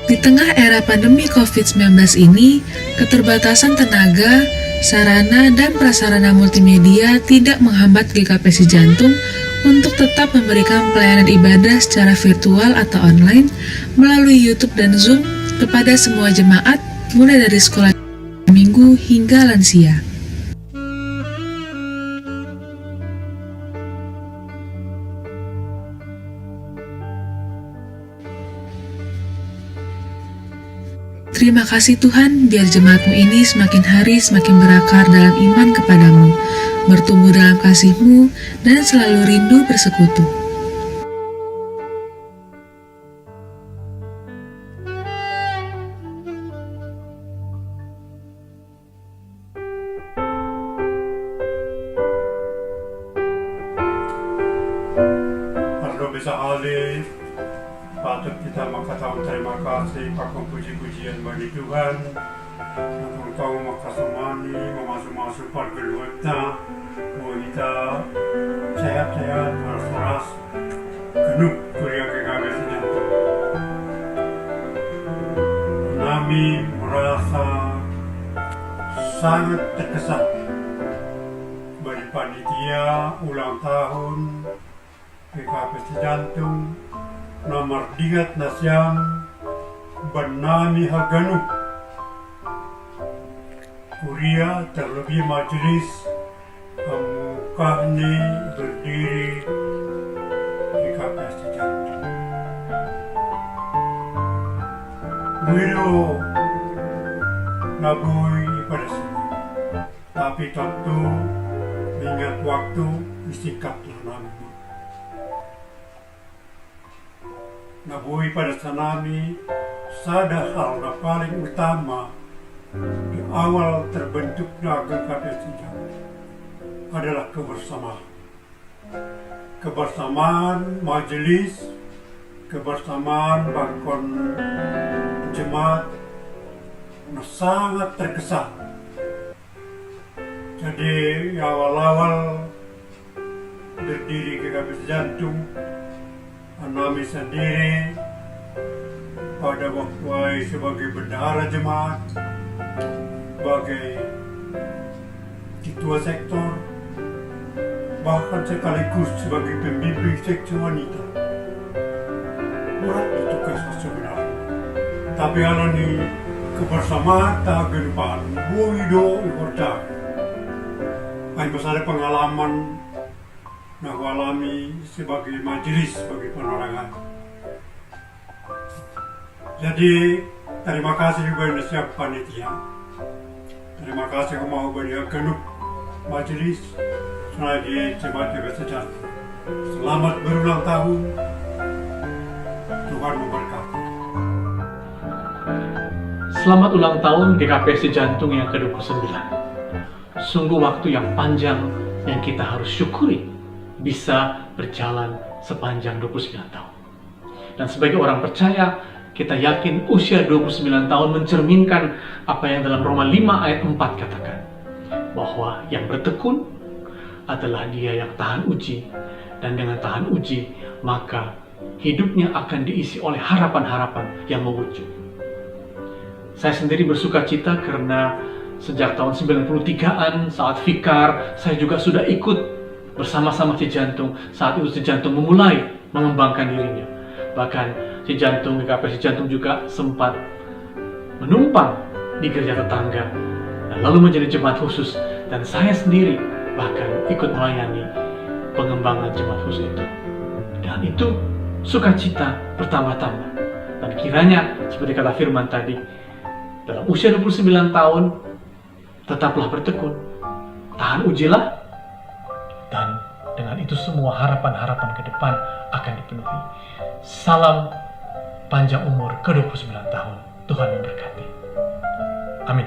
Di tengah era pandemi covid sembilan belas ini, keterbatasan tenaga, sarana, dan prasarana multimedia tidak menghambat G K P S Jantung untuk tetap memberikan pelayanan ibadah secara virtual atau online melalui YouTube dan Zoom kepada semua jemaat, mulai dari sekolah minggu hingga lansia. Terima kasih Tuhan, biar jemaatmu ini semakin hari semakin berakar dalam iman kepadamu, bertumbuh dalam kasihmu, dan selalu rindu bersekutu. Parlo bisa alih, patut kita mengatakan terima kasih, pakai puji-pujian bagi Tuhan. Untuk kau makasomani, memasu-masu parkeluarga, bahwa kita sehat-sehat, waras-waras, genep kuliah G K P S Jantung. Nami merasa sangat terkesan bagi panitia ulang tahun G K P S Jantung, nomor diat nasiam, bannami haganup. Kuria terlebih majelis pemukahni berdiri G K P S Jantung. Wiro nabui pada semua. Tapi tentu, ingat waktu, disingkat Tuhan. Nabui pada sanami, sada hal na paling utama di awal terbentuknya G K P S Jantung adalah kebersamaan. Kebersamaan majelis, kebersamaan bangkon jemaat, na sangat terkesan. Jadi, awal-awal berdiri G K P S Jantung, nami sendiri pada waktu ai sebagai bendahara jemaat, sebagai ketua sektor, bahkan sekaligus sebagai pembimbing seksi wanita. Berat itu tugas sebenarnya. Tapi alani kebersamaan ta genupan, woi do ikorda. Ai masada pengalaman na hualami sebagai majelis, sebagai penerangan. Jadi, terima kasih kepada siap panitia. Terima kasih mau beri genep majelis, selain di jemaat G K P S Jantung. Selamat berulang tahun. Tuhan memberkati. Selamat ulang tahun G K P S Jantung yang kedua puluh sembilan. Sungguh waktu yang panjang yang kita harus syukuri bisa berjalan sepanjang dua puluh sembilan tahun. Dan sebagai orang percaya, kita yakin usia dua puluh sembilan tahun mencerminkan apa yang dalam Roma lima ayat empat katakan, bahwa yang bertekun adalah dia yang tahan uji, dan dengan tahan uji, maka hidupnya akan diisi oleh harapan-harapan yang mewujud. Saya sendiri bersuka cita karena sejak tahun sembilan puluh tigaan saat Fikar, saya juga sudah ikut bersama-sama Cijantung. Saat itu Cijantung memulai mengembangkan dirinya. Bahkan Cijantung, G K P S Cijantung juga sempat menumpang di gereja tetangga, dan lalu menjadi jemaat khusus, dan saya sendiri bahkan ikut melayani pengembangan jemaat khusus itu. Dan itu sukacita bertambah-tambah. Dan kiranya, seperti kata firman tadi, dalam usia dua puluh sembilan tahun, tetaplah bertekun, tahan ujilah, dan dengan itu semua harapan-harapan ke depan akan dipenuhi. Salam panjang umur ke dua puluh sembilan tahun. Tuhan memberkati. Amin.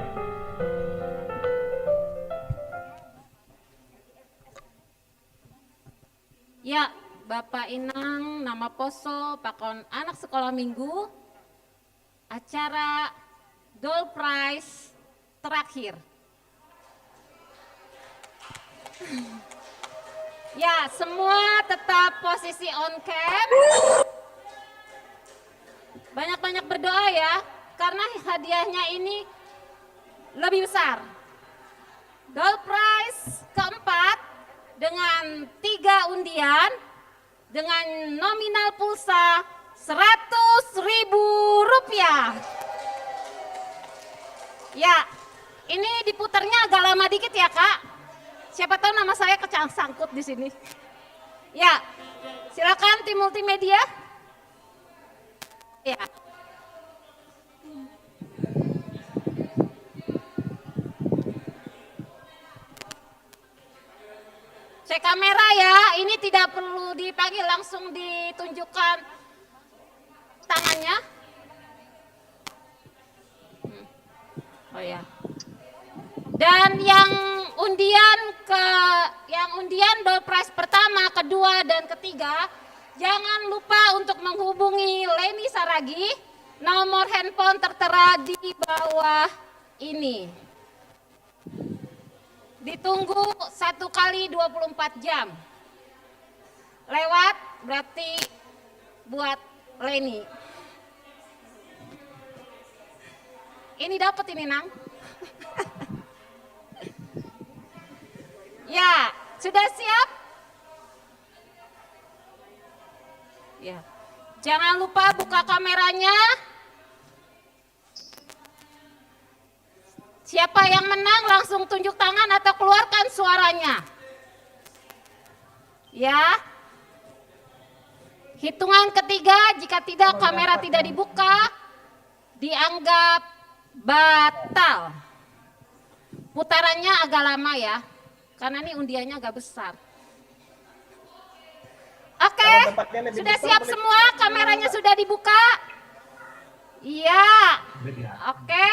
Bapak Inang, nama poso, pakon anak sekolah minggu, acara door prize terakhir. Ya, semua tetap posisi on cam. Banyak-banyak berdoa ya, karena hadiahnya ini lebih besar. Door prize keempat dengan tiga undian dengan nominal pulsa seratus ribu rupiah. Ya, ini diputarnya agak lama dikit ya, Kak. Siapa tahu nama saya kecang sangkut di sini. Ya, silakan tim multimedia. Ya. Cek kamera ya, ini tidak perlu dipanggil, langsung ditunjukkan tangannya. Hmm. Oh ya. Dan yang undian ke yang undian door prize pertama, kedua dan ketiga, jangan lupa untuk menghubungi Leni Saragi, nomor handphone tertera di bawah ini. Ditunggu satu kali dua puluh empat jam. Lewat berarti buat Leni. Ini dapat ini, Nang. Ya, sudah siap? Ya. Jangan lupa buka kameranya. Siapa yang menang langsung tunjuk tangan atau keluarkan suaranya. Ya. Hitungan ketiga, jika tidak, kamera tidak dibuka, dianggap batal. Putarannya agak lama ya, karena ini undiannya agak besar. Oke, sudah siap semua? Kameranya sudah dibuka? Iya. Oke.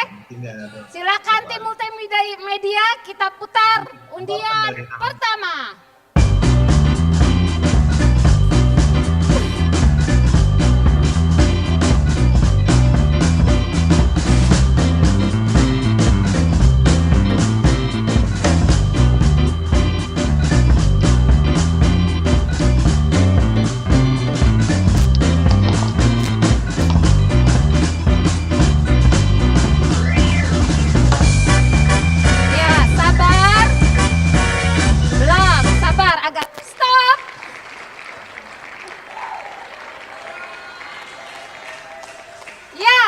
Silakan tim multimedia, kita putar undian pertama. Ya, sabar. Belum, sabar, agak stop. Ya,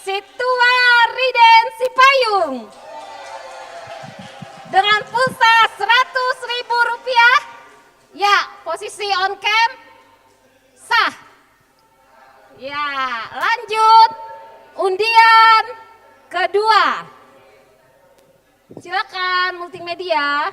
Situa Riden Sipayung dengan pulsa seratus ribu rupiah. Ya, posisi on cam sah. Ya, lanjut undian kedua. Silakan multimedia.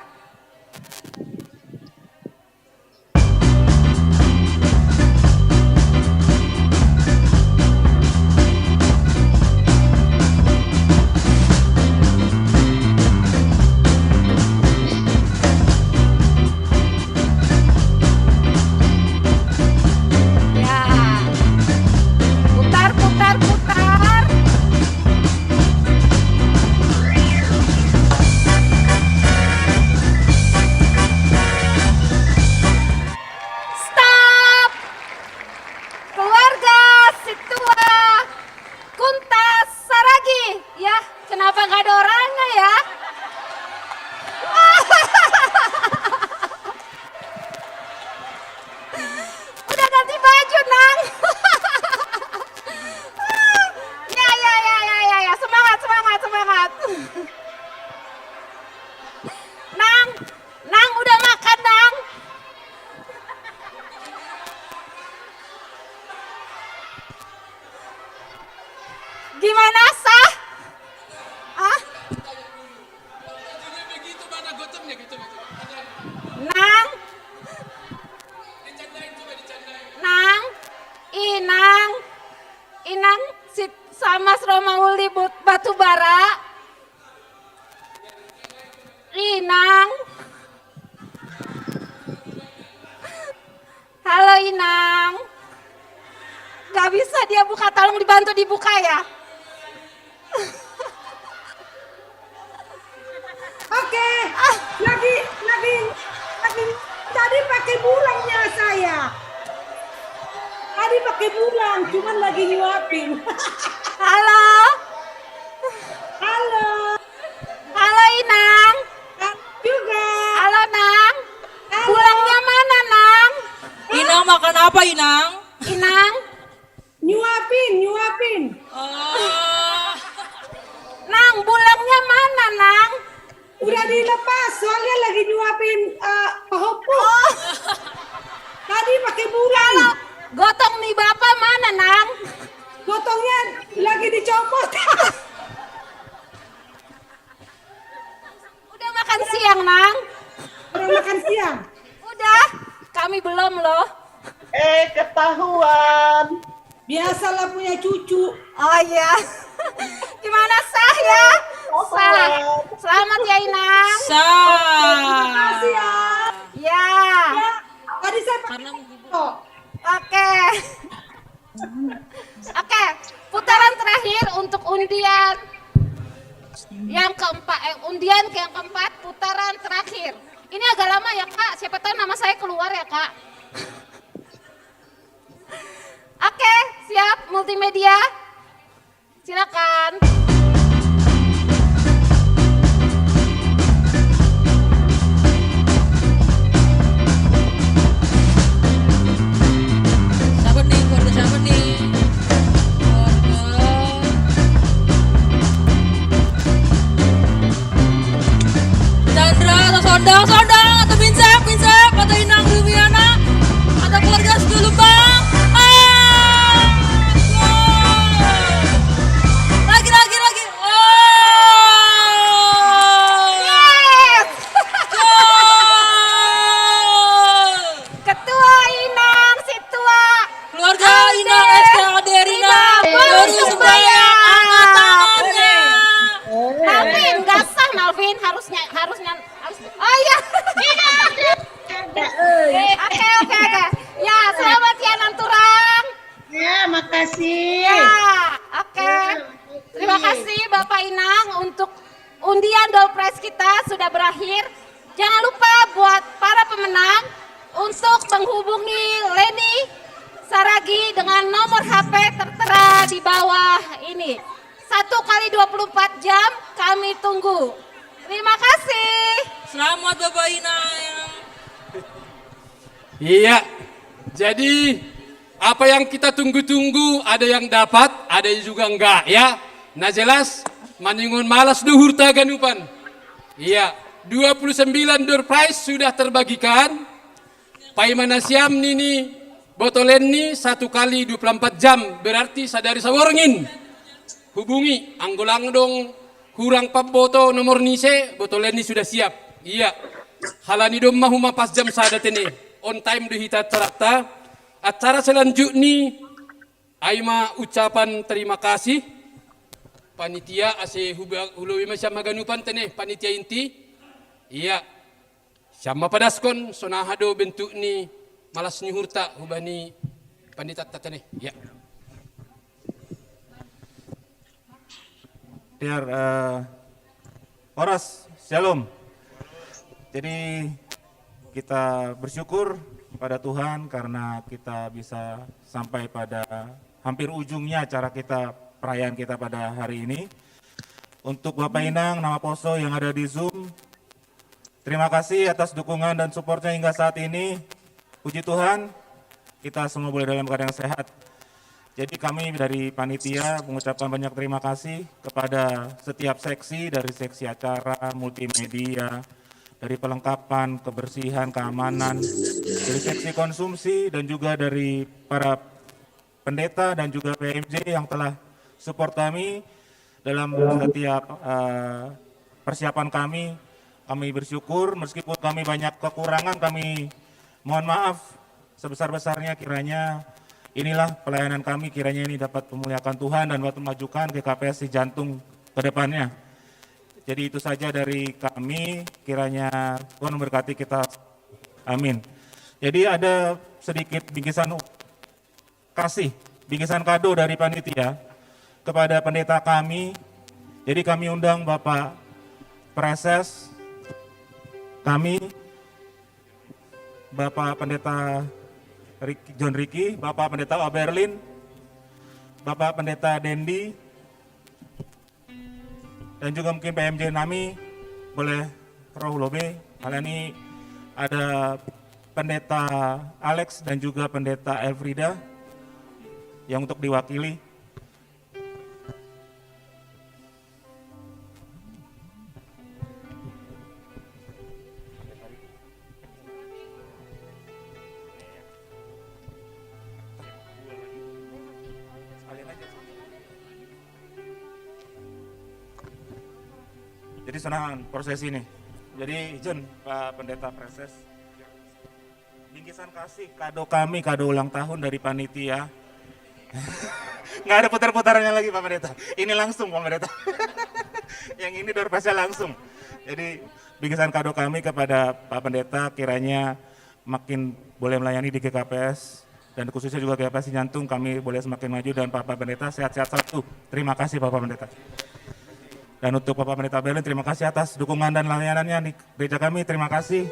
Ya. Putar, putar, putar. Stop. Keluarga Situa Kuntas Saragi. Ya, kenapa nggak ada orangnya ya? Udah ganti baju, Nang. Ya, ya, ya, ya, ya, ya. Semangat, semangat, semangat. Nang, Nang udah makan, Nang? Gimana, sah? Ah? Nang, Nang, Inang, Inang, sama Romauli Batubara. Inang. Dia buka, tolong dibantu dibuka ya. Oke, lagi lagi lagi tadi pakai bulangnya saya. Tadi pakai bulang, cuman lagi nyuapin. Halo, Halo, halo Inang. juga. Halo Nang. Halo, Bulangnya mana Nang? Inang makan apa, Inang? Inang, nyuapin, nyuapin. Oh, Nang, bulangnya mana Nang? Udah dilepas, soalnya lagi nyuapin eh, pahopuk. Oh, Tadi pakai bulang. Gotong nih bapak mana Nang? Gotongnya lagi dicopot. Udah makan siang Nang? Orang makan siang. Udah, kami belum loh. Eh, ketahuan. Biasalah punya cucu. Oh iya. Gimana, sah ya? Sah. Selamat ya Inang. Sah. Makasih ya. Ya. Ya, tadi saya pakai Karena kok. Oke. Oke, putaran terakhir untuk undian yang keempat, eh, undian yang keempat, putaran terakhir. Ini agak lama ya Kak, siapa tahu nama saya keluar ya Kak. Oke, siap multimedia. Silakan. Siapa nih? Keluarga siapa nih? Keluarga Chandra atau Sondang, Sondang atau Binsep, Binsep atau Inang Rumiana atau keluarga Situ Lembang. Ah! Wow! Lagi, lagi, lagi. Oh! Yes. Gol! Ketua Inang, si tua. Keluarga Inang S T A D Rina baru sembahyang, angkat tangannya. Malvin, nggak sah Malvin, harusnya harusnya harus. Oh iya. Oke, oke, oke. Ya, selamat ya Nanturang. Ya, makasih. Ya, oke. Terima kasih Bapak Inang untuk undian door prize kita sudah berakhir. Jangan lupa buat para pemenang untuk menghubungi Leni Saragi dengan nomor H P tertera di bawah ini. Satu kali dua puluh empat jam kami tunggu. Terima kasih. Selamat Bapak Inang. Iya, jadi apa yang kita tunggu-tunggu ada yang dapat, ada juga enggak ya. Nah jelas, maningon malas duhur taganupan. Iya, dua puluh sembilan door prize sudah terbagikan. Paimana siam nini botolen ni satu kali dua puluh empat jam, berarti sadari saworngin. Hubungi anggo langdong hurang pamboto nomor nise, botolen ni sudah siap. Iya. Halani domma huma pas jam sada tene. On time do hita acarata. Acara selanjutnya ai ma ucapan terima kasih panitia ase huba- hulobi ma siam haganupan tene panitia inti. Iya. Siam ma padaskon sonaha do bentuk ni malas ni hurta hubani pandita tene. Iya. Dear, eh, Horas, Shalom. Jadi kita bersyukur pada Tuhan karena kita bisa sampai pada hampir ujungnya acara kita, perayaan kita pada hari ini. Untuk Bapak Inang, nama Poso yang ada di Zoom, terima kasih atas dukungan dan supportnya hingga saat ini. Puji Tuhan, kita semua boleh dalam keadaan sehat. Jadi kami dari panitia mengucapkan banyak terima kasih kepada setiap seksi, dari seksi acara, multimedia, dari pelengkapan, kebersihan, keamanan, dari seksi konsumsi, dan juga dari para pendeta dan juga P M J yang telah support kami dalam setiap eh, persiapan kami. Kami bersyukur meskipun kami banyak kekurangan, kami mohon maaf sebesar-besarnya. Kiranya inilah pelayanan kami, kiranya ini dapat memuliakan Tuhan dan dapat memajukan G K P S di Jantung ke depannya. Jadi itu saja dari kami, kiranya Tuhan memberkati kita. Amin. Jadi ada sedikit bingkisan kasih bingkisan kado dari panitia kepada pendeta kami. Jadi kami undang Bapak Prases kami, Bapak Pendeta Rik- John Ricky, Bapak Pendeta Oberlin, Bapak Pendeta Dendi, dan juga mungkin P M J nami boleh roh lobe. Kali ini ada Pendeta Alex dan juga Pendeta Elfrida yang untuk diwakili. Jadi senang proses ini. Jadi izin Pak Pendeta Prases, bingkisan kasih kado kami, kado ulang tahun dari panitia. Nggak ada putar-putarannya lagi Pak Pendeta. Ini langsung Pak Pendeta. Yang ini door prize-nya langsung. Jadi bingkisan kado kami kepada Pak Pendeta, kiranya makin boleh melayani di G K P S dan khususnya juga G K P S Cijantung, kami boleh semakin maju dan Bapak Pendeta sehat-sehat selalu. Terima kasih Bapak Pendeta. Dan untuk Bapak Pendeta Berlin, terima kasih atas dukungan dan layanannya di gereja kami. Terima kasih.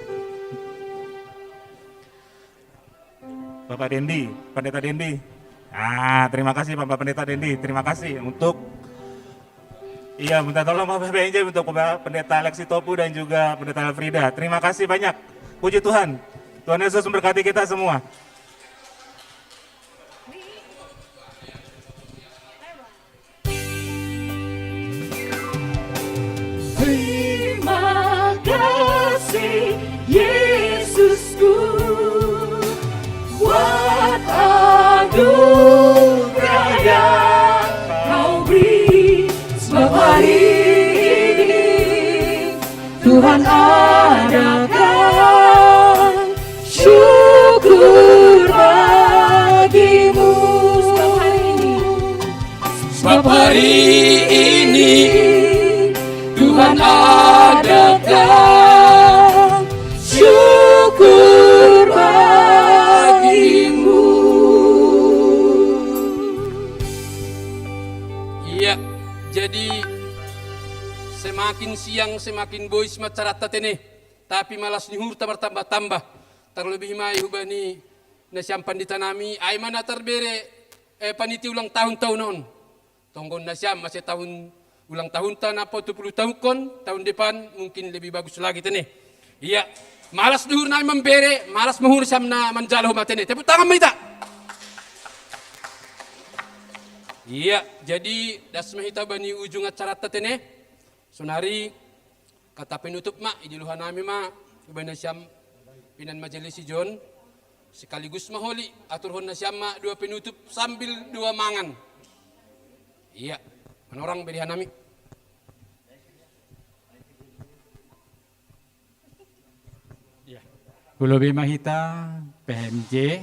Bapak Dendi, Pendeta Dendi. Ah, terima kasih Bapak Pendeta Dendi. Terima kasih untuk, iya, minta tolong Bapak P M J untuk Bapak Pendeta Alexi Topu dan juga Pendeta Elfrida. Terima kasih banyak. Puji Tuhan. Tuhan Yesus memberkati kita semua. Terima kasih Yesusku, buat anugerah yang kau beri. Sebab hari ini Tuhan adakan syukur bagimu. Sebab hari ini Sebab hari ini Tuhan adakan syukur bagimu. Iya, jadi semakin siang semakin bois ma caratta tene, tapi malas ni uhurta martambah-tambah. Tarlebih ma i hubani nasiam pandita nami, ai ma na tarbere eh, panitia ulang tahun taun on. Tonggon nasiam mase tahun ulang tahunta na patupulu tahunkon, tahun depan mungkin lebih bagus lagi tene. Iya, malas duhur nami mambere, malas ma uhur nasiam na manjalo ma tene. Tepuk tangan ma hita. Iya, jadi das ma hita bani ujung acaratta tene. Sonari kata penutup ma, idiluha nami ma, hubani nasiam pinan majelis ijon, sekaligus ma holi, aturhon nasiam ma dua penutup sambil dua mangan. Iya, manorang berihan nami. Hulobi ma hita P M J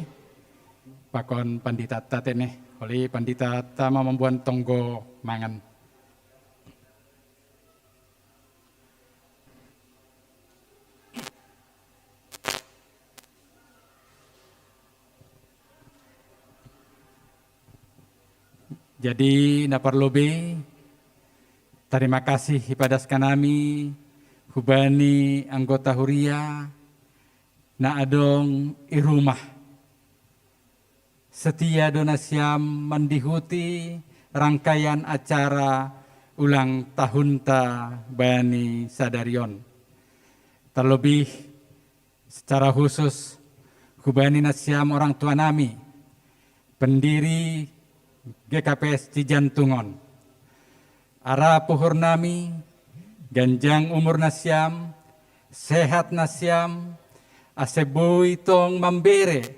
pakon panditatta tene, oli panditatta ma mamboan tonggo mangan. Jadi na parlobei, tarima kasih ipadas hanami hubani anggota huria na adong i rumah. Setia do nasiam mandihuti rangkaian acara ulang tahunta bani sadari on. Terlebih secara khusus hubani nasiam orang tua nami, pendiri G K P S Cijantung on. Ara puhur nami, ganjang umur nasiam, sehat nasiam, ase boi tong mambere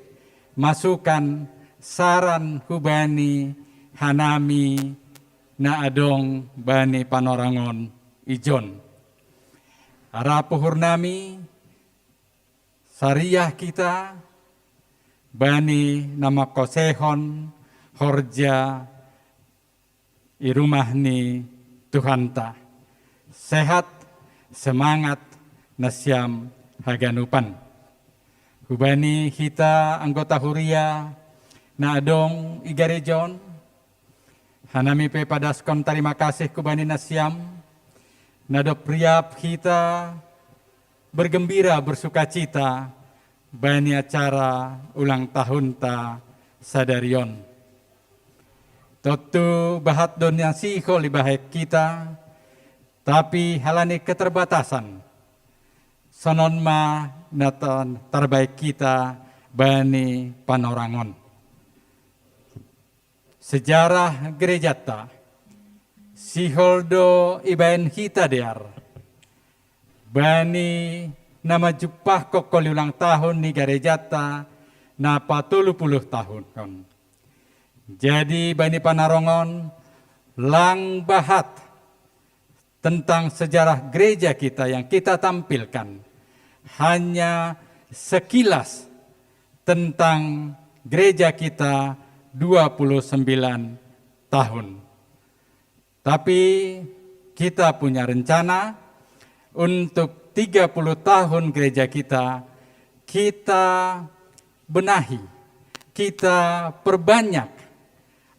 masukan saran hubani hanami na adong bani panorangon ijon. Ara puhur nami, sariah kita bani na mangkosehon horja i rumah ni Tuhanta. Sehat, semangat nasiam haganupan. Hubani hita anggota huria Na adong i gareja on, hanami pe padaskon tarima kasih hubani nasiam, na dob riap hita bergembira bersukacita bani acara ulang tahunta sadari on. Tontu bahat do na sihol ibahen hita, tapi halani keterbatasan, sonon ma na tan-, tarbahen hita bani panorang on. Sejarah gerejanta sihol do ibahen hita dear bani na manjumpahkon holi ulang tahun ni gerejanta na patolu puluh tahun on. Jadi bani panorang on, lang bahat tentang sejarah gereja kita yang kita tampilkan, hanya sekilas tentang gereja kita dua puluh sembilan tahun. Tapi kita punya rencana untuk tiga puluh tahun gereja kita, kita benahi, kita perbanyak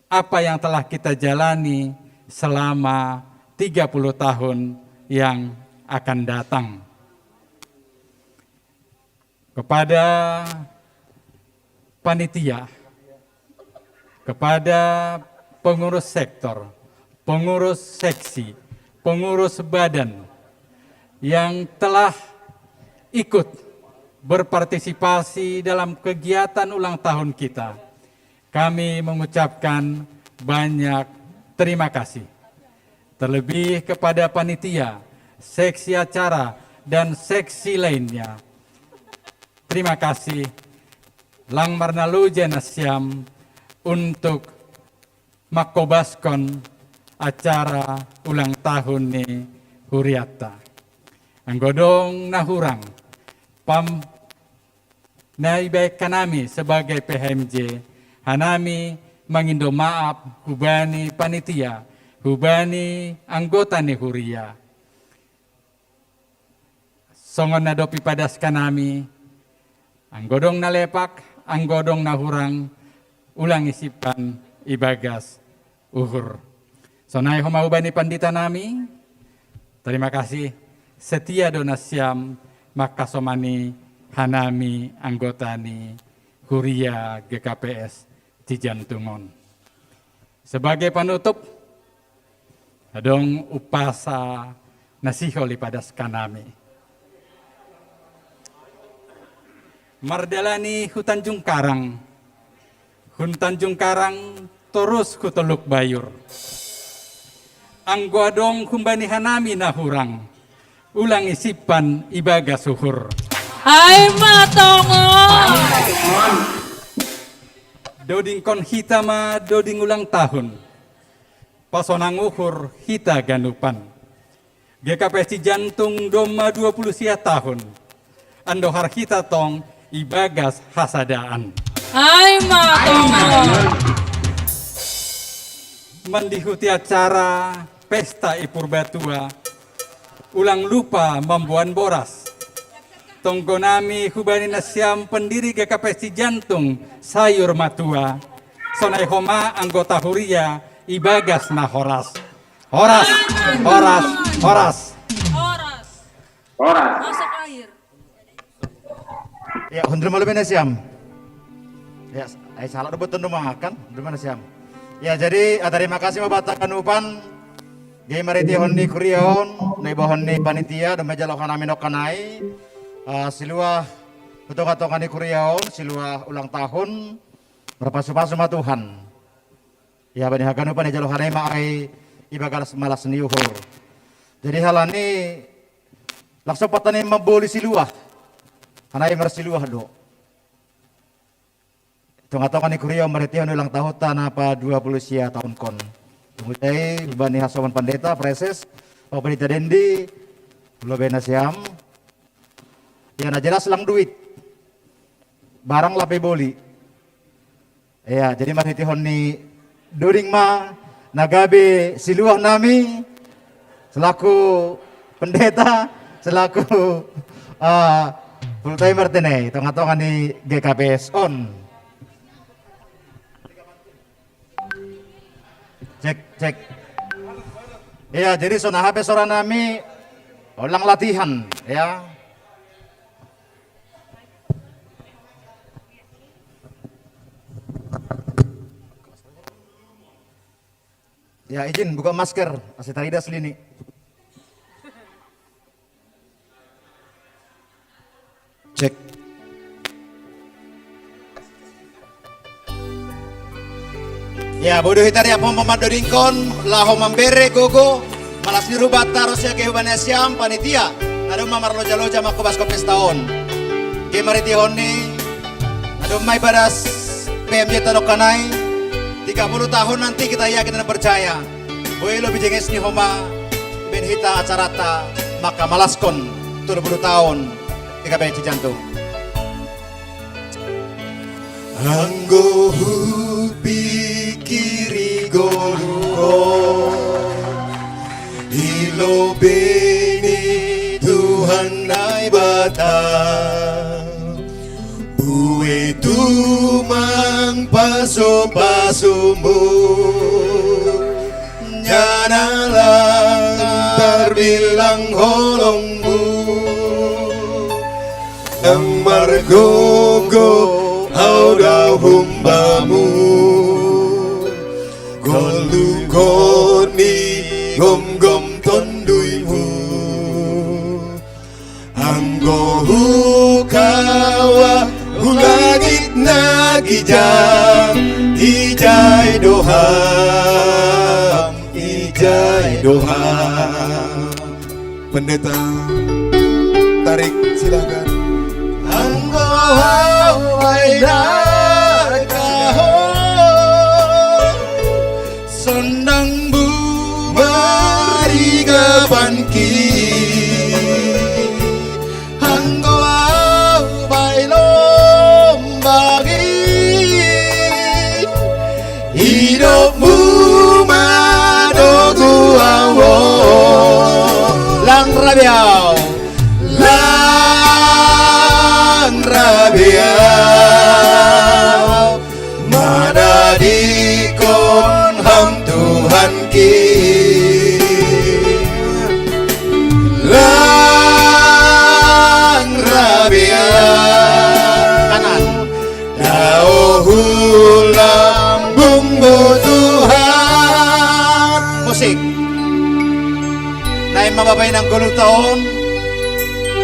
apa yang telah kita jalani selama tiga puluh tahun yang akan datang. Kepada panitia, kepada pengurus sektor, pengurus seksi, pengurus badan yang telah ikut berpartisipasi dalam kegiatan ulang tahun kita, kami mengucapkan banyak terima kasih. Terlebih kepada panitia, seksi acara, dan seksi lainnya. Terima kasih. Lang marnaloja nasiam untuk mangkobaskon acara ulang tahun ni hurianta. Anggo adong na hurang, pam na ibahen hanami sebagai P H M J, hanami mangindo maaf hubani panitia, hubani anggota ni huria. Songon na dob ipadaskan hanami, anggo adong na lepak, anggo adong na hurang, ulang isipkan ibagas uhur. Sonai homa hubani pandita nami, terima kasih, setia do nasiam mangkasomani hanami anggota ni huria G K P S Cijantung on. Sebagai panutup, adong umpasa na sihol ipadaskan hanami. Mardalani hu Tanjung Karang, hun Tanjung Karang torus hu Teluk Bayur. Anggo adong humbani hanami na hurang, ulang isimpan ibagas uhur. Ai ma tongon. Dodingkon hita ma doding ulang tahun. Pasonang uhur hita ganupan. G K P S Cijantung domma dua puluh sia tahun. Andohar hita tong ibagas hasadaan. Ai ma tongon. Mandihuti acara pesta i Purbatua, ulang lupa mamboan boras. Tonggo nami hubani nasiam pendiri G K P S Cijantung Sayur Matua. Sonai homa anggota huria ibagas na horas. Horas, horas, horas. Horas. Horas. Masak air. Ya, hundre ma lobei nasiam. Ya, ai salah do boton do mangakan, hundre ma nasiam. Ya, jadi, ah, terima kasih ma hubanta ganupan. Jadi marhitehon ni kuria on, na ibohon ni panitia, domma ijalo hanami nangkin ai. Ah, siluah, tu tongatonga ni kuria on, siluah ulang tahun, marpasupasu ma Tuhan. Ya, bani haganupan ijalo hanami ma ai ibagas malas ni uhur. Jadi halani, langsung patani mamboli siluah. Hanami marsiluah do. Tongatonga ni kuria on marhitehon ulang tahunta na pa dua puluh sia tahunkon. Tung hujai, hubani hasoman pandita, praeses, Pak Pendeta Dendi, lobei nasiam. Ya, na jelas lang duit. Barang lape boli. Ya, jadi marhitehon ni doding ma na gabe siluah nami selaku pendeta, selaku, ah, full timer tene, tongatonga ni G K P S on. Cek. Ya, jadi so na hape sora nami, ulang latihan, ya. Ya, izin buka masker, ase tarida si Lini. Cek. Ya, bodo hita ria pom pamadodingkon, laho mambere gogo, malas ni Rubatta ro sia kehubanean siam panitia, na domma marloja-loja mangkobas pesta on. Ge maritihon ni, na domma ibadas P M J tadongkan ai, tiga puluh tahun nanti kita yakin dan percaya. Boe lobi jenges ni homa, baen hita acarata mangkamalaskon tolu puluh taon T K P Cijantung. Anggo hupikiri goluhon, i lobei ni Tuhan Naibata, bue tumang pasu-pasumu, jana lang tarbilang holongmu. Lang margogo au dao humbamu, goluhon ni gomgom tonduymu. Anggo hukawa hu langit na gijang, ijai do ham, ijai do ham. Pendeta, tarik, silakan. Anggo au bainaka ho, sondangmu marigapanki. Anggo au bae lombangi, idopmu ma dogu au. Lang rabe au. Lang rabe au, manadingkon ham Tuhanki. Lang rabe au. Kanan. Dao hu lambungmu Tuhan. Musik. Naeng ma Bapa inang goluhta on,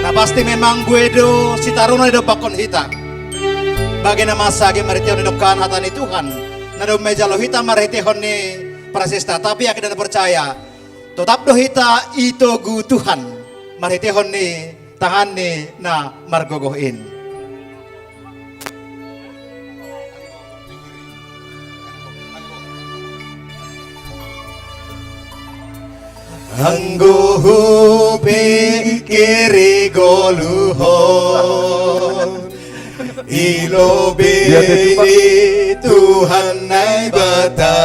na pasti memang bue do sitaruna didompakkon hita. Bage na masa age maritehon didok hata ni Tuhan, na domma ijalo hita marhitehon ni prasesta, tapi age ndang percaya, totap do hita itogu Tuhan marhitehon ni tanganni na margogoh in. Anggo hupikiri goluhon, i lobei ni Tuhan Naibata,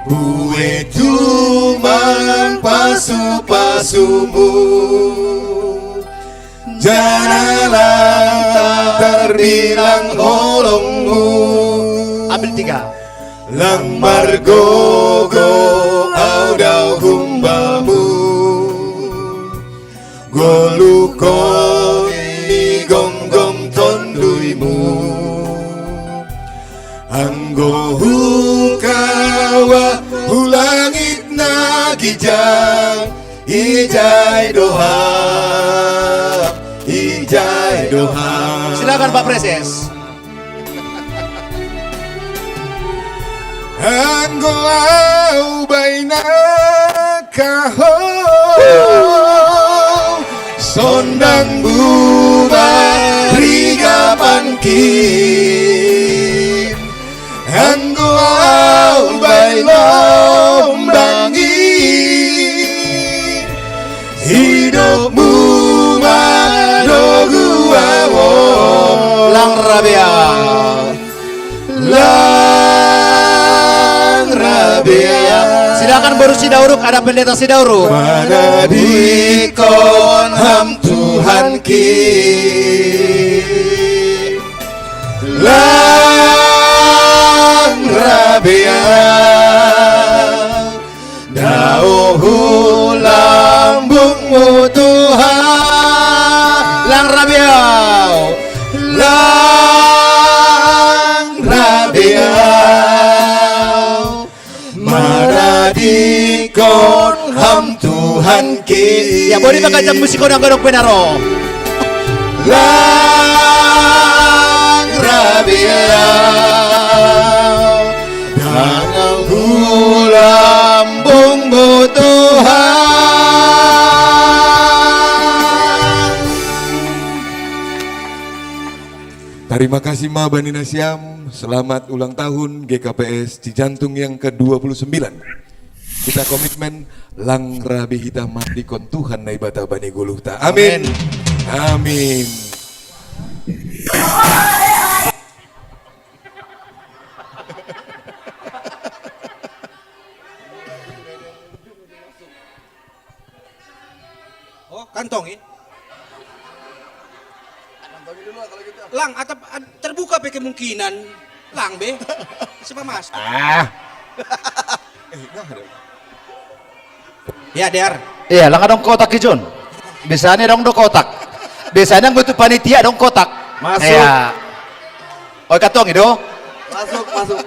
bue tumang pasu-pasumu, jana lang tarbilang holongmu. Ambil tiga. Lang margogo au dao humbamu, goluhon ni gomgom tonduymu. Anggo hukawa hu langit na gijang, ijai do ham, ijai do ham. Silakan Pak Preses. Anggo au bainaka ho, sondangmu marigapanki. Anggo au bae lombangi, idopmu ma dogu au. Lang rabe au. Lang rabe au. Silakan boru Sidauruk, ada pendeta Sidauruk. Manadingkon ham Tuhanki. Lang rabe Biau, dauhu lambungmu Tuhan. Lang rabiau, lang rabiau, madadikon ham Tuhan ki. Ya, boleh bakajang musik orang gadok penaro. Lang rabiau, danang hulambung butuhan. Terima kasih ma bani nasiam. Selamat ulang tahun G K P S Cijantung yang kedua puluh sembilan. Kita komitmen lang rabi hita madikon Tuhan Naibata bani goluhta. Amin. Amin. Amin. Oh, kantongin. Kantongin dulu lah kalau gitu. Lang, atap, ad- terbuka pe kemungkinan. Lang be. Siapa mas? Ah. Eh, nah, ada. Ya, Der. Iya, lang dong kotak kijun. Biasanya dong do kotak. Biasanya butuh panitia dong kotak. Masuk. Iya. Oi katong itu. Masuk, masuk.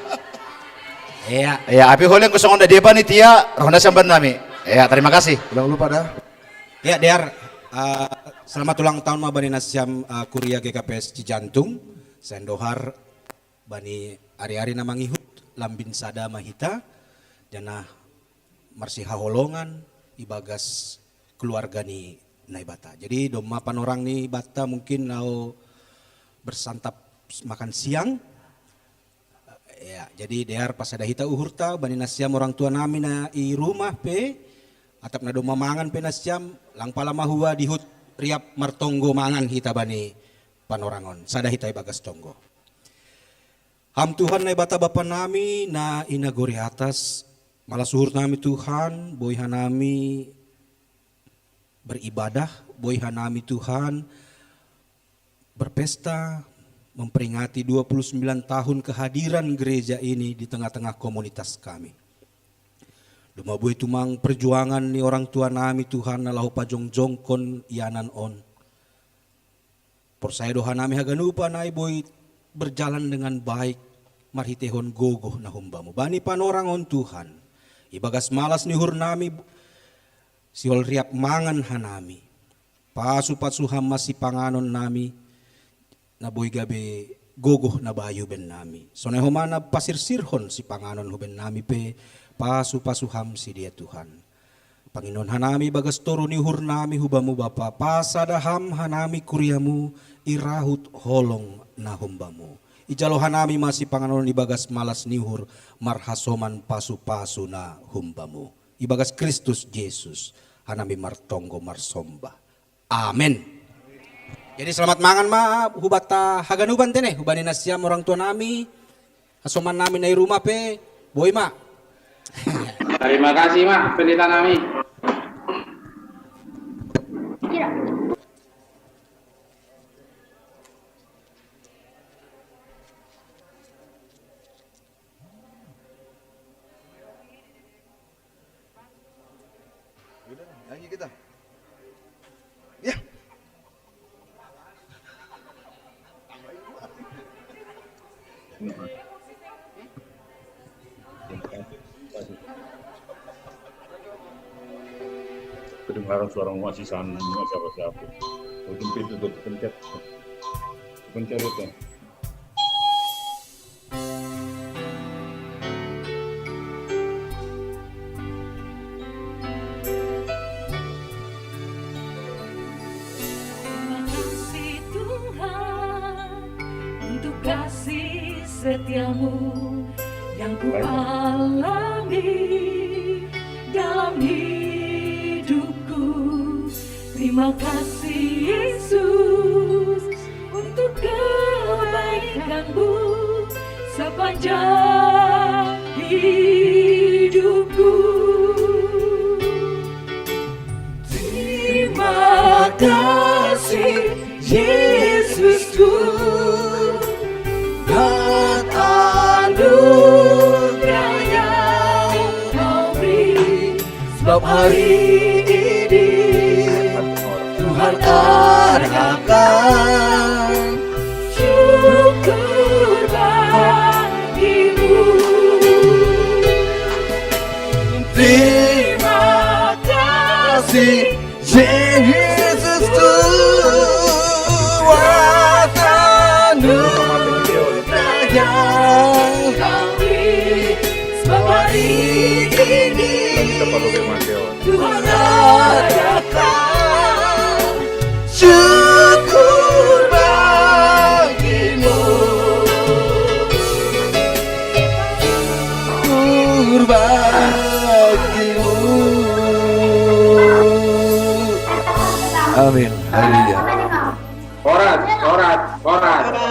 Iya. Iya, api holing kosong onda dia panitia, rohna samban nami. Iya, terima kasih. Ulang lupa dah. Ya, Der. Eh, selamat ulang tahun ma bani nasiam, eh, Kuria G K P S Cijantung. Sendohar bani ari-ari na mangihut lambin sada mahita, janah marsihaholongan ibagas keluarga ni Naibata. Jadi domma panorang ni Bata mungkin nau bersantap makan siang. Ya, jadi dear pasada hita uhurta bani nasiam orang tua nami na i rumah pe, atap na domma mangan pe nasiam, lang pala mahua dihut riap martonggo mangan hita bani panorangon. Sada hita ibagas tonggo. Ham Tuhan Naibata Bapa nami na i nagori atas, malas uhur nami Tuhan, boi hanami beribadah, boi hanami Tuhan berpesta, memperingati dua puluh sembilan tahun kehadiran gereja ini di tengah-tengah komunitas kami. Domma buei tumang perjuangan ni orang tua nami Tuhan na laho pajongjongkon ianan on. Porsaya do hanami haganupan ai boi berjalan dengan baik marhiteihon gogoh na humbamu. Bani panorang on Tuhan, ibagas malas ni uhur nami sihol riap mangan hanami. Pasu-pasu ham ma sipanganon nami na boi gabe gogoh na bayu ben nami. Sonai homa na pasirsirhon sipanganon huben nami pe, pasu-pasu ham sidea Tuhan. Panginon hanami bagas toru ni uhur nami hubamu Bapa, pasada ham hanami kuriamu irahut holong na humbamu. Ijalo hanami ma sipanganon ibagas malas ni uhur marhasoman pasu-pasu na humbamu. Ibagas Kristus Jesus hanami martonggo marsomba. Amen. Jadi selamat mangan ma hubata haganupan tene, hubani nasiam orang tua nami, hasoman nami na i rumah pe, boi ma. Terima kasih ma pendeta nami. Udah, nyanyi kita. Ya. Kedengaran suara masih sana, nggak siapa-siapa. Ujung pintu tuh pencet. Pencet itu. Terima kasih Tuhan untuk kasih setiamu yang ku alami dalam hidupku. Terima kasih Yesus untuk kebaikanmu sepanjang hidupku. Terima kasih Yesusku, dan anugerah Hari ini Tuhan adakan syukur bagimu. Terima kasih Yesus, Tuhan anugerah yang kami semua hari ini Tuhan adakan syukur bagimu. Syukur bagimu. Amin. Haleluya. Horas, horas, horas.